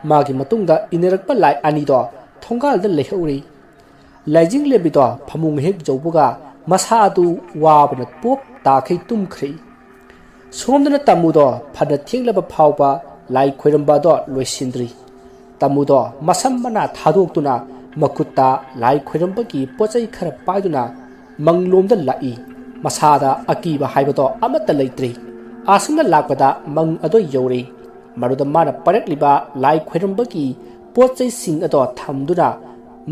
ꯃꯥꯒꯤ ꯃꯇꯨꯡꯗ ꯏꯟꯅꯔꯛꯄ ꯂꯥꯏ ꯑꯅꯤꯗꯣ ꯊꯣꯡꯒꯥꯜꯗ ꯂꯩꯍꯧꯔꯤ꯫ ꯂꯥꯏꯖꯤꯡ ꯂꯦꯝꯕꯤꯗꯣ ꯐꯃꯨꯡ ꯍꯦꯛ ꯌꯧꯕꯒ ꯃꯁꯥ ꯑꯗꯨ ꯋꯥꯕꯅ ꯄꯣꯞ ꯇꯥꯈꯩ ꯇꯨꯝꯈ꯭ꯔꯦ꯫ ꯁꯣꯝꯗꯅ ꯇꯥꯃꯨꯗꯣ ꯐꯅ ꯊꯦꯡꯂꯕ ꯐꯥꯎꯕ ꯂꯥꯏ ꯈꯣꯏꯔꯝꯕ ꯑꯗꯣ ꯂꯣꯏꯁꯤꯟꯗ꯭ꯔꯤ꯫ ꯇꯥꯃꯨꯗꯣ ꯃꯁꯝ ꯃꯅꯥ ꯊꯥꯗꯣꯛꯇꯨꯅ ꯃꯈꯨꯠꯇ ꯂꯥꯏ ꯈꯣꯏꯔꯝꯕꯒꯤ ꯄꯣꯠ ꯆꯩ ꯈꯔ ꯄꯥꯏꯗꯨꯅ ꯃꯪꯂꯣꯝꯗ ꯂꯥꯛꯏ꯫ ꯃꯁꯥꯗ ꯑꯀꯤꯕ ꯍꯥꯏꯕꯗꯣ ꯑꯃꯠꯇ ꯂꯩꯇ꯭ꯔꯦ꯫ ꯑꯁꯨꯝꯅ ꯂꯥꯛꯄꯗ ꯃꯪ ꯑꯗꯣ ꯌꯧꯔꯦ꯫ ꯃꯗꯨꯗ ꯃꯥꯅ ꯄꯥꯏꯔꯛꯂꯤꯕ ꯂꯥꯏ ꯈꯣꯏꯔꯝꯕꯒꯤ ꯄꯣꯠ ꯆꯩꯁꯤꯡ ꯑꯗꯣ ꯊꯝꯗꯨꯅ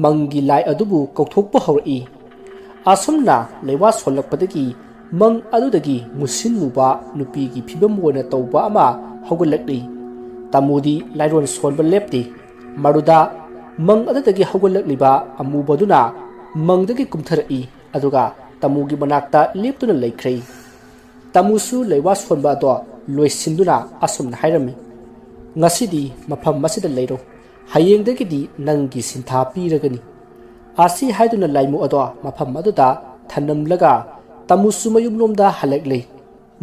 ꯃꯪꯒꯤ ꯂꯥꯏ ꯑꯗꯨꯕꯨ ꯀꯧꯊꯣꯛꯄ ꯍꯧꯔꯛꯏ꯫ ꯑꯁꯨꯝꯅ ꯂꯩꯋꯥ ꯁꯣꯜꯂꯛꯄꯗꯒꯤ ꯃꯪ ꯑꯗꯨꯗꯒꯤ ꯃꯨꯁꯤꯟ ꯃꯨꯕ ꯅꯨꯄꯤꯒꯤ ꯐꯤꯕꯝ ꯑꯣꯏꯅ ꯇꯧꯕ ꯑꯃ ꯍꯧꯒꯠꯂꯛꯂꯤ꯫ ꯇꯥꯃꯨꯗꯤ ꯂꯥꯏꯔꯣꯟ ꯁꯣꯟꯕ ꯂꯦꯞꯇꯦ꯫ ꯃꯗꯨꯗ ꯃꯪ ꯑꯗꯨꯗꯒꯤ ꯍꯧꯒꯠꯂꯛꯂꯤꯕ ꯑꯃꯨꯕꯗꯨꯅ ꯃꯪꯗꯒꯤ ꯀꯨꯝꯊꯔꯛꯏ, ꯑꯗꯨꯒ ꯇꯥꯃꯨꯒꯤ ꯃꯅꯥꯛꯇ ꯂꯦꯞꯇꯨꯅ ꯂꯩꯈ꯭ꯔꯦ꯫ ꯇꯥꯃꯨꯁꯨ ꯂꯩꯋꯥ ꯁꯣꯟꯕ ꯑꯗꯣ ꯂꯣꯏꯁꯤꯟꯗꯨꯅ ꯑꯁꯨꯝꯅ ꯍꯥꯏꯔꯝꯃꯤ, "ꯉꯁꯤꯗꯤ ꯃꯐꯝ ꯑꯁꯤꯗ ꯂꯩꯔꯣ, ꯍꯌꯦꯡꯗꯒꯤꯗꯤ ꯅꯪꯒꯤ ꯁꯤꯟꯊꯥ ꯄꯤꯔꯒꯅꯤ"꯫ ꯑꯁꯤ ꯍꯥꯏꯗꯨꯅ ꯂꯥꯏꯃꯨ ꯑꯗꯣ ꯃꯐꯝ ꯑꯗꯨꯗ ꯊꯅꯝꯂꯒ ꯇꯥꯃꯨꯁꯨ ꯃꯌꯨꯝꯂꯣꯝꯗ ꯍꯜꯂꯛꯂꯦ꯫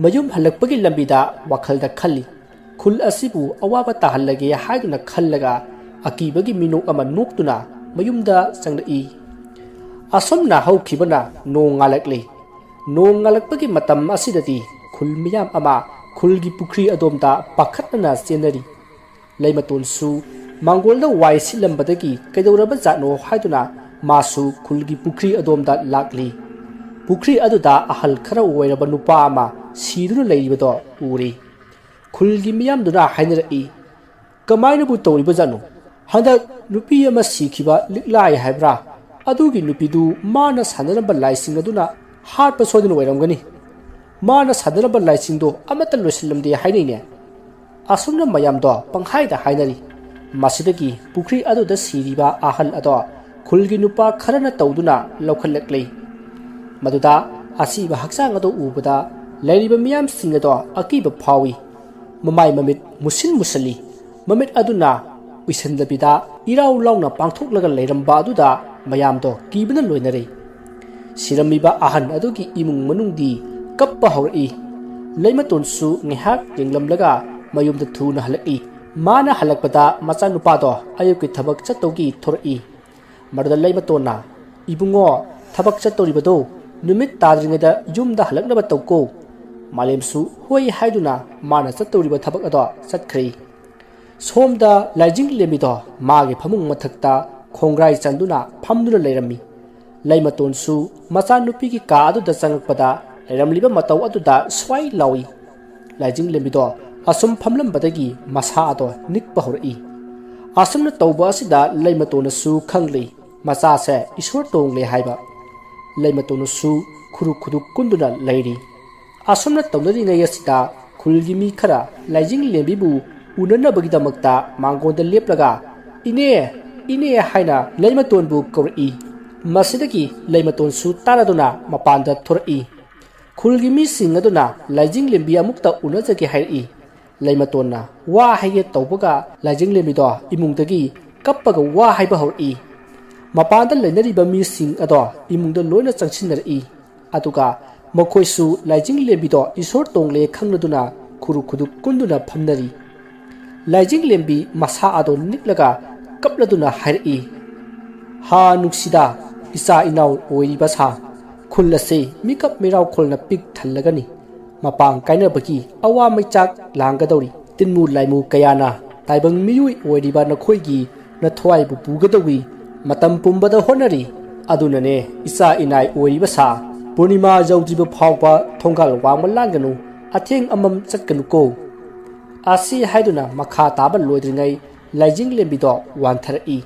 ꯃꯌꯨꯝ ꯍꯜꯂꯛꯄꯒꯤ ꯂꯝꯕꯤꯗ ꯋꯥꯈꯜꯗ ꯈꯜꯂꯤ, "ꯈꯨꯜ ꯑꯁꯤꯕꯨ ꯑꯋꯥꯕ ꯇꯥꯍꯜꯂꯒꯦ" ꯍꯥꯏꯗꯨꯅ ꯈꯜꯂꯒ ꯑꯀꯤꯕꯒꯤ ꯃꯤꯅꯣꯛ ꯑꯃ ꯅꯣꯛꯇꯨꯅ ꯃꯌꯨꯝꯗ ꯆꯪꯂꯛꯏ꯫ ꯑꯁꯨꯝꯅ ꯍꯧꯈꯤꯕꯅ ꯅꯣꯡ ꯉꯥꯜꯂꯛꯂꯤ꯫ ꯅꯣꯡ ꯉꯥꯜꯂꯛꯄꯒꯤ ꯃꯇꯝ ꯑꯁꯤꯗꯗꯤ ꯈꯨꯜ ꯃꯤꯌꯥꯝ ꯑꯃ ꯈꯨꯜꯒꯤ ꯄꯨꯈ꯭ꯔꯤ ꯑꯗꯣꯝꯗ ꯄꯥꯈꯠꯅꯅ ꯆꯦꯟꯅꯔꯤ꯫ ꯂꯩꯃꯇꯣꯟꯁꯨ ꯃꯥꯡꯒꯣꯜꯗ ꯋꯥꯏ ꯁꯤꯠꯂꯝꯕꯗꯒꯤ ꯀꯩꯗꯧꯔꯕ ꯖꯥꯠꯅꯣ ꯍꯥꯏꯗꯨꯅ ꯃꯥꯁꯨ ꯈꯨꯜꯒꯤ ꯄꯨꯈ꯭ꯔꯤ ꯑꯗꯣꯝꯗ ꯂꯥꯛꯂꯤ꯫ ꯄꯨꯈ꯭ꯔꯤ ꯑꯗꯨꯗ ꯑꯍꯜ ꯈꯔ ꯑꯣꯏꯔꯕ ꯅꯨꯄꯥ ꯑꯃ ꯁꯤꯗꯨꯅ ꯂꯩꯔꯤꯕꯗꯣ ꯎꯔꯤ꯫ ꯈꯨꯜꯒꯤ ꯃꯤꯌꯥꯝꯗꯨꯅ ꯍꯥꯏꯅꯔꯛꯏ, "ꯀꯃꯥꯏꯅꯕꯨ ꯇꯧꯔꯤꯕꯖꯥꯠꯅꯣ? ꯍꯟꯗꯛ ꯅꯨꯄꯤ ꯑꯃ ꯁꯤꯈꯤꯕ ꯂꯤꯛꯂꯥꯏ ꯍꯥꯏꯕ꯭ꯔꯥ? ꯑꯗꯨꯒꯤ ꯅꯨꯄꯤꯗꯨ ꯃꯥꯅ ꯁꯥꯟꯅꯔꯝꯕ ꯂꯥꯏꯁꯤꯡ ꯑꯗꯨꯅ ꯍꯥꯠꯄ ꯁꯣꯏꯗꯅ ꯑꯣꯏꯔꯝꯒꯅꯤ꯫ ꯃꯥꯅ ꯁꯥꯟꯅꯔꯝꯕ ꯂꯥꯏꯁꯤꯡꯗꯣ ꯑꯃꯠꯇ ꯂꯣꯏꯁꯤꯜꯂꯝꯗꯦ" ꯍꯥꯏꯅꯩꯅꯦ꯫ ꯑꯁꯨꯝꯅ ꯃꯌꯥꯝꯗꯣ ꯄꯪꯍꯥꯏꯗ ꯍꯥꯏꯅꯔꯤ꯫ ꯃꯁꯤꯗꯒꯤ ꯄꯨꯈ꯭ꯔꯤ ꯑꯗꯨꯗ ꯁꯤꯔꯤꯕ ꯑꯍꯜ ꯑꯗꯣ ꯈꯨꯜꯒꯤ ꯅꯨꯄꯥ ꯈꯔꯅ ꯇꯧꯗꯨꯅ ꯂꯧꯈꯠꯂꯛꯂꯤ꯫ ꯃꯗꯨꯗ ꯑꯁꯤꯕ ꯍꯛꯆꯥꯡ ꯑꯗꯨ ꯎꯕꯗ ꯂꯩꯔꯤꯕ ꯃꯤꯌꯥꯝꯁꯤꯡ ꯑꯗꯣ ꯑꯀꯤꯕ ꯐꯥꯎꯏ꯫ ꯃꯃꯥꯏ ꯃꯃꯤꯠ ꯃꯨꯁꯤꯟ ꯃꯨꯁꯜꯂꯤ꯫ ꯃꯃꯤꯠ ꯑꯗꯨꯅ ꯎꯏꯁꯟꯗꯕꯤꯗ ꯏꯔꯥꯎ ꯂꯥꯎꯅ ꯄꯥꯡꯊꯣꯛꯂꯒ ꯂꯩꯔꯝꯕ ꯑꯗꯨꯗ ꯃꯌꯥꯝꯗꯣ ꯀꯤꯕꯅ ꯂꯣꯏꯅꯔꯦ꯫ ꯁꯤꯔꯝꯃꯤꯕ ꯑꯍꯟ ꯑꯗꯨꯒꯤ ꯏꯃꯨꯡ ꯃꯅꯨꯡꯗꯤ ꯀꯞꯄ ꯍꯧꯔꯛꯏ꯫ ꯂꯩꯃꯇꯣꯟꯁꯨ ꯉꯥꯏꯍꯥꯛ ꯌꯦꯡꯂꯝꯂꯒ ꯃꯌꯨꯝꯗ ꯊꯨꯅ ꯍꯜꯂꯛꯏ꯫ ꯃꯥꯅ ꯍꯜꯂꯛꯄꯗ ꯃꯆꯥꯅꯨꯄꯥꯗꯣ ꯑꯌꯨꯛꯀꯤ ꯊꯕꯛ ꯆꯠꯇꯧꯒꯤ ꯊꯣꯔꯛꯏ꯫ ꯃꯗꯨꯗ ꯂꯩꯃꯇꯣꯟꯅ, "ꯏꯕꯨꯡꯉꯣ, ꯊꯕꯛ ꯆꯠꯇꯧꯔꯤꯕꯗꯣ ꯅꯨꯃꯤꯠ ꯇꯥꯗ꯭ꯔꯤꯉꯩꯗ ꯌꯨꯝꯗ ꯍꯜꯂꯛꯅꯕ ꯇꯧꯀꯣ꯫" ꯃꯥꯂꯦꯝꯁꯨ ꯍꯣꯏ ꯍꯥꯏꯗꯨꯅ ꯃꯥꯅ ꯆꯠꯇꯧꯔꯤꯕ ꯊꯕꯛ ꯑꯗꯣ ꯆꯠꯈ꯭ꯔꯦ꯫ ꯁꯣꯝꯗ ꯂꯥꯏꯖꯤꯡ ꯂꯦꯝꯕꯤꯗꯣ ꯃꯥꯒꯤ ꯐꯃꯨꯡ ꯃꯊꯛꯇ ꯈꯣꯡꯒ꯭ꯔꯥꯏ ꯆꯟꯗꯨꯅ ꯐꯝꯗꯨꯅ ꯂꯩꯔꯝꯃꯤ꯫ ꯂꯩꯃꯇꯣꯟꯁꯨ ꯃꯆꯥꯅꯨꯄꯤꯒꯤ ꯀꯥ ꯑꯗꯨꯗ ꯆꯪꯂꯛꯄꯗ ꯂꯩꯔꯝꯂꯤꯕ ꯃꯇꯧ ꯑꯗꯨꯗ ꯁ꯭ꯋꯥꯏ ꯂꯥꯎꯏ꯫ ꯂꯥꯏꯖꯤꯡ ꯂꯦꯝꯕꯤꯗꯣ ꯑꯁꯨꯝ ꯐꯝꯂꯝꯕꯗꯒꯤ ꯃꯁꯥ ꯑꯗꯣ ꯅꯤꯛꯄ ꯍꯧꯔꯛꯏ꯫ ꯑꯁꯨꯝꯅ ꯇꯧꯕ ꯑꯁꯤꯗ ꯂꯩꯃꯇꯣꯟꯅꯁꯨ ꯈꯪꯂꯤ, ꯃꯆꯥꯁꯦ ꯏꯁꯣꯔ ꯇꯣꯡꯂꯦ ꯍꯥꯏꯕ꯫ ꯂꯩꯃꯇꯣꯟꯅꯁꯨ ꯈꯨꯔꯨ ꯈꯨꯗꯨ ꯀꯨꯟꯗꯨꯅ ꯂꯩꯔꯤ꯫ ꯑꯁꯨꯝꯅ ꯇꯧꯅꯔꯤꯉꯩ ꯑꯁꯤꯗ ꯈꯨꯜꯒꯤ ꯃꯤ ꯈꯔ ꯂꯥꯏꯖꯤꯡ ꯂꯦꯝꯕꯤꯕꯨ ꯎꯅꯅꯕꯒꯤꯗꯃꯛꯇ ꯃꯥꯡꯒꯣꯟꯗ ꯂꯦꯞꯂꯒ "ꯏꯅꯦ, ꯏꯅꯦ" ꯍꯥꯏꯅ ꯂꯩꯃꯇꯣꯟꯕꯨ ꯀꯧꯔꯛꯏ꯫ ꯃꯁꯤꯗꯒꯤ ꯂꯩꯃꯇꯣꯟꯁꯨ ꯇꯥꯔꯗꯨꯅ ꯃꯄꯥꯟꯗ ꯊꯣꯔꯛꯏ꯫ ꯈꯨꯜꯒꯤ ꯃꯤꯁꯤꯡ ꯑꯗꯨꯅ ꯂꯥꯏꯖꯤꯡ ꯂꯦꯝꯕꯤ ꯑꯃꯨꯛꯇ ꯎꯅꯖꯒꯦ ꯍꯥꯏꯔꯛꯏ꯫ ꯂꯩꯃꯇꯣꯟꯅ ꯋꯥ ꯍꯥꯏꯒꯦ ꯇꯧꯕꯒ ꯂꯥꯏꯖꯤꯡ ꯂꯦꯝꯕꯤꯗꯣ ꯏꯃꯨꯡꯗꯒꯤ ꯀꯞꯄꯒ ꯋꯥ ꯍꯥꯏꯕ ꯍꯧꯔꯛꯏ꯫ ꯃꯄꯥꯟꯗ ꯂꯩꯅꯔꯤꯕ ꯃꯤꯁꯤꯡ ꯑꯗꯣ ꯏꯃꯨꯡꯗ ꯂꯣꯏꯅ ꯆꯪꯁꯤꯟꯅꯔꯛꯏ꯫ ꯑꯗꯨꯒ ꯃꯈꯣꯏꯁꯨ ꯂꯥꯏꯖꯤꯡ ꯂꯦꯝꯕꯤꯗꯣ ꯏꯁꯣꯔ ꯇꯣꯡꯂꯦ ꯈꯪꯂꯗꯨꯅ ꯈꯨꯔꯨ ꯈꯨꯗꯨ ꯀꯨꯟꯗꯨꯅ ꯐꯝꯅꯔꯤ꯫ ꯂꯥꯏꯖꯤꯡ ꯂꯦꯝꯕꯤ ꯃꯁꯥ ꯑꯗꯣ ꯅꯤꯛꯂꯒ ꯀꯞꯂꯗꯨꯅ ꯍꯥꯏꯔꯛꯏ, "ꯍꯥ ꯅꯨꯡꯁꯤꯗ, ꯏꯆꯥ ꯏꯅꯥꯎ ꯑꯣꯏꯔꯤꯕ ꯁꯥ, ꯈꯨꯜ ꯑꯁꯤ ꯃꯤꯀꯞ ꯃꯤꯔꯥꯎꯈꯣꯜꯅ ꯄꯤꯛ ꯊꯜꯂꯒꯅꯤ꯫ ꯃꯄꯥꯡ ꯀꯥꯏꯅꯕꯒꯤ ꯑꯋꯥ ꯃꯩꯆꯥꯛ ꯂꯥꯡꯒꯗꯧꯔꯤ꯫ ꯇꯤꯟꯃꯨ ꯂꯥꯏꯃꯨ ꯀꯌꯥꯅ ꯇꯥꯏꯕꯪ ꯃꯤꯑꯣꯏ ꯑꯣꯏꯔꯤꯕ ꯅꯈꯣꯏꯒꯤ ꯅꯊ꯭ꯋꯥꯏꯕꯨ ꯄꯨꯒꯗꯧꯔꯤ꯫ ꯃꯇꯝ ꯄꯨꯝꯕꯗ ꯍꯣꯠꯅꯔꯤ꯫ ꯑꯗꯨꯅꯅꯦ ꯏꯆꯥ ꯏꯅꯥꯏ ꯑꯣꯏꯔꯤꯕ ꯁꯥ, ꯄꯨꯔꯅꯤꯃꯥ ꯌꯧꯗ꯭ꯔꯤꯕ ꯐꯥꯎꯕ ꯊꯣꯡꯒꯥꯜ ꯋꯥꯡꯃ ꯂꯥꯟꯒꯅꯨ, ꯑꯊꯦꯡ ꯑꯃꯝ ꯆꯠꯀꯅꯨꯀꯣ꯫" ꯑꯁꯤ ꯍꯥꯏꯗꯨꯅ ꯃꯈꯥ ꯇꯥꯕ ꯂꯣꯏꯗ꯭ꯔꯤꯉꯩ ꯂꯥꯏꯖꯤꯡ ꯂꯦꯝꯕꯤꯗꯣ ꯋꯥꯟꯊꯔꯛꯏ꯫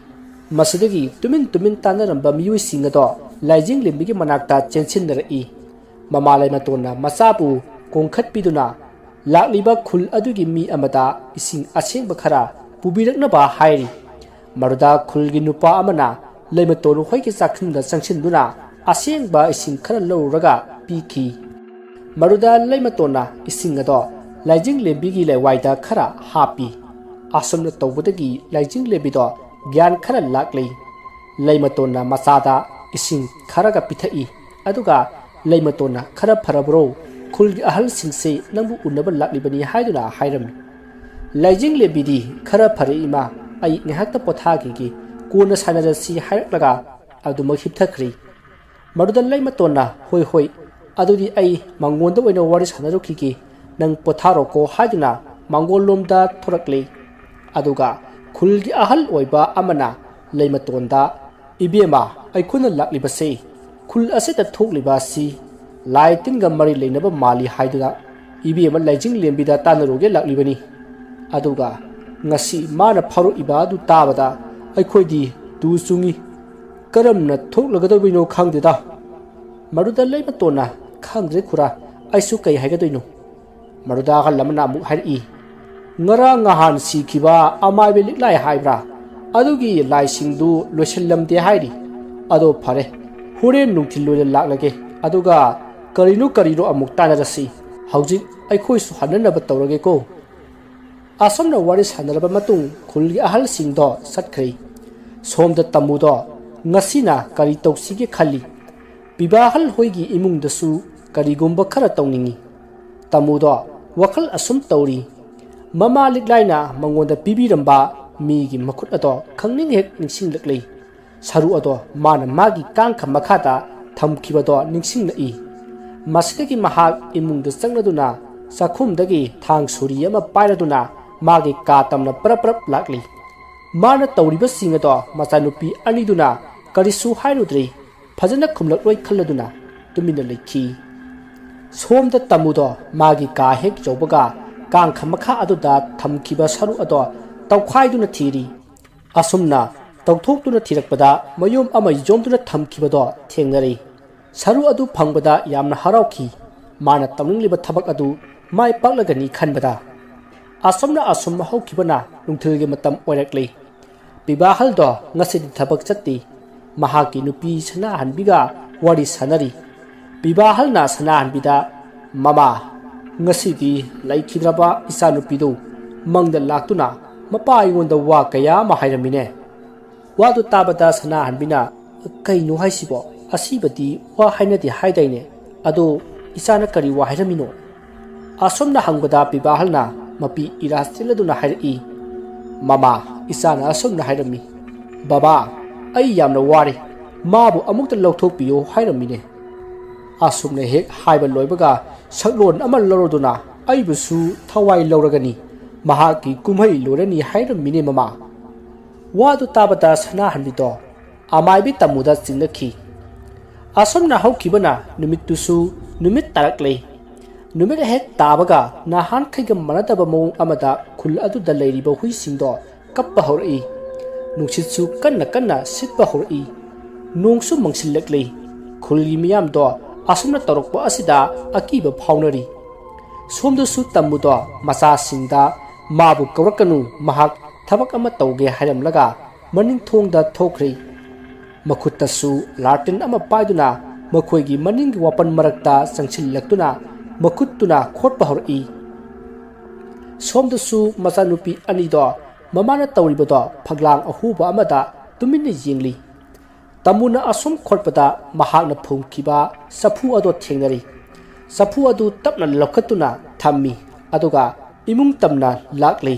ꯃꯁꯤꯗꯒꯤ ꯇꯨꯃꯤꯟ ꯇꯨꯃꯤꯟ ꯇꯥꯟꯅꯔꯝꯕ ꯃꯤꯑꯣꯏꯁꯤꯡ ꯑꯗꯣ ꯂꯥꯏꯖꯤꯡ ꯂꯦꯝꯕꯤꯒꯤ ꯃꯅꯥꯛꯇ ꯆꯦꯟꯁꯤꯟꯅꯔꯛꯏ꯫ ꯃꯃꯥ ꯂꯩꯃꯇꯣꯟꯅ ꯃꯆꯥꯕꯨ ꯀꯣꯡꯈꯠꯄꯤꯗꯨꯅ ꯂꯥꯛꯂꯤꯕ ꯈꯨꯜ ꯑꯗꯨꯒꯤ ꯃꯤ ꯑꯃꯗ ꯏꯁꯤꯡ ꯑꯁꯦꯡꯕ ꯈꯔ ꯄꯨꯕꯤꯔꯛꯅꯕ ꯍꯥꯏꯔꯤ꯫ ꯃꯗꯨꯗ ꯈꯨꯜꯒꯤ ꯅꯨꯄꯥ ꯑꯃꯅ ꯂꯩꯃꯇꯣꯟ ꯍꯣꯏꯒꯤ ꯆꯥꯛꯈꯨꯝꯗ ꯆꯪꯁꯤꯟꯗꯨꯅ ꯑꯁꯦꯡꯕ ꯏꯁꯤꯡ ꯈꯔ ꯂꯧꯔꯨꯔꯒ ꯄꯤꯈꯤ꯫ ꯃꯗꯨꯗ ꯂꯩꯃꯇꯣꯟꯅ ꯏꯁꯤꯡ ꯑꯗꯣ ꯂꯥꯏꯖꯤꯡ ꯂꯦꯝꯕꯤꯒꯤ ꯂꯩꯋꯥꯏꯗ ꯈꯔ ꯍꯥꯞꯄꯤ꯫ ꯑꯁꯨꯝꯅ ꯇꯧꯕꯗꯒꯤ ꯂꯥꯏꯖꯤꯡ ꯂꯦꯝꯕꯤꯗꯣ ꯒ꯭ꯌꯥꯟ ꯈꯔ ꯂꯥꯛꯂꯤ꯫ ꯂꯩꯃꯇꯣꯟꯅ ꯃꯆꯥꯗ ꯏꯁꯤꯡ ꯈꯔꯒ ꯄꯤꯊꯛꯏ꯫ ꯑꯗꯨꯒ ꯂꯩꯃꯇꯣꯟꯅ "ꯈꯔ ꯐꯔꯕ꯭ꯔꯣ? ꯈꯨꯜꯒꯤ ꯑꯍꯜꯁꯤꯡꯁꯦ ꯅꯪꯕꯨ ꯎꯅꯕ ꯂꯥꯛꯂꯤꯕꯅꯤ" ꯍꯥꯏꯗꯨꯅ ꯍꯥꯏꯔꯝꯃꯤ꯫ ꯂꯥꯏꯖꯤꯡ ꯂꯦꯝꯕꯤꯗꯤ "ꯈꯔ ꯐꯔꯦ ꯏꯃꯥ, ꯑꯩ ꯉꯥꯏꯍꯥꯛꯇ ꯄꯣꯊꯥꯈꯤꯒꯦ, ꯀꯣꯟꯅ ꯁꯥꯟꯅꯔꯁꯤ" ꯍꯥꯏꯔꯛꯂꯒ ꯑꯗꯨꯃꯛ ꯍꯤꯞꯊꯈ꯭ꯔꯤ꯫ ꯃꯗꯨꯗ ꯂꯩꯃꯇꯣꯟꯅ, "ꯍꯣꯏ, ꯍꯣꯏ, ꯑꯗꯨꯗꯤ ꯑꯩ ꯃꯉꯣꯟꯗ ꯑꯣꯏꯅ ꯋꯥꯔꯤ ꯁꯥꯟꯅꯔꯨꯈꯤꯒꯦ, ꯅꯪ ꯄꯣꯊꯥꯔꯣꯀꯣ" ꯍꯥꯏꯗꯨꯅ ꯃꯥꯡꯒꯣꯜꯂꯣꯝꯗ ꯊꯣꯔꯛꯂꯦ꯫ ꯑꯗꯨꯒ ꯈꯨꯜꯒꯤ ꯑꯍꯜ ꯑꯣꯏꯕ ꯑꯃꯅ ꯂꯩꯃꯇꯣꯟꯗ, "ꯏꯕꯦꯝꯃ, ꯑꯩꯈꯣꯏꯅ ꯂꯥꯛꯂꯤꯕꯁꯤ ꯈꯨꯜ ꯑꯁꯤꯗ ꯊꯣꯛꯂꯤꯕ ꯑꯁꯤ ꯂꯥꯏ ꯇꯤꯟꯒ ꯃꯔꯤ ꯂꯩꯅꯕ ꯃꯥꯜꯂꯤ ꯍꯥꯏꯗꯨꯅ ꯏꯕꯦꯝꯃ ꯂꯥꯏꯖꯤꯡ ꯂꯦꯝꯕꯤꯗ ꯇꯥꯟꯅꯔꯨꯒꯦ ꯂꯥꯛꯂꯤꯕꯅꯤ꯫ ꯑꯗꯨꯒ ꯉꯁꯤ ꯃꯥꯅ ꯐꯥꯎꯔꯛꯏꯕ ꯑꯗꯨ ꯇꯥꯕꯗ ꯑꯩꯈꯣꯏꯗꯤ ꯇꯨ ꯆꯨꯡꯏ꯫ ꯀꯔꯝꯅ ꯊꯣꯛꯂꯒꯗꯧꯔꯤꯕꯅꯣ ꯈꯪꯗꯦꯗ꯫" ꯃꯗꯨꯗ ꯂꯩꯃꯇꯣꯟꯅ, "ꯈꯪꯗ꯭ꯔꯦ ꯈꯨꯔꯥ, ꯑꯩꯁꯨ ꯀꯩ ꯍꯥꯏꯒꯗꯣꯏꯅꯣ?" ꯃꯗꯨꯗ ꯑꯍꯜ ꯑꯃꯅ ꯑꯃꯨꯛ ꯍꯥꯏꯔꯛꯏ, "ꯉꯔꯥꯡ ꯅꯍꯥꯟ ꯁꯤꯈꯤꯕ ꯑꯃꯥꯏꯕ ꯂꯤꯛꯂꯥꯏ ꯍꯥꯏꯕ꯭ꯔꯥ, ꯑꯗꯨꯒꯤ ꯂꯥꯏꯁꯤꯡꯗꯨ ꯂꯣꯏꯁꯤꯜꯂꯝꯗꯦ ꯍꯥꯏꯔꯤ꯫ ꯑꯗꯣ ꯐꯔꯦ, ꯍꯣꯔꯦꯟ ꯅꯨꯡꯊꯤꯜ ꯑꯣꯏꯅ ꯂꯥꯛꯂꯒꯦ, ꯑꯗꯨꯒ ꯀꯔꯤꯅꯣ ꯀꯔꯤꯅꯣ ꯑꯃꯨꯛ ꯇꯥꯟꯅꯔꯁꯤ꯫ ꯍꯧꯖꯤꯛ ꯑꯩꯈꯣꯏꯁꯨ ꯍꯟꯅꯅꯕ ꯇꯧꯔꯒꯦꯀꯣ꯫" ꯑꯁꯨꯝꯅ ꯋꯥꯔꯤ ꯁꯥꯟꯅꯔꯕ ꯃꯇꯨꯡ ꯈꯨꯜꯒꯤ ꯑꯍꯜꯁꯤꯡꯗꯣ ꯆꯠꯈ꯭ꯔꯦ꯫ ꯁꯣꯝꯗ ꯇꯝꯃꯨꯗꯣ ꯉꯁꯤꯅ ꯀꯔꯤ ꯇꯧꯁꯤꯒꯦ ꯈꯜꯂꯤ꯫ ꯄꯤꯕꯥꯍꯜ ꯍꯣꯏꯒꯤ ꯏꯃꯨꯡꯗꯁꯨ ꯀꯔꯤꯒꯨꯝꯕ ꯈꯔ ꯇꯧꯅꯤꯡꯏ꯫ ꯇꯝꯃꯨꯗꯣ ꯋꯥꯈꯜ ꯑꯁꯨꯝ ꯇꯧꯔꯤ, ꯃꯃꯥ ꯂꯤꯛꯂꯥꯏꯅ ꯃꯉꯣꯟꯗ ꯄꯤꯕꯤꯔꯝꯕ ꯃꯤꯒꯤ ꯃꯈꯨꯠ ꯑꯗꯣ ꯈꯪꯅꯤꯡ ꯍꯦꯛ ꯅꯤꯡꯁꯤꯡꯂꯛꯂꯤ꯫ ꯁꯔꯨ ꯑꯗꯣ ꯃꯥꯅ ꯃꯥꯒꯤ ꯀꯥꯡꯈ ꯃꯈꯥꯗ ꯊꯝꯈꯤꯕꯗꯣ ꯅꯤꯡꯁꯤꯡꯂꯛꯏ꯫ ꯃꯁꯤꯗꯒꯤ ꯃꯍꯥꯛ ꯏꯃꯨꯡꯗ ꯆꯪꯂꯗꯨꯅ ꯆꯥꯛꯈꯨꯝꯗꯒꯤ ꯊꯥꯡ ꯁꯣꯔꯤ ꯑꯃ ꯄꯥꯏꯔꯗꯨꯅ ꯃꯥꯒꯤ ꯀꯥ ꯇꯝꯅ ꯄꯔꯞ ꯄꯔꯞ ꯂꯥꯛꯂꯤ꯫ ꯃꯥꯅ ꯇꯧꯔꯤꯕꯁꯤꯡ ꯑꯗꯣ ꯃꯆꯥꯅꯨꯄꯤ ꯑꯅꯤꯗꯨꯅ ꯀꯔꯤꯁꯨ ꯍꯥꯏꯔꯨꯗ꯭ꯔꯤ꯫ ꯐꯖꯅ ꯈꯨꯝꯂꯛꯂꯣꯏ ꯈꯜꯂꯗꯨꯅ ꯇꯨꯃꯤꯟꯅ ꯂꯩꯈꯤ꯫ ꯁꯣꯝꯗ ꯇꯝꯃꯨꯗꯣ ꯃꯥꯒꯤ ꯀꯥ ꯍꯦꯛ ꯌꯧꯕꯒ ꯀꯥꯡꯈ ꯃꯈꯥ ꯑꯗꯨꯗ ꯊꯝꯈꯤꯕ ꯁꯔꯨ ꯑꯗꯣ ꯇꯧꯈꯥꯏꯗꯨꯅ ꯊꯤꯔꯤ꯫ ꯑꯁꯨꯝꯅ ꯇꯧꯊꯣꯛꯇꯨꯅ ꯊꯤꯔꯛꯄꯗ ꯃꯌꯨꯝ ꯑꯃ ꯌꯣꯝꯗꯨꯅ ꯊꯝꯈꯤꯕꯗꯣ ꯊꯦꯡꯅꯔꯦ꯫ ꯁꯔꯨ ꯑꯗꯨ ꯐꯪꯕꯗ ꯌꯥꯝꯅ ꯍꯔꯥꯎꯈꯤ꯫ ꯃꯥꯅ ꯇꯧꯅꯤꯡꯂꯤꯕ ꯊꯕꯛ ꯑꯗꯨ ꯃꯥꯏ ꯄꯥꯛꯂꯒꯅꯤ ꯈꯟꯕꯗ꯫ ꯑꯁꯨꯝꯅ ꯑꯁꯨꯝ ꯍꯧꯈꯤꯕꯅ ꯅꯨꯡꯊꯤꯜꯒꯤ ꯃꯇꯝ ꯑꯣꯏꯔꯛꯂꯦ꯫ ꯄꯤꯕꯥꯍꯜꯗꯣ ꯉꯁꯤꯗꯤ ꯊꯕꯛ ꯆꯠꯇꯦ꯫ ꯃꯍꯥꯛꯀꯤ ꯅꯨꯄꯤ ꯁꯅꯥꯍꯟꯕꯤꯒ ꯋꯥꯔꯤ ꯁꯥꯟꯅꯔꯤ꯫ ꯄꯤꯕꯥꯍꯜꯅ ꯁꯅꯥꯍꯟꯕꯤꯗ, "ꯃꯃꯥ, ꯉꯁꯤꯗꯤ ꯂꯩꯈꯤꯗ꯭ꯔꯕ ꯏꯆꯥꯅꯨꯄꯤꯗꯨ ꯃꯪꯗ ꯂꯥꯛꯇꯨꯅ ꯃꯄꯥ ꯑꯩꯉꯣꯟꯗ ꯋꯥ ꯀꯌꯥ ꯑꯃ ꯍꯥꯏꯔꯝꯃꯤꯅꯦ꯫" ꯋꯥꯗꯨ ꯇꯥꯕꯗ ꯁꯅꯥꯍꯟꯕꯤꯅ, "ꯀꯩꯅꯣ ꯍꯥꯏꯁꯤꯕꯣ? ꯑꯁꯤꯕꯗꯤ ꯋꯥ ꯍꯥꯏꯅꯗꯦ ꯍꯥꯏꯗꯥꯏꯅꯦ? ꯑꯗꯣ ꯏꯆꯥꯅ ꯀꯔꯤ ꯋꯥ ꯍꯥꯏꯔꯝꯃꯤꯅꯣ?" ꯑꯁꯨꯝꯅ ꯍꯪꯕꯗ ꯄꯤꯕꯥꯍꯜꯅ ꯃꯄꯤ ꯏꯔꯥ ꯆꯦꯜꯂꯗꯨꯅ ꯍꯥꯏꯔꯛꯏ, "ꯃꯃꯥ, ꯏꯆꯥꯅ ꯑꯁꯨꯝꯅ ꯍꯥꯏꯔꯝꯃꯤ, 'ꯕꯕꯥ, ꯑꯩ ꯌꯥꯝꯅ ꯋꯥꯔꯦ꯫ ꯃꯥꯕꯨ ꯑꯃꯨꯛꯇ ꯂꯧꯊꯣꯛꯄꯤꯌꯨ ꯍꯥꯏꯔꯝꯃꯤꯅꯦ꯫ ꯑꯁꯨꯝꯅ ꯍꯦꯛ ꯍꯥꯏꯕ ꯂꯣꯏꯕꯒ ꯁꯛꯂꯣꯟ ꯑꯃ ꯂꯧꯔꯗꯨꯅ ꯑꯩꯕꯨꯁꯨ ꯊꯋꯥꯏ ꯂꯧꯔꯒꯅꯤ, ꯃꯍꯥꯛꯀꯤ ꯀꯨꯝꯍꯩ ꯂꯣꯏꯔꯅꯤ ꯍꯥꯏꯔꯝꯃꯤꯅꯦ ꯃꯃꯥ꯫ ꯋꯥꯗꯨ ꯇꯥꯕꯗ ꯁꯅꯥꯍꯟꯕꯤꯗꯣ ꯑꯃꯥꯏꯕꯤ ꯇꯥꯃꯨꯗ ꯆꯤꯡꯅꯈꯤ꯫ ꯑꯁꯨꯝꯅ ꯍꯧꯈꯤꯕꯅ ꯅꯨꯃꯤꯠꯇꯨꯁꯨ ꯅꯨꯃꯤꯠ ꯇꯥꯔꯛꯂꯦ꯫ ꯅꯨꯃꯤꯠ ꯍꯦꯛ ꯇꯥꯕꯒ ꯅꯍꯥꯟꯈꯩꯒ ꯃꯥꯟꯅꯗꯕ ꯃꯑꯣꯡ ꯑꯃꯗ ꯈꯨꯜ ꯑꯗꯨꯗ ꯂꯩꯔꯤꯕ ꯍꯨꯏꯁꯤꯡꯗꯣ ꯀꯞꯄ ꯍꯧꯔꯛꯏ꯫ ꯅꯨꯡꯁꯤꯠꯁꯨ ꯀꯟꯅ ꯀꯟꯅ ꯁꯤꯠꯄ ꯍꯧꯔꯛꯏ꯫ ꯅꯣꯡꯁꯨ ꯃꯪꯁꯤꯜꯂꯛꯂꯤ꯫ ꯈꯨꯜꯒꯤ ꯃꯤꯌꯥꯝꯗꯣ ꯑꯁꯨꯝꯅ ꯇꯧꯔꯛꯄ ꯑꯁꯤꯗ ꯑꯀꯤꯕ ꯐꯥꯎꯅꯔꯤ꯫ ꯁꯣꯝꯗꯁꯨ ꯇꯝꯃꯨꯗꯣ ꯃꯆꯥꯁꯤꯡꯗ ꯃꯥꯕꯨ ꯀꯧꯔꯛꯀꯅꯨ, ꯃꯍꯥꯛ ꯊꯕꯛ ꯑꯃ ꯇꯧꯒꯦ ꯍꯥꯏꯔꯝꯂꯒ ꯃꯅꯤꯡ ꯊꯣꯡꯗ ꯊꯣꯛꯈ꯭ꯔꯤ꯫ ꯃꯈꯨꯠꯇꯁꯨ ꯂꯥꯔꯇꯤꯟ ꯑꯃ ꯄꯥꯏꯗꯨꯅ ꯃꯈꯣꯏꯒꯤ ꯃꯅꯤꯡꯒꯤ ꯋꯥꯄꯟ ꯃꯔꯛꯇ ꯆꯪꯁꯤꯜꯂꯛꯇꯨꯅ ꯃꯈꯨꯠꯇꯨꯅ ꯈꯣꯠꯄ ꯍꯧꯔꯛꯏ꯫ ꯁꯣꯝꯗꯁꯨ ꯃꯆꯥꯅꯨꯄꯤ ꯑꯅꯤꯗꯣ ꯃꯃꯥꯅ ꯇꯧꯔꯤꯕꯗꯣ ꯐꯛꯂꯥꯡ ꯑꯍꯨꯕ ꯑꯃꯗ ꯇꯨꯃꯤꯟꯅ ꯌꯦꯡꯂꯤ꯫ ꯇꯥꯃꯨꯅ ꯑꯁꯨꯝ ꯈꯣꯠꯄꯗ ꯃꯍꯥꯛꯅ ꯐꯨꯝꯈꯤꯕ ꯆꯐꯨ ꯑꯗꯨ ꯊꯦꯡꯅꯔꯤ꯫ ꯆꯐꯨ ꯑꯗꯨ ꯇꯞꯅ ꯂꯧꯈꯠꯇꯨꯅ ꯊꯝꯃꯤ, ꯑꯗꯨꯒ ꯏꯃꯨꯡ ꯇꯝꯅ ꯂꯥꯛꯂꯤ꯫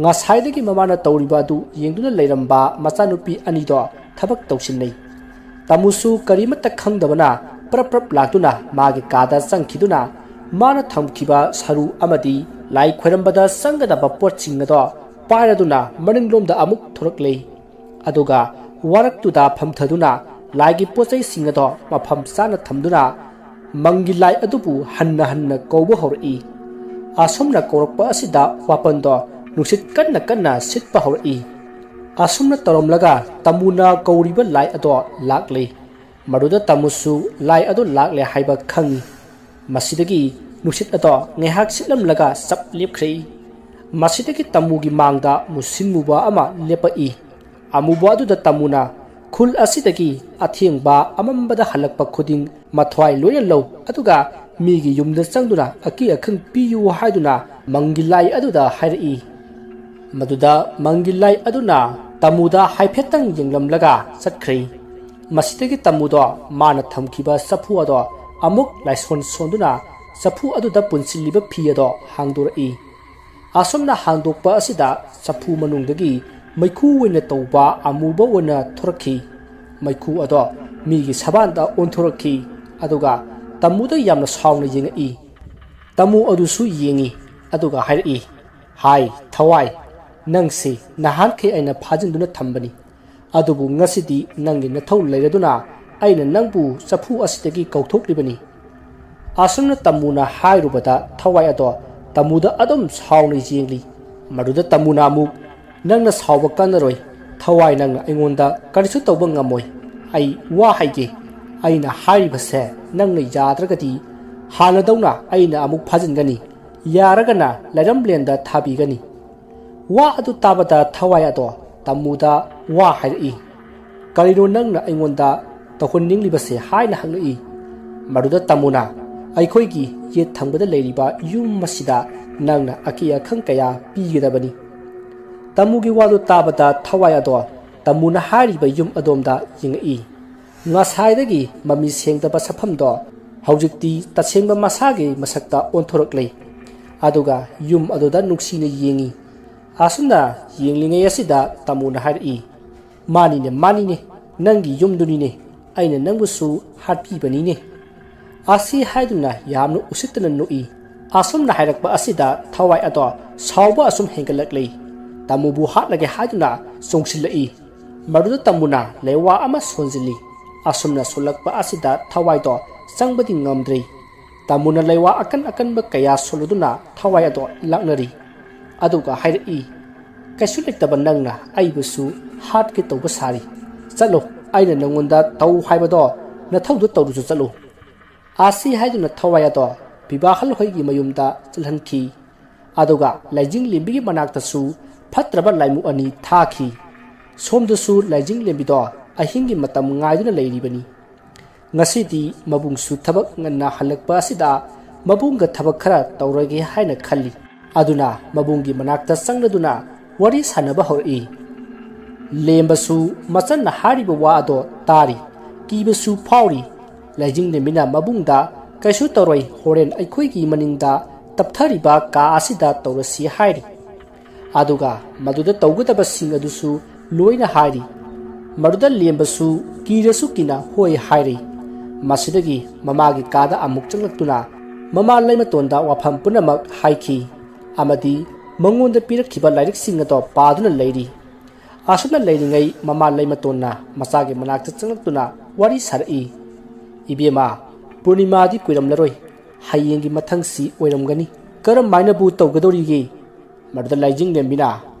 ꯉꯁꯥꯏꯗꯒꯤ ꯃꯃꯥꯅ ꯇꯧꯔꯤꯕ ꯑꯗꯨ ꯌꯦꯡꯗꯨꯅ ꯂꯩꯔꯝꯕ ꯃꯆꯥꯅꯨꯄꯤ ꯑꯅꯤꯗꯣ ꯊꯕꯛ ꯇꯧꯁꯤꯟꯅꯩ꯫ ꯇꯥꯃꯨꯁꯨ ꯀꯔꯤꯃꯠꯇ ꯈꯪꯗꯕꯅ ꯄ꯭ꯔꯞ ꯄ꯭ꯔꯞ ꯂꯥꯛꯇꯨꯅ ꯃꯥꯒꯤ ꯀꯥꯗ ꯆꯪꯈꯤꯗꯨꯅ ꯃꯥꯅ ꯊꯝꯈꯤꯕ ꯁꯔꯨ ꯑꯃꯗꯤ ꯂꯥꯏ ꯈꯣꯏꯔꯝꯕꯗ ꯆꯪꯒꯗꯕ ꯄꯣꯠꯁꯤꯡ ꯑꯗꯣ ꯄꯥꯏꯔꯗꯨꯅ ꯃꯅꯤꯡꯂꯣꯝꯗ ꯑꯃꯨꯛ ꯊꯣꯔꯛꯂꯦ꯫ ꯑꯗꯨꯒ ꯋꯥꯔꯛꯇꯨꯗ ꯐꯝꯊꯗꯨꯅ ꯂꯥꯏꯒꯤ ꯄꯣꯠꯆꯩꯁꯤꯡ ꯑꯗꯣ ꯃꯐꯝ ꯆꯥꯅ ꯊꯝꯗꯨꯅ ꯃꯪꯒꯤ ꯂꯥꯏ ꯑꯗꯨꯕꯨ ꯍꯟꯅ ꯍꯟꯅ ꯀꯧꯕ ꯍꯧꯔꯛꯏ꯫ ꯑꯁꯨꯝꯅ ꯀꯧꯔꯛꯄ ꯑꯁꯤꯗ ꯋꯥꯄꯟꯗꯣ ꯅꯨꯡꯁꯤꯠ ꯀꯟꯅ ꯀꯟꯅ ꯁꯤꯠꯄ ꯍꯧꯔꯛꯏ꯫ ꯑꯁꯨꯝꯅ ꯇꯧꯔꯝꯂꯒ ꯇꯥꯃꯨꯅ ꯀꯧꯔꯤꯕ ꯂꯥꯏ ꯑꯗꯣ ꯂꯥꯛꯂꯦ꯫ ꯃꯗꯨꯗ ꯇꯥꯃꯨꯁꯨ ꯂꯥꯏ ꯑꯗꯣ ꯂꯥꯛꯂꯦ ꯍꯥꯏꯕ ꯈꯪꯏ꯫ ꯃꯁꯤꯗꯒꯤ ꯅꯨꯡꯁꯤꯠ ꯑꯗꯣ ꯉꯥꯏꯍꯥꯛ ꯁꯤꯠꯂꯝꯂꯒ ꯆꯞ ꯂꯦꯞꯈ꯭ꯔꯦ꯫ ꯃꯁꯤꯗꯒꯤ ꯇꯥꯃꯨꯒꯤ ꯃꯥꯡꯗ ꯃꯨꯁꯤꯟ ꯃꯨꯕ ꯑꯃ ꯂꯦꯞꯄꯛꯏ꯫ ꯑꯃꯨꯕ ꯑꯗꯨꯗ ꯇꯥꯃꯨꯅ, "ꯈꯨꯜ ꯑꯁꯤꯗꯒꯤ ꯑꯊꯦꯡꯕ ꯑꯃꯝꯕꯗ ꯍꯜꯂꯛꯄ ꯈꯨꯗꯤꯡ ꯃꯊ꯭ꯋꯥꯏ ꯂꯣꯏꯅ ꯂꯧ, ꯑꯗꯨꯒ ꯃꯤꯒꯤ ꯌꯨꯝꯗ ꯆꯪꯗꯨꯅ ꯑꯀꯤ ꯑꯈꯪ ꯄꯤꯌꯨ" ꯍꯥꯏꯗꯨꯅ ꯃꯪꯒꯤ ꯂꯥꯏ ꯑꯗꯨꯗ ꯍꯥꯏꯔꯛꯏ꯫ ꯃꯗꯨꯗ ꯃꯪꯒꯤ ꯂꯥꯏ ꯑꯗꯨꯅ ꯇꯥꯃꯨꯗ ꯍꯥꯏꯐꯦꯠꯇꯪ ꯌꯦꯡꯂꯝꯂꯒ ꯆꯠꯈ꯭ꯔꯦ꯫ ꯃꯁꯤꯗꯒꯤ ꯇꯥꯃꯨꯗꯣ ꯃꯥꯅ ꯊꯝꯈꯤꯕ ꯆꯐꯨ ꯑꯗꯣ ꯑꯃꯨꯛ ꯂꯥꯏꯁꯣꯟ ꯁꯣꯟꯗꯨꯅ ꯆꯐꯨ ꯑꯗꯨꯗ ꯄꯨꯟꯁꯤꯜꯂꯤꯕ ꯐꯤ ꯑꯗꯣ ꯍꯥꯡꯗꯣꯔꯛꯏ꯫ ꯑꯁꯨꯝꯅ ꯍꯥꯡꯗꯣꯛꯄ ꯑꯁꯤꯗ ꯆꯐꯨ ꯃꯅꯨꯡꯗꯒꯤ ꯃꯩꯈꯨ ꯑꯣꯏꯅ ꯇꯧꯕ ꯑꯃꯨꯕ ꯑꯣꯏꯅ ꯊꯣꯔꯛꯈꯤ꯫ ꯃꯩꯈꯨ ꯑꯗꯣ ꯃꯤꯒꯤ ꯁꯕꯥꯟꯗ ꯑꯣꯟꯊꯣꯔꯛꯈꯤ꯫ ꯑꯗꯨꯒ ꯇꯥꯃꯨꯗ ꯌꯥꯝꯅ ꯁꯥꯎꯅ ꯌꯦꯡꯉꯛꯏ꯫ ꯇꯥꯃꯨ ꯑꯗꯨꯁꯨ ꯌꯦꯡꯉꯤ꯫ ꯑꯗꯨꯒ ꯍꯥꯏꯔꯛꯏ, "ꯍꯥꯏ, ꯊꯋꯥꯏ, ꯅꯪꯁꯤ ꯅꯍꯥꯟꯈꯩ ꯑꯩꯅ ꯐꯥꯖꯤꯟꯗꯨꯅ ꯊꯝꯕꯅꯤ꯫ ꯑꯗꯨꯕꯨ ꯉꯁꯤꯗꯤ ꯅꯪꯒꯤ ꯅꯊꯧ ꯂꯩꯔꯗꯨꯅ ꯑꯩꯅ ꯅꯪꯕꯨ ꯆꯐꯨ ꯑꯁꯤꯗꯒꯤ ꯀꯧꯊꯣꯛꯂꯤꯕꯅꯤ꯫" ꯑꯁꯨꯝꯅ ꯇꯥꯃꯨꯅ ꯍꯥꯏꯔꯨꯕꯗ ꯊꯋꯥꯏ ꯑꯗꯣ ꯇꯥꯃꯨꯗ ꯑꯗꯨꯝ ꯁꯥꯎꯅ ꯌꯦꯡꯂꯤ꯫ ꯃꯗꯨꯗ ꯇꯥꯃꯨꯅ ꯑꯃꯨꯛ, "ꯅꯪꯅ ꯁꯥꯎꯕ ꯀꯥꯟꯅꯔꯣꯏ꯫ ꯊꯋꯥꯏ, ꯅꯪꯅ ꯑꯩꯉꯣꯟꯗ ꯀꯔꯤꯁꯨ ꯇꯧꯕ ꯉꯝꯃꯣꯏ꯫ ꯑꯩ ꯋꯥ ꯍꯥꯏꯒꯦ꯫ ꯑꯩꯅ ꯍꯥꯏꯔꯤꯕꯁꯦ ꯅꯪꯅ ꯌꯥꯗ꯭ꯔꯒꯗꯤ ꯍꯥꯟꯅꯗꯧꯅ ꯑꯩꯅ ꯑꯃꯨꯛ ꯐꯥꯖꯤꯟꯒꯅꯤ꯫ ꯌꯥꯔꯒꯅ ꯂꯩꯔꯝꯂꯦꯟꯗ ꯊꯥꯕꯤꯒꯅꯤ꯫" ꯋꯥ ꯑꯗꯨ ꯇꯥꯕꯗ ꯊꯋꯥꯏ ꯑꯗꯣ ꯇꯥꯃꯨꯗ ꯋꯥ ꯍꯥꯏꯔꯛꯏ꯫ "ꯀꯔꯤꯅꯣ ꯅꯪꯅ ꯑꯩꯉꯣꯟꯗ ꯇꯧꯍꯟꯅꯤꯡꯂꯤꯕꯁꯦ?" ꯍꯥꯏꯅ ꯍꯪꯂꯛꯏ꯫ ꯃꯗꯨꯗ ꯇꯥꯃꯨꯅ, "ꯑꯩꯈꯣꯏꯒꯤ ꯌꯦꯠ ꯊꯪꯕꯗ ꯂꯩꯔꯤꯕ ꯌꯨꯝ ꯑꯁꯤꯗ ꯅꯪꯅ ꯑꯀꯤ ꯑꯈꯪ ꯀꯌꯥ ꯄꯤꯒꯗꯕꯅꯤ꯫" ꯇꯥꯃꯨꯒꯤ ꯋꯥꯗꯨ ꯇꯥꯕꯗ ꯊꯋꯥꯏ ꯑꯗꯣ ꯇꯥꯃꯨꯅ ꯍꯥꯏꯔꯤꯕ ꯌꯨꯝ ꯑꯗꯣꯝꯗ ꯌꯦꯡꯉꯛꯏ꯫ ꯉꯁꯥꯏꯗꯒꯤ ꯃꯃꯤ ꯁꯦꯡꯗꯕ ꯁꯛꯐꯝꯗꯣ ꯍꯧꯖꯤꯛꯇꯤ ꯇꯁꯦꯡꯕ ꯃꯁꯥꯒꯤ ꯃꯁꯛꯇ ꯑꯣꯟꯊꯣꯔꯛꯂꯦ꯫ ꯑꯗꯨꯒ ꯌꯨꯝ ꯑꯗꯨꯗ ꯅꯨꯡꯁꯤꯅ ꯌꯦꯡꯉꯤ꯫ ꯑꯁꯨꯝꯅ ꯌꯦꯡꯂꯤꯉꯩ ꯑꯁꯤꯗ ꯇꯥꯃꯨꯅ ꯍꯥꯏꯔꯛꯏ, "ꯃꯥꯅꯤꯅꯦ, ꯃꯥꯅꯤꯅꯦ, ꯅꯪꯒꯤ ꯌꯨꯝꯗꯨꯅꯤꯅꯦ, ꯑꯩꯅ ꯅꯪꯕꯨꯁꯨ ꯍꯥꯠꯄꯤꯕꯅꯤꯅꯦ꯫" ꯑꯁꯤ ꯍꯥꯏꯗꯨꯅ ꯌꯥꯝꯅ ꯎꯁꯤꯠꯇꯅ ꯅꯣꯛꯏ꯫ ꯑꯁꯨꯝꯅ ꯍꯥꯏꯔꯛꯄ ꯑꯁꯤꯗ ꯊꯋꯥꯏ ꯑꯗꯣ ꯁꯥꯎꯕ ꯑꯁꯨꯝ ꯍꯦꯟꯒꯠꯂꯛꯂꯤ꯫ ꯇꯥꯃꯨꯕꯨ ꯍꯥꯠꯂꯒꯦ ꯍꯥꯏꯗꯨꯅ ꯆꯣꯡꯁꯤꯜꯂꯛꯏ꯫ ꯃꯗꯨꯗ ꯇꯥꯃꯨꯅ ꯂꯩꯋꯥ ꯑꯃ ꯁꯣꯟꯖꯤꯜꯂꯤ꯫ ꯑꯁꯨꯝꯅ ꯁꯣꯜꯂꯛꯄ ꯑꯁꯤꯗ ꯊꯋꯥꯏꯗꯣ ꯆꯪꯕꯗꯤ ꯉꯝꯗ꯭ꯔꯤ꯫ ꯇꯥꯃꯨꯅ ꯂꯩꯋꯥ ꯑꯀꯟ ꯑꯀꯟꯕ ꯀꯌꯥ ꯁꯣꯜꯂꯗꯨꯅ ꯊꯋꯥꯏ ꯑꯗꯣ ꯂꯥꯛꯅꯔꯤ꯫ ꯑꯗꯨꯒ ꯍꯥꯏꯔꯛꯏ, "ꯀꯩꯁꯨ ꯂꯩꯇꯕ ꯅꯪꯅ ꯑꯩꯕꯨꯁꯨ ꯍꯥꯠꯀꯦ ꯇꯧꯕ ꯁꯥꯔꯤ꯫ ꯆꯠꯂꯣ, ꯑꯩꯅ ꯅꯪꯉꯣꯟꯗ ꯇꯧ ꯍꯥꯏꯕꯗꯣ ꯅꯊꯧꯗꯣ ꯇꯧꯔꯨꯁꯨ ꯆꯠꯂꯨ꯫" ꯑꯁꯤ ꯍꯥꯏꯗꯨꯅ ꯊꯋꯥꯏ ꯑꯗꯣ ꯕꯤꯕꯥꯍꯜ ꯍꯣꯏꯒꯤ ꯃꯌꯨꯝꯗ ꯆꯠꯍꯟꯈꯤ꯫ ꯑꯗꯨꯒ ꯂꯥꯏꯖꯤꯡ ꯂꯦꯝꯕꯤꯒꯤ ꯃꯅꯥꯛꯇꯁꯨ ꯐꯠꯇ꯭ꯔꯕ ꯂꯥꯏꯃꯨ ꯑꯅꯤ ꯊꯥꯈꯤ꯫ ꯁꯣꯝꯗꯁꯨ ꯂꯥꯏꯖꯤꯡ ꯂꯦꯝꯕꯤꯗꯣ ꯑꯍꯤꯡꯒꯤ ꯃꯇꯝ ꯉꯥꯏꯗꯨꯅ ꯂꯩꯔꯤꯕꯅꯤ꯫ ꯉꯁꯤꯗꯤ ꯃꯕꯨꯡꯁꯨ ꯊꯕꯛ ꯉꯟꯅ ꯍꯜꯂꯛꯄ ꯑꯁꯤꯗ ꯃꯕꯨꯡꯒ ꯊꯕꯛ ꯈꯔ ꯇꯧꯔꯒꯦ ꯍꯥꯏꯅ ꯈꯜꯂꯤ꯫ ꯑꯗꯨꯅ ꯃꯕꯨꯡꯒꯤ ꯃꯅꯥꯛꯇ ꯆꯪꯂꯗꯨꯅ ꯋꯥꯔꯤ ꯁꯥꯟꯅꯕ ꯍꯧꯔꯛꯏ꯫ ꯂꯦꯝꯕꯁꯨ ꯃꯆꯟꯅ ꯍꯥꯏꯔꯤꯕ ꯋꯥ ꯑꯗꯣ ꯇꯥꯔꯤ꯫ ꯀꯤꯕꯁꯨ ꯐꯥꯎꯔꯤ꯫ ꯂꯥꯏꯖꯤꯡ ꯂꯦꯝꯕꯤꯅ ꯃꯕꯨꯡꯗ, "ꯀꯩꯁꯨ ꯇꯧꯔꯣꯏ, ꯍꯣꯔꯦꯟ ꯑꯩꯈꯣꯏꯒꯤ ꯃꯅꯤꯡꯗ ꯇꯞꯊꯔꯤꯕ ꯀꯥ ꯑꯁꯤꯗ ꯇꯧꯔꯁꯤ" ꯍꯥꯏꯔꯤ꯫ ꯑꯗꯨꯒ ꯃꯗꯨꯗ ꯇꯧꯒꯗꯕꯁꯤꯡ ꯑꯗꯨꯁꯨ ꯂꯣꯏꯅ ꯍꯥꯏꯔꯤ꯫ ꯃꯗꯨꯗ ꯂꯦꯝꯕꯁꯨ ꯀꯤꯔꯁꯨ ꯀꯤꯅ ꯍꯣꯏ ꯍꯥꯏꯔꯤ꯫ ꯃꯁꯤꯗꯒꯤ ꯃꯃꯥꯒꯤ ꯀꯥꯗ ꯑꯃꯨꯛ ꯆꯪꯂꯛꯇꯨꯅ ꯃꯃꯥ ꯂꯩꯃꯇꯣꯟꯗ ꯋꯥꯐꯝ ꯄꯨꯝꯅꯃꯛ ꯍꯥꯏꯈꯤ ꯑꯃꯗꯤ ꯃꯉꯣꯟꯗ ꯄꯤꯔꯛꯈꯤꯕ ꯂꯥꯏꯔꯤꯛꯁꯤꯡ ꯑꯗꯣ ꯄꯥꯗꯨꯅ ꯂꯩꯔꯤ꯫ ꯑꯁꯨꯝꯅ ꯂꯩꯔꯤꯉꯩ ꯃꯃꯥ ꯂꯩꯃꯇꯣꯟꯅ ꯃꯆꯥꯒꯤ ꯃꯅꯥꯛꯇ ꯆꯪꯂꯛꯇꯨꯅ ꯋꯥꯔꯤ ꯁꯥꯔꯛꯏ, "ꯏꯕꯦꯝꯃ, ꯄꯨꯔꯅꯤꯃꯥꯗꯤ ꯀꯨꯏꯔꯝꯂꯔꯣꯏ꯫ ꯍꯌꯦꯡꯒꯤ ꯃꯊꯪꯁꯤ ꯑꯣꯏꯔꯝꯒꯅꯤ꯫ ꯀꯔꯝ ꯍꯥꯏꯅꯕꯨ ꯇꯧꯒꯗꯧꯔꯤꯒꯦ?" ꯃꯗꯨꯗ ꯂꯥꯏꯖꯤꯡꯂꯦꯝꯕꯤꯅ,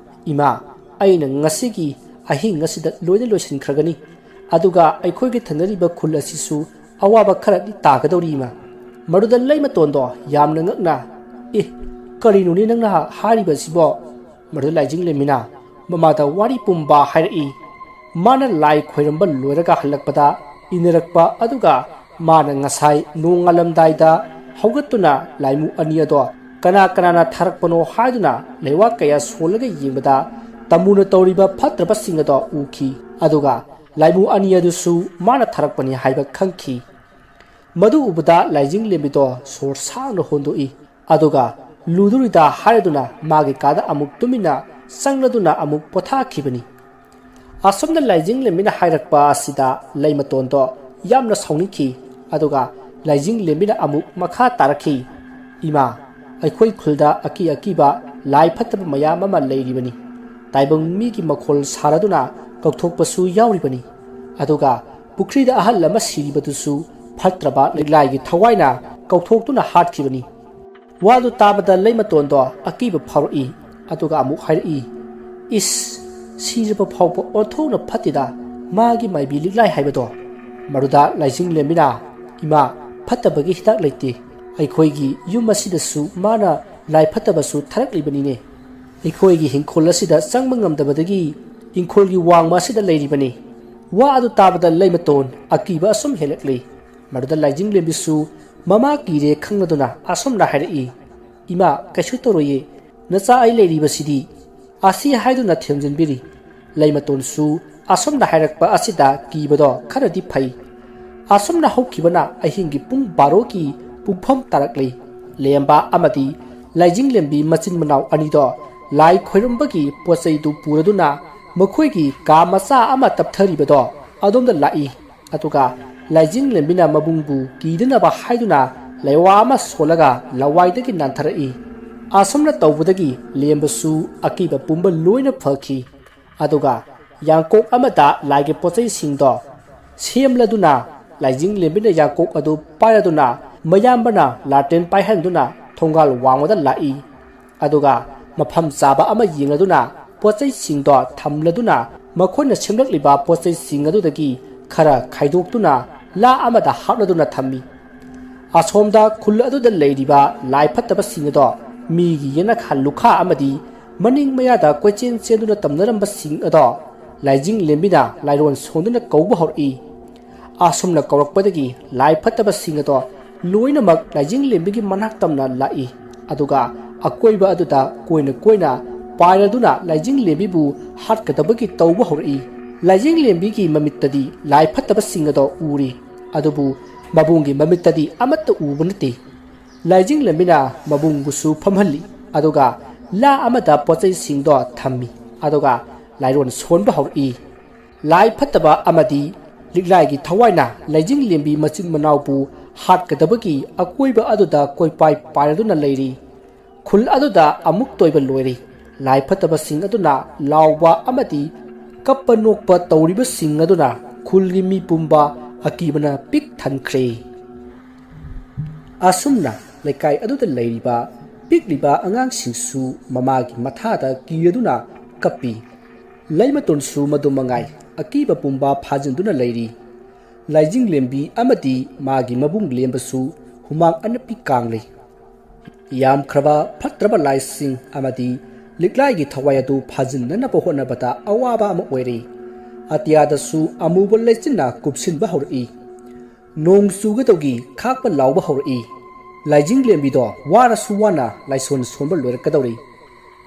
"ꯏꯃꯥ, ꯑꯩꯅ ꯉꯁꯤꯒꯤ ꯑꯍꯤꯡ ꯑꯁꯤꯗ ꯂꯣꯏꯅ ꯂꯣꯏꯁꯤꯟꯈ꯭ꯔꯒꯅꯤ꯫ ꯑꯗꯨꯒ ꯑꯩꯈꯣꯏꯒꯤ ꯊꯪꯅꯔꯤꯕ ꯈꯨꯜ ꯑꯁꯤꯁꯨ ꯑꯋꯥꯕ ꯈꯔꯗꯤ ꯇꯥꯒꯗꯧꯔꯤ, ꯏꯃꯥ꯫" ꯃꯗꯨꯗ ꯂꯩꯃꯇꯣꯟꯗꯣ ꯌꯥꯝꯅ ꯉꯛꯅ, "ꯑꯦ, ꯀꯔꯤꯅꯣꯅꯦ ꯅꯪꯅ ꯍꯥꯏꯔꯤꯕꯁꯤꯕꯣ?" ꯃꯗꯨꯗ ꯂꯥꯏꯖꯤꯡꯂꯦꯝꯕꯤꯅ ꯃꯃꯥꯗ ꯋꯥꯔꯤ ꯄꯨꯝꯕ ꯍꯥꯏꯔꯛꯏ꯫ ꯃꯥꯅ ꯂꯥꯏ ꯈꯣꯏꯔꯝꯕ ꯂꯣꯏꯔꯒ ꯍꯜꯂꯛꯄꯗ ꯏꯟꯅꯔꯛꯄ ꯑꯗꯨꯒ ꯃꯥꯅ ꯉꯁꯥꯏ ꯅꯣꯡꯉꯥꯜꯂꯝꯗꯥꯏꯗ ꯍꯧꯒꯠꯇꯨꯅ ꯂꯥꯏꯃꯨ ꯑꯅꯤ ꯑꯗꯣ ꯀꯅꯥ ꯀꯅꯥꯅ ꯊꯥꯔꯛꯄꯅꯣ ꯍꯥꯏꯗꯨꯅ ꯂꯩꯋꯥ ꯀꯌꯥ ꯁꯣꯜꯂꯒ ꯌꯦꯡꯕꯗ ꯇꯝꯃꯨꯅ ꯇꯧꯔꯤꯕ ꯐꯠꯇ꯭ꯔꯕꯁꯤꯡ ꯑꯗꯣ ꯎꯈꯤ꯫ ꯑꯗꯨꯒ ꯂꯥꯏꯃꯨ ꯑꯅꯤ ꯑꯗꯨꯁꯨ ꯃꯥꯅ ꯊꯥꯔꯛꯄꯅꯤ ꯍꯥꯏꯕ ꯈꯪꯈꯤ꯫ ꯃꯗꯨ ꯎꯕꯗ ꯂꯥꯏꯖꯤꯡꯂꯦꯝꯕꯤꯗꯣ ꯁꯣꯔ ꯁꯥꯡꯅ ꯍꯣꯟꯗꯣꯛꯏ꯫ ꯑꯗꯨꯒ ꯂꯨꯗꯨꯔꯤꯗ ꯍꯥꯏꯔꯗꯨꯅ ꯃꯥꯒꯤ ꯀꯥꯗ ꯑꯃꯨꯛ ꯇꯨꯃꯤꯟꯅ ꯆꯪꯂꯗꯨꯅ ꯑꯃꯨꯛ ꯄꯣꯊꯥꯈꯤꯕꯅꯤ꯫ ꯑꯁꯨꯝꯅ ꯂꯥꯏꯖꯤꯡꯂꯦꯝꯕꯤꯅ ꯍꯥꯏꯔꯛꯄ ꯑꯁꯤꯗ ꯂꯩꯃꯇꯣꯟꯗꯣ ꯌꯥꯝꯅ ꯁꯥꯎꯅꯤꯡꯈꯤ꯫ ꯑꯗꯨꯒ ꯂꯥꯏꯖꯤꯡꯂꯦꯝꯕꯤꯅ ꯑꯃꯨꯛ ꯃꯈꯥ ꯇꯥꯔꯛꯈꯤ, "ꯏꯃꯥ, ꯑꯩꯈꯣꯏ ꯈꯨꯜꯗ ꯑꯀꯤ ꯑꯀꯤꯕ ꯂꯥꯏ ꯐꯠꯇꯕ ꯃꯌꯥꯝ ꯑꯃ ꯂꯩꯔꯤꯕꯅꯤ꯫ ꯇꯥꯏꯕꯪ ꯃꯤꯒꯤ ꯃꯈꯣꯜ ꯁꯥꯔꯗꯨꯅ ꯀꯧꯊꯣꯛꯄꯁꯨ ꯌꯥꯎꯔꯤꯕꯅꯤ꯫ ꯑꯗꯨꯒ ꯄꯨꯈ꯭ꯔꯤꯗ ꯑꯍꯜ ꯑꯃ ꯁꯤꯔꯤꯕꯗꯨꯁꯨ ꯐꯠꯇ꯭ꯔꯕ ꯂꯤꯛꯂꯥꯏꯒꯤ ꯊꯋꯥꯏꯅ ꯀꯧꯊꯣꯛꯇꯨꯅ ꯍꯥꯠꯈꯤꯕꯅꯤ꯫" ꯋꯥꯗꯨ ꯇꯥꯕꯗ ꯂꯩꯃꯇꯣꯟꯗꯣ ꯑꯀꯤꯕ ꯐꯥꯎꯔꯛꯏ꯫ ꯑꯗꯨꯒ ꯑꯃꯨꯛ ꯍꯥꯏꯔꯛꯏ, "ꯏꯁ, ꯁꯤꯔꯕ ꯐꯥꯎꯕ ꯑꯣꯟꯊꯣꯛꯅ ꯐꯠꯇꯦꯗ ꯃꯥꯒꯤ ꯃꯥꯏꯕꯤ ꯂꯤꯛꯂꯥꯏ ꯍꯥꯏꯕꯗꯣ꯫" ꯃꯗꯨꯗ ꯂꯥꯏꯖꯤꯡꯂꯦꯝꯕꯤꯅ, "ꯏꯃꯥ, ꯐꯠꯇꯕꯒꯤ ꯍꯤꯗꯥꯛ ꯂꯩꯇꯦ꯫ ꯑꯩꯈꯣꯏꯒꯤ ꯌꯨꯝ ꯑꯁꯤꯗꯁꯨ ꯃꯥꯅ ꯂꯥꯏ ꯐꯠꯇꯕꯁꯨ ꯊꯥꯔꯛꯂꯤꯕꯅꯤꯅꯦ꯫ ꯑꯩꯈꯣꯏꯒꯤ ꯍꯤꯡꯈꯣꯜ ꯑꯁꯤꯗ ꯆꯪꯕ ꯉꯝꯗꯕꯗꯒꯤ ꯏꯪꯈꯣꯜꯒꯤ ꯋꯥꯡꯃ ꯑꯁꯤꯗ ꯂꯩꯔꯤꯕꯅꯤ꯫" ꯋꯥ ꯑꯗꯨ ꯇꯥꯕꯗ ꯂꯩꯃꯇꯣꯟ ꯑꯀꯤꯕ ꯑꯁꯨꯝ ꯍꯦꯜꯂꯛꯂꯤ꯫ ꯃꯗꯨꯗ ꯂꯥꯏꯖꯤꯡꯂꯦꯝꯕꯤꯁꯨ ꯃꯃꯥ ꯀꯤꯔꯦ ꯈꯪꯂꯗꯨꯅ ꯑꯁꯨꯝꯅ ꯍꯥꯏꯔꯛꯏ, "ꯏꯃꯥ, ꯀꯩꯁꯨ ꯇꯧꯔꯣꯏꯌꯦ, ꯅꯆꯥ ꯑꯩ ꯂꯩꯔꯤꯕꯁꯤꯗꯤ꯫" ꯑꯁꯤ ꯍꯥꯏꯗꯨꯅ ꯊꯦꯝꯖꯤꯟꯕꯤꯔꯤ꯫ ꯂꯩꯃꯇꯣꯟꯁꯨ ꯑꯁꯨꯝꯅ ꯍꯥꯏꯔꯛꯄ ꯑꯁꯤꯗ ꯀꯤꯕꯗꯣ ꯈꯔꯗꯤ ꯐꯩ꯫ ꯑꯁꯨꯝꯅ ꯍꯧꯈꯤꯕꯅ ꯑꯍꯤꯡꯒꯤ ꯄꯨꯡ ꯕꯥꯔꯣꯒꯤ ꯄꯨꯡꯐꯝ ꯇꯥꯔꯛꯂꯤ꯫ ꯂꯦꯝꯕ ꯑꯃꯗꯤ ꯂꯥꯏꯖꯤꯡꯂꯦꯝꯕꯤ ꯃꯆꯤꯟ ꯃꯅꯥꯎ ꯑꯅꯤꯗꯣ ꯂꯥꯏ ꯈꯣꯏꯔꯝꯕꯒꯤ ꯄꯣꯠ ꯆꯩꯗꯨ ꯄꯨꯔꯗꯨꯅ ꯃꯈꯣꯏꯒꯤ ꯀꯥ ꯃꯆꯥ ꯑꯃ ꯇꯞꯊꯔꯤꯕꯗꯣ ꯑꯗꯣꯝꯗ ꯂꯥꯛꯏ꯫ ꯑꯗꯨꯒ ꯂꯥꯏꯖꯤꯡꯂꯦꯝꯕꯤꯅ ꯃꯕꯨꯡꯕꯨ ꯀꯤꯗꯅꯕ ꯍꯥꯏꯗꯨꯅ ꯂꯩꯋꯥ ꯑꯃ ꯁꯣꯜꯂꯒ ꯂꯋꯥꯏꯗꯒꯤ ꯅꯥꯟꯊꯔꯛꯏ꯫ ꯑꯁꯨꯝꯅ ꯇꯧꯕꯗꯒꯤ ꯂꯦꯝꯕꯁꯨ ꯑꯀꯤꯕ ꯄꯨꯝꯕ ꯂꯣꯏꯅ ꯐꯈꯤ꯫ ꯑꯗꯨꯒ ꯌꯥꯡꯀꯣꯛ ꯑꯃꯗ ꯂꯥꯏꯒꯤ ꯄꯣꯠꯆꯩꯁꯤꯡꯗꯣ ꯁꯦꯝꯂꯗꯨꯅ, ꯂꯥꯏꯖꯤꯡꯂꯦꯝꯕꯤꯅ ꯌꯥꯡꯀꯣꯛ ꯑꯗꯨ ꯄꯥꯏꯔꯗꯨꯅ ꯃꯌꯥꯝꯕꯅ ꯂꯥꯇꯦꯟ ꯄꯥꯏꯍꯟꯗꯨꯅ ꯊꯣꯡꯒꯥꯜ ꯋꯥꯡꯃꯗ ꯂꯥꯛꯏ꯫ ꯑꯗꯨꯒ ꯃꯐꯝ ꯆꯥꯕ ꯑꯃ ꯌꯦꯡꯂꯗꯨꯅ ꯄꯣꯠꯆꯩꯁꯤꯡꯗꯣ ꯊꯝꯂꯗꯨꯅ ꯃꯈꯣꯏꯅ ꯁꯦꯝꯂꯛꯂꯤꯕ ꯄꯣꯠꯆꯩꯁꯤꯡ ꯑꯗꯨꯗꯒꯤ ꯈꯔ ꯈꯥꯏꯗꯣꯛꯇꯨꯅ ꯂꯥ ꯑꯃꯗ ꯍꯥꯞꯂꯗꯨꯅ ꯊꯝꯃꯤ꯫ ꯑꯁꯣꯝꯗ ꯈꯨꯜ ꯑꯗꯨꯗ ꯂꯩꯔꯤꯕ ꯂꯥꯏ ꯐꯠꯇꯕꯁꯤꯡ ꯑꯗꯣ ꯃꯤꯒꯤ ꯌꯦꯅꯈꯥ ꯂꯨꯈꯥ ꯑꯃꯗꯤ ꯃꯅꯤꯡ ꯃꯌꯥꯗ ꯀꯣꯏꯆꯦꯟ ꯆꯦꯟꯗꯨꯅ ꯇꯝꯅꯔꯝꯕꯁꯤꯡ ꯑꯗꯣ ꯂꯥꯏꯖꯤꯡ ꯂꯦꯝꯕꯤꯅ ꯂꯥꯏꯔꯣꯟ ꯁꯣꯟꯗꯨꯅ ꯀꯧꯕ ꯍꯧꯔꯛꯏ꯫ ꯑꯁꯨꯝꯅ ꯀꯧꯔꯛꯄꯗꯒꯤ ꯂꯥꯏ ꯐꯠꯇꯕꯁꯤꯡ ꯑꯗꯣ ꯂꯣꯏꯅꯃꯛ ꯂꯥꯏꯖꯤꯡ ꯂꯦꯝꯕꯤꯒꯤ ꯃꯅꯥꯛ ꯇꯝꯅ ꯂꯥꯛꯏ꯫ ꯑꯗꯨꯒ ꯑꯀꯣꯏꯕ ꯑꯗꯨꯗ ꯀꯣꯏꯅ ꯀꯣꯏꯅ ꯄꯥꯏꯔꯗꯨꯅ ꯂꯥꯏꯖꯤꯡ ꯂꯦꯝꯕꯤꯕꯨ ꯍꯥꯠꯀꯗꯕꯒꯤ ꯇꯧꯕ ꯍꯧꯔꯛꯏ꯫ ꯂꯥꯏꯖꯤꯡ ꯂꯦꯝꯕꯤꯒꯤ ꯃꯃꯤꯠꯇꯗꯤ ꯂꯥꯏ ꯐꯠꯇꯕꯁꯤꯡ ꯑꯗꯣ ꯎꯔꯤ, ꯑꯗꯨꯕꯨ ꯃꯕꯨꯡꯒꯤ ꯃꯃꯤꯠꯇꯗꯤ ꯑꯃꯠꯇ ꯎꯕ ꯅꯠꯇꯦ꯫ ꯂꯥꯏꯖꯤꯡ ꯂꯦꯝꯕꯤꯅ ꯃꯕꯨꯡꯕꯨꯁꯨ ꯐꯝꯍꯜꯂꯤ, ꯑꯗꯨꯒ ꯂꯥ ꯑꯃꯗ ꯄꯣꯠꯆꯩꯁꯤꯡꯗꯣ ꯊꯝꯃꯤ, ꯑꯗꯨꯒ ꯂꯥꯏꯔꯣꯟ ꯁꯣꯟꯕ ꯍꯧꯔꯛꯏ꯫ ꯂꯥꯏ ꯐꯠꯇꯕ ꯑꯃꯗꯤ ꯂꯤꯛꯂꯥꯏꯒꯤ ꯊꯋꯥꯏꯅ ꯂꯥꯏꯖꯤꯡ ꯂꯦꯝꯕꯤ ꯃꯆꯤꯟ ꯃꯅꯥꯎꯕꯨ ꯍꯥꯠꯀꯗꯕꯒꯤ ꯑꯀꯣꯏꯕ ꯑꯗꯨꯗ ꯀꯣꯏꯄꯥꯏ ꯄꯥꯏꯔꯗꯨꯅ ꯂꯩꯔꯤ꯫ ꯈꯨꯜ ꯑꯗꯨꯗ ꯑꯃꯨꯛ ꯇꯣꯏꯕ ꯂꯣꯏꯔꯤ꯫ ꯂꯥꯏ ꯐꯠꯇꯕꯁꯤꯡ ꯑꯗꯨꯅ ꯂꯥꯎꯕ ꯑꯃꯗꯤ ꯀꯞꯄ ꯅꯣꯛꯄ ꯇꯧꯔꯤꯕꯁꯤꯡ ꯑꯗꯨꯅ ꯈꯨꯜꯒꯤ ꯃꯤ ꯄꯨꯝꯕ ꯑꯀꯤꯕꯅ ꯄꯤꯛ ꯊꯟꯈ꯭ꯔꯦ꯫ ꯑꯁꯨꯝꯅ ꯂꯩꯀꯥꯏ ꯑꯗꯨꯗ ꯂꯩꯔꯤꯕ ꯄꯤꯛꯂꯤꯕ ꯑꯉꯥꯡꯁꯤꯡꯁꯨ ꯃꯃꯥꯒꯤ ꯃꯊꯥꯗ ꯀꯤꯔꯗꯨꯅ ꯀꯞꯄꯤ꯫ ꯂꯩꯃꯇꯣꯟꯁꯨ ꯃꯗꯨ ꯃꯉꯥꯏ ꯑꯀꯤꯕ ꯄꯨꯝꯕ ꯐꯥꯖꯤꯟꯗꯨꯅ ꯂꯩꯔꯤ꯫ ꯂꯥꯏꯖꯤꯡ ꯂꯦꯝꯕꯤ ꯑꯃꯗꯤ ꯃꯥꯒꯤ ꯃꯕꯨꯡ ꯂꯦꯝꯕꯁꯨ ꯍꯨꯃꯥꯡ ꯑꯅꯞꯄꯤ ꯀꯥꯡꯂꯤ꯫ ꯌꯥꯝꯈ꯭ꯔꯕ ꯐꯠꯇ꯭ꯔꯕ ꯂꯥꯏꯁꯤꯡ ꯑꯃꯗꯤ ꯂꯤꯛꯂꯥꯏꯒꯤ ꯊꯋꯥꯏ ꯑꯗꯨ ꯐꯥꯖꯤꯟꯅꯅꯕ ꯍꯣꯠꯅꯕꯗ ꯑꯋꯥꯕ ꯑꯃ ꯑꯣꯏꯔꯤ꯫ ꯑꯇꯤꯌꯥꯗꯁꯨ ꯑꯃꯨꯕ ꯂꯩꯆꯤꯟꯅ ꯀꯨꯞꯁꯤꯟꯕ ꯍꯧꯔꯛꯏ꯫ ꯅꯣꯡ ꯆꯨꯒꯗꯧꯒꯤ ꯈꯥꯛꯄ ꯂꯥꯎꯕ ꯍꯧꯔꯛꯏ꯫ ꯂꯥꯏꯖꯤꯡ ꯂꯦꯝꯕꯤꯗꯣ ꯋꯥꯔꯁꯨ ꯋꯥꯅ ꯂꯥꯏꯁꯣꯟ ꯁꯣꯟꯕ ꯂꯣꯏꯔꯛꯀꯗꯧꯔꯤ꯫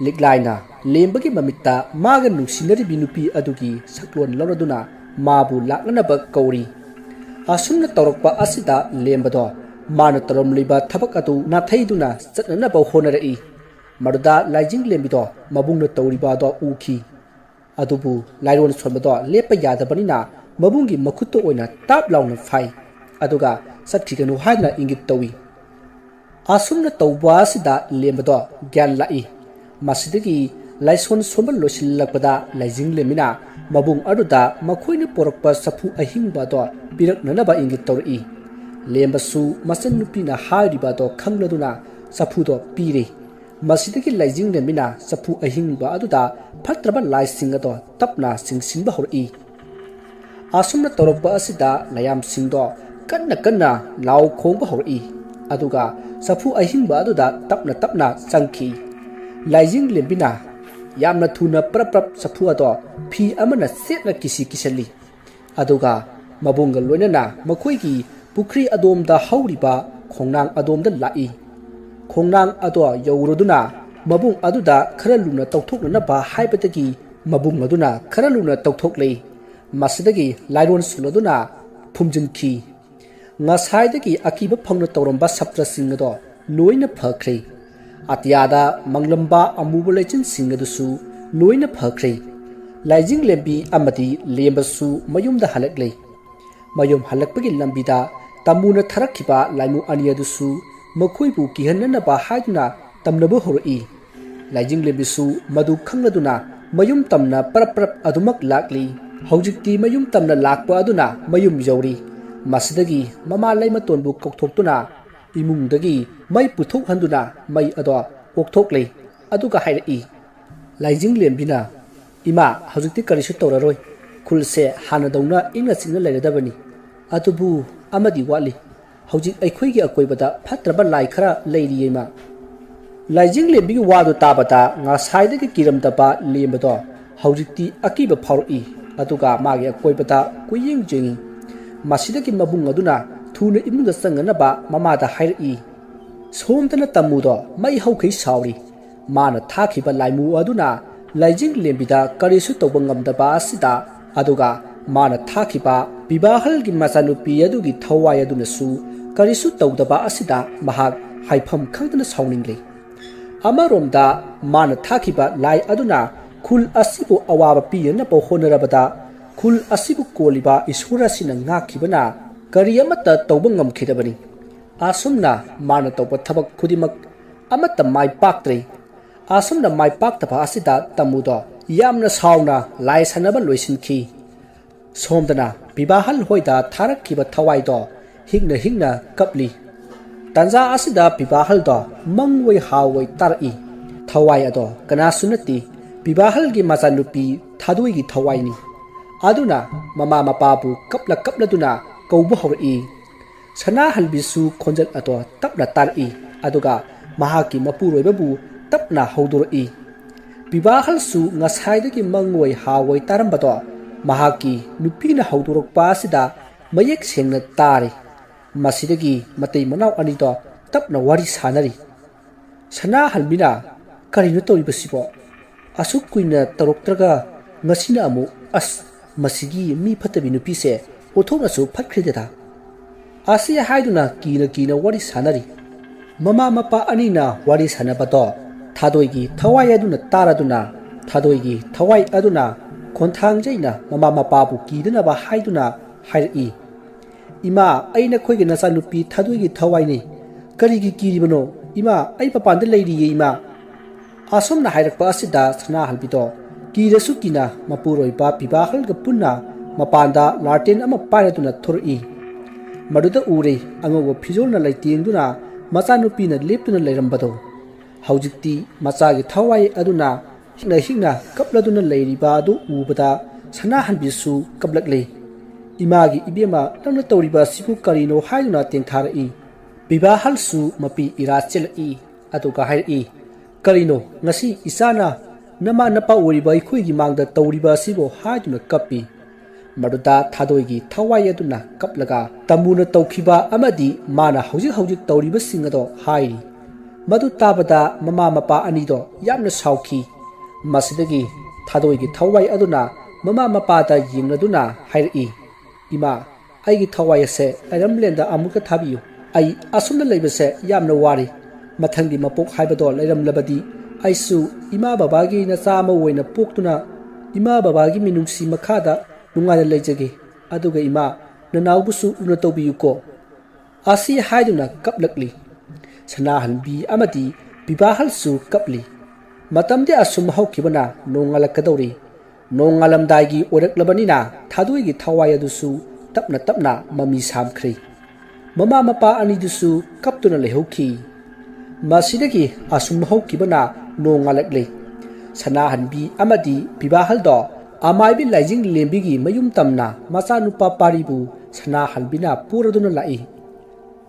ꯂꯤꯛꯂꯥꯏꯅ ꯂꯦꯝꯕꯒꯤ ꯃꯃꯤꯠꯇ ꯃꯥꯒ ꯅꯨꯡꯁꯤꯅꯔꯤꯕꯤ ꯅꯨꯄꯤ ꯑꯗꯨꯒꯤ ꯁꯛꯂꯣꯟ ꯂꯧꯔꯗꯨꯅ ꯃꯥꯕꯨ ꯂꯥꯛꯅꯅꯕ ꯀꯧꯔꯤ꯫ ꯑꯁꯨꯝꯅ ꯇꯧꯔꯛꯄ ꯑꯁꯤꯗ ꯂꯦꯝꯕꯗꯣ ꯃꯥꯅ ꯇꯧꯔꯝꯂꯤꯕ ꯊꯕꯛ ꯑꯗꯨ ꯅꯥꯊꯩꯗꯨꯅ ꯆꯠꯅꯅꯕ ꯍꯣꯠꯅꯔꯛꯏ꯫ ꯃꯗꯨꯗ ꯂꯥꯏꯖꯤꯡ ꯂꯦꯝꯕꯤꯗꯣ ꯃꯕꯨꯡꯅ ꯇꯧꯔꯤꯕ ꯑꯗꯣ ꯎꯈꯤ꯫ ꯑꯗꯨꯕꯨ ꯂꯥꯏꯔꯣꯟ ꯁꯣꯟꯕꯗꯣ ꯂꯦꯞꯄ ꯌꯥꯗꯕꯅꯤꯅ ꯃꯕꯨꯡꯒꯤ ꯃꯈꯨꯠꯇ ꯑꯣꯏꯅ ꯇꯥꯞ ꯂꯥꯎꯅ ꯐꯥꯏ꯫ ꯑꯗꯨꯒ ꯆꯠꯈꯤꯒꯅꯨ ꯍꯥꯏꯗꯨꯅ ꯏꯪꯒꯤꯠ ꯇꯧꯏ꯫ ꯑꯁꯨꯝꯅ ꯇꯧꯕ ꯑꯁꯤꯗ ꯂꯦꯝꯕꯗꯣ ꯒ꯭ꯌꯥꯟ ꯂꯥꯛꯏ꯫ ꯃꯁꯤꯗꯒꯤ ꯂꯥꯏꯁꯣꯟ ꯁꯣꯟꯕ ꯂꯣꯏꯁꯤꯜꯂꯛꯄꯗ ꯂꯥꯏꯖꯤꯡ ꯂꯦꯝꯕꯤꯅ ꯃꯕꯨꯡ ꯑꯗꯨꯗ ꯃꯈꯣꯏꯅ ꯄꯣꯔꯛꯄ ꯆꯐꯨ ꯑꯍꯤꯡꯕ ꯑꯗꯣ ꯄꯤꯔꯛꯅꯅꯕ ꯏꯪꯒꯤꯠ ꯇꯧꯔꯛꯏ꯫ ꯂꯦꯝꯕꯁꯨ ꯃꯆꯟꯅꯨꯄꯤꯅ ꯍꯥꯏꯔꯤꯕ ꯑꯗꯣ ꯈꯪꯂꯗꯨꯅ ꯆꯐꯨꯗꯣ ꯄꯤꯔꯦ꯫ ꯃꯁꯤꯗꯒꯤ ꯂꯥꯏꯖꯤꯡ ꯂꯦꯝꯕꯤꯅ ꯆꯐꯨ ꯑꯍꯤꯡꯕ ꯑꯗꯨꯗ ꯐꯠꯇ꯭ꯔꯕ ꯂꯥꯏꯁꯤꯡ ꯑꯗꯣ ꯇꯞꯅ ꯆꯤꯡꯁꯤꯟꯕ ꯍꯧꯔꯛꯏ꯫ ꯑꯁꯨꯝꯅ ꯇꯧꯔꯛꯄ ꯑꯁꯤꯗ ꯂꯥꯏꯌꯥꯝꯁꯤꯡꯗꯣ ꯀꯟꯅ ꯀꯟꯅ ꯂꯥꯎ ꯈꯣꯡꯕ ꯍꯧꯔꯛꯏ꯫ ꯑꯗꯨꯒ ꯆꯐꯨ ꯑꯍꯤꯡꯕ ꯑꯗꯨꯗ ꯇꯞꯅ ꯇꯞꯅ ꯆꯪꯈꯤ꯫ ꯂꯥꯏꯖꯤꯡ ꯂꯦꯝꯕꯤꯅ ꯌꯥꯝꯅ ꯊꯨꯅ ꯄ꯭ꯔꯞ ꯄ꯭ꯔꯞ ꯆꯐꯨ ꯑꯗꯣ ꯐꯤ ꯑꯃꯅ ꯆꯦꯠꯅ ꯀꯤꯁꯤ ꯀꯤꯁꯜꯂꯤ꯫ ꯑꯗꯨꯒ ꯃꯕꯨꯡꯒ ꯂꯣꯏꯅꯅ ꯃꯈꯣꯏꯒꯤ ꯄꯨꯈ꯭ꯔꯤ ꯑꯗꯣꯝꯗ ꯍꯧꯔꯤꯕ ꯈꯣꯡꯅꯥꯡ ꯑꯗꯣꯝꯗ ꯂꯥꯛꯏ꯫ ꯈꯣꯡꯅꯥꯡ ꯑꯗꯣ ꯌꯧꯔꯗꯨꯅ ꯃꯕꯨꯡ ꯑꯗꯨꯗ ꯈꯔ ꯂꯨꯅ ꯇꯧꯊꯣꯛꯅꯅꯕ ꯍꯥꯏꯕꯗꯒꯤ ꯃꯕꯨꯡ ꯑꯗꯨꯅ ꯈꯔ ꯂꯨꯅ ꯇꯧꯊꯣꯛꯂꯦ꯫ ꯃꯁꯤꯗꯒꯤ ꯂꯥꯏꯔꯣꯟ ꯁꯣꯜꯂꯗꯨꯅ ꯐꯨꯝꯖꯤꯟꯈꯤ꯫ ꯉꯁꯥꯏꯗꯒꯤ ꯑꯀꯤꯕ ꯐꯪꯅ ꯇꯧꯔꯝꯕ ꯁꯞꯇ꯭ꯔꯁꯤꯡ ꯑꯗꯣ ꯂꯣꯏꯅ ꯐꯈ꯭ꯔꯦ꯫ ꯑꯇꯤꯌꯥꯗ ꯃꯪꯂꯝꯕ ꯑꯃꯨꯕ ꯂꯩꯆꯤꯟꯁꯤꯡ ꯑꯗꯨꯁꯨ ꯂꯣꯏꯅ ꯐꯈ꯭ꯔꯦ꯫ ꯂꯥꯏꯖꯤꯡ ꯂꯦꯝꯕꯤ ꯑꯃꯗꯤ ꯂꯦꯝꯕꯁꯨ ꯃꯌꯨꯝꯗ ꯍꯜꯂꯛꯂꯦ꯫ ꯃꯌꯨꯝ ꯍꯜꯂꯛꯄꯒꯤ ꯂꯝꯕꯤꯗ ꯇꯝꯃꯨꯅ ꯊꯥꯔꯛꯈꯤꯕ ꯂꯥꯏꯃꯨ ꯑꯅꯤ ꯑꯗꯨꯁꯨ ꯃꯈꯣꯏꯕꯨ ꯀꯤꯍꯟꯅꯅꯕ ꯍꯥꯏꯗꯨꯅ ꯇꯝꯅꯕ ꯍꯧꯔꯛꯏ꯫ ꯂꯥꯏꯖꯤꯡ ꯂꯦꯝꯕꯤꯁꯨ ꯃꯗꯨ ꯈꯪꯂꯗꯨꯅ ꯃꯌꯨꯝ ꯇꯝꯅ ꯄꯔꯞ ꯄꯔꯞ ꯑꯗꯨꯃꯛ ꯂꯥꯛꯂꯤ꯫ ꯍꯧꯖꯤꯛꯇꯤ ꯃꯌꯨꯝ ꯇꯝꯅ ꯂꯥꯛꯄ ꯑꯗꯨꯅ ꯃꯌꯨꯝ ꯌꯧꯔꯤ꯫ ꯃꯁꯤꯗꯒꯤ ꯃꯃꯥ ꯂꯩꯃꯇꯣꯟꯕꯨ ꯀꯧꯊꯣꯛꯇꯨꯅ ꯏꯃꯨꯡꯗꯒꯤ ꯃꯩ ꯄꯨꯊꯣꯛꯍꯟꯗꯨꯅ ꯃꯩ ꯑꯗꯣ ꯑꯣꯛꯊꯣꯛꯂꯦ꯫ ꯑꯗꯨꯒ ꯍꯥꯏꯔꯛꯏ, ꯂꯥꯏꯖꯤꯡ ꯂꯦꯝꯕꯤꯅ, "ꯏꯃꯥ, ꯍꯧꯖꯤꯛꯇꯤ ꯀꯔꯤꯁꯨ ꯇꯧꯔꯔꯣꯏ꯫ ꯈꯨꯜꯁꯦ ꯍꯥꯟꯅꯗꯧꯅ ꯏꯪꯅ ꯆꯤꯛꯅ ꯂꯩꯔꯗꯕꯅꯤ꯫ ꯑꯗꯨꯕꯨ ꯑꯃꯗꯤ ꯋꯥꯠꯂꯤ꯫ ꯍꯧꯖꯤꯛ ꯑꯩꯈꯣꯏꯒꯤ ꯑꯀꯣꯏꯕꯗ ꯐꯠꯇ꯭ꯔꯕ ꯂꯥꯏ ꯈꯔ ꯂꯩꯔꯤꯌꯦ, ꯏꯃꯥ꯫" ꯂꯥꯏꯖꯤꯡ ꯂꯦꯝꯕꯤꯒꯤ ꯋꯥꯗꯨ ꯇꯥꯕꯗ ꯉꯁꯥꯏꯗꯒꯤ ꯀꯤꯔꯝꯗꯕ ꯂꯦꯝꯕꯗꯣ ꯍꯧꯖꯤꯛꯇꯤ ꯑꯀꯤꯕ ꯐꯥꯎꯔꯛꯏ꯫ ꯑꯗꯨꯒ ꯃꯥꯒꯤ ꯑꯀꯣꯏꯕꯗ ꯀꯨꯌꯦꯡ ꯌꯦꯡꯏ꯫ ꯃꯁꯤꯗꯒꯤ ꯃꯕꯨꯡ ꯑꯗꯨꯅ ꯊꯨꯅ ꯏꯃꯨꯡꯗ ꯆꯪꯅꯅꯕ ꯃꯃꯥꯗ ꯍꯥꯏꯔꯛꯏ, "ꯁꯣꯝꯗꯅ ꯇꯝꯃꯨꯗꯣ ꯃꯩ ꯍꯧꯈꯩ ꯁꯥꯎꯔꯤ꯫ ꯃꯥꯅ ꯊꯥꯈꯤꯕ ꯂꯥꯏꯃꯨ ꯑꯗꯨꯅ ꯂꯥꯏꯖꯤꯡ ꯂꯦꯝꯕꯤꯗ ꯀꯔꯤꯁꯨ ꯇꯧꯕ ꯉꯝꯗꯕ ꯑꯁꯤꯗ, ꯑꯗꯨꯒ ꯃꯥꯅ ꯊꯥꯈꯤꯕ ꯕꯤꯕꯥꯍꯜꯒꯤ ꯃꯆꯥꯅꯨꯄꯤ ꯑꯗꯨꯒꯤ ꯊꯋꯥꯏ ꯑꯗꯨꯅꯁꯨ ꯀꯔꯤꯁꯨ ꯇꯧꯗꯕ ꯑꯁꯤꯗ ꯃꯍꯥꯛ ꯍꯥꯏꯐꯝ ꯈꯪꯗꯅ ꯁꯥꯎꯅꯤꯡꯂꯤ꯫ ꯑꯃꯔꯣꯝꯗ ꯃꯥꯅ ꯊꯥꯈꯤꯕ ꯂꯥꯏ ꯑꯗꯨꯅ ꯈꯨꯜ ꯑꯁꯤꯕꯨ ꯑꯋꯥꯕ ꯄꯤꯅꯅꯕ ꯍꯣꯠꯅꯔꯕꯗ ꯈꯨꯜ ꯑꯁꯤꯕꯨ ꯀꯣꯜꯂꯤꯕ ꯏꯁꯣꯔ ꯑꯁꯤꯅ ꯉꯥꯛꯈꯤꯕꯅ ꯀꯔꯤ ꯑꯃꯠꯇ ꯇꯧꯕ ꯉꯝꯈꯤꯗꯕꯅꯤ꯫ ꯑꯁꯨꯝꯅ ꯃꯥꯅ ꯇꯧꯕ ꯊꯕꯛ ꯈꯨꯗꯤꯡꯃꯛ ꯑꯃꯠꯇ ꯃꯥꯏ ꯄꯥꯛꯇ꯭ꯔꯦ꯫ ꯑꯁꯨꯝꯅ ꯃꯥꯏ ꯄꯥꯛꯇꯕ ꯑꯁꯤꯗ ꯇꯃꯨꯗꯣ ꯌꯥꯝꯅ ꯁꯥꯎꯅ ꯂꯥꯏ ꯁꯥꯟꯅꯕ ꯂꯣꯏꯁꯤꯟꯈꯤ꯫ ꯁꯣꯝꯗꯅ ꯄꯤꯕꯥꯍꯜ ꯍꯣꯏꯗ ꯊꯥꯔꯛꯈꯤꯕ ꯊꯋꯥꯏꯗꯣ ꯍꯤꯡꯅ ꯍꯤꯡꯅ ꯀꯞꯂꯤ꯫ ꯇꯥꯟꯖꯥ ꯑꯁꯤꯗ ꯄꯤꯕꯥꯍꯜꯗꯣ ꯃꯪꯑꯣꯏ ꯍꯥꯎꯑꯣꯏ ꯇꯥꯔꯛꯏ꯫ ꯊꯋꯥꯏ ꯑꯗꯣ ꯀꯅꯥꯁꯨ ꯅꯠꯇꯦ, ꯄꯤꯕꯥꯍꯜꯒꯤ ꯃꯆꯥꯅꯨꯄꯤ ꯊꯥꯗꯣꯏꯒꯤ ꯊꯋꯥꯏꯅꯤ꯫ ꯑꯗꯨꯅ ꯃꯃꯥ ꯃꯄꯥꯕꯨ ꯀꯞꯂ ꯀꯞꯂꯗꯨꯅ ꯀꯧꯕ ꯍꯧꯔꯛꯏ꯫ ꯁꯅꯥꯍꯟꯕꯤꯁꯨ ꯈꯣꯟꯖꯦꯜ ꯑꯗꯣ ꯇꯞꯅ ꯇꯥꯔꯛꯏ, ꯑꯗꯨꯒ ꯃꯍꯥꯛꯀꯤ ꯃꯄꯨꯔꯣꯏꯕꯕꯨ ꯇꯞꯅ ꯍꯧꯗꯣꯔꯛꯏ꯫ ꯄꯤꯕꯥꯍꯜꯁꯨ ꯉꯁꯥꯏꯗꯒꯤ ꯃꯪꯑꯣꯏ ꯍꯥꯎꯑꯣꯏ ꯇꯥꯔꯝꯕꯗꯣ ꯃꯍꯥꯛꯀꯤ ꯅꯨꯄꯤꯅ ꯍꯧꯗꯣꯔꯛꯄ ꯑꯁꯤꯗ ꯃꯌꯦꯛ ꯁꯦꯡꯅ ꯇꯥꯔꯤ꯫ ꯃꯁꯤꯗꯒꯤ ꯃꯇꯩ ꯃꯅꯥꯎ ꯑꯅꯤꯗꯣ ꯇꯞꯅ ꯋꯥꯔꯤ ꯁꯥꯅꯔꯤ꯫ ꯁꯅꯥꯍꯟꯕꯤꯅ, "ꯀꯔꯤꯅꯣ ꯇꯧꯔꯤꯕꯁꯤꯕꯣ? ꯑꯁꯨꯛ ꯀꯨꯏꯅ ꯇꯧꯔꯛꯇ꯭ꯔꯒ ꯉꯁꯤꯅ ꯑꯃꯨꯛ, ꯑꯁ, ꯃꯁꯤꯒꯤ ꯃꯤ ꯐꯠꯇꯕꯤ ꯅꯨꯄꯤꯁꯦ ꯑꯣꯟꯊꯣꯛꯅꯁꯨ ꯐꯠꯈ꯭ꯔꯦꯗꯦꯗ!" ꯑꯁꯤ ꯍꯥꯏꯗꯨꯅ ꯀꯤꯅ ꯀꯤꯅ ꯋꯥꯔꯤ ꯁꯥꯅꯔꯤ꯫ ꯃꯃꯥ ꯃꯄꯥ ꯑꯅꯤꯅ ꯋꯥꯔꯤ ꯁꯥꯅꯕꯗꯣ ꯊꯥꯗꯣꯏꯒꯤ ꯊꯋꯥꯏ ꯑꯗꯨꯅ ꯇꯥꯔꯗꯨꯅ, ꯊꯥꯗꯣꯏꯒꯤ ꯊꯋꯥꯏ ꯑꯗꯨꯅ ꯈꯣꯟꯊꯥꯡꯖꯩꯅ ꯃꯃꯥ ꯃꯄꯥꯕꯨ ꯀꯤꯗꯅꯕ ꯍꯥꯏꯗꯨꯅ ꯍꯥꯏꯔꯛꯏ, "ꯏꯃꯥ, ꯑꯩ ꯅꯈꯣꯏꯒꯤ ꯅꯆꯥꯅꯨꯄꯤ ꯊꯥꯗꯣꯏꯒꯤ ꯊꯋꯥꯏꯅꯤ꯫ ꯀꯔꯤꯒꯤ ꯀꯤꯔꯤꯕꯅꯣ? ꯏꯃꯥ, ꯑꯩ ꯃꯄꯥꯟꯗ ꯂꯩꯔꯤꯌꯦ, ꯏꯃꯥ!" ꯑꯁꯨꯝꯅ ꯍꯥꯏꯔꯛꯄ ꯑꯁꯤꯗ ꯁꯅꯥꯍꯟꯕꯤꯗꯣ ꯀꯤꯔꯁꯨ ꯀꯤꯅ ꯃꯄꯨꯔꯣꯏꯕ ꯄꯤꯕꯥꯍꯜꯒ ꯄꯨꯟꯅ ꯃꯄꯥꯟꯗ ꯂꯥꯇꯦꯟ ꯑꯃ ꯄꯥꯏꯔꯗꯨꯅ ꯊꯣꯔꯛꯏ꯫ ꯃꯗꯨꯗ ꯎꯔꯦ, ꯑꯉꯧꯕ ꯐꯤꯖꯣꯜꯅ ꯂꯩꯇꯦꯡꯗꯨꯅ ꯃꯆꯥꯅꯨꯄꯤꯅ ꯂꯦꯞꯇꯨꯅ ꯂꯩꯔꯝꯕꯗꯣ꯫ ꯍꯧꯖꯤꯛꯇꯤ ꯃꯆꯥꯒꯤ ꯊꯋꯥꯏ ꯑꯗꯨꯅ ꯍꯤꯛꯅ ꯍꯤꯛꯅ ꯀꯞꯂꯗꯨꯅ ꯂꯩꯔꯤꯕ ꯑꯗꯨ ꯎꯕꯗ ꯁꯅꯥꯍꯟꯕꯤꯁꯨ ꯀꯞꯂꯛꯂꯦ꯫ "ꯏꯃꯥꯒꯤ ꯏꯕꯦꯝꯃ, ꯅꯪꯅ ꯇꯧꯔꯤꯕ ꯑꯁꯤꯕꯨ ꯀꯔꯤꯅꯣ?" ꯍꯥꯏꯗꯨꯅ ꯇꯦꯡꯊꯥꯔꯛꯏ꯫ ꯕꯤꯕꯥꯍꯜꯁꯨ ꯃꯄꯤ ꯏꯔꯥ ꯆꯦꯜꯂꯛꯏ, ꯑꯗꯨꯒ ꯍꯥꯏꯔꯛꯏ, "ꯀꯔꯤꯅꯣ, ꯉꯁꯤ ꯏꯆꯥꯅ ꯅꯃꯥ ꯅꯄꯥ ꯑꯣꯏꯔꯤꯕ ꯑꯩꯈꯣꯏꯒꯤ ꯃꯥꯡꯗ ꯇꯧꯔꯤꯕ ꯑꯁꯤꯕꯨ?" ꯍꯥꯏꯗꯨꯅ ꯀꯞꯄꯤ꯫ ꯃꯗꯨꯗ ꯊꯥꯗꯣꯏꯒꯤ ꯊꯋꯥꯏ ꯑꯗꯨꯅ ꯀꯞꯂꯒ ꯇꯃꯨꯅ ꯇꯧꯈꯤꯕ ꯑꯃꯗꯤ ꯃꯥꯅ ꯍꯧꯖꯤꯛ ꯍꯧꯖꯤꯛ ꯇꯧꯔꯤꯕꯁꯤꯡ ꯑꯗꯣ ꯍꯥꯏꯔꯤ꯫ ꯃꯗꯨ ꯇꯥꯕꯗ ꯃꯃꯥ ꯃꯄꯥ ꯑꯅꯤꯗꯣ ꯌꯥꯝꯅ ꯁꯥꯎꯈꯤ꯫ ꯃꯁꯤꯗꯒꯤ ꯊꯥꯗꯣꯏꯒꯤ ꯊꯋꯥꯏ ꯑꯗꯨꯅ ꯃꯃꯥ ꯃꯄꯥꯗ ꯌꯦꯡꯂꯗꯨꯅ ꯍꯥꯏꯔꯛꯏ, "ꯏꯃꯥ, ꯑꯩꯒꯤ ꯊꯋꯥꯏ ꯑꯁꯦ ꯂꯩꯔꯝꯂꯦꯟꯗ ꯑꯃꯨꯛꯇ ꯊꯥꯕꯤꯌꯨ꯫ ꯑꯩ ꯑꯁꯨꯝꯅ ꯂꯩꯕꯁꯦ ꯌꯥꯝꯅ ꯋꯥꯔꯤ꯫ ꯃꯊꯪꯒꯤ ꯃꯄꯣꯛ ꯍꯥꯏꯕꯗꯣ ꯂꯩꯔꯝꯂꯕꯗꯤ ꯑꯩꯁꯨ ꯏꯃꯥ ꯕꯕꯥꯒꯤ ꯅꯆꯥ ꯑꯃ ꯑꯣꯏꯅ ꯄꯣꯛꯇꯨꯅ ꯏꯃꯥ ꯕꯕꯥꯒꯤ ꯃꯤꯅꯨꯡꯁꯤ ꯃꯈꯥꯗ ꯅꯨꯡꯉꯥꯏꯅ ꯂꯩꯖꯒꯦ꯫ ꯑꯗꯨꯒ ꯏꯃꯥ, ꯅꯅꯥꯎꯕꯨꯁꯨ ꯂꯨꯅ ꯇꯧꯕꯤꯌꯨꯀꯣ꯫ ꯑꯁꯤ ꯍꯥꯏꯗꯨꯅ ꯀꯞꯂꯛꯂꯤ꯫ ꯁꯅꯥꯍꯟꯕꯤ ꯑꯃꯗꯤ ꯄꯤꯕꯥꯍꯜꯁꯨ ꯀꯞꯂꯤ꯫ ꯃꯇꯝꯗꯤ ꯑꯁꯨꯝ ꯍꯧꯈꯤꯕꯅ ꯅꯣꯡꯉꯥꯜꯂꯛꯀꯗꯧꯔꯤ꯫ ꯅꯣꯡꯉꯥꯜꯂꯝꯗꯥꯏꯒꯤ ꯑꯣꯏꯔꯛꯂꯕꯅꯤꯅ ꯊꯥꯗꯣꯏꯒꯤ ꯊꯋꯥꯏ ꯑꯗꯨꯁꯨ ꯇꯞꯅ ꯇꯞꯅ ꯃꯃꯤ ꯁꯥꯝꯈ꯭ꯔꯦ꯫ ꯃꯃꯥ ꯃꯄꯥ ꯑꯅꯤꯗꯨꯁꯨ ꯀꯞꯇꯨꯅ ꯂꯩꯍꯧꯈꯤ꯫ ꯃꯁꯤꯗꯒꯤ ꯑꯁꯨꯝ ꯍꯧꯈꯤꯕꯅ ꯅꯣꯡꯉꯥꯜꯂꯛꯂꯦ꯫ ꯁꯅꯥꯍꯟꯕꯤ ꯑꯃꯗꯤ ꯄꯤꯕꯥꯍꯜꯗꯣ ꯑꯃꯥꯏꯕꯤ ꯂꯥꯏꯖꯤꯡ ꯂꯦꯝꯕꯤꯒꯤ ꯃꯌꯨꯝ ꯇꯝꯅ ꯃꯆꯥꯅꯨꯄꯥ ꯄꯥꯔꯤꯕꯨ ꯁꯅꯥꯍꯟꯕꯤꯅ ꯄꯨꯔꯗꯨꯅ ꯂꯥꯛꯏ꯫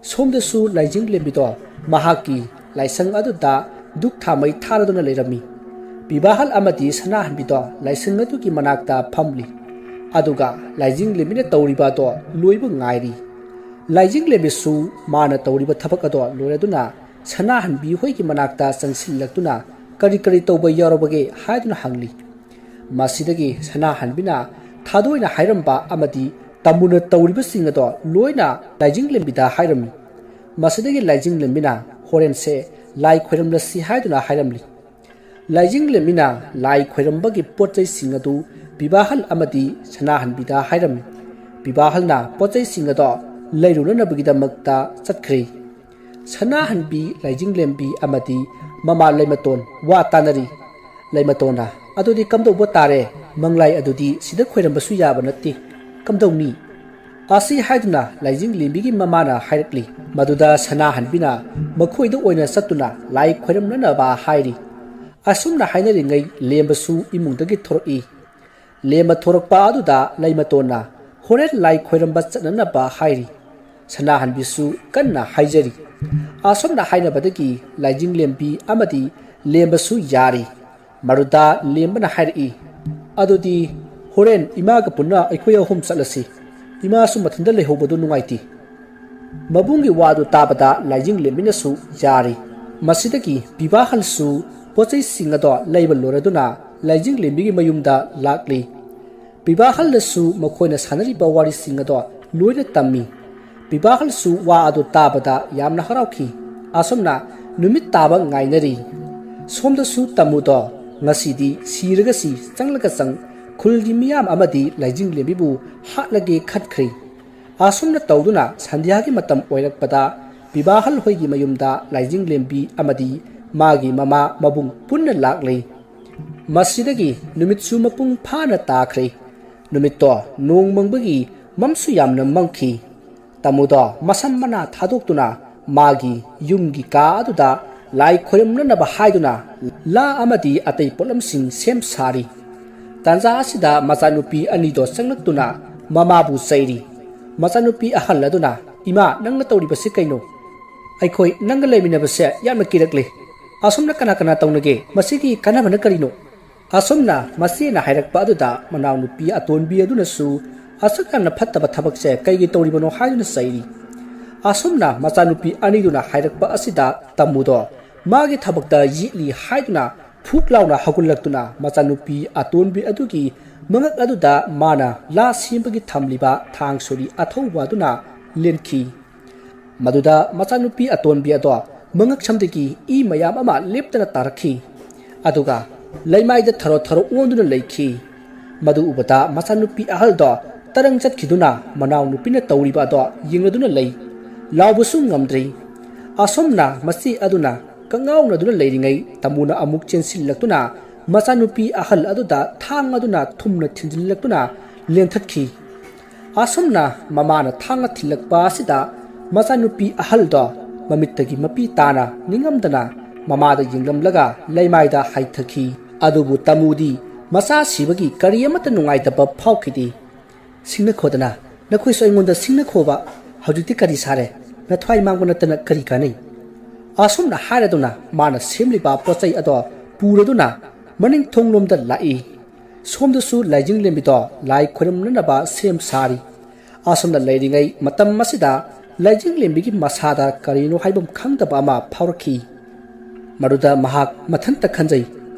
ꯁꯣꯝꯗꯁꯨ ꯂꯥꯏꯖꯤꯡ ꯂꯦꯝꯕꯤꯗꯣ ꯃꯍꯥꯛꯀꯤ ꯂꯥꯏꯁꯪ ꯑꯗꯨꯗ ꯙꯨꯛ ꯊꯥꯃꯩ ꯊꯥꯔꯗꯨꯅ ꯂꯩꯔꯝꯃꯤ꯫ ꯄꯤꯕꯥꯍꯜ ꯑꯃꯗꯤ ꯁꯅꯥꯍꯟꯕꯤꯗꯣ ꯂꯥꯏꯁꯪ ꯑꯗꯨꯒꯤ ꯃꯅꯥꯛꯇ ꯐꯝꯂꯤ꯫ ꯑꯗꯨꯒ ꯂꯥꯏꯖꯤꯡ ꯂꯦꯝꯕꯤꯅ ꯇꯧꯔꯤꯕ ꯑꯗꯣ ꯂꯣꯏꯕ ꯉꯥꯏꯔꯤ꯫ ꯂꯥꯏꯖꯤꯡ ꯂꯦꯝꯕꯤꯁꯨ ꯃꯥꯅ ꯇꯧꯔꯤꯕ ꯊꯕꯛ ꯑꯗꯣ ꯂꯣꯏꯔꯗꯨꯅ ꯁꯅꯥꯍꯟꯕꯤ ꯍꯣꯏꯒꯤ ꯃꯅꯥꯛꯇ ꯆꯪꯁꯤꯜꯂꯛꯇꯨꯅ ꯀꯔꯤ ꯀꯔꯤ ꯇꯧꯕ ꯌꯥꯎꯔꯕꯒꯦ ꯍꯥꯏꯗꯨꯅ ꯍꯪꯂꯤ꯫ ꯃꯁꯤꯗꯒꯤ ꯁꯅꯥꯍꯟꯕꯤꯅ ꯊꯥꯗꯣꯏꯅ ꯍꯥꯏꯔꯝꯕ ꯑꯃꯗꯤ ꯇꯥꯃꯨꯅ ꯇꯧꯔꯤꯕꯁꯤꯡ ꯑꯗꯣ ꯂꯣꯏꯅ ꯂꯥꯏꯖꯤꯡ ꯂꯦꯝꯕꯤꯗ ꯍꯥꯏꯔꯝꯃꯤ꯫ ꯃꯁꯤꯗꯒꯤ ꯂꯥꯏꯖꯤꯡ ꯂꯦꯝꯕꯤꯅ ꯍꯣꯔꯦꯟꯁꯦ ꯂꯥꯏ ꯈꯣꯏꯔꯝꯂꯁꯤ ꯍꯥꯏꯗꯨꯅ ꯍꯥꯏꯔꯝꯂꯤ꯫ ꯂꯥꯏꯖꯤꯡ ꯂꯦꯝꯕꯤꯅ ꯂꯥꯏ ꯈꯣꯏꯔꯝꯕꯒꯤ ꯄꯣꯠ ꯆꯩꯁꯤꯡ ꯑꯗꯨ ꯄꯤꯕꯥꯍꯜ ꯑꯃꯗꯤ ꯁꯅꯥꯍꯟꯕꯤꯗ ꯍꯥꯏꯔꯝꯃꯤ꯫ ꯄꯤꯕꯥꯍꯜꯅ ꯄꯣꯠ ꯆꯩꯁꯤꯡ ꯑꯗꯣ ꯂꯩꯔꯨꯅꯅꯕꯒꯤꯗꯃꯛꯇ ꯆꯠꯈ꯭ꯔꯦ꯫ ꯁꯅꯥꯍꯟꯕꯤ, ꯂꯥꯏꯖꯤꯡ ꯂꯦꯝꯕꯤ ꯑꯃꯗꯤ ꯃꯃꯥ ꯂꯩꯃꯇꯣꯟ ꯋꯥ ꯇꯥꯅꯔꯤ꯫ ꯂꯩꯃꯇꯣꯟꯅ, "ꯑꯗꯨꯗꯤ ꯀꯝꯗꯧꯕ ꯇꯥꯔꯦ? ꯃꯪꯂꯥꯏ ꯑꯗꯨꯗꯤ ꯁꯤꯗ ꯈꯣꯏꯔꯝꯕꯁꯨ ꯌꯥꯕ ꯅꯠꯇꯦ꯫ ꯀꯝꯗꯧꯅꯤ?" ꯑꯁꯤ ꯍꯥꯏꯗꯨꯅ ꯂꯥꯏꯖꯤꯡ ꯂꯦꯝꯕꯤꯒꯤ ꯃꯃꯥꯅ ꯍꯥꯏꯔꯛꯂꯤ꯫ ꯃꯗꯨꯗ ꯁꯅꯥꯍꯟꯕꯤꯅ ꯃꯈꯣꯏꯗ ꯑꯣꯏꯅ ꯆꯠꯇꯨꯅ ꯂꯥꯏ ꯈꯣꯏꯔꯝꯅꯅꯕ ꯍꯥꯏꯔꯤ꯫ ꯑꯁꯨꯝꯅ ꯍꯥꯏꯅꯔꯤꯉꯩ ꯂꯦꯝꯕꯁꯨ ꯏꯃꯨꯡꯗꯒꯤ ꯊꯣꯔꯛꯏ꯫ ꯂꯦꯝꯕ ꯊꯣꯔꯛꯄ ꯑꯗꯨꯗ ꯂꯩꯃꯇꯣꯟꯅ ꯍꯣꯔꯦꯟ ꯂꯥꯏ ꯈꯣꯏꯔꯝꯕ ꯆꯠꯅꯅꯕ ꯍꯥꯏꯔꯤ꯫ ꯁꯅꯥꯍꯟꯕꯤꯁꯨ ꯀꯟꯅ ꯍꯥꯏꯖꯔꯤ꯫ ꯑꯁꯨꯝꯅ ꯍꯥꯏꯅꯕꯗꯒꯤ ꯂꯥꯏꯖꯤꯡ ꯂꯦꯝꯕꯤ ꯑꯃꯗꯤ ꯂꯦꯝꯕꯁꯨ ꯌꯥꯔꯤ꯫ ꯃꯔꯨꯗ ꯂꯦꯝꯕꯅ ꯍꯥꯏꯔꯛꯏ, "ꯑꯗꯨꯗꯤ ꯍꯣꯔꯦꯟ ꯏꯃꯥꯒ ꯄꯨꯟꯅ ꯑꯩꯈꯣꯏ ꯑꯍꯨꯝ ꯆꯠꯂꯁꯤ꯫ ꯏꯃꯥꯁꯨ ꯃꯊꯟꯇ ꯂꯩꯍꯧꯕꯗꯨ ꯅꯨꯡꯉꯥꯏꯇꯦ꯫" ꯃꯕꯨꯡꯒꯤ ꯋꯥꯗꯨ ꯇꯥꯕꯗ ꯂꯥꯏꯖꯤꯡ ꯂꯦꯝꯕꯤꯅꯁꯨ ꯌꯥꯔꯤ꯫ ꯃꯁꯤꯗꯒꯤ ꯄꯤꯕꯥꯍꯜꯁꯨ ꯄꯣꯠꯆꯩꯁꯤꯡ ꯑꯗꯣ ꯂꯩꯕ ꯂꯣꯏꯔꯗꯨꯅ ꯂꯥꯏꯖꯤꯡ ꯂꯦꯝꯕꯤꯒꯤ ꯃꯌꯨꯝꯗ ꯂꯥꯛꯂꯤ꯫ ꯄꯤꯕꯥꯍꯜꯗꯁꯨ ꯃꯈꯣꯏꯅ ꯁꯥꯟꯅꯔꯤꯕ ꯋꯥꯔꯤꯁꯤꯡ ꯑꯗꯣ ꯂꯣꯏꯅ ꯇꯝꯃꯤ꯫ ꯄꯤꯕꯥꯍꯜꯁꯨ ꯋꯥ ꯑꯗꯨ ꯇꯥꯕꯗ ꯌꯥꯝꯅ ꯍꯔꯥꯎꯈꯤ꯫ ꯑꯁꯨꯝꯅ ꯅꯨꯃꯤꯠ ꯇꯥꯕ ꯉꯥꯏꯅꯔꯤ꯫ ꯁꯣꯝꯗꯁꯨ ꯇꯥꯃꯨꯗꯣ ꯉꯁꯤꯗꯤ ꯁꯤꯔꯒꯁꯤ ꯆꯪꯂꯒ ꯆꯪ, ꯈꯨꯜꯒꯤ ꯃꯤꯌꯥꯝ ꯑꯃꯗꯤ ꯂꯥꯏꯖꯤꯡꯂꯦꯝꯕꯤꯕꯨ ꯍꯥꯠꯂꯒꯦ ꯈꯠꯈ꯭ꯔꯦ꯫ ꯑꯁꯨꯝꯅ ꯇꯧꯗꯨꯅ ꯁꯟꯙ꯭ꯌꯥꯒꯤ ꯃꯇꯝ ꯑꯣꯏꯔꯛꯄꯗ ꯄꯤꯕꯥꯍꯜ ꯍꯣꯏꯒꯤ ꯃꯌꯨꯝꯗ ꯂꯥꯏꯖꯤꯡꯂꯦꯝꯕꯤ ꯑꯃꯗꯤ ꯃꯥꯒꯤ ꯃꯃꯥ ꯃꯕꯨꯡ ꯄꯨꯟꯅ ꯂꯥꯛꯂꯦ꯫ ꯃꯁꯤꯗꯒꯤ ꯅꯨꯃꯤꯠꯁꯨ ꯃꯄꯨꯡ ꯐꯥꯅ ꯇꯥꯈ꯭ꯔꯦ꯫ ꯅꯨꯃꯤꯠꯇꯣ ꯅꯣꯡ ꯃꯪꯕꯒꯤ ꯃꯝꯁꯨ ꯌꯥꯝꯅ ꯃꯝꯈꯤ꯫ ꯇꯥꯃꯨꯗꯣ ꯃꯁꯝ ꯃꯅꯥ ꯊꯥꯗꯣꯛꯇꯨꯅ ꯃꯥꯒꯤ ꯌꯨꯝꯒꯤ ꯀꯥ ꯑꯗꯨꯗ ꯂꯥꯏ ꯈꯣꯏꯔꯝꯅꯅꯕ ꯍꯥꯏꯗꯨꯅ ꯂꯥ ꯑꯃꯗꯤ ꯑꯇꯩ ꯄꯣꯠꯂꯝꯁꯤꯡ ꯁꯦꯝ ꯁꯥꯔꯤ꯫ ꯇꯥꯟꯖꯥ ꯑꯁꯤꯗ ꯃꯆꯥꯅꯨꯄꯤ ꯑꯅꯤꯗꯣ ꯆꯪꯂꯛꯇꯨꯅ ꯃꯃꯥꯕꯨ ꯆꯩꯔꯤ꯫ ꯃꯆꯥꯅꯨꯄꯤ ꯑꯍꯜ ꯑꯗꯨꯅ, "ꯏꯃꯥ, ꯅꯪꯅ ꯇꯧꯔꯤꯕꯁꯤ ꯀꯩꯅꯣ? ꯑꯩꯈꯣꯏ ꯅꯪꯒ ꯂꯩꯃꯤꯟꯅꯕꯁꯦ ꯌꯥꯝꯅ ꯀꯤꯔꯛꯂꯦ꯫ ꯑꯁꯣꯝꯅ ꯀꯅꯥ ꯀꯅꯥ ꯇꯧꯅꯒꯦ? ꯃꯁꯤꯒꯤ ꯀꯥꯟꯅꯕꯅ ꯀꯔꯤꯅꯣ?" ꯑꯁꯨꯝꯅ ꯃꯆꯦꯅ ꯍꯥꯏꯔꯛꯄ ꯑꯗꯨꯗ ꯃꯅꯥꯎꯅꯨꯄꯤ ꯑꯇꯣꯟꯕꯤ ꯑꯗꯨꯅꯁꯨ ꯑꯁꯨꯛ ꯌꯥꯝꯅ ꯐꯠꯇꯕ ꯊꯕꯛꯁꯦ ꯀꯩꯒꯤ ꯇꯧꯔꯤꯕꯅꯣ ꯍꯥꯏꯗꯨꯅ ꯆꯩꯔꯤ꯫ ꯑꯁꯨꯝꯅ ꯃꯆꯥꯅꯨꯄꯤ ꯑꯅꯤꯗꯨꯅ ꯍꯥꯏꯔꯛꯄ ꯑꯁꯤꯗ ꯇꯥꯃꯨꯗꯣ ꯃꯥꯒꯤ ꯊꯕꯛꯇ ꯌꯦꯠꯂꯤ ꯍꯥꯏꯗꯨꯅ ꯐꯨꯛ ꯂꯥꯎꯅ ꯍꯧꯒꯠꯂꯛꯇꯨꯅ ꯃꯆꯥꯅꯨꯄꯤ ꯑꯇꯣꯟꯕꯤ ꯑꯗꯨꯒꯤ ꯃꯉꯛ ꯑꯗꯨꯗ ꯃꯥꯅ ꯂꯥ ꯁꯦꯝꯕꯒꯤ ꯊꯝꯂꯤꯕ ꯊꯥꯡ ꯁꯣꯔꯤ ꯑꯊꯧꯕ ꯑꯗꯨꯅ ꯂꯦꯟꯈꯤ꯫ ꯃꯗꯨꯗ ꯃꯆꯥꯅꯨꯄꯤ ꯑꯇꯣꯟꯕꯤ ꯑꯗꯣ ꯃꯉꯛꯁꯝꯗꯒꯤ ꯏ ꯃꯌꯥꯝ ꯑꯃ ꯂꯦꯞꯇꯅ ꯇꯥꯔꯛꯈꯤ꯫ ꯑꯗꯨꯒ ꯂꯩꯃꯥꯏꯗ ꯊꯔꯣ ꯊꯔꯣ ꯑꯣꯟꯗꯨꯅ ꯂꯩꯈꯤ꯫ ꯃꯗꯨ ꯎꯕꯗ ꯃꯆꯥꯅꯨꯄꯤ ꯑꯍꯜꯗꯣ ꯇꯔꯪ ꯆꯠꯈꯤꯗꯨꯅ ꯃꯅꯥꯎꯅꯨꯄꯤꯅ ꯇꯧꯔꯤꯕ ꯑꯗꯣ ꯌꯦꯡꯂꯗꯨꯅ ꯂꯩ꯫ ꯂꯥꯎꯕꯁꯨ ꯉꯝꯗ꯭ꯔꯤ꯫ ꯑꯁꯨꯝꯅ ꯃꯆꯦ ꯑꯗꯨꯅ ꯀꯉꯥꯎꯅꯗꯨꯅ ꯂꯩꯔꯤꯉꯩ ꯇꯥꯃꯨꯅ ꯑꯃꯨꯛ ꯆꯦꯟꯁꯤꯜꯂꯛꯇꯨꯅ ꯃꯆꯥꯅꯨꯄꯤ ꯑꯍꯜ ꯑꯗꯨꯗ ꯊꯥꯡ ꯑꯗꯨꯅ ꯊꯨꯝꯅ ꯊꯤꯟꯖꯤꯜꯂꯛꯇꯨꯅ ꯂꯦꯟꯊꯠꯈꯤ꯫ ꯑꯁꯨꯝꯅ ꯃꯃꯥꯅ ꯊꯥꯡꯅ ꯊꯤꯜꯂꯛꯄ ꯑꯁꯤꯗ ꯃꯆꯥꯅꯨꯄꯤ ꯑꯍꯜꯗꯣ ꯃꯃꯤꯠꯇꯒꯤ ꯃꯄꯤ ꯇꯥꯅ ꯅꯤꯡꯉꯝꯗꯅ ꯃꯃꯥꯗ ꯌꯦꯡꯂꯝꯂꯒ ꯂꯩꯃꯥꯏꯗ ꯍꯥꯏꯊꯈꯤ꯫ ꯑꯗꯨꯕꯨ ꯇꯥꯃꯨꯗꯤ ꯃꯆꯥ ꯁꯤꯕꯒꯤ ꯀꯔꯤ ꯑꯃꯠꯇ ꯅꯨꯡꯉꯥꯏꯇꯕ ꯐꯥꯎꯈꯤꯗꯦ꯫ "ꯁꯤꯡꯅꯈꯣꯗꯅ, ꯅꯈꯣꯏꯁꯨ ꯑꯩꯉꯣꯟꯗ ꯁꯤꯡꯅꯈꯣꯕ꯫ ꯍꯧꯖꯤꯛꯇꯤ ꯀꯔꯤ ꯁꯥꯔꯦ? ꯅꯊ꯭ꯋꯥꯏ ꯃꯥꯡꯕ ꯅꯠꯇꯅ ꯀꯔꯤ ꯀꯥꯟꯅꯩ?" ꯑꯁꯨꯝꯅ ꯍꯥꯏꯔꯗꯨꯅ ꯃꯥꯅ ꯁꯦꯝꯂꯤꯕ ꯄꯣꯠ ꯆꯩ ꯑꯗꯣ ꯄꯨꯔꯗꯨꯅ ꯃꯅꯤꯡ ꯊꯣꯡꯂꯣꯝꯗ ꯂꯥꯛꯏ꯫ ꯁꯣꯝꯗꯁꯨ ꯂꯥꯏꯖꯤꯡꯂꯦꯝꯕꯤꯗꯣ ꯂꯥꯏ ꯈꯣꯏꯔꯝꯅꯅꯕ ꯁꯦꯝ ꯁꯥꯔꯤ꯫ ꯑꯁꯨꯝꯅ ꯂꯩꯔꯤꯉꯩ ꯃꯇꯝ ꯑꯁꯤꯗ ꯂꯥꯏꯖꯤꯡꯂꯦꯝꯕꯤꯒꯤ ꯃꯁꯥꯗ ꯀꯔꯤꯅꯣ ꯍꯥꯏꯐꯝ ꯈꯪꯗꯕ ꯑꯃ ꯐꯥꯎꯔꯛꯈꯤ꯫ ꯃꯗꯨꯗ ꯃꯍꯥꯛ ꯃꯊꯟꯇ ꯈꯟꯖꯩ,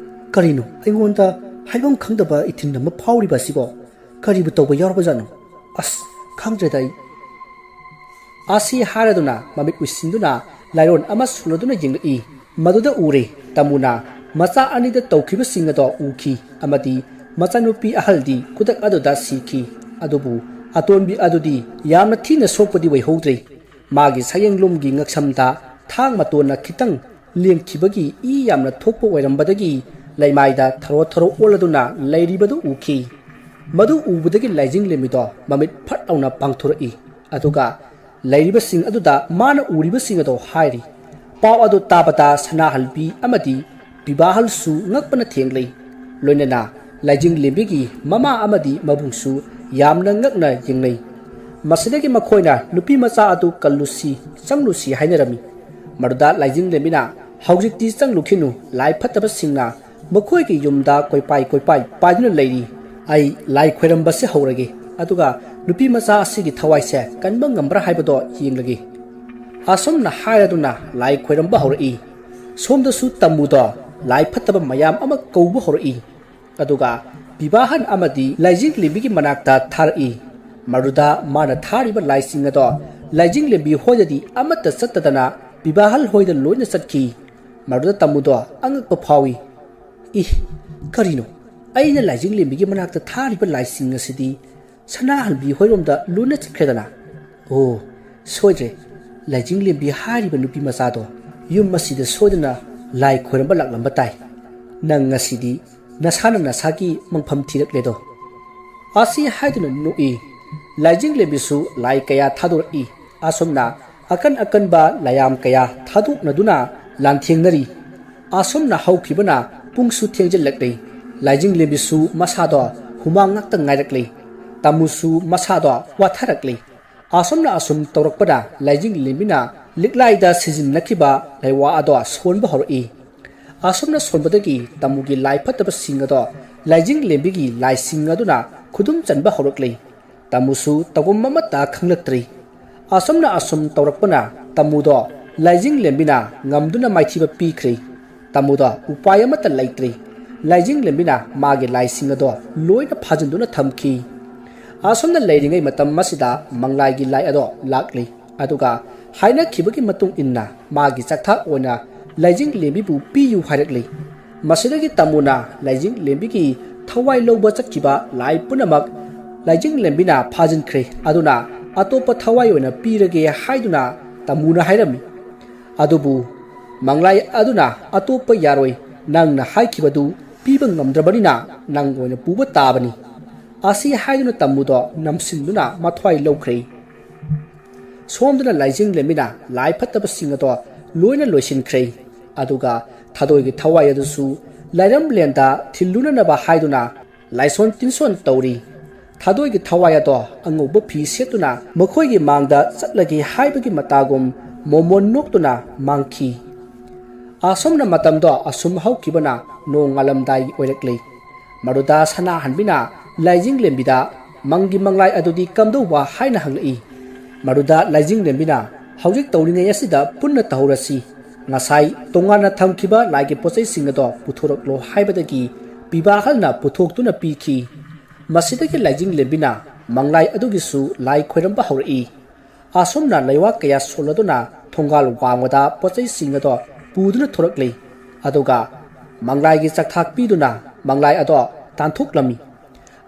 "ꯀꯔꯤꯅꯣ ꯑꯩꯉꯣꯟꯗ ꯍꯥꯏꯐꯝ ꯈꯪꯗꯕ ꯏꯊꯤꯟ ꯑꯃ ꯐꯥꯎꯔꯤꯕ ꯑꯁꯤꯕꯣ? ꯀꯔꯤꯕꯨ ꯇꯧꯕ ꯌꯥꯎꯔꯕꯖꯥꯠꯅꯣ? ꯑꯁ, ꯈꯪꯗ꯭ꯔꯦꯗ ꯑꯩ"꯫ ꯑꯁꯤ ꯍꯥꯏꯔꯗꯨꯅ ꯃꯃꯤꯠ ꯎꯏꯁꯤꯟꯗꯨꯅ ꯂꯥꯏꯔꯣꯟ ꯑꯃ ꯁꯨꯂꯗꯨꯅ ꯌꯦꯡꯂꯛꯏ꯫ ꯃꯗꯨꯗ ꯎꯔꯦ, ꯇꯥꯃꯨꯅ ꯃꯆꯥ ꯑꯅꯤꯗ ꯇꯧꯈꯤꯕꯁꯤꯡ ꯑꯗꯣ ꯎꯈꯤ ꯑꯃꯗꯤ ꯃꯆꯥꯅꯨꯄꯤ ꯑꯍꯜꯗꯤ ꯈꯨꯗꯛ ꯑꯗꯨꯗ ꯁꯤꯈꯤ꯫ ꯑꯗꯨꯕꯨ ꯑꯇꯣꯟꯕꯤ ꯑꯗꯨꯗꯤ ꯌꯥꯝꯅ ꯊꯤꯅ ꯁꯣꯛꯄꯗꯤ ꯑꯣꯏꯍꯧꯗ꯭ꯔꯦ꯫ ꯃꯥꯒꯤ ꯁꯌꯦꯡꯂꯣꯝꯒꯤ ꯉꯛꯁꯝꯗ ꯊꯥꯡ ꯃꯇꯣꯟꯅ ꯈꯤꯇꯪ ꯂꯦꯡꯈꯤꯕꯒꯤ ꯏ ꯌꯥꯝꯅ ꯊꯣꯛꯄ ꯑꯣꯏꯔꯝꯕꯗꯒꯤ ꯂꯩꯃꯥꯏꯗ ꯊꯔꯣ ꯊꯔꯣ ꯑꯣꯜꯂꯗꯨꯅ ꯂꯩꯔꯤꯕꯗꯨ ꯎꯈꯤ꯫ ꯃꯗꯨ ꯎꯕꯗꯒꯤ ꯂꯥꯏꯖꯤꯡ ꯂꯦꯝꯕꯤꯗꯣ ꯃꯃꯤꯠ ꯐꯠ ꯂꯥꯎꯅ ꯄꯥꯡꯊꯣꯔꯛꯏ꯫ ꯑꯗꯨꯒ ꯂꯩꯔꯤꯕꯁꯤꯡ ꯑꯗꯨꯗ ꯃꯥꯅ ꯎꯔꯤꯕꯁꯤꯡ ꯑꯗꯣ ꯍꯥꯏꯔꯤ꯫ ꯄꯥꯎ ꯑꯗꯨ ꯇꯥꯕꯗ ꯁꯅꯥꯍꯜꯕꯤ ꯑꯃꯗꯤ ꯄꯤꯕꯥꯍꯜꯁꯨ ꯉꯛꯄꯅ ꯊꯦꯡꯂꯩ꯫ ꯂꯣꯏꯅꯅ ꯂꯥꯏꯖꯤꯡ ꯂꯦꯝꯕꯤꯒꯤ ꯃꯃꯥ ꯑꯃꯗꯤ ꯃꯕꯨꯡꯁꯨ ꯌꯥꯝꯅ ꯉꯛꯅ ꯌꯦꯡꯅꯩ꯫ ꯃꯁꯤꯗꯒꯤ ꯃꯈꯣꯏꯅ ꯅꯨꯄꯤ ꯃꯆꯥ ꯑꯗꯨ ꯀꯜꯂꯨꯁꯤ, ꯆꯪꯂꯨꯁꯤ ꯍꯥꯏꯅꯔꯝꯃꯤ꯫ ꯃꯗꯨꯗ ꯂꯥꯏꯖꯤꯡ ꯂꯦꯝꯕꯤꯅ, "ꯍꯧꯖꯤꯛꯇꯤ ꯆꯪꯂꯨꯈꯤꯅꯨ, ꯂꯥꯏ ꯐꯠꯇꯕꯁꯤꯡꯅ ꯃꯈꯣꯏꯒꯤ ꯌꯨꯝꯗ ꯀꯣꯏꯄꯥꯏ ꯀꯣꯏꯄꯥꯏ ꯄꯥꯏꯗꯨꯅ ꯂꯩꯔꯤ꯫ ꯑꯩ ꯂꯥꯏ ꯈꯣꯏꯔꯝꯕꯁꯦ ꯍꯧꯔꯒꯦ, ꯑꯗꯨꯒ ꯅꯨꯄꯤ ꯃꯆꯥ ꯑꯁꯤꯒꯤ ꯊꯋꯥꯏꯁꯦ ꯀꯟꯕ ꯉꯝꯕ꯭ꯔꯥ ꯍꯥꯏꯕꯗꯣ ꯌꯦꯡꯂꯒꯦ"꯫ ꯑꯁꯨꯝꯅ ꯍꯥꯏꯔꯗꯨꯅ ꯂꯥꯏ ꯈꯣꯏꯔꯝꯕ ꯍꯧꯔꯛꯏ꯫ ꯁꯣꯝꯗꯁꯨ ꯇꯝꯃꯨꯗꯣ ꯂꯥꯏ ꯐꯠꯇꯕ ꯃꯌꯥꯝ ꯑꯃ ꯀꯧꯕ ꯍꯧꯔꯛꯏ꯫ ꯑꯗꯨꯒ ꯕꯤꯕꯥꯍꯟ ꯑꯃꯗꯤ ꯂꯥꯏꯖꯤꯡ ꯂꯦꯝꯕꯤꯒꯤ ꯃꯅꯥꯛꯇ ꯊꯥꯔꯛꯏ꯫ ꯃꯗꯨꯗ ꯃꯥꯅ ꯊꯥꯔꯤꯕ ꯂꯥꯏꯁꯤꯡ ꯑꯗꯣ ꯂꯥꯏꯖꯤꯡ ꯂꯦꯝꯕꯤ ꯍꯣꯏꯗꯗꯤ ꯑꯃꯠꯇ ꯆꯠꯇꯗꯅ ꯕꯤꯕꯥꯍꯜ ꯍꯣꯏꯗ ꯂꯣꯏꯅ ꯆꯠꯈꯤ꯫ ꯃꯗꯨꯗ ꯇꯝꯃꯨꯗꯣ ꯑꯉꯛꯄ ꯐꯥꯎꯏ꯫ "ꯏ, ꯀꯔꯤꯅꯣ? ꯑꯩꯅ ꯂꯥꯏꯖꯤꯡ ꯂꯦꯝꯕꯤꯒꯤ ꯃꯅꯥꯛꯇ ꯊꯥꯔꯤꯕ ꯂꯥꯏꯁꯤꯡ ꯑꯁꯤꯗꯤ ꯁꯅꯥꯍꯟꯕꯤ ꯍꯣꯏꯔꯣꯝꯗ ꯂꯣꯏꯅ ꯆꯠꯈ꯭ꯔꯦꯗꯅ꯫ ꯑꯣ, ꯁꯣꯏꯗ꯭ꯔꯦ, ꯂꯥꯏꯖꯤꯡ ꯂꯦꯝꯕꯤ ꯍꯥꯏꯔꯤꯕ ꯅꯨꯄꯤ ꯃꯆꯥꯗꯣ ꯌꯨꯝ ꯑꯁꯤꯗ ꯁꯣꯏꯗꯅ ꯂꯥꯏ ꯈꯣꯏꯔꯝꯕ ꯂꯥꯛꯂꯝꯕ ꯇꯥꯏ꯫ ꯅꯪ ꯉꯁꯤꯗꯤ ꯅꯁꯥꯅ ꯅꯁꯥꯒꯤ ꯃꯪꯐꯝ ꯊꯤꯔꯛꯂꯦꯗꯣ"꯫ ꯑꯁꯤ ꯍꯥꯏꯗꯨꯅ ꯅꯣꯛꯏ꯫ ꯂꯥꯏꯖꯤꯡ ꯂꯦꯝꯕꯤꯁꯨ ꯂꯥꯏ ꯀꯌꯥ ꯊꯥꯗꯣꯔꯛꯏ꯫ ꯑꯁꯨꯝꯅ ꯑꯀꯟ ꯑꯀꯟꯕ ꯂꯥꯏꯌꯥꯝ ꯀꯌꯥ ꯊꯥꯗꯣꯛꯅꯗꯨꯅ ꯂꯥꯟꯊꯦꯡꯅꯔꯤ꯫ ꯑꯁꯨꯝꯅ ꯍꯧꯈꯤꯕꯅ ꯄꯨꯡꯁꯨ ꯊꯦꯡꯖꯤꯜꯂꯛꯂꯤ꯫ ꯂꯥꯏꯖꯤꯡ ꯂꯦꯝꯕꯤꯁꯨ ꯃꯁꯥꯗꯣ ꯍꯨꯃꯥꯡ ꯉꯥꯛꯇ ꯉꯥꯏꯔꯛꯂꯤ꯫ ꯇꯥꯃꯨꯁꯨ ꯃꯁꯥꯗꯣ ꯋꯥꯊꯔꯛꯂꯤ꯫ ꯑꯁꯨꯝꯅ ꯑꯁꯨꯝ ꯇꯧꯔꯛꯄꯗ ꯂꯥꯏꯖꯤꯡ ꯂꯦꯝꯕꯤꯅ ꯂꯤꯛꯂꯥꯏꯗ ꯁꯤꯖꯤꯟꯅꯈꯤꯕ ꯂꯩꯋꯥ ꯑꯗꯣ ꯁꯣꯟꯕ ꯍꯧꯔꯛꯏ꯫ ꯑꯁꯨꯝꯅ ꯁꯣꯟꯕꯗꯒꯤ ꯇꯥꯃꯨꯒꯤ ꯂꯥꯏ ꯐꯠꯇꯕꯁꯤꯡ ꯑꯗꯣ ꯂꯥꯏꯖꯤꯡ ꯂꯦꯝꯕꯤꯒꯤ ꯂꯥꯏꯁꯤꯡ ꯑꯗꯨꯅ ꯈꯨꯗꯨꯝ ꯆꯟꯕ ꯍꯧꯔꯛꯂꯤ꯫ ꯇꯥꯃꯨꯁꯨ ꯇꯧꯐꯝ ꯑꯃꯠꯇ ꯈꯪꯂꯛꯇ꯭ꯔꯤ꯫ ꯑꯁꯨꯝꯅ ꯑꯁꯨꯝ ꯇꯧꯔꯛꯄꯅ ꯇꯥꯃꯨꯗꯣ ꯂꯥꯏꯖꯤꯡ ꯂꯦꯝꯕꯤꯅ ꯉꯝꯗꯨꯅ ꯃꯥꯏꯊꯤꯕ ꯄꯤꯈ꯭ꯔꯦ꯫ ꯇꯥꯃꯨꯗꯣ ꯎꯄꯥꯏ ꯑꯃꯠꯇ ꯂꯩꯇ꯭ꯔꯦ꯫ ꯂꯥꯏꯖꯤꯡ ꯂꯦꯝꯕꯤꯅ ꯃꯥꯒꯤ ꯂꯥꯏꯁꯤꯡ ꯑꯗꯣ ꯂꯣꯏꯅ ꯐꯥꯖꯤꯟꯗꯨꯅ ꯊꯝꯈꯤ꯫ ꯑꯁꯨꯝꯅ ꯂꯩꯔꯤꯉꯩ ꯃꯇꯝ ꯑꯁꯤꯗ ꯃꯪꯂꯥꯏꯒꯤ ꯂꯥꯏ ꯑꯗꯣ ꯂꯥꯛꯂꯤ꯫ ꯑꯗꯨꯒ ꯍꯥꯏꯅꯈꯤꯕꯒꯤ ꯃꯇꯨꯡ ꯏꯟꯅ ꯃꯥꯒꯤ ꯆꯥꯛꯊꯥꯛ ꯑꯣꯏꯅ ꯂꯥꯏꯖꯤꯡ ꯂꯦꯝꯕꯤꯕꯨ ꯄꯤꯌꯨ ꯍꯥꯏꯔꯛꯂꯤ꯫ ꯃꯁꯤꯗꯒꯤ ꯇꯝꯃꯨꯅ ꯂꯥꯏꯖꯤꯡ ꯂꯦꯝꯕꯤꯒꯤ ꯊꯋꯥꯏ ꯂꯧꯕ ꯆꯠꯈꯤꯕ ꯂꯥꯏ ꯄꯨꯝꯅꯃꯛ ꯂꯥꯏꯖꯤꯡ ꯂꯦꯝꯕꯤꯅ ꯐꯥꯖꯤꯟꯈ꯭ꯔꯦ꯫ ꯑꯗꯨꯅ ꯑꯇꯣꯞꯄ ꯊꯋꯥꯏ ꯑꯣꯏꯅ ꯄꯤꯔꯒꯦ ꯍꯥꯏꯗꯨꯅ ꯇꯝꯃꯨꯅ ꯍꯥꯏꯔꯝꯃꯤ꯫ ꯑꯗꯨꯕꯨ ꯃꯪꯂꯥꯏ ꯑꯗꯨꯅ ꯑꯇꯣꯞꯄ ꯌꯥꯔꯣꯏ, ꯅꯪꯅ ꯍꯥꯏꯈꯤꯕꯗꯨ ꯄꯤꯕ ꯉꯝꯗ꯭ꯔꯕꯅꯤꯅ ꯅꯪ ꯑꯣꯏꯅ ꯄꯨꯕ ꯇꯥꯕꯅꯤ꯫ ꯑꯁꯤ ꯍꯥꯏꯗꯨꯅ ꯇꯝꯃꯨꯗꯣ ꯅꯝꯁꯤꯟꯗꯨꯅ ꯃꯊ꯭ꯋꯥꯏ ꯂꯧꯈ꯭ꯔꯦ꯫ ꯁꯣꯝꯗꯅ ꯂꯥꯏꯖꯤꯡ ꯂꯦꯝꯕꯤꯅ ꯂꯥꯏ ꯐꯠꯇꯕꯁꯤꯡ ꯑꯗꯣ ꯂꯣꯏꯅ ꯂꯣꯏꯁꯤꯟꯈ꯭ꯔꯦ꯫ ꯑꯗꯨꯒ ꯊꯥꯗꯣꯏꯒꯤ ꯊꯋꯥꯏ ꯑꯗꯨꯁꯨ ꯂꯥꯏꯔꯝꯂꯦꯟꯗ ꯊꯤꯜꯂꯨꯅꯅꯕ ꯍꯥꯏꯗꯨꯅ ꯂꯥꯏꯁꯣꯟ ꯇꯤꯟꯁꯣꯟ ꯇꯧꯔꯤ꯫ ꯊꯥꯗꯣꯏꯒꯤ ꯊꯋꯥꯏ ꯑꯗꯣ ꯑꯉꯧꯕ ꯐꯤ ꯁꯦꯠꯇꯨꯅ ꯃꯈꯣꯏꯒꯤ ꯃꯥꯡꯗ ꯆꯠꯂꯒꯦ ꯍꯥꯏꯕꯒꯤ ꯃꯇꯥꯒꯨꯝ ꯃꯣꯃꯣꯟ ꯅꯣꯛꯇꯨꯅ ꯃꯥꯡꯈꯤ꯫ ꯑꯁꯨꯝꯅ ꯃꯇꯝꯗꯣ ꯑꯁꯨꯝ ꯍꯧꯈꯤꯕꯅ ꯅꯣꯡ ꯉꯥꯜꯂꯝꯗꯥꯏ ꯑꯣꯏꯔꯛꯂꯤ꯫ ꯃꯗꯨꯗ ꯁꯅꯥꯍꯟꯕꯤꯅ ꯂꯥꯏꯖꯤꯡ ꯂꯦꯝꯕꯤꯗ, "ꯃꯪꯒꯤ ꯃꯪꯂꯥꯏ ꯑꯗꯨꯗꯤ ꯀꯝꯗꯧꯕ?" ꯍꯥꯏꯅ ꯍꯪꯂꯛꯏ꯫ ꯃꯗꯨꯗ ꯂꯥꯏꯖꯤꯡ ꯂꯦꯝꯕꯤꯅ, "ꯍꯧꯖꯤꯛ ꯇꯧꯔꯤꯉꯩ ꯑꯁꯤꯗ ꯄꯨꯟꯅ ꯇꯧꯍꯧꯔꯁꯤ꯫ ꯉꯁꯥꯏ ꯇꯣꯉꯥꯟꯅ ꯊꯝꯈꯤꯕ ꯂꯥꯏꯒꯤ ꯄꯣꯠꯆꯩꯁꯤꯡ ꯑꯗꯣ ꯄꯨꯊꯣꯔꯛꯂꯣ" ꯍꯥꯏꯕꯗꯒꯤ ꯄꯤꯕꯥꯍꯜꯅ ꯄꯨꯊꯣꯛꯇꯨꯅ ꯄꯤꯈꯤ꯫ ꯃꯁꯤꯗꯒꯤ ꯂꯥꯏꯖꯤꯡ ꯂꯦꯝꯕꯤꯅ ꯃꯪꯂꯥꯏ ꯑꯗꯨꯒꯤꯁꯨ ꯂꯥꯏ ꯈꯣꯏꯔꯝꯕ ꯍꯧꯔꯛꯏ꯫ ꯑꯁꯨꯝꯅ ꯂꯩꯋꯥ ꯀꯌꯥ ꯁꯣꯜꯂꯗꯨꯅ ꯊꯣꯡꯒꯥꯜ ꯋꯥꯡꯃꯗ ꯄꯣꯠꯆꯩꯁꯤꯡ ꯑꯗꯣ ꯄꯨꯗꯨꯅ ꯊꯣꯔꯛꯂꯤ꯫ ꯑꯗꯨꯒ ꯃꯪꯂꯥꯏꯒꯤ ꯆꯥꯛꯊꯥꯛ ꯄꯤꯗꯨꯅ ꯃꯪꯂꯥꯏ ꯑꯗꯣ ꯇꯥꯟꯊꯣꯛꯂꯝꯃꯤ꯫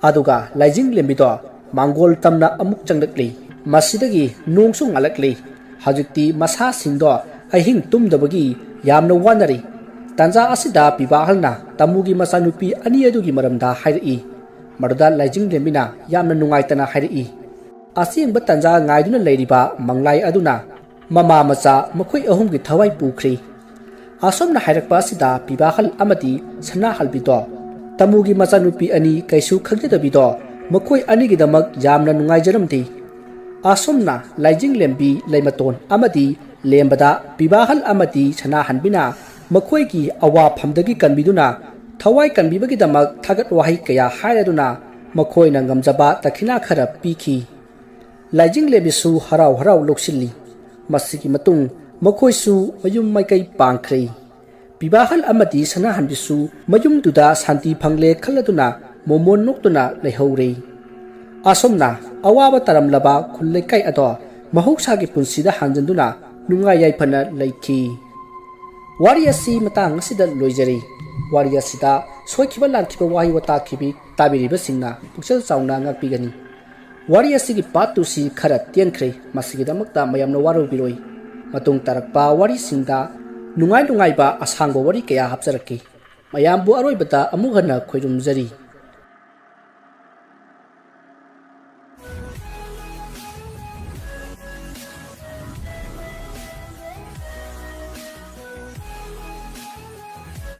ꯑꯗꯨꯒ ꯂꯥꯏꯖꯤꯡ ꯂꯦꯝꯕꯤꯗꯣ ꯃꯥꯡꯒꯣꯜ ꯇꯝꯅ ꯑꯃꯨꯛ ꯆꯪꯂꯛꯂꯤ꯫ ꯃꯁꯤꯗꯒꯤ ꯅꯣꯡꯁꯨ ꯉꯥꯜꯂꯛꯂꯤ꯫ ꯍꯧꯖꯤꯛꯇꯤ ꯃꯁꯥꯁꯤꯡꯗꯣ ꯑꯍꯤꯡ ꯇꯨꯝꯗꯕꯒꯤ ꯌꯥꯝꯅ ꯋꯥꯅꯔꯤ꯫ ꯇꯥꯟꯖꯥ ꯑꯁꯤꯗ ꯄꯤꯕꯥꯍꯜꯅ ꯇꯥꯃꯨꯒꯤ ꯃꯆꯥꯅꯨꯄꯤ ꯑꯅꯤ ꯑꯗꯨꯒꯤ ꯃꯔꯝꯗ ꯍꯥꯏꯔꯛꯏ꯫ ꯃꯗꯨꯗ ꯂꯥꯏꯖꯤꯡ ꯂꯦꯝꯕꯤꯅ ꯌꯥꯝꯅ ꯅꯨꯡꯉꯥꯏꯇꯅ ꯍꯥꯏꯔꯛꯏ, "ꯑꯁꯦꯡꯕ ꯇꯥꯟꯖꯥ ꯉꯥꯏꯗꯨꯅ ꯂꯩꯔꯤꯕ ꯃꯪꯂꯥꯏ ꯑꯗꯨꯅ ꯃꯃꯥ ꯃꯆꯥ ꯃꯈꯣꯏ ꯑꯍꯨꯝꯒꯤ ꯊꯋꯥꯏ ꯄꯨꯈ꯭ꯔꯦ"꯫ ꯑꯁꯨꯝꯅ ꯍꯥꯏꯔꯛꯄ ꯑꯁꯤꯗ ꯄꯤꯕꯥꯍꯜ ꯑꯃꯗꯤ ꯁꯅꯥꯍꯜꯕꯤꯗꯣ ꯇꯥꯃꯨꯒꯤ ꯃꯆꯥꯅꯨꯄꯤ ꯑꯅꯤ ꯀꯩꯁꯨ ꯈꯪꯖꯗꯕꯤꯗꯣ ꯃꯈꯣꯏ ꯑꯅꯤꯒꯤꯗꯃꯛ ꯌꯥꯝꯅ ꯅꯨꯡꯉꯥꯏꯖꯔꯝꯗꯦ꯫ ꯑꯁꯨꯝꯅ ꯂꯥꯏꯖꯤꯡ ꯂꯦꯝꯕꯤ ꯂꯩꯃꯇꯣꯟ ꯑꯃꯗꯤ ꯂꯦꯝꯕꯗ ꯄꯤꯕꯥꯍꯜ ꯑꯃꯗꯤ ꯁꯅꯥꯍꯟꯕꯤꯅ ꯃꯈꯣꯏꯒꯤ ꯑꯋꯥꯐꯝꯗꯒꯤ ꯀꯟꯕꯤꯗꯨꯅ ꯊꯋꯥꯏ ꯀꯟꯕꯤꯕꯒꯤꯗꯃꯛ ꯊꯥꯒꯠ ꯋꯥꯍꯩ ꯀꯌꯥ ꯍꯥꯏꯔꯗꯨꯅ ꯃꯈꯣꯏꯅ ꯉꯝꯖꯕ ꯗꯈꯤꯅꯥ ꯈꯔ ꯄꯤꯈꯤ꯫ ꯂꯥꯏꯖꯤꯡ ꯂꯦꯝꯕꯤꯁꯨ ꯍꯔꯥꯎ ꯍꯔꯥꯎ ꯂꯧꯁꯤꯜꯂꯤ꯫ ꯃꯁꯤꯒꯤ ꯃꯇꯨꯡ ꯃꯈꯣꯏꯁꯨ ꯃꯌꯨꯝ ꯃꯥꯏꯀꯩ ꯄꯥꯡꯈ꯭ꯔꯦ꯫ ꯄꯤꯕꯥꯍꯜ ꯑꯃꯗꯤ ꯁꯅꯥꯍꯟꯕꯤꯁꯨ ꯃꯌꯨꯝꯗꯨꯗ ꯁꯥꯟꯇꯤ ꯐꯪꯂꯦ ꯈꯜꯂꯗꯨꯅ ꯃꯣꯃꯣꯟ ꯅꯣꯛꯇꯨꯅ ꯂꯩꯍꯧꯔꯦ꯫ ꯑꯁꯨꯝꯅ ꯑꯋꯥꯕ ꯇꯥꯔꯝꯂꯕ ꯈꯨꯜ ꯂꯩꯀꯥꯏ ꯑꯗꯣ ꯃꯍꯧꯁꯥꯒꯤ ꯄꯨꯟꯁꯤꯗ ꯍꯟꯖꯤꯟꯗꯨꯅ ꯅꯨꯡꯉꯥꯏ ꯌꯥꯏꯐꯅ ꯂꯩꯈꯤ꯫ ꯋꯥꯔꯤ ꯑꯁꯤ ꯃꯇꯥꯡ ꯑꯁꯤꯗ ꯂꯣꯏꯖꯔꯦ꯫ ꯋꯥꯔꯤ ꯑꯁꯤꯗ ꯁꯣꯏꯈꯤꯕ ꯂꯥꯟꯈꯤꯕ ꯋꯥꯍꯩ ꯋꯥꯇꯥ ꯈꯤꯕꯤ ꯇꯥꯕꯤꯔꯤꯕꯁꯤꯡꯅ ꯄꯨꯛꯆꯦꯜ ꯆꯥꯎꯅ ꯉꯥꯛꯄꯤꯒꯅꯤ꯫ ꯋꯥꯔꯤ ꯑꯁꯤꯒꯤ part two ꯁꯤ ꯈꯔ ꯇꯦꯟꯈ꯭ꯔꯦ, ꯃꯁꯤꯒꯤꯗꯃꯛꯇ ꯃꯌꯥꯝꯅ ꯋꯥꯔꯧꯕꯤꯔꯣꯏ꯫ ꯃꯇꯨꯡ ꯇꯥꯔꯛꯄ ꯋꯥꯔꯤꯁꯤꯡꯗ ꯅꯨꯡꯉꯥꯏ ꯅꯨꯡꯉꯥꯏꯕ ꯑꯁꯥꯡꯕ ꯋꯥꯔꯤ ꯀꯌꯥ ꯍꯥꯞꯆꯔꯛꯀꯦ꯫ ꯃꯌꯥꯝꯕꯨ ꯑꯔꯣꯏꯕꯗ ꯑꯃꯨꯛ ꯍꯟꯅ ꯈꯣꯏꯔꯨꯝꯖꯔꯤ꯫